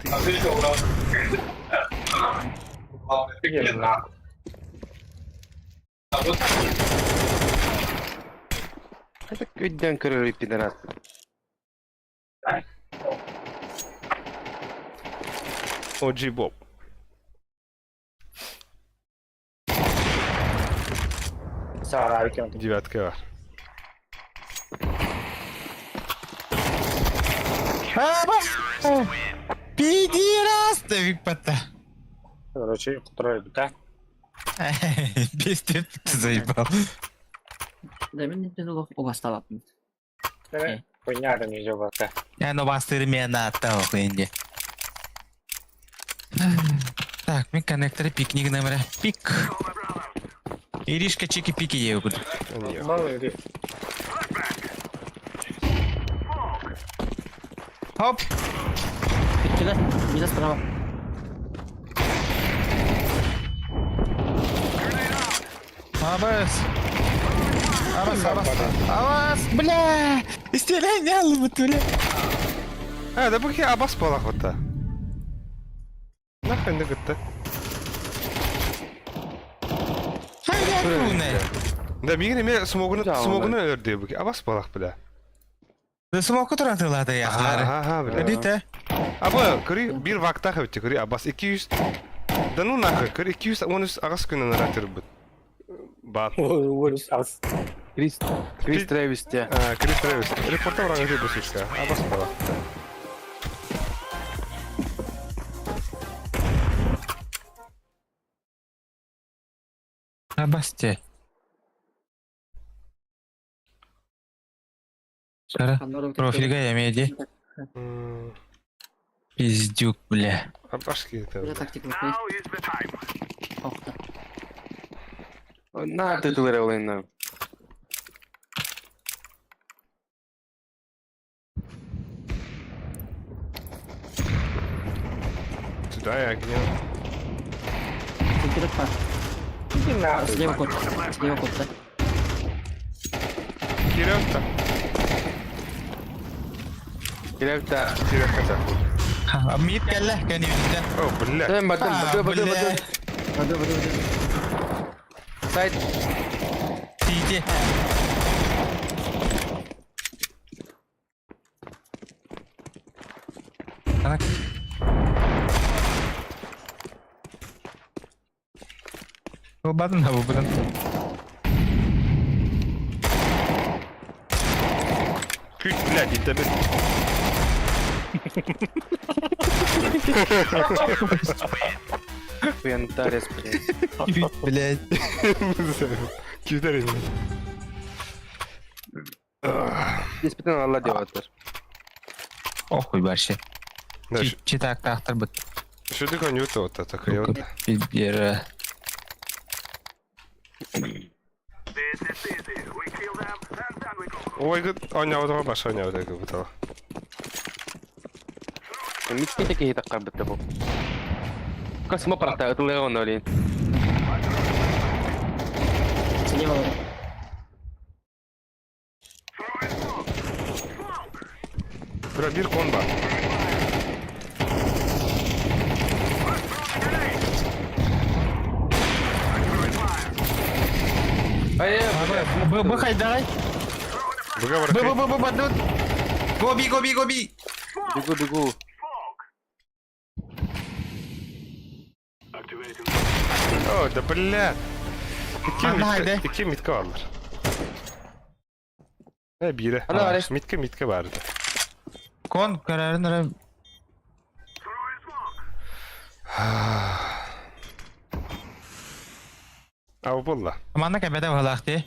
Иди нахуй. Это күдден көрөр пидорас. OG Bob. Сара, авик Девятка бар. Абас! Пидерас! Давик батта. Короче, второй, да? Пиздец, ты заебал. Да, мен не убасталаппын. Хуйня там не да. Я но бастыры мен аттау инде. Так, мен коннекторы пикник номера. Пик. Иришка чики пики ею буду. Не. Малый риф. Хоп. Бүттүлэр. Мида справа. Абас. Абас, абас. Абас, бля. Истеля не алып бля. А, да бу Аббас болах отта. Нахуй не гытта. Хайда туне. Да мигин эме смогуну Да, смогуну өрдү бу. Аббас болах бля. Да смоку туратылады я. Ага, ага, бля. Дите. Аба, көрі bir вакта хөтте көрі Аббас 200. Да ну нахуй, көрі 213 агас күнүн аратыр бут. Ба. Уоллес ас. Крис Крис Трэвис те. А, Крис Трэвис. Репорта врага бу сучка. Аббас болах. Абасте. Сара. Профильга я меди. Пиздюк, бля. Аббас кийdi. Бля тактика. Охта. На ты тулер олайна. Сюда я огня. Күтүрөк бар. Иди нахуй. Слева кот. Слева кот, да. Кирилл-то. Кирилл-то. Кирилл-то. Мид кэллэ, кэнибитэ. О, бля. Бадым, бадым, бадым, бадым, бадым. Баду, баду, баду. Сайт. Тиити. Ана. Ол бадын да бу бадын. Күт, блядь, итебит. Хуянтарес, блядь. Блядь. Күйдер енді. Действительно Алла деп атыр. Охуй баршы. Чи так тахтар бит. Шүдік он юты отта такой вот. Пидера. Ой, оня баша оня ода бутала. Митки такие такка битте бу. Космо парта тулер он олин. Слева. Бля, биир кон бар. Б, Б хайдаҕай? Быга Б, Б, баракай. Б, Б, бардыбыт. Гоби, гоби, гоби. Бегу, бегу. О, да бля. Икки Манна митка, хайда? икки митка бааллар. Э, биирэ. Ана барай. Митка, митка баар. Кон, көрөрүн эрэ. Ау буолла. Манна кэбэтэ быһалаах дии.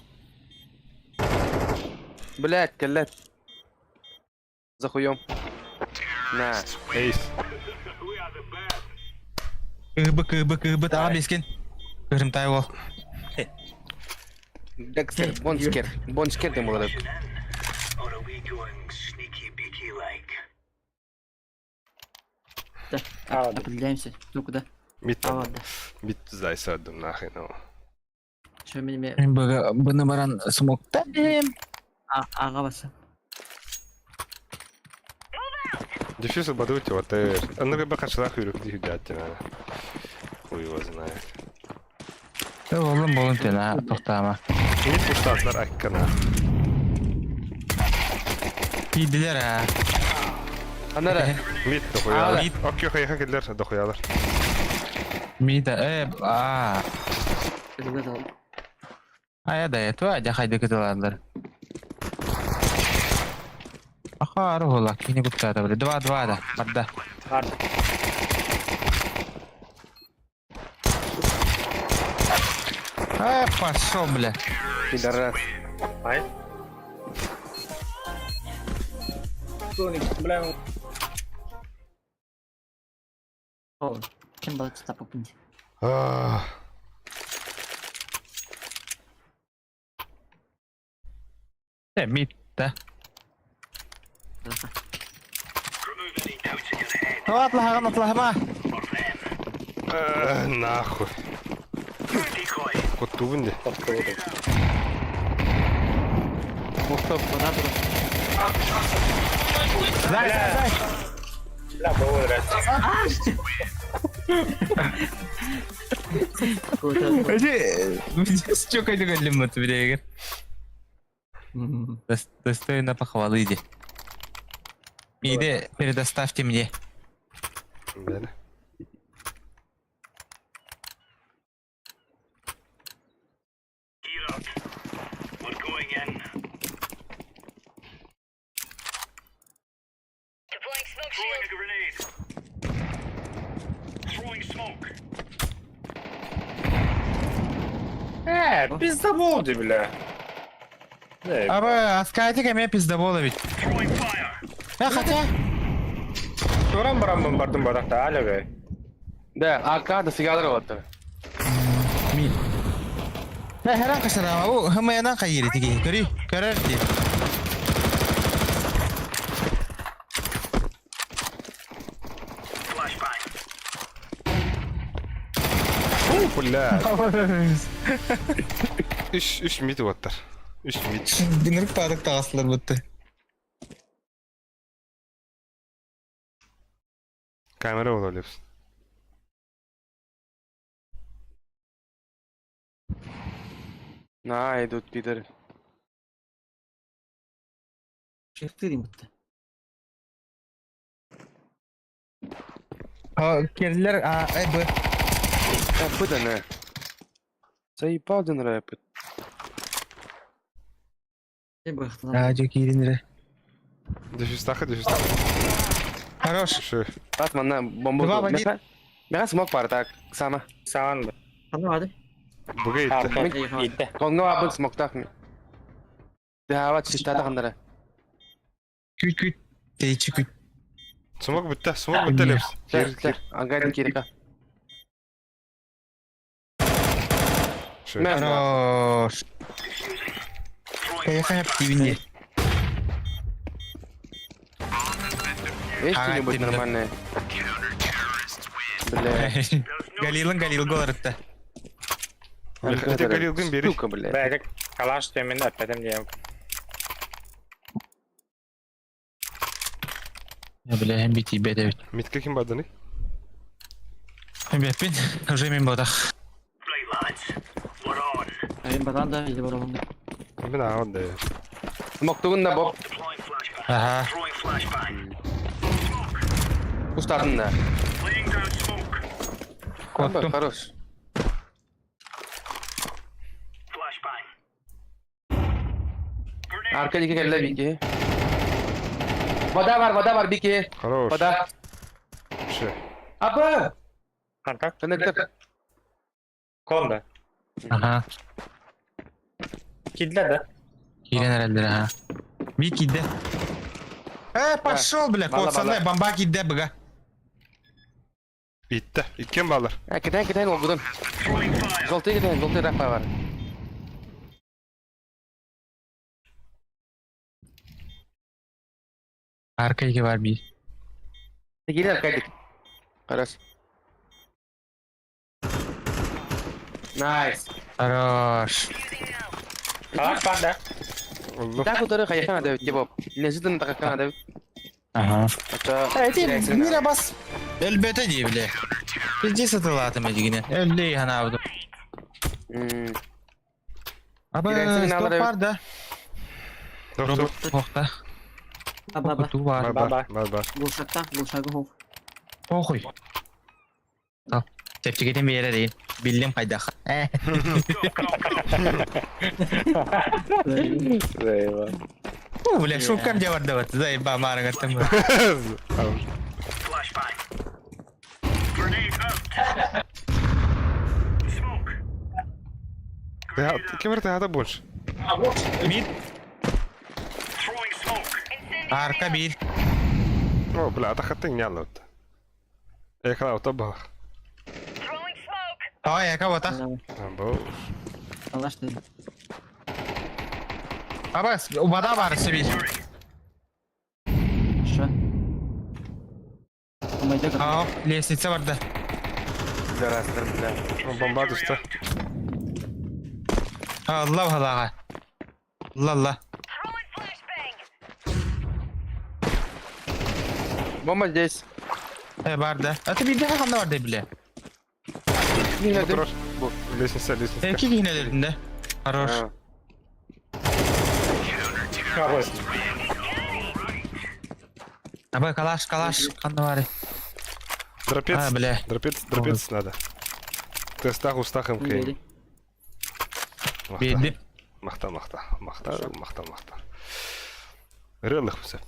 Блять, кэллэт. За хуем. На. Эйс. Кыһбы, кыһбы, кыһбы, таҕа бискин. Кырымтай уол. Декстер, Бонскер. Бонскер диэн буолар. Or are we going sneaky beaky like? Да, определяемся. Ну куда? Мит. А ладно. Мит зайсадым нахрен. Что меня... Быны баран смокта. А, ага, баса. Дефьюз ободуйте, вот Анны бакачлах юрик дихудятина. Хуй его знает. Олым болун тена тоқтама. Мит пуштатлар аккана. Кийдилер а. Анара. Мит дохуялар. Мит. Окей, хайха келлер дохуялар. Мида э а. Загадал. Ая да это адя хайды кытыландар. Аха арыгыла кини куттата биле. Два-два да. Барда. Э, пошел, бля. Пидорас. Ай. Бля, О, кем был это Ah. Э, мид, да. Атлаһаган атлаһама. Э, Нахуй. Куттубун де. Мухтов. Зай, зай, зай. Бля, было здрасте. Эти, чё кайды галим билегер. Достойно похвалы иди. Иди, предоставьте мне. Бля. Gear up. We're going in. Deploying smoke Throwing shield. a grenade. Throwing smoke. Э, пиздобол ты, бля. Э, Аба, аскайте ко мне пиздобола ведь. Throwing fire. Э, хотя... Туран барамын бардым барақта, аля бе. Да, АК дофига вот. Мид. Э, херан кашарама, у, хымаянан кайыри тиги. Көрүй, көрөр ди. Flashbang. Фу, бля. Үш, үш мит оттар. Үш мит. Дыңырып падык тағасылар бітті. Камера бола лепс. На, идут пидоры. Шифтырим будто. Келлер, а, э, б. Э, пытаны. Заебал ден рэп. А, жо киринре. Дефьюз таха, дефьюз таха. Хорош. Шö. Атман, на бомбу. Два в один. Мега смок пар так, сама. Саған ба. Ана бады. Буга итте. Итте. Конго абын смок так ми. Да, вот чистата хандара. Күт, күт. Тейчи күт. Смок бітті, смок бітті лепс. Кир, кир. Ангайдын кирика. Шö. Хорош. Поехали активнее. Есть А, что-нибудь ты, бля. нормальное? Бля. Галилын Галил голарытта. Это Галилгын бери. Сука, бля. Бля, калаш темен әппәтем дейм. Бля, һин тиийбэт эбит. Митка ким бардыный? Бэппин, уже мин ботах. Right, lads. We're on. Айын батан да или бар оҕунна. Мин ааҕан да. Моктугун да боп. Deploying flashbang. Ага. Throwing flashbang. Устатын да. Laying down smoke. Коттум. Хорош. Flashbang. Grenade. Арка диэки кэллэ Бики. Вода бар, вода бар, Бики. Хорош. Вода. Ше. Аба! Контакт. Коннектор. Конда. Ага. Кидлер да. Киирэн эрэллэр, ага. Би киирдэ. Э, пошел, бля, Бала, пацаны, бала. бомба киирдэ быга. Итте. Иккен балар. Э, китээн, китээн олгудун. Throwing fire. Желтый китээн, желтый рапа бар. Арка иге бар би. Киирэ аркадик. Хорош. Найс. Хорош. Калаш бар да. Оллу. Так утары хайахан да бит боп. Неожиданно такакан да бит. Ага. Это Эти мира бас. Элбете дии, бля. Пизде сатылатым эдигине. Элли ханабыды. Аба, Кирәксен стоп алар бар да. Доктор. Тохта. Аба аба. Ту бар. Бар бар. Бар бар. Булшакта, булшагы хов. Похуй. Ал. Тепчикетен берер дейін. Биллем қайдақ. Э. Фу, бля, шукам жабар да бат. Заеба марыңаттым. Flashbang. Grenade out. Smoke. Кем это хата больше? Мид. Throwing smoke. Арка бир. О, бля, ата хаттың не алып. Экала отобах. Throwing smoke. Ой, яка бота. Бу. Алаш дедим. Аба, вода бар себе. Ша. Омайда Ау, лестница бар да. Жарастыр, бля. Бомба түсті. Алла халаға. Алла алла. Throwing flashbang. Бомба здесь. Э, бар да. А ты билде қанда бар да бля. Киһинэ Бу. Лестница, лестница. Э, ки кихине дедин да. Хорош. Хорош. Аба, калаш, калаш, қанда бар. Дропец. А, бля. Дропец, дропец надо. Тестах устах МК. Билди. Махта, махта, махта, махта, махта. Релых всеп.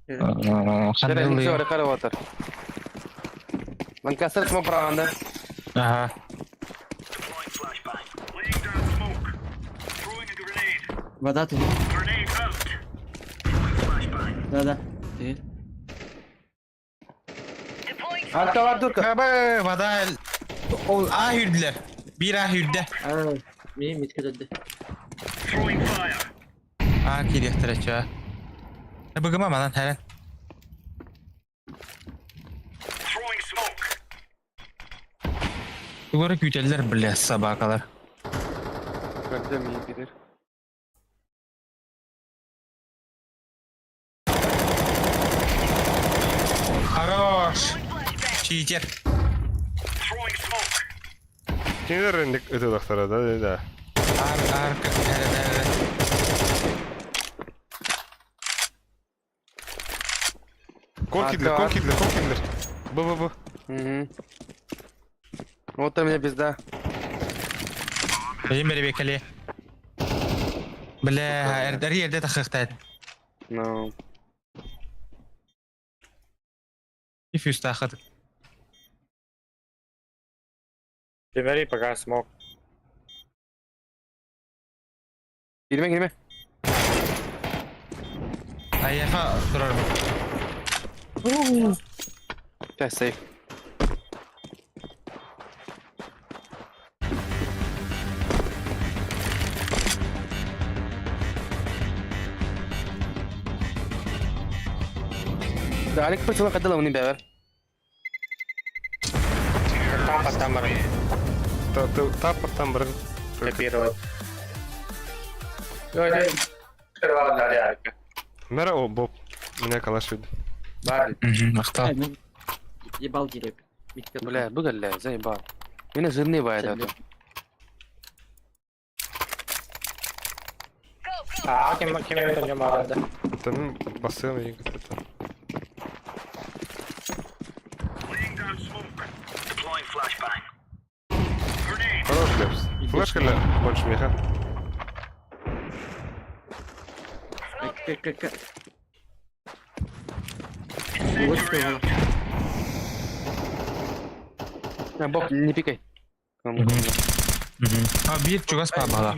Қандай Караватор. Ланкастер смог праванда. Ага. Deploying flashbang. Laying down smoke. Throwing a grenade. Вода ты. Grenade out. Throwing flashbang. Да да. Ты. Deploying Арка бар дурка. Аба, вода. Ол а хүрділер. Bir а хүрді. Aa, mi mitke dedi. Throwing fire. А киректір ча. Бүгіма манан хәрен. Throwing smoke. Тугары күтелдер бля собакалар. Көрдім, Юпитер. Хорош. Читер. Throwing smoke. Кинилер эндик өтө доктора, да, да, да. Ар арка хәрен хәрен. Кон кидлер, кон кидлер, кон кидлер. Б, б, б. Угу. Вот там меня пизда. Бейм бери бекеле. Бля, эрдер жерде тахыктайт. Ну. Диффьюз тахыт. Димери пока смог. Girme girme. Аяха турар. Сейчас сейф. Да, Алик почему ходила у небе, Тапа там бар. Тапа там бар. Копировать. Мера о, Боб. Меня калаш видно. Бар. Махтал. Ебал дерев. Бля, бу заебал. Меня жирный бает это. Аа, ким ким это не маарда. Там бассейн и это. Laying down smoke. Deploying flashbang. Grenade. Хорош, Лепс. Флешка ли больше меха? К, к, к. Вот что. А, Бог, не пикай. А биир чугас баабала.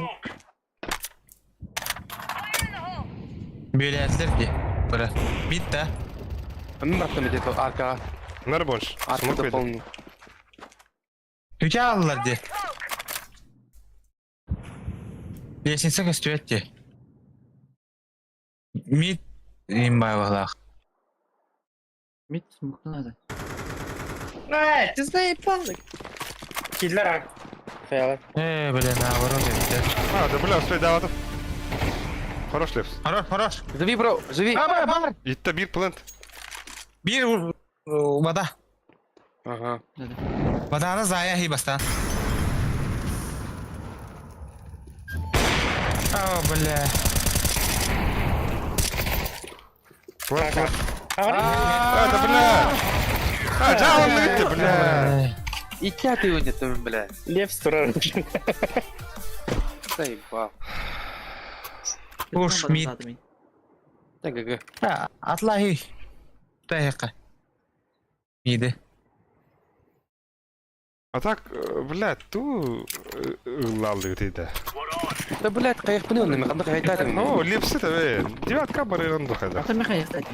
Бүлээтлер ди. Бара. Бит да. Мин баттым где-то арка. Надо больше. Арка Смок видно. дополнил. Үтэ аллар ди. Лестница көстүөт ди. Мид им баабалаах. Мид смок надо. Э, ты заебал. Киллер а. Фейлер. Э, блин, наоборот эбит. А, да бля, успей, да, вот. Хорош, Лепс. Хорош, хорош. Живи, бро, живи. Бар, бар. Итта бир плент. Биир вода. Ага. Воданы зая хибастан. О, бля. Плент, плент. А, да бля. А, да, он выйти, бля. И тебя ты его нет, бля. Лев турар. Заебал. Уж мид. Так, ГГ. Атлахи. Тайка. Миди. А так, бля, ту лалды ты да. Да, блядь, кайф понял, на механах хайтатым. О, лепсы то Девятка барырын духада. Ата меха ястать.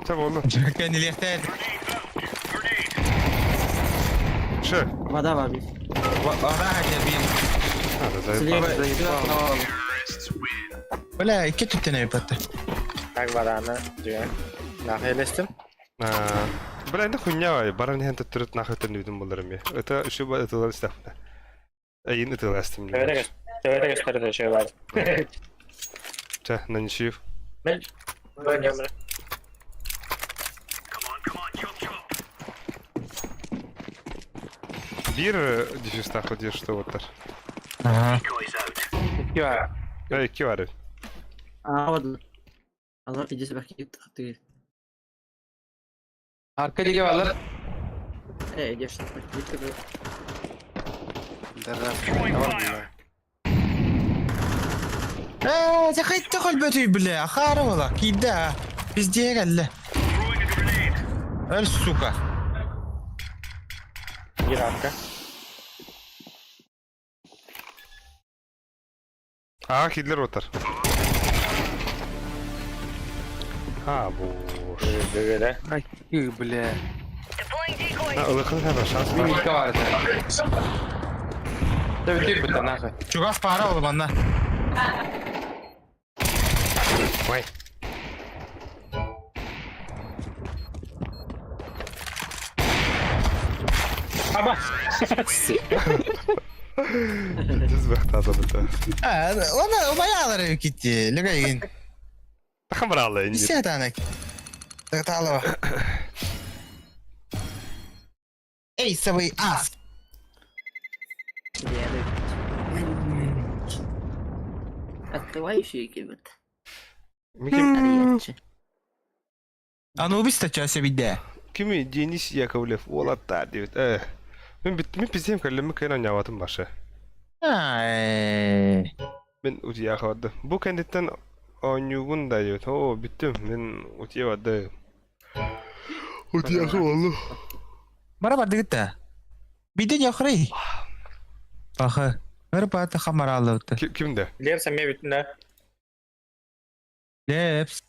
Ча болду. Кәне лехтәд. Ше. Вода бар бит. Вода хотя бин. А, да, заебал. Слева. Бля, икки түттен өйпәтте. Так вараны дүйен. Нахайлестим. Бля, это хуйня, баран хен төттөрөт нахуй төннүдүм болар эми. Это еще ба это ластафна. Айын это ластым. Төбөтө төбөтө көстөрдө шөй бар. Ча, на ничью. Мен мен ямыр. Come on, come on, chop, chop. Бир дефюз нахуй дир что вот тар. Ага. Decoys out. Я. Эй, кивары. А, вот. Алар иди сюда, ты. Арка диге алар. Эй, иди сюда, иди Да, да. Э, захайт хөлбөтүй бля, хары бола. Кида. Пизде кәлле. Throwing a grenade. Өл сука. Бир арка. А, Хитлер вот тар. А, бош. Бөгөлө. Ай, бля. Deploying decoys. А, ылыкын хәбәр шанс Мин бар. ике бар. Да, ты бит нахуй. Чугас пара болы манна. Ой. Аба. Жүз бәхт азады та. А, оны убаялар китти. Легайын. Хамралы инде. Десятанок. Такталова. Эйсовый ас. Открывающие кибет. Миким Анубис та чася виде. кими Денис Яковлев олатта дип. Э. Мен бит мен пиздем кәллеме кайнан яватым башы. Ай. Мен утия хавады. Бу кәндеттен ойнугун да дип. О, биттим. Мен утия бады. Утия хавалы. Бара барды гитте. Биден яхрый. Бахы. Бер баты хамаралы өтті. Кимде? Лев сәме бүтүнө. Лепс.